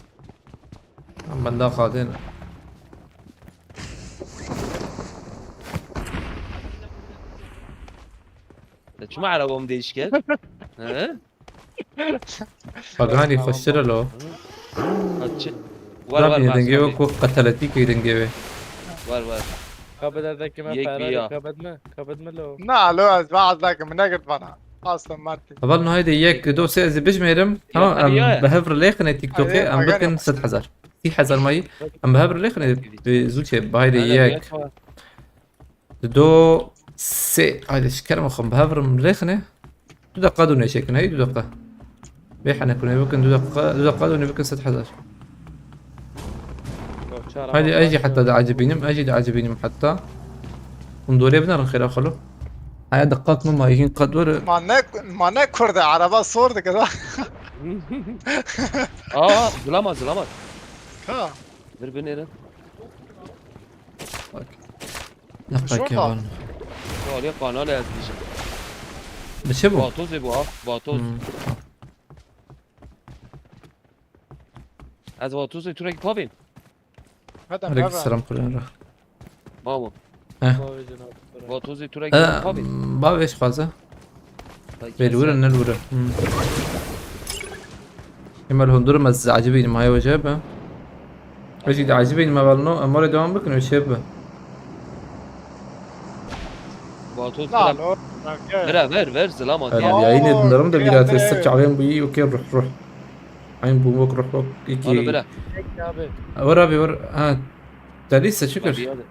Ben daha kadın. Ya çima arabam değişken? He? Paganî xweştir e lo. Açı. Var var Rabî var. dengê wek wek qeteletî key dengê wê. Var var. Kabederdeki me Yek Ferrari ya. kabedme. Kabedme lo. Na lo ez vaaz dakim ne girt bana. Aslan Martin. Heval nihayde yek, do, sê ez ê bijmêrim. Tamam, Ferrari ya. Em bi hev rê lêxinê TikTokê, Aynen, em aynen. Bikin sed hezar. Sî hezar mayî. Em bi hev rê lêxinê, bi zû çê, bayrê Aynen, yek. yek var. Di do sê. Haydi şikerim xwe bi hev rê lêxinê. Du deqa dû neçekin, hey du deqa. Bê hene kune bikin du deqa, du deqa dû bikin sed hezar. Haydi ez jî heta diecibînim, ez jî diecibînim heta. Hûn dorê binerin xêra xwe lo. Haya deqat min mayî hîn qet were. Ma ne ma ne kurde araba sor dike da. Aa, zılamaz zılamaz. Ha. Bir binerin. Bak. Ne Şurada. qekê van. Alê kanalê ez diyeceğim. Bi çi bû? Vatoz ê bu ha. Vatoz. Hmm. Ez vatoz ê turek pavên. Hadi Aleyküm baba. selam kulen ra. Mamo. Bavê cenab. Vatoz ê turek E, pavên. Bavê ji xwaze. Vê li wir e, ne li wir e. Hmm. Ema li hundurim ez ecibînim, haya wece be. Ez jî diecibînim, hevalno, em were devam bikin, wê çê bibe. Vatoz La selam. lo. Ver ver ver zılamaz Hadi ya. ya, yine Oo, dinlerim de bir kıyafet. atestir çağırayım bu iyi, okey, ruh ruh. Aynı bu bok ruh ruh. Alo İki. bira. Abi. Var abi var. Ha. Deliyse Me şükür. viya da.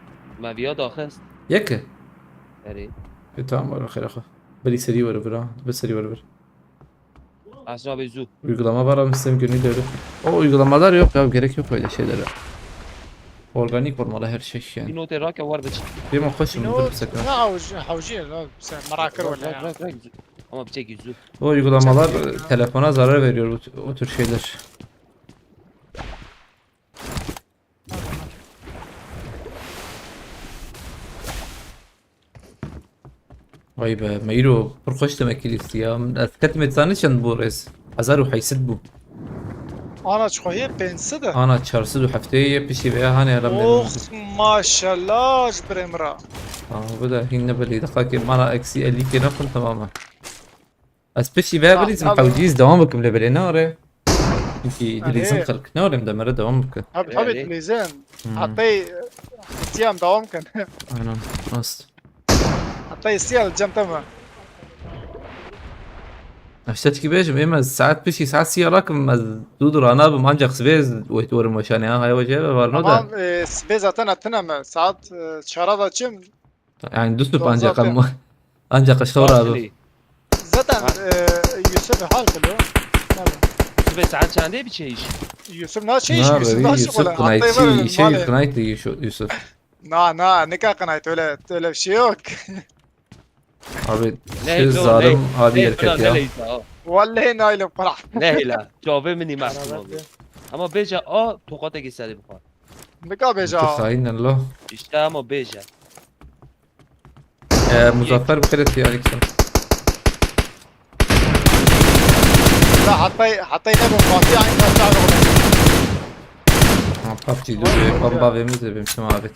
Me viya da xest. Yeki. Erê. E, tamam, var xeyr. Beri seri var bir ha. Bir seri var bir. Asna be zu. Uygulama var ama sistem günü devre. O uygulamalar yok ya, gerek yok öyle şeylere. Organik olmalı her şey Bir yani. note rake var biç. Bir mi hoşum No, dur bir sakın. ne hawji hawji la sen merak kır wala ya. Rak rak. Ama bir çek yüzü. O uygulamalar e, telefona zarar veriyor bu t- o tür şeyler. Vay be, Meyro, pir xweş demekî lîstî ya. Ez ketime zanî çend bû rêz. Hezar û heyt sed bû. Ana çikoyê pênc sed e. Ana çar sed û heftê ye piştî veya hanê helam Oh maşallah ji birê min re. Tamam, bu da hîn ne belî. Deqa ki mana eksi elli kê nexwin tamam e. Ez piştî veya Tamam, bilîzim tamam. Hewcîz devam bikim lê belê ne are. Çünkü Erê. dilîzin xelk ne are em demere devam bikin. Tabii Erê, tabii erê. dilîzin. Hmm. Hatta siyam devam kin. Aynen. Rast. Tey siyal cem te mi? Ev ştetkî bêjim, ê me saet piştî saet siyal akim, ez dû dû ranabim, ancak sibê ez wê werim weşanê, ha, haya wecê ve var no da. Tamam, e, sibê zaten etine me. Saat, e, çara da çim. Yani du sib ancak ama. Ancak işte orada. Zaten, e, Yusuf hal kilo. Yusuf saat çendê bir şey iş? Yusuf ne şey iş? Na, Yusuf be, nasıl Yusuf böyle? Kınaytçı, Atayı böyle şey, mali. Kınaytçı Yusuf, Yusuf. Na, na, ne kadar kınaytçı, öyle, öyle bir şey yok. Abi, ne zalim abi erkek ya. Vallahi nailem para. Ne hila? Çavê min î mehkum abi. Ama bêje a toqateke serê bixwe. Nika bêje a. Xaîn lo. İşte ama bêje. Ee, Muzaffer bi xêrê tî Alexander. La hatta, hatta yine bu Fatih aynı hesabı. Ha, PUBG dur, bamba ve müze benim şuna abi.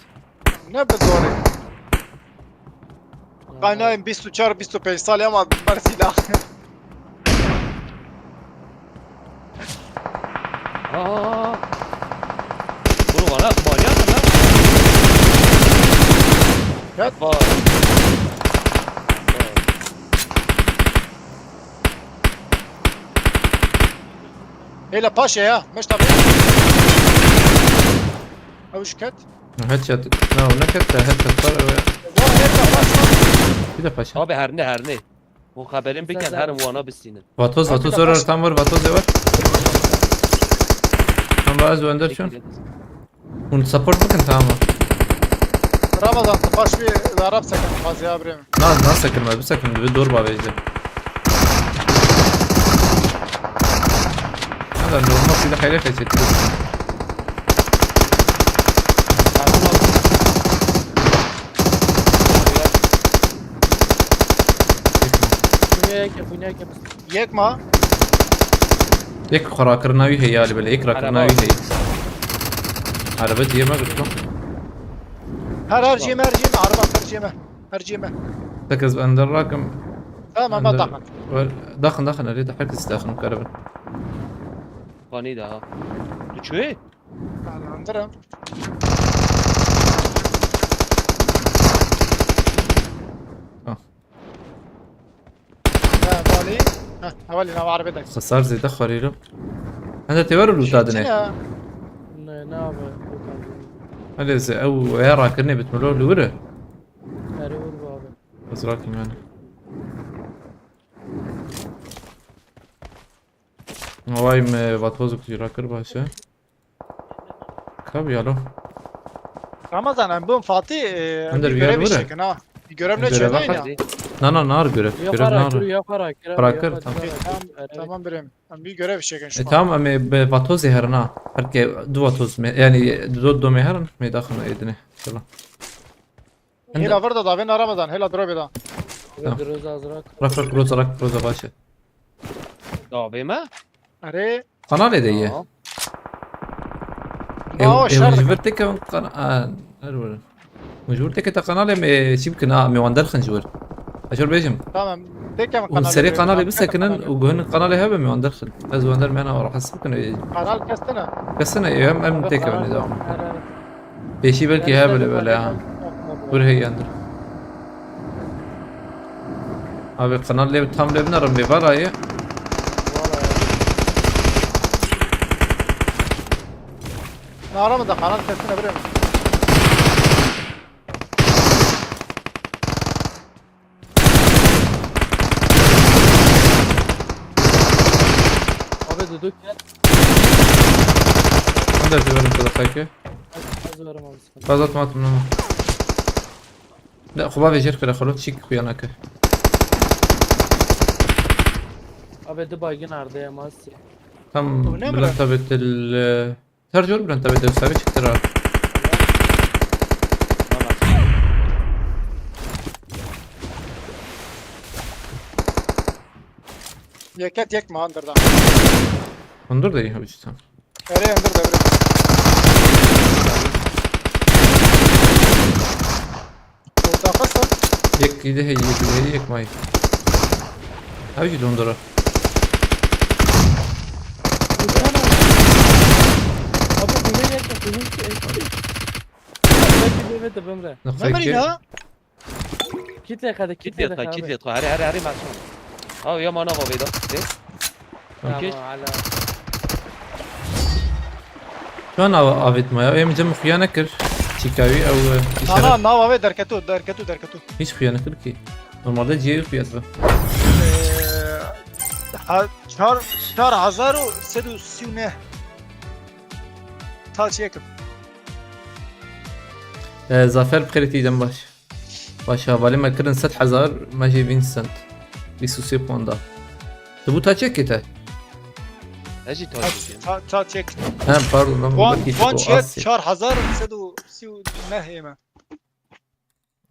Ne bi zorê? Kaynayım bîst û çar bîst û pênc salî ama ber sîlah. Aa. Bunu bana manyak mı lan? Yat. Vay. Hêla paşê ya, meşta bê. Ew ji ket. Headshot. Na, ne ket te, headshot var ya. Vay, hêla paşê. Bir de paşa. Abi her ne, her ne. Bu haberin biken her wana bisînin. Vatoz, Vatoz var, tam var, Vatoz var. Tam var, ez wender çün. Hûn support bikin, tamam. Ramazan, tu paş bir Arap sekin, fazla ya birê min. Na, na sekinme, bi sekin, bi dor bavêje. Hada normal bir de hayret et. Yek ma. Yek xwe rakirina wî heye, alî bile, yek rakirina wî heye. Araba ciyê me girto. Her, her ciyê me, her ciyê me, araba her ciyê me. Her ciyê me. Tek ez ender rakim. Tamam, ben daxin. Daxin, daxin, erê de herkes daxin karibin. Panî daha. Tu çuê? Ben endirim. Ha. Hevalî. Heh, hevalî nav arabê de. Xisar zêde xwarîrim. Hende tê wero lûta dinê. Ne, ne abi. Hadi ze ew ya rakirinê bitmilo li wir e. Erê wir abi. Ez rakim yani. Havayî me vatozuk jî rakir baş e. Tabii ya lo. Ramazan, em bûn Fatih, e, em bir görev işlekin ha. Bir görev ne çöne ya? Na, na, nar görev. Görev nar. Bırakır, tamam. Tamam, tamam birem. Em bir görev işlekin şu. E, tamam, em, e, be, vatoz ê herin ha. Herke du vatoz me, yani du, du me herin, me daxin edine. Tamam. Hêla vir de davên Ramazan, hêla dropê da. Tamam. Groza azrak. Rak, rak, groza, rak, groza baş e. Davê me? Erê. Kanalê de ye. Tamam. Ew, ew ji vir teke kana-, a, her were. Ji vir teke te kanalê me çî bikin, a, me wan derxin ji wir. Ez jor bêjim. Tamam. Teke min kanalê. Serê kanalê bisekinin û guhin kanalê hebe me wan derxin. Ez wan der me na rahatsız bikin. Kanal kestine. Kestine, em, em teke kanal ne devam. Her, her. Pêşî belkî he bile bile ha. Kur heyandir. Abi kanal lê tam lê binerim bê vara ye. Nara mı da kanal sesine bire mi? Abi duduk gel. Ben de severim sadakayı. Az verim abi. Fazla atma atma ama. La, xwe bavêjir kire, xwe çîk xuya nake. Abi, di baygin ardê ya, masi. Tam Bülent abi til, e, her jor Bülent abi dewsa ve çıktı rahat. Yeket yek mi, under'dan? Hundur da iyi abi, tamam. Erê, hundur da, erê. Orta kasa. Yek gidi, hey, yek gidi, yek may. Abi, gidi hundura. Abi, bu ne gerçek? Bu ne ki? Belki bir evet de bömre. Nokta Memre iki. Ya. Kit lê xede, kit Kit lê lê xede, kit xede. Lê xede. Herê, herê, herê, Mesûm. Ha, ya ma nava vêda. Dê. Tamam, Okey. ala. Çan av-, avêt me ya? Em cem xuya nekir. Çîkawî ew, e, Na, na, nava vê derketu, derketu, derketu. Hiç xuya nekir ki. Normalde cihê xuya dibe. Ee, ha, çar, çar hezar û sed û sî û neh. Ta çekim. E, Zafer bi xêrê tî dem baş. Baş hevalê me kirin sed hezar, me jê bîst sent. Bîst û sê puan da. Tu bû ta çekê te? Ez jî taşî. Ta, ta çek. He, pardon, ben Puan, bakî puan tu çiye asî. çar hezar sed û sî û neh ême.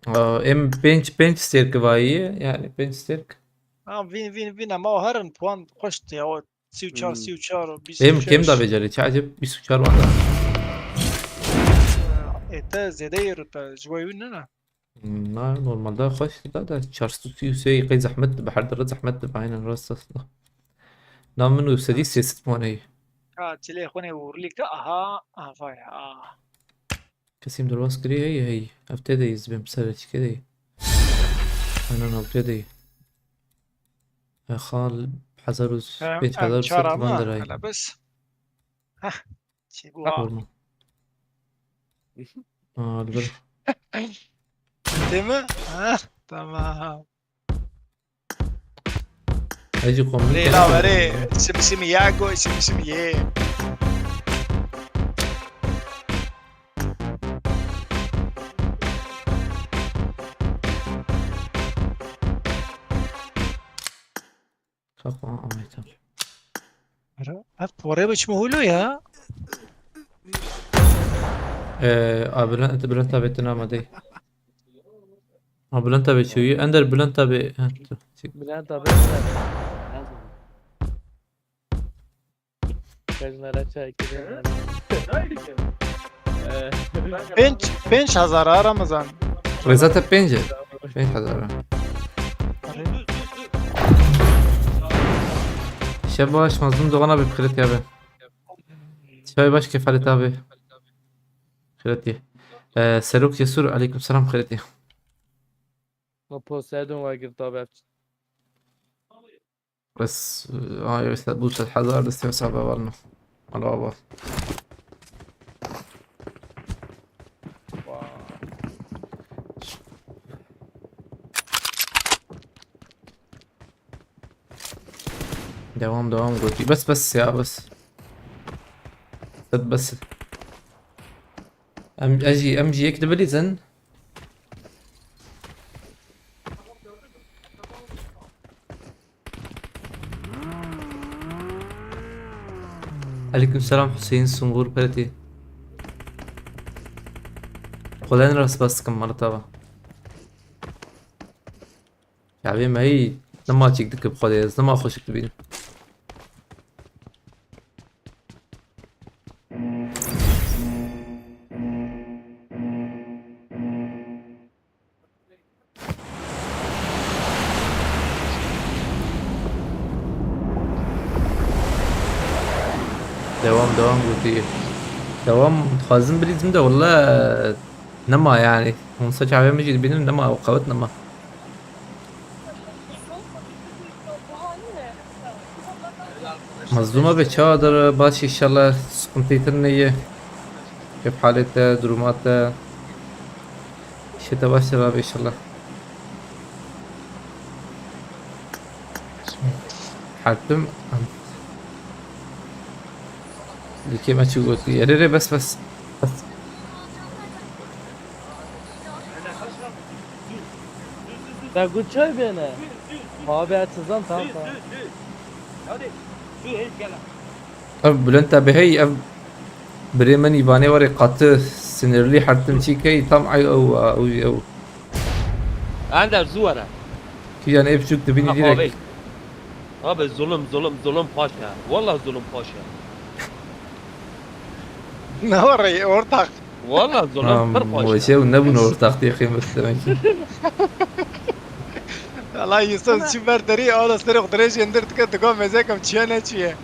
Aa, em pênc, pênc stêrk vayî, yani pênc stêrk. Ha, vîn, vîn, vîn, ama o herin puan xweş diye, o sî û çar, Hmm. sî û çar, o bîst Em şeş. Kêm da vêcarê, çi eceb bîst û çar wan da. E, te zêde yê rute, ji bo wî ne ne? Na, normalde xweş da da çar sed û sî û sê qey zehmet dibe, her dere zehmet dibe, aynen rast aslında. Na min û sedî sê sed puan heye. Ha, çilê xwe ne vurlî ke, aha, aha, vay, aha. Kesîm derbas kirî hey hey. Ev tê de yî zibêm ser çike de yî. Aynen ev tê de yî. E, xal hezar û Em, pênc em hezar û sed çara puan mı? derayî. Hele bes. Hah, çi bu ha? Normal. Aa, li vir. Değil mi? Ha, tamam. Hecî komik. Leyla verê, sim sim ya go, sim sim ye. Kalk lan, Ahmet abi. Ev porê biçme hulu ya. Ee, a Bülent, Bülent abi etin ama değil. Ha, Bülent abi çuyu. Ender Bülent abi. Ha, dur. Çık. Bülent abi. Kajnara çay kirin. Pênc, pênc hezar ha Ramazan. Ve zaten pênc. Pênc hezar. Şev baş, Mazlum Doğan abi, xêret ya be. Şev baş, Kefalet abi. Xêret ye. Ee, Serok Cesur, aleyküm selam, xêret ye. Ma Poseidon wa girt abi. Bes, ay, bes, bu sed hezar destê hesaba varna. Ala baba. Devam, devam, gotî. Bes, bes ya, bes. Sed bes. Em, ez jî, em jî yek dibilîzin. Aleyküm selam Hüseyin Sungur Pereti. Xwedên re spas dikim, mala te be. Çavê me hî nema çîk dike bi Xwedê, ez nema xweşik dibînim. Devam, devam gotî. Devam dixwazim bilîzim de walla nema yani. Onsa çavê min jî dibînim nema, o qewet nema. Mazlûma be çawa dir baş inşallah, sıkıntı tune ye. Keyf halê te, duruma te. Şete baş ser abi inşallah. Hertim. Dikê me çi gotî? Erê rê bes bes. Bes. Te got çay bêne. Abi, ez sizan, tamam, tamam. Ev Bülent abi hey, ev birê min îvanê warê qatı sinirli hertim çî key tam ay ew ew ew. Ender, zû were. Kîjan ev çûk dibînî Ha, direk. Abi. Abi, zulüm, zulüm, zulüm paşa. Vallahi zulüm paşa. Ne var ya, ortak? Vallahi zulüm Am, pir paşa. Weşe û nebûne ortak diye qîmet demek ki. Allah Yusuf çi ber derî, ala serê xwe dirêj indir dike, dika mezekem çiye ne çiye.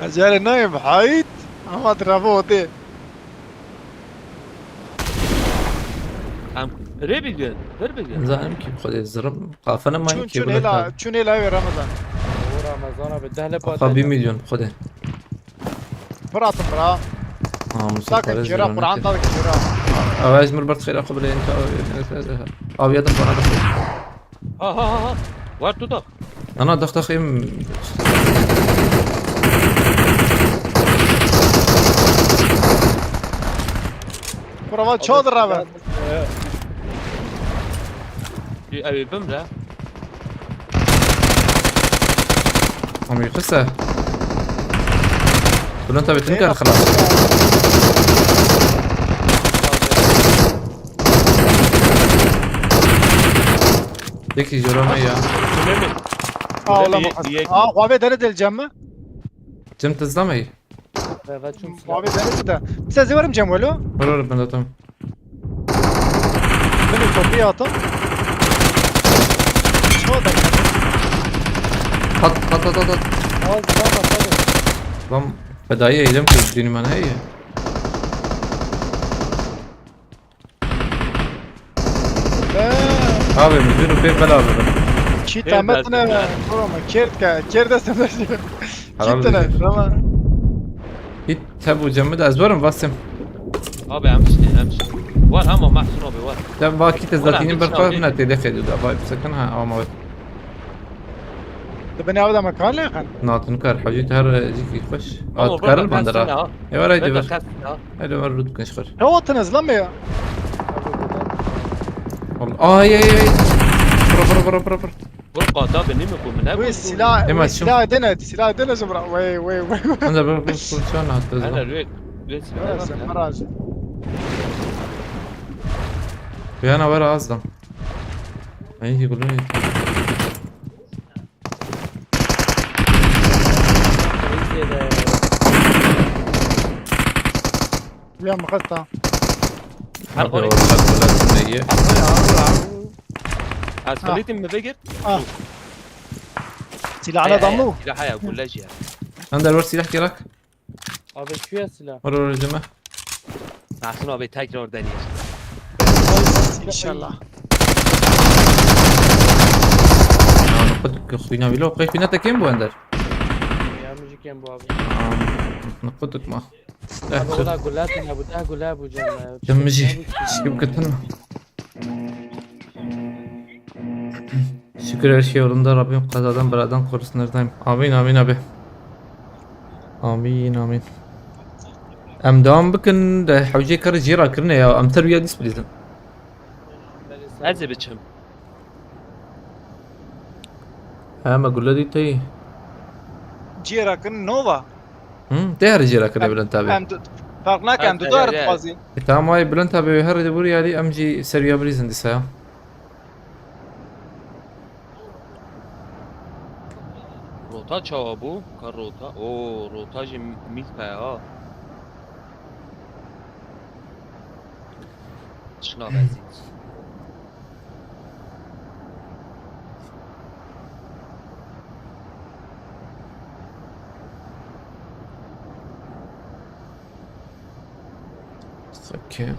Acele nayım, hayt. Ama trafo ote. Em rê bigin, vir bigin. Zanim ki xwedê zirim. Qafene mayî Çûn ki çûn bilet hêla, ha. Çûn hêla wê Ramazan. O Ramazan abi dehle Qafa bir milyon xwedê. Pir hatim bira. Namusa Takin pare kêra, Quran ziranete. takin kêra. Ava ez mir bert xêra xwe bileyim ta. Aviya da bana da. Ha ha ha ha. War tu da. Ana dax dax em. Bravo, çoğdur abi. Ew ê bimre. Am yekese. Bunun tabi tüm kar xelas. Peki jorame ya. Aa, Öyle olamaz. bir- bir- Aa, abi dene deleceğim mi? Cem tızlamayı. Ve ve çum silah. Abi dene bir de. Size zivarım Cem Velo. Var var ben de tamam. Beni kapıya atın. Çoğdur. At at at at at. Az daha bak hadi. Lan fedaiye eylem kurdüğünü bana hey. Be. Abi müdür bir bela alırım. Çi Hey, tamet dersin ne? ya. Tamam, kert ka, kert de sen. Helal Çi tane? olsun. Tamam. Hiç tabu Cem'i de ez varım Vasim. Abi em işte em işte. Var ama Mahsun abi var. Cem vakit ez Ulan, datinin lütfen berpa abi. buna têde xêdû da vay bisekin ha ama. De beni abi de mekan ne kan? Natin kar hewcî her cîkî xweş. Ama At kar burada ban dera. ha. Eva raydi Burada bir. kas ya. Hadi var rut gençler. Ne otun ez lan ya? Ay ay ay. Bura bura bura bura bura. Vur qata beni mi ku min ne Wê bu? silah, Hemen wê silah dene, silah dene zobra. Wê wê wê. Anda bura bura bura şu an attı Ana zaman. rüyek. Rüyek Biraz silah. biraz. Yana var azdan. Ay gülüm. Ya mıkasta. Her Abi konu. ortak bulasın da iyi. Az kılıtım mı begir? Ah. Silahına damlı. Silah ya kullaj ya. Anda var silah gerek. Abi şu ya silah. Var oracıma. Mahsun abi tekrar deneyiz. İnşallah. Naqıt xwîna wî lo xwîna te kêm bû ender. Ya müzik bu abi. Naqıt ma. Abi o da gula tine bu da gula bu cem. Cem ji şikî bikitin. Şükür her şey yolunda Rabbim kazadan beladan korusun her daim. Amin amin abi. Amin amin. Em devam bikin de hewcê kar jê rakirine ya em terbiya dîs bilîzin. Ez ê biçim. He me gule dî tey. Ciyê rakirin Nova. Hı? Tê herî jê rakirine Bülent abi. Em du-, fark nakin Evet, dudu her evet. dixwazî. E, tamam ay Bülent abi her de buraya ali em jî seriya bilîzin dîsa ya. Rota çawa bû? Ka rota. Oo, rota jî mîlka ya. Şuna bezî. Okay.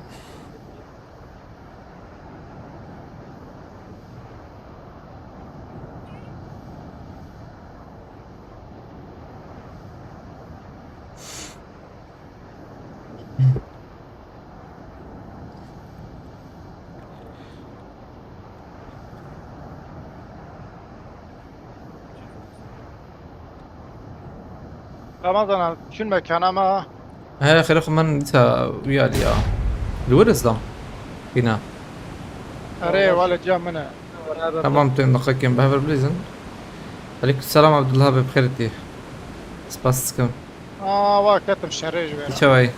Ramazan abi, çün mekana ma. He, xêrê xwe min dîsa wî alî ya. Li wir ez da. Îna. Erê, wale ca min e. Tamam, tu daqiqekên bi hev re bilîzin. Aleykum selam Abdullah abi, bi xêr tî. Spas dikim. Aa, wa ketim şerê ji wê re. Çawa yî?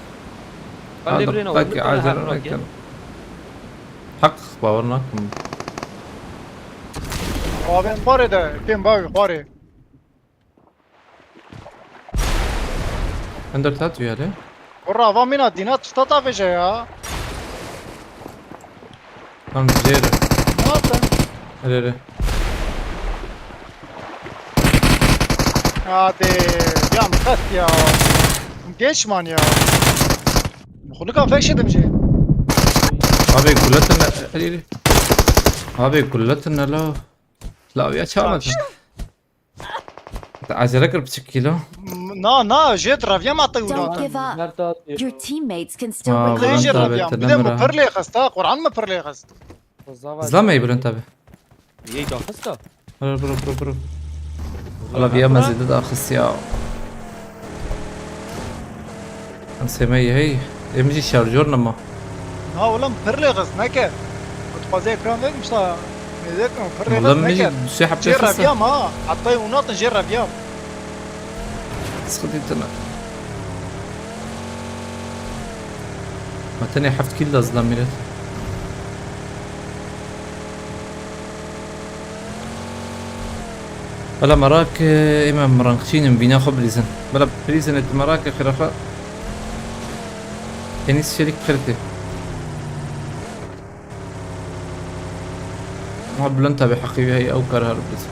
Hadi birêne, belki acele nekin. Heq, bawer nakim. Avên xwarê de, kêm bavê xwarê. Ender tat üyeli. Kurra, va mina dîna tişta ta veje ya. Tam jêr. Ne yaptın? Erê erê. Hadi, ya mıkat ya. Geç man ya. Xulika fek şedim jê. Abi gule tine. Elî, elî. Abi gule tine la. La ya çağırmadın. Te acele kir piçik kilo. Na, na, jê reviyam heta Don't wina. Give up. Her tat Your teammates can still Aa, recall Jê Bülent abi, reviyam. Bir de mi telemera. Pir lê xist ha, Quran mi pir lê xist. Zlama iyi Bülent abi. Yey daxista. Bro, bro, bro, bro. Valla bir yemez dedi daxist ya. Em semeyî hey. Em jî şarjör nema. Na oğlum pir lê xist neke. Dixwaze ekran verim işte. Mêze ekran pir lê Oğlum xist mi neke. Jî şey Jê yapıyorsun sen? Reviyam ha. Hatta unatin jê reviyam. Sıkıntı etme. Ma tenê heft kîl da zila milet. Bela merak, e, ême meranqçînim, vîna xwe bilîzin. Bela bilîzin et merak, e, xirafa. Enis Çelik xirtê. Ma Bülent abi heqî wî heye, ew kar her biz.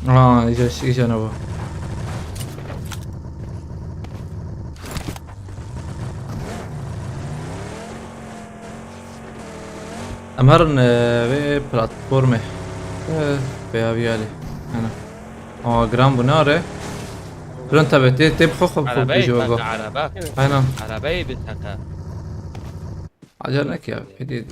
Aa, îca, îca ne bu. Em herin, e, vê platformê. E, veya bir yali. Ana. Aa, giran bu ne are? Bülent abi, tê, tê bi xwe xwe bi xwe Arabeyê bêjî wego. Taka, araba. Aynen. Arabeyê bi taka. Acele neke ya, hediye.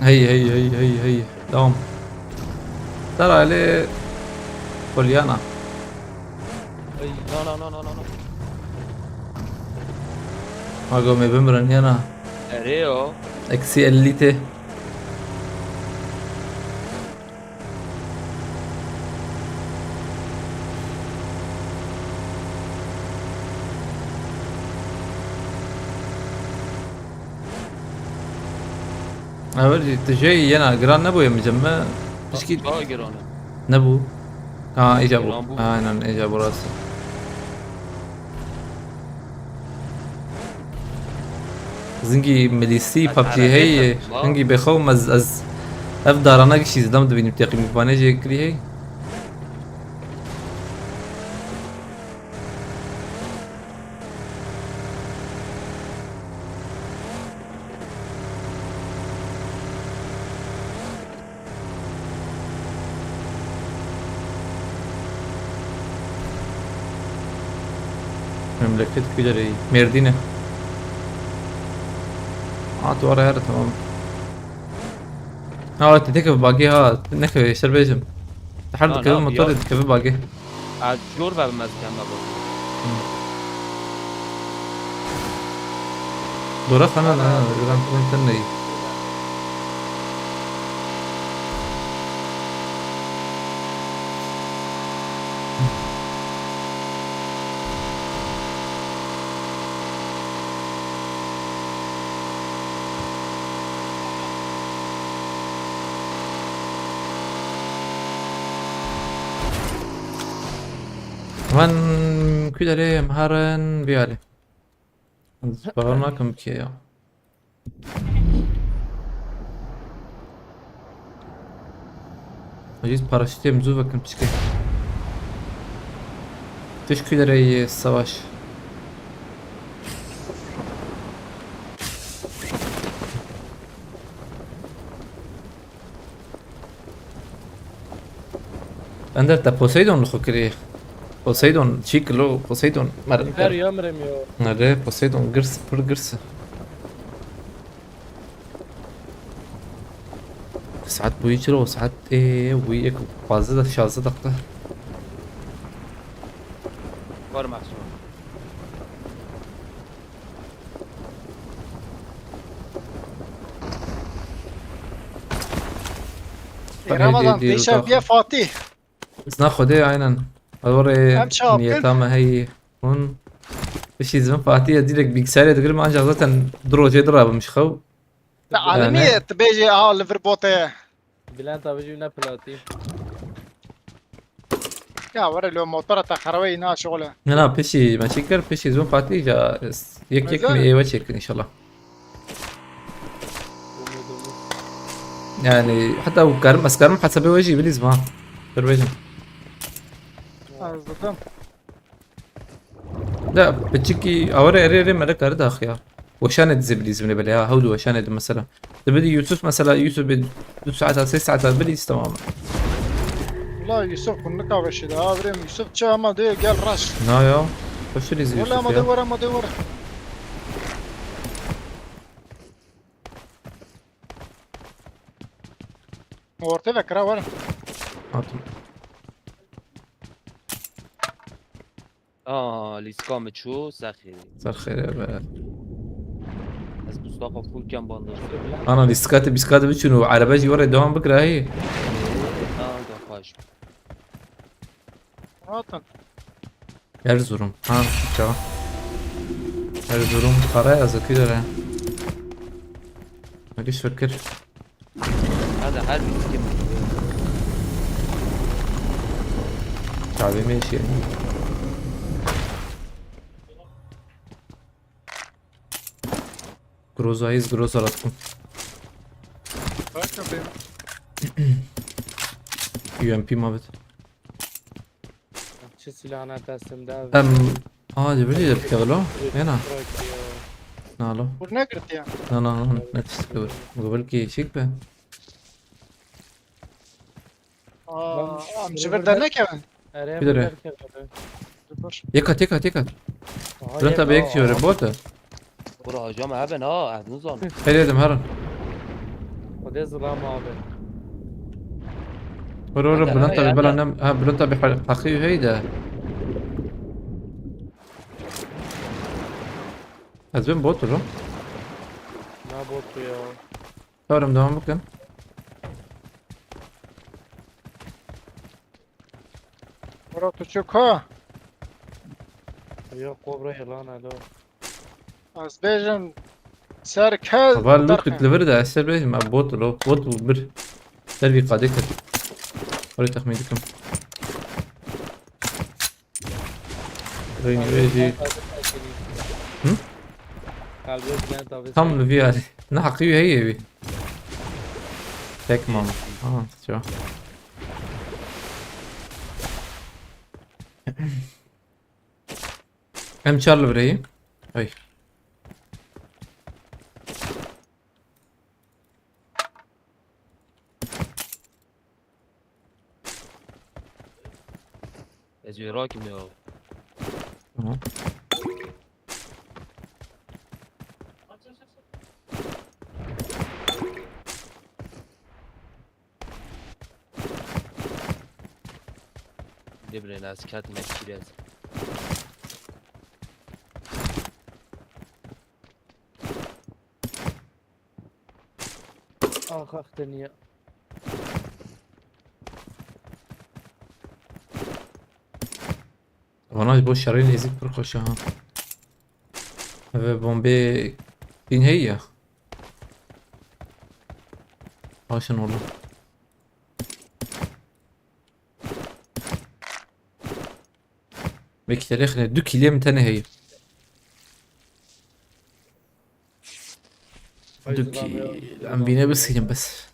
Hey, hey, hey, hey, hey. Devam. Sera li Polyana. Ay, no, no, no, no, no, no. Mago me bimrin yana. Erê yo. Eksi elli te. Ew jî tu jê yena giran nebûye mi cem me? Pişkî Daha giran e. Nebû. Ha, îca bû. Giran bû. Aynen, îca bû rast. Zingî milîsî Bak, PUBG arabeyê hey, tak, bak. Zingî bêxew ez, ez ev darana gişî zidam dibînim teqîm vanê jê kirî hey. Memleket Güler'e, Merdin'e. Ha, tu ara her tamam. Ha, evet, dikeve bagê ha, nekeve, şer bêjim. Her Ha, dikeve ne, motor ya. Dikeve bagê. Ez jor ve bi mezgem me bozû. Dora xana ne, Xana ne, ne, ne, ne, ne. Van kudarê em herin biyarê. Ez bawer nakim kê ya. Aciz paraşütê em zû vekin piçkê. Teşekkür ederim savaş. Ender, te Poseidon li xwe kirî. Poseidon, çî kilo Poseidon. Mer Her ya mirem ya. Nere Poseidon girs, pir girs. Saet bûyî çilo, saet ê wî yek pazdeh de şazdeh dakika. Var mahsur. Ramazan, Hadi, hadi, pêşev hadi. Biye Fatih. Zina Xwedê, aynen. Orê Em çawa niyeta bikin? Me heyî. Hûn. Piştî zivin Fatih, ez direkt bilgisayarê digirim, ancak zaten du rojê dirabim ji xew. Te alimî Yani. Tu bêjê, aha, li vir bote ye. Bülent abi jî ne platî. Ya were lo motora te xeraweyî na şixule. Ne na pişî me çêkir, pişî zûn Fatî ja yek yek Mezar. mi êwe çêkin inşallah. Yani hatta bu karim, ez karim hesabê we jî bilîz ma. Dur bêjim. Azdım. Da piçikî awere erê erê me de kari daxiya. Weşanê dizê bilîz bine bile ya. Hewdu weşanê di mesela. Di bidî Yusuf mesela, Yusuf bi du saeta, sê saeta bilîz tamam. Ula Yusuf kunnika veşi de. Ha birem Yusuf çi ama de gel raş. Na ya. Hoş bilîz Wala Yusuf ama de ya. wara ama de wara. Orta ve kira wara. Hatun. Aa, lîska min çû, ser xêrê. Ser xêrê be. Ez Mustafa full kem bandaj. Ana lîskatê bîskatê biçûn û erebe jî were devam bikira hî. Aa, da xweş. Rahatın. Erzurum. Ha, çawa. Erzurum, Karayazı, Kidere. Hadi şükür. Hadi her bir kim. Çavê me şey. Groza, ez Groza ratkum. Bak abi. U M P ma bit. Çi silahına teslim de abi. Em, aa, de bilî de bikevilo. Ena. Bırak ya. Nalo. Bu ne girdi ya? Na na na, ne tişt kevil. Bu belki şik be. Aa, Ben amca seni bir dernek ya ben. Ere Bir de bir ne? derken abi. Dur. Yekat yekat yekat. Aha, Bülent abi ya. ek diyor bota. Bura hocam abi ne? Adını zor. Her yedim her an. O da zılam abi. Vur vur Hadi, Bülent hadi, abi hadi. bela nem. Ha Bülent abi haqı hey de. Ez ben bot durum. Ne botu ya. Tamam devam bakın. Bura tu çok ha. Yok kobra yılan alo. Az bejim serkez. Var loot dikli bir de eser bejim. Ha bot lo bot bu bir. Derbi kadek. Orayı tahmin ettim. Reyni reji. Hı? Kalbi Bülent abi. Tam li vî alî. Ne hakkı hey evi. Tek mam. Aha, şu. Em çar li bireyî. Ay. Ez ê rakim ya. Tamam. Dibrin ez ketime kîrez. Ah ah dünya. Vana ji bo şerê nêzik pir xweş e ha. Ve bombê tîn heye ya. Haşin ola. Vekî terê xine du kîlê min tenê heye. Du kî em vîne bisînin bes.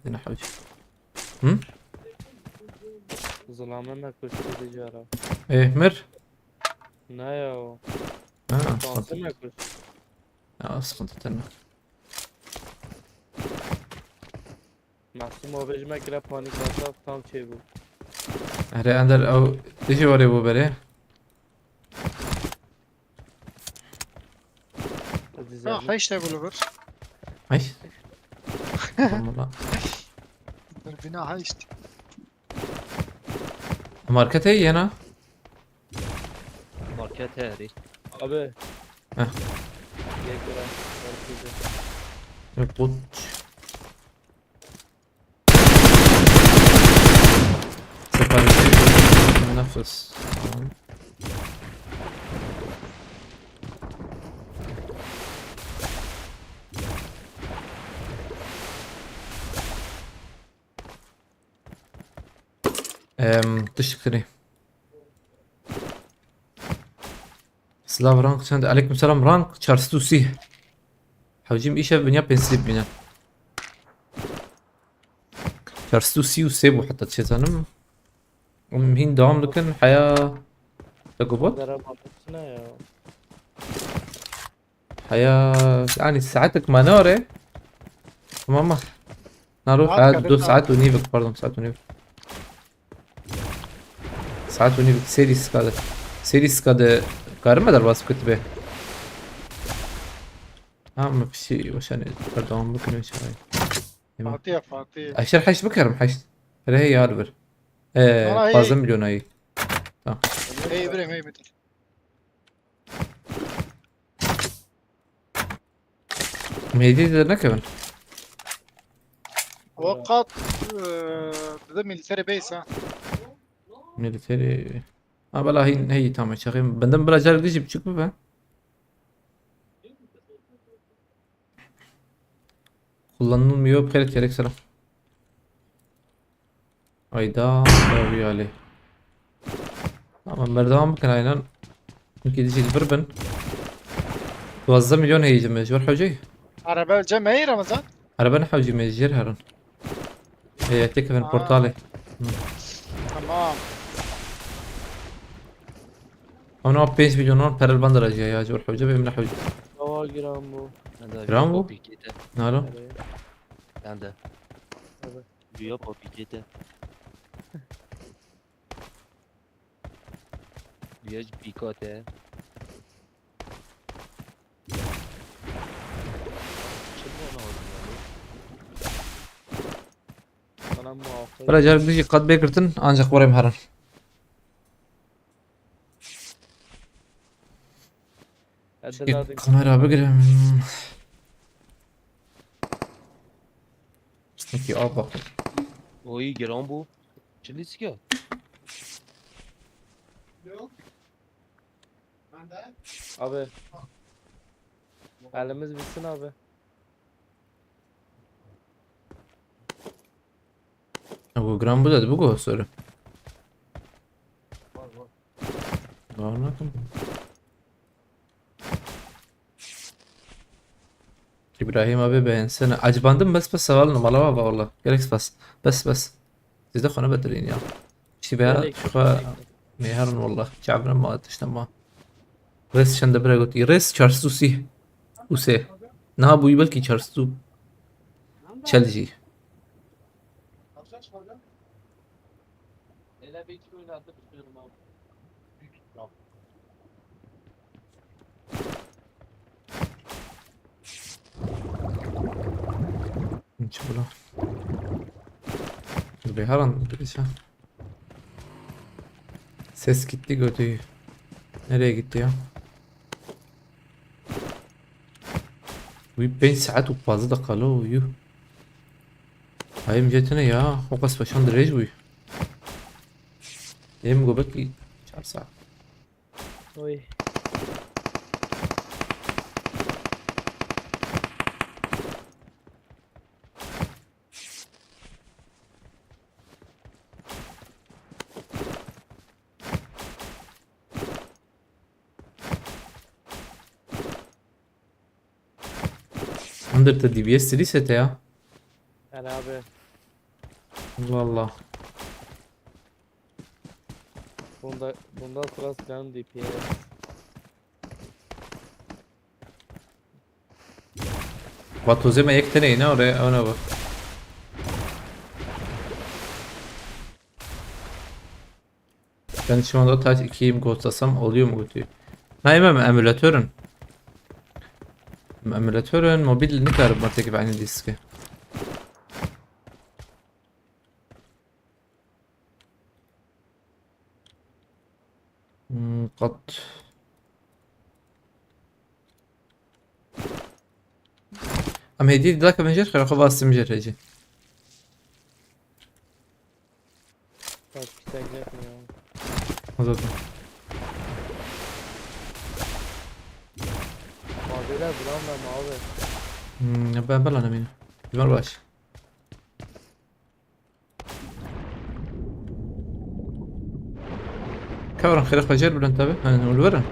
Dine hewce. Hı? Zulame me kuştu bir cara. Eh, mir? Ne ya o? Ha, Şansı sıkıntı. me kuştu. Ya, sıkıntı tenme. Masum abi ji me kire panik ata tam şey bu. Ere ender ew tişi var ya bu bere. Güzel. Ha, ha işte bunu bir. Ay. Tamam lan. Bir bina ha işte. Market heye yena. Market herî. Abi. Heh. Gel gel. Herkese. Yok bu. Sefer nefes. Tamam. Em, tişt kirî. Silav, rank çend? Aleyküm selam, rank çar sed û sî. Hewcîm îşev binya pênc sed bîne. Çar sed û sî û sê bû heta çêzanim. Em hîn dewam dikin heya te gobot. Zere bakırsına ya. Heya, yani saetek mane are. Tamam mı? Naro, Saat heya, kaç du kaldı? Saet û nîvik, pardon, saet û nîvik. Saet û nîvik, serî skade. Serî skade, karime derbas bikit be. Ha, me pişî weşanê berdewam bikin çay. Fatih ya, Fatih. Eşer heşt bikerim, heşt. Hele hey yar bir. Ee, Valla hey. Fazla milyon ayı. Tamam. Hey, İbrahim, hey, bitir. Mehdi de ne kevin? O kat, e, bir de military base ha. Military. Ha, bela hin, hey, tamam, çakayım. Benden bela car dişi küçük mü be? Kullanılmıyor. Xeyret gerek selam. Ayda Royale. Tamam, berdewam bikin aynen. Çünkü dişi bir bin. Duwazdeh milyon heyecim mecbur hocay. Araba öleceğim ey Ramazan. Araba ne hewcî me jêr herin. Ê, tek herin Aa. Portalê. Hı. Tamam. Ona pênc milyonan perel bandara jî ya, jor hewce be, min hewce. Awa giran bû. Giran bû? Nalo? Nereye? Nerede? Evet. Duya popikete. Duya pikote. Bira car dijî qat bê girtin, ancak warê herin. Kamera bigirim. Sanki av bak. Oy, giran bû. Çili sike. Abi. Elimiz bitsin abi. Ew giran bû de, dibigo, sorry. Var, var. Var, ne yapayım? İbrahim abi beğensene. Acıbandım, bes bes sevalno, malava va valla. Gerek spas. Bes bes. Siz de konu bedelin ya. İşte be, Gerek şu kadar yok. Meharın valla. Çabına ma, işte ma. Res şende bire gotî. Res çar sed û sî û sê. Niha bûyî belkî çar sed û çel jî. Çi bula? Bêharan, bêşe. Ses gitti götü. Nereye gitti ya? Wî pênc saet û pazdeh deqa lo, yuh. Hayım jetine ya, o kas paşan dirêj bû. Em go belkî çar saet. Oy. Under te D B S reset ya. Hele abi. Allah Allah. Bunda, bunda sıra silahın D P S. Vatozê me yek tenê ne oraya, ona bak. Ben şu anda taş ikiyim, ghostasam oluyor mu götü? Naime mi emülatörün? Emülatörün mobil ne kadar marteki ve aynı diski. Hmm, qat. Em hêdî didakevin jêr, xêra xwe vastim jêr hêjî. Bak, işte, yapmıyor. Zaten. Maviler bulan da mavi. Hmm, ben, ben anlamıyorum. Güven baş. Kevran xêrê xwe jêr birin tabi. Hani, û li vir in.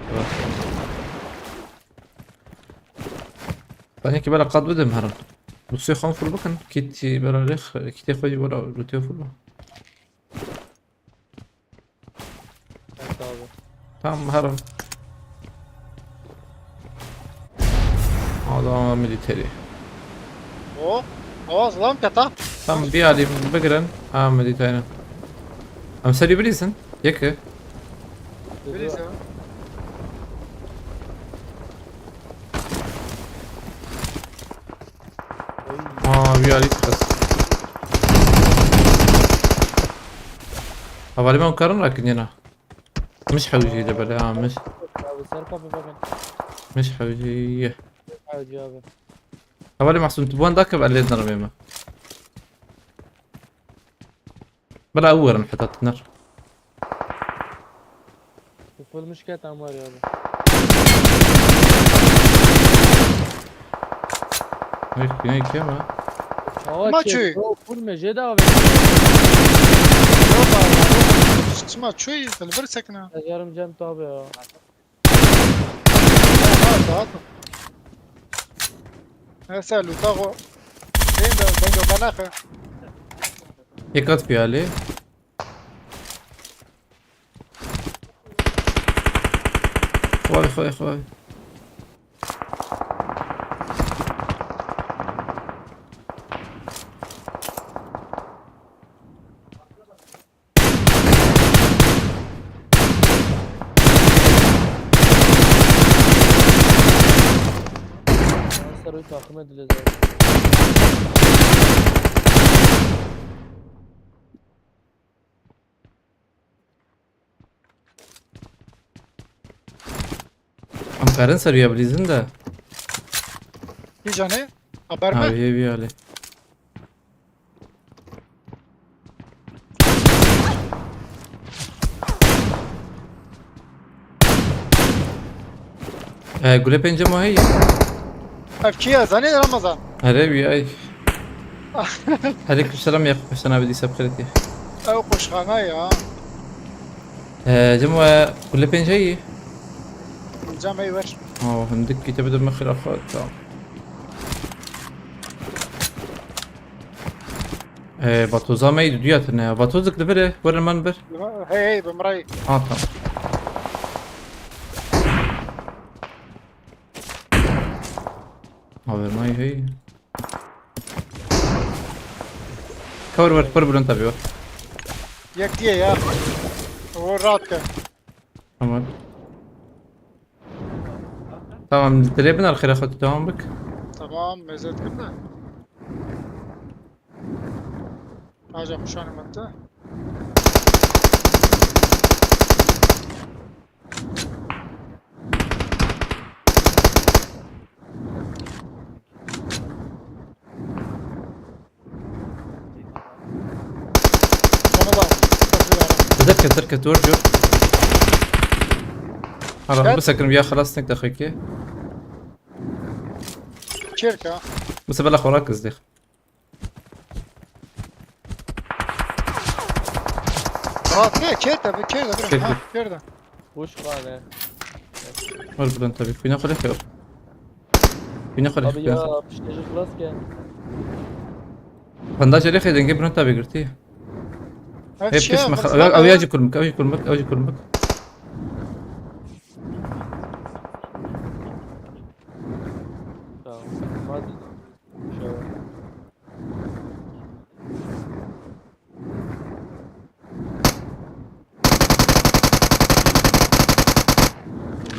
Sanki bela qat bidim herin. Dosya xan full bikin. Kit bela lêx, kitê xwe jî bela lutê full. Tamam, herin. Adama militeri. O, o, zlam keta. Tamam, bir alayım, bigirin. Ha, militeri. Em serî bilîsin. Yeke. Bilîsin. Aa, bir alayım biraz. Havalimanı karın rakın yana. Miş hewcî de bele ha, miş. Abi, ser kapı bakın. Miş hewcî. Hewcî abi. Hevalê Mahsûm, tu bi wan dakeve ez lê dinerim ême. Bila ew werin heta tu ner. Kıfılmış ket amar ya abi. Neyse, ne ki ama? Çawa Maçı. Çek, bro, kurme, jê de abi. Yok abi. Çima çuy, dilber sekna. Ejarım Cem tabi ya. Rahat, rahat. Neyse, luta go. Değil de, ben de bana ka. Yekat piyale. Vay, vay, vay. Ser o takım edileceğiz. Em karin ser ya bilîzin de. Kî canê? Haber Ha, mi? Vî, vî alê. E, gule pêncem o heye. Ev kî ye? Zanê Ramazan. Here vî ay. Aleyküm selam ya, sana bir dîsa xirêt ye. Ew qoşxana ya. E, cem we gule pênc heye. Cem ey ver. Oh, hindik kî te bidim xira xwe, tamam. Ee, vatoza me yî duya tine ya. Vatozik li vir e. Werin man vir. Hey, hey, bi miray. Ha, tamam. Haber may hey. Cover ver, pir bilind tabii o. Yek diye ya. O rahat ke. Tamam. Tamam, dilê bin arxêra xwe tu devam bik. Tamam, mezet bin de. Aja xuşanê min te. Sana da. Derket, derket, dur, dur. Hala Gel. Bisekirim ya, xelas nek daxiki. Çêrka. Bise bela xora kizdix. Ha, ne, kerde, bir kerde, bir, Kerde. Ha, kerde. Hoş var ne? Var buradan tabii. Kuyuna kore yok. Kuyuna kore Abi yok. Ya, pişteci xelas ke. Bandaj ele xedenge buradan tabii girti. Hep Hep şey pişme. Yapmak Avi lazım. Avi acı kurmak, avi kurmak, avi kurmak. Tamam. Hadi. Şöyle.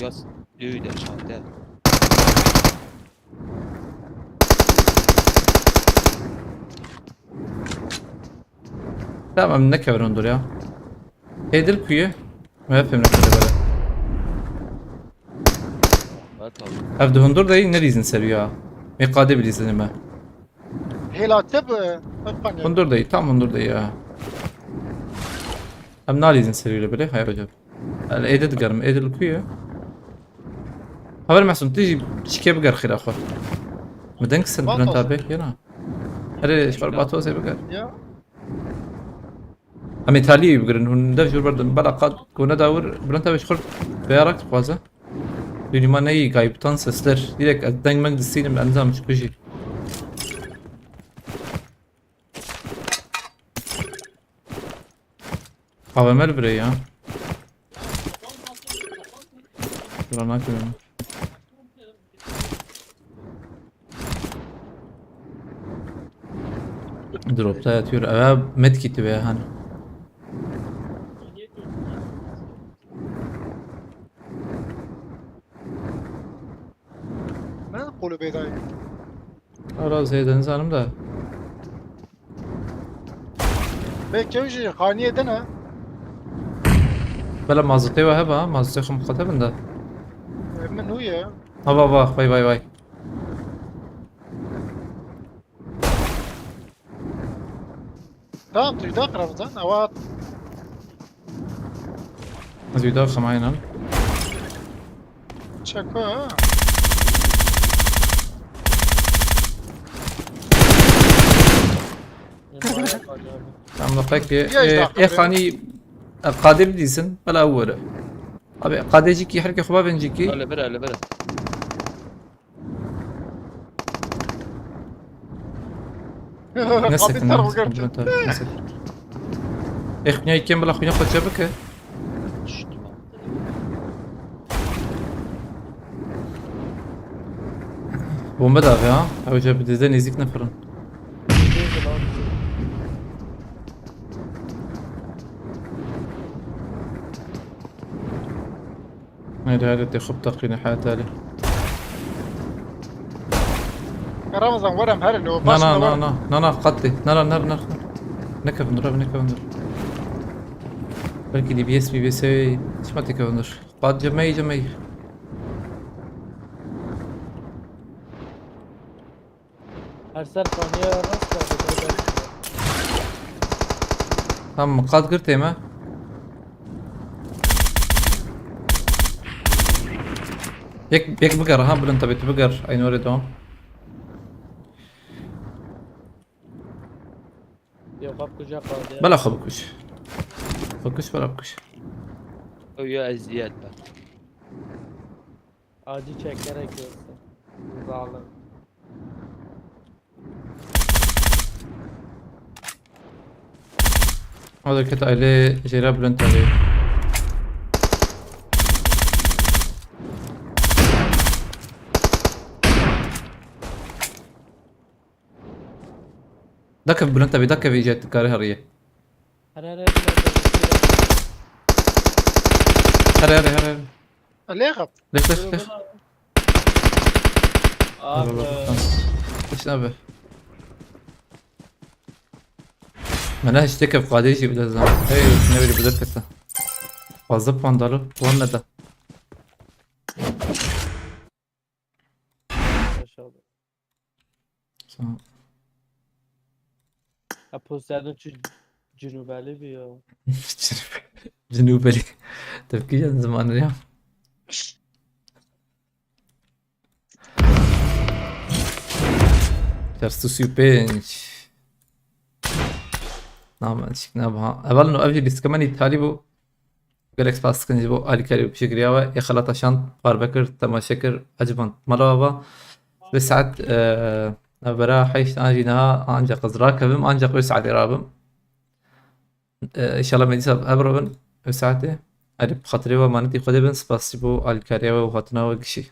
Yaz, öyle çanta. Tamam, ne kevron dur ya. Edil kuyu. Me fêm nekirde bere. Evet abi. Ev di hundur de yî nelîzin ser ya. Me qadê bilîzin me. Hêla te bi, Irfan ya. Hundur de yî, tam hundur de yî ya. Em nalîzin ser wî bile, hayır hocam. El êde digerim, êde li ku ye? Haber Mehsûn, tu jî çikê biger xîra xwe. Mi deng sen Batos. Bülent abi, yana. Erê, ji ber Batosê biger. Ya. Em ê taliyê wî bigirin, hûn dev jûr berdin. Bela qat ku ne dawir, Bülent abi ji xwe veyarak dixwaze. Dünüma neyi kayıptan sesler. Direkt deng meng distînim, em zam çi kujî. A V M li birê ya. Dur, ana koyayım. Dropta yatıyor. Eve medkiti veya hani. Ne kolu bedayı? Ara zeyden zanım da. Belki o şey haniyê din e. Bela mazotê we heba, mazotê xwe miqate bin de. E, min hû ye. Ha, va, va, vay, vay, vay. Tamam, tu da Ramazan, awa. Ez wî daxim aynen. Çeko ha. Tamam, peki. Ya işte, e, e, hani, e, Kadir diysin, bela vur. Abi, Kadir ciki, herkes xwe ben ciki. Öyle bir, öyle bir. Ne Abi, sekin sen lan, o gerçek. Komple tabii, ne sekin. Eh, ne iken bela xwe xwe çabuk e. Bombe da abi ha. Abi, bir de nêzik ne fırın. Hadi, hadi, te xub taqîne heyat alî. Ramazan, were em herin o. Na, na, na, na, na, na, qatli. Na, na, na, na, na. Nekevin dur abi, nekevin dur. Belki D B S, B B S, çima têkevin dur. Qat cemey, cemey. Her ser paniye rast geldi. Tamam, qat girtê me. Yek, yek biger, ha, Bülent abi, tu biger. Aynı oraya devam. Yok, hap kucak aldı ya. Bela xwe bikuş. Xwe kuş, bela bikuş. O ya eziyet be. Acı çekerek yiyorsun. Zalim. O da kötü aile Jera Bülent abi. Dakev Bülent abi, dakev, îca tu karî heriye. Here, here, here, here. Here, here, here, here. Lê xap. Lêx, lêx, lêx. Abi. Tamam. Hiç ne be. Mene hiç tekev qadê jî bide zan. Hey, ne biri bide kete. Fazla puan dalı, puan ne de. Maşallah. Sağ ol. Ha, Poseidon çi cinubeli bir ya. Cinubeli. Tepki geldi zamanı ya. Çar sed û sî û pênc. Namen çik ne ba. Evel no ev jî lîstkemenî talî bû. Gelek spas dikin ji bo alîkarî û piştgiriya we. Ê xelata şand, parve kir, temaşe kir, eciband. Mala we va. Vê saet, e, bera heşt an jî niha ancaq ez rakevim, ancaq wê saetê rabim. E, înşallah me dîsa hev robin wê saetê. Erê, bi xatirê we manetî Xwedê bin, spas ji bo alîkariya we û hatina we gişî.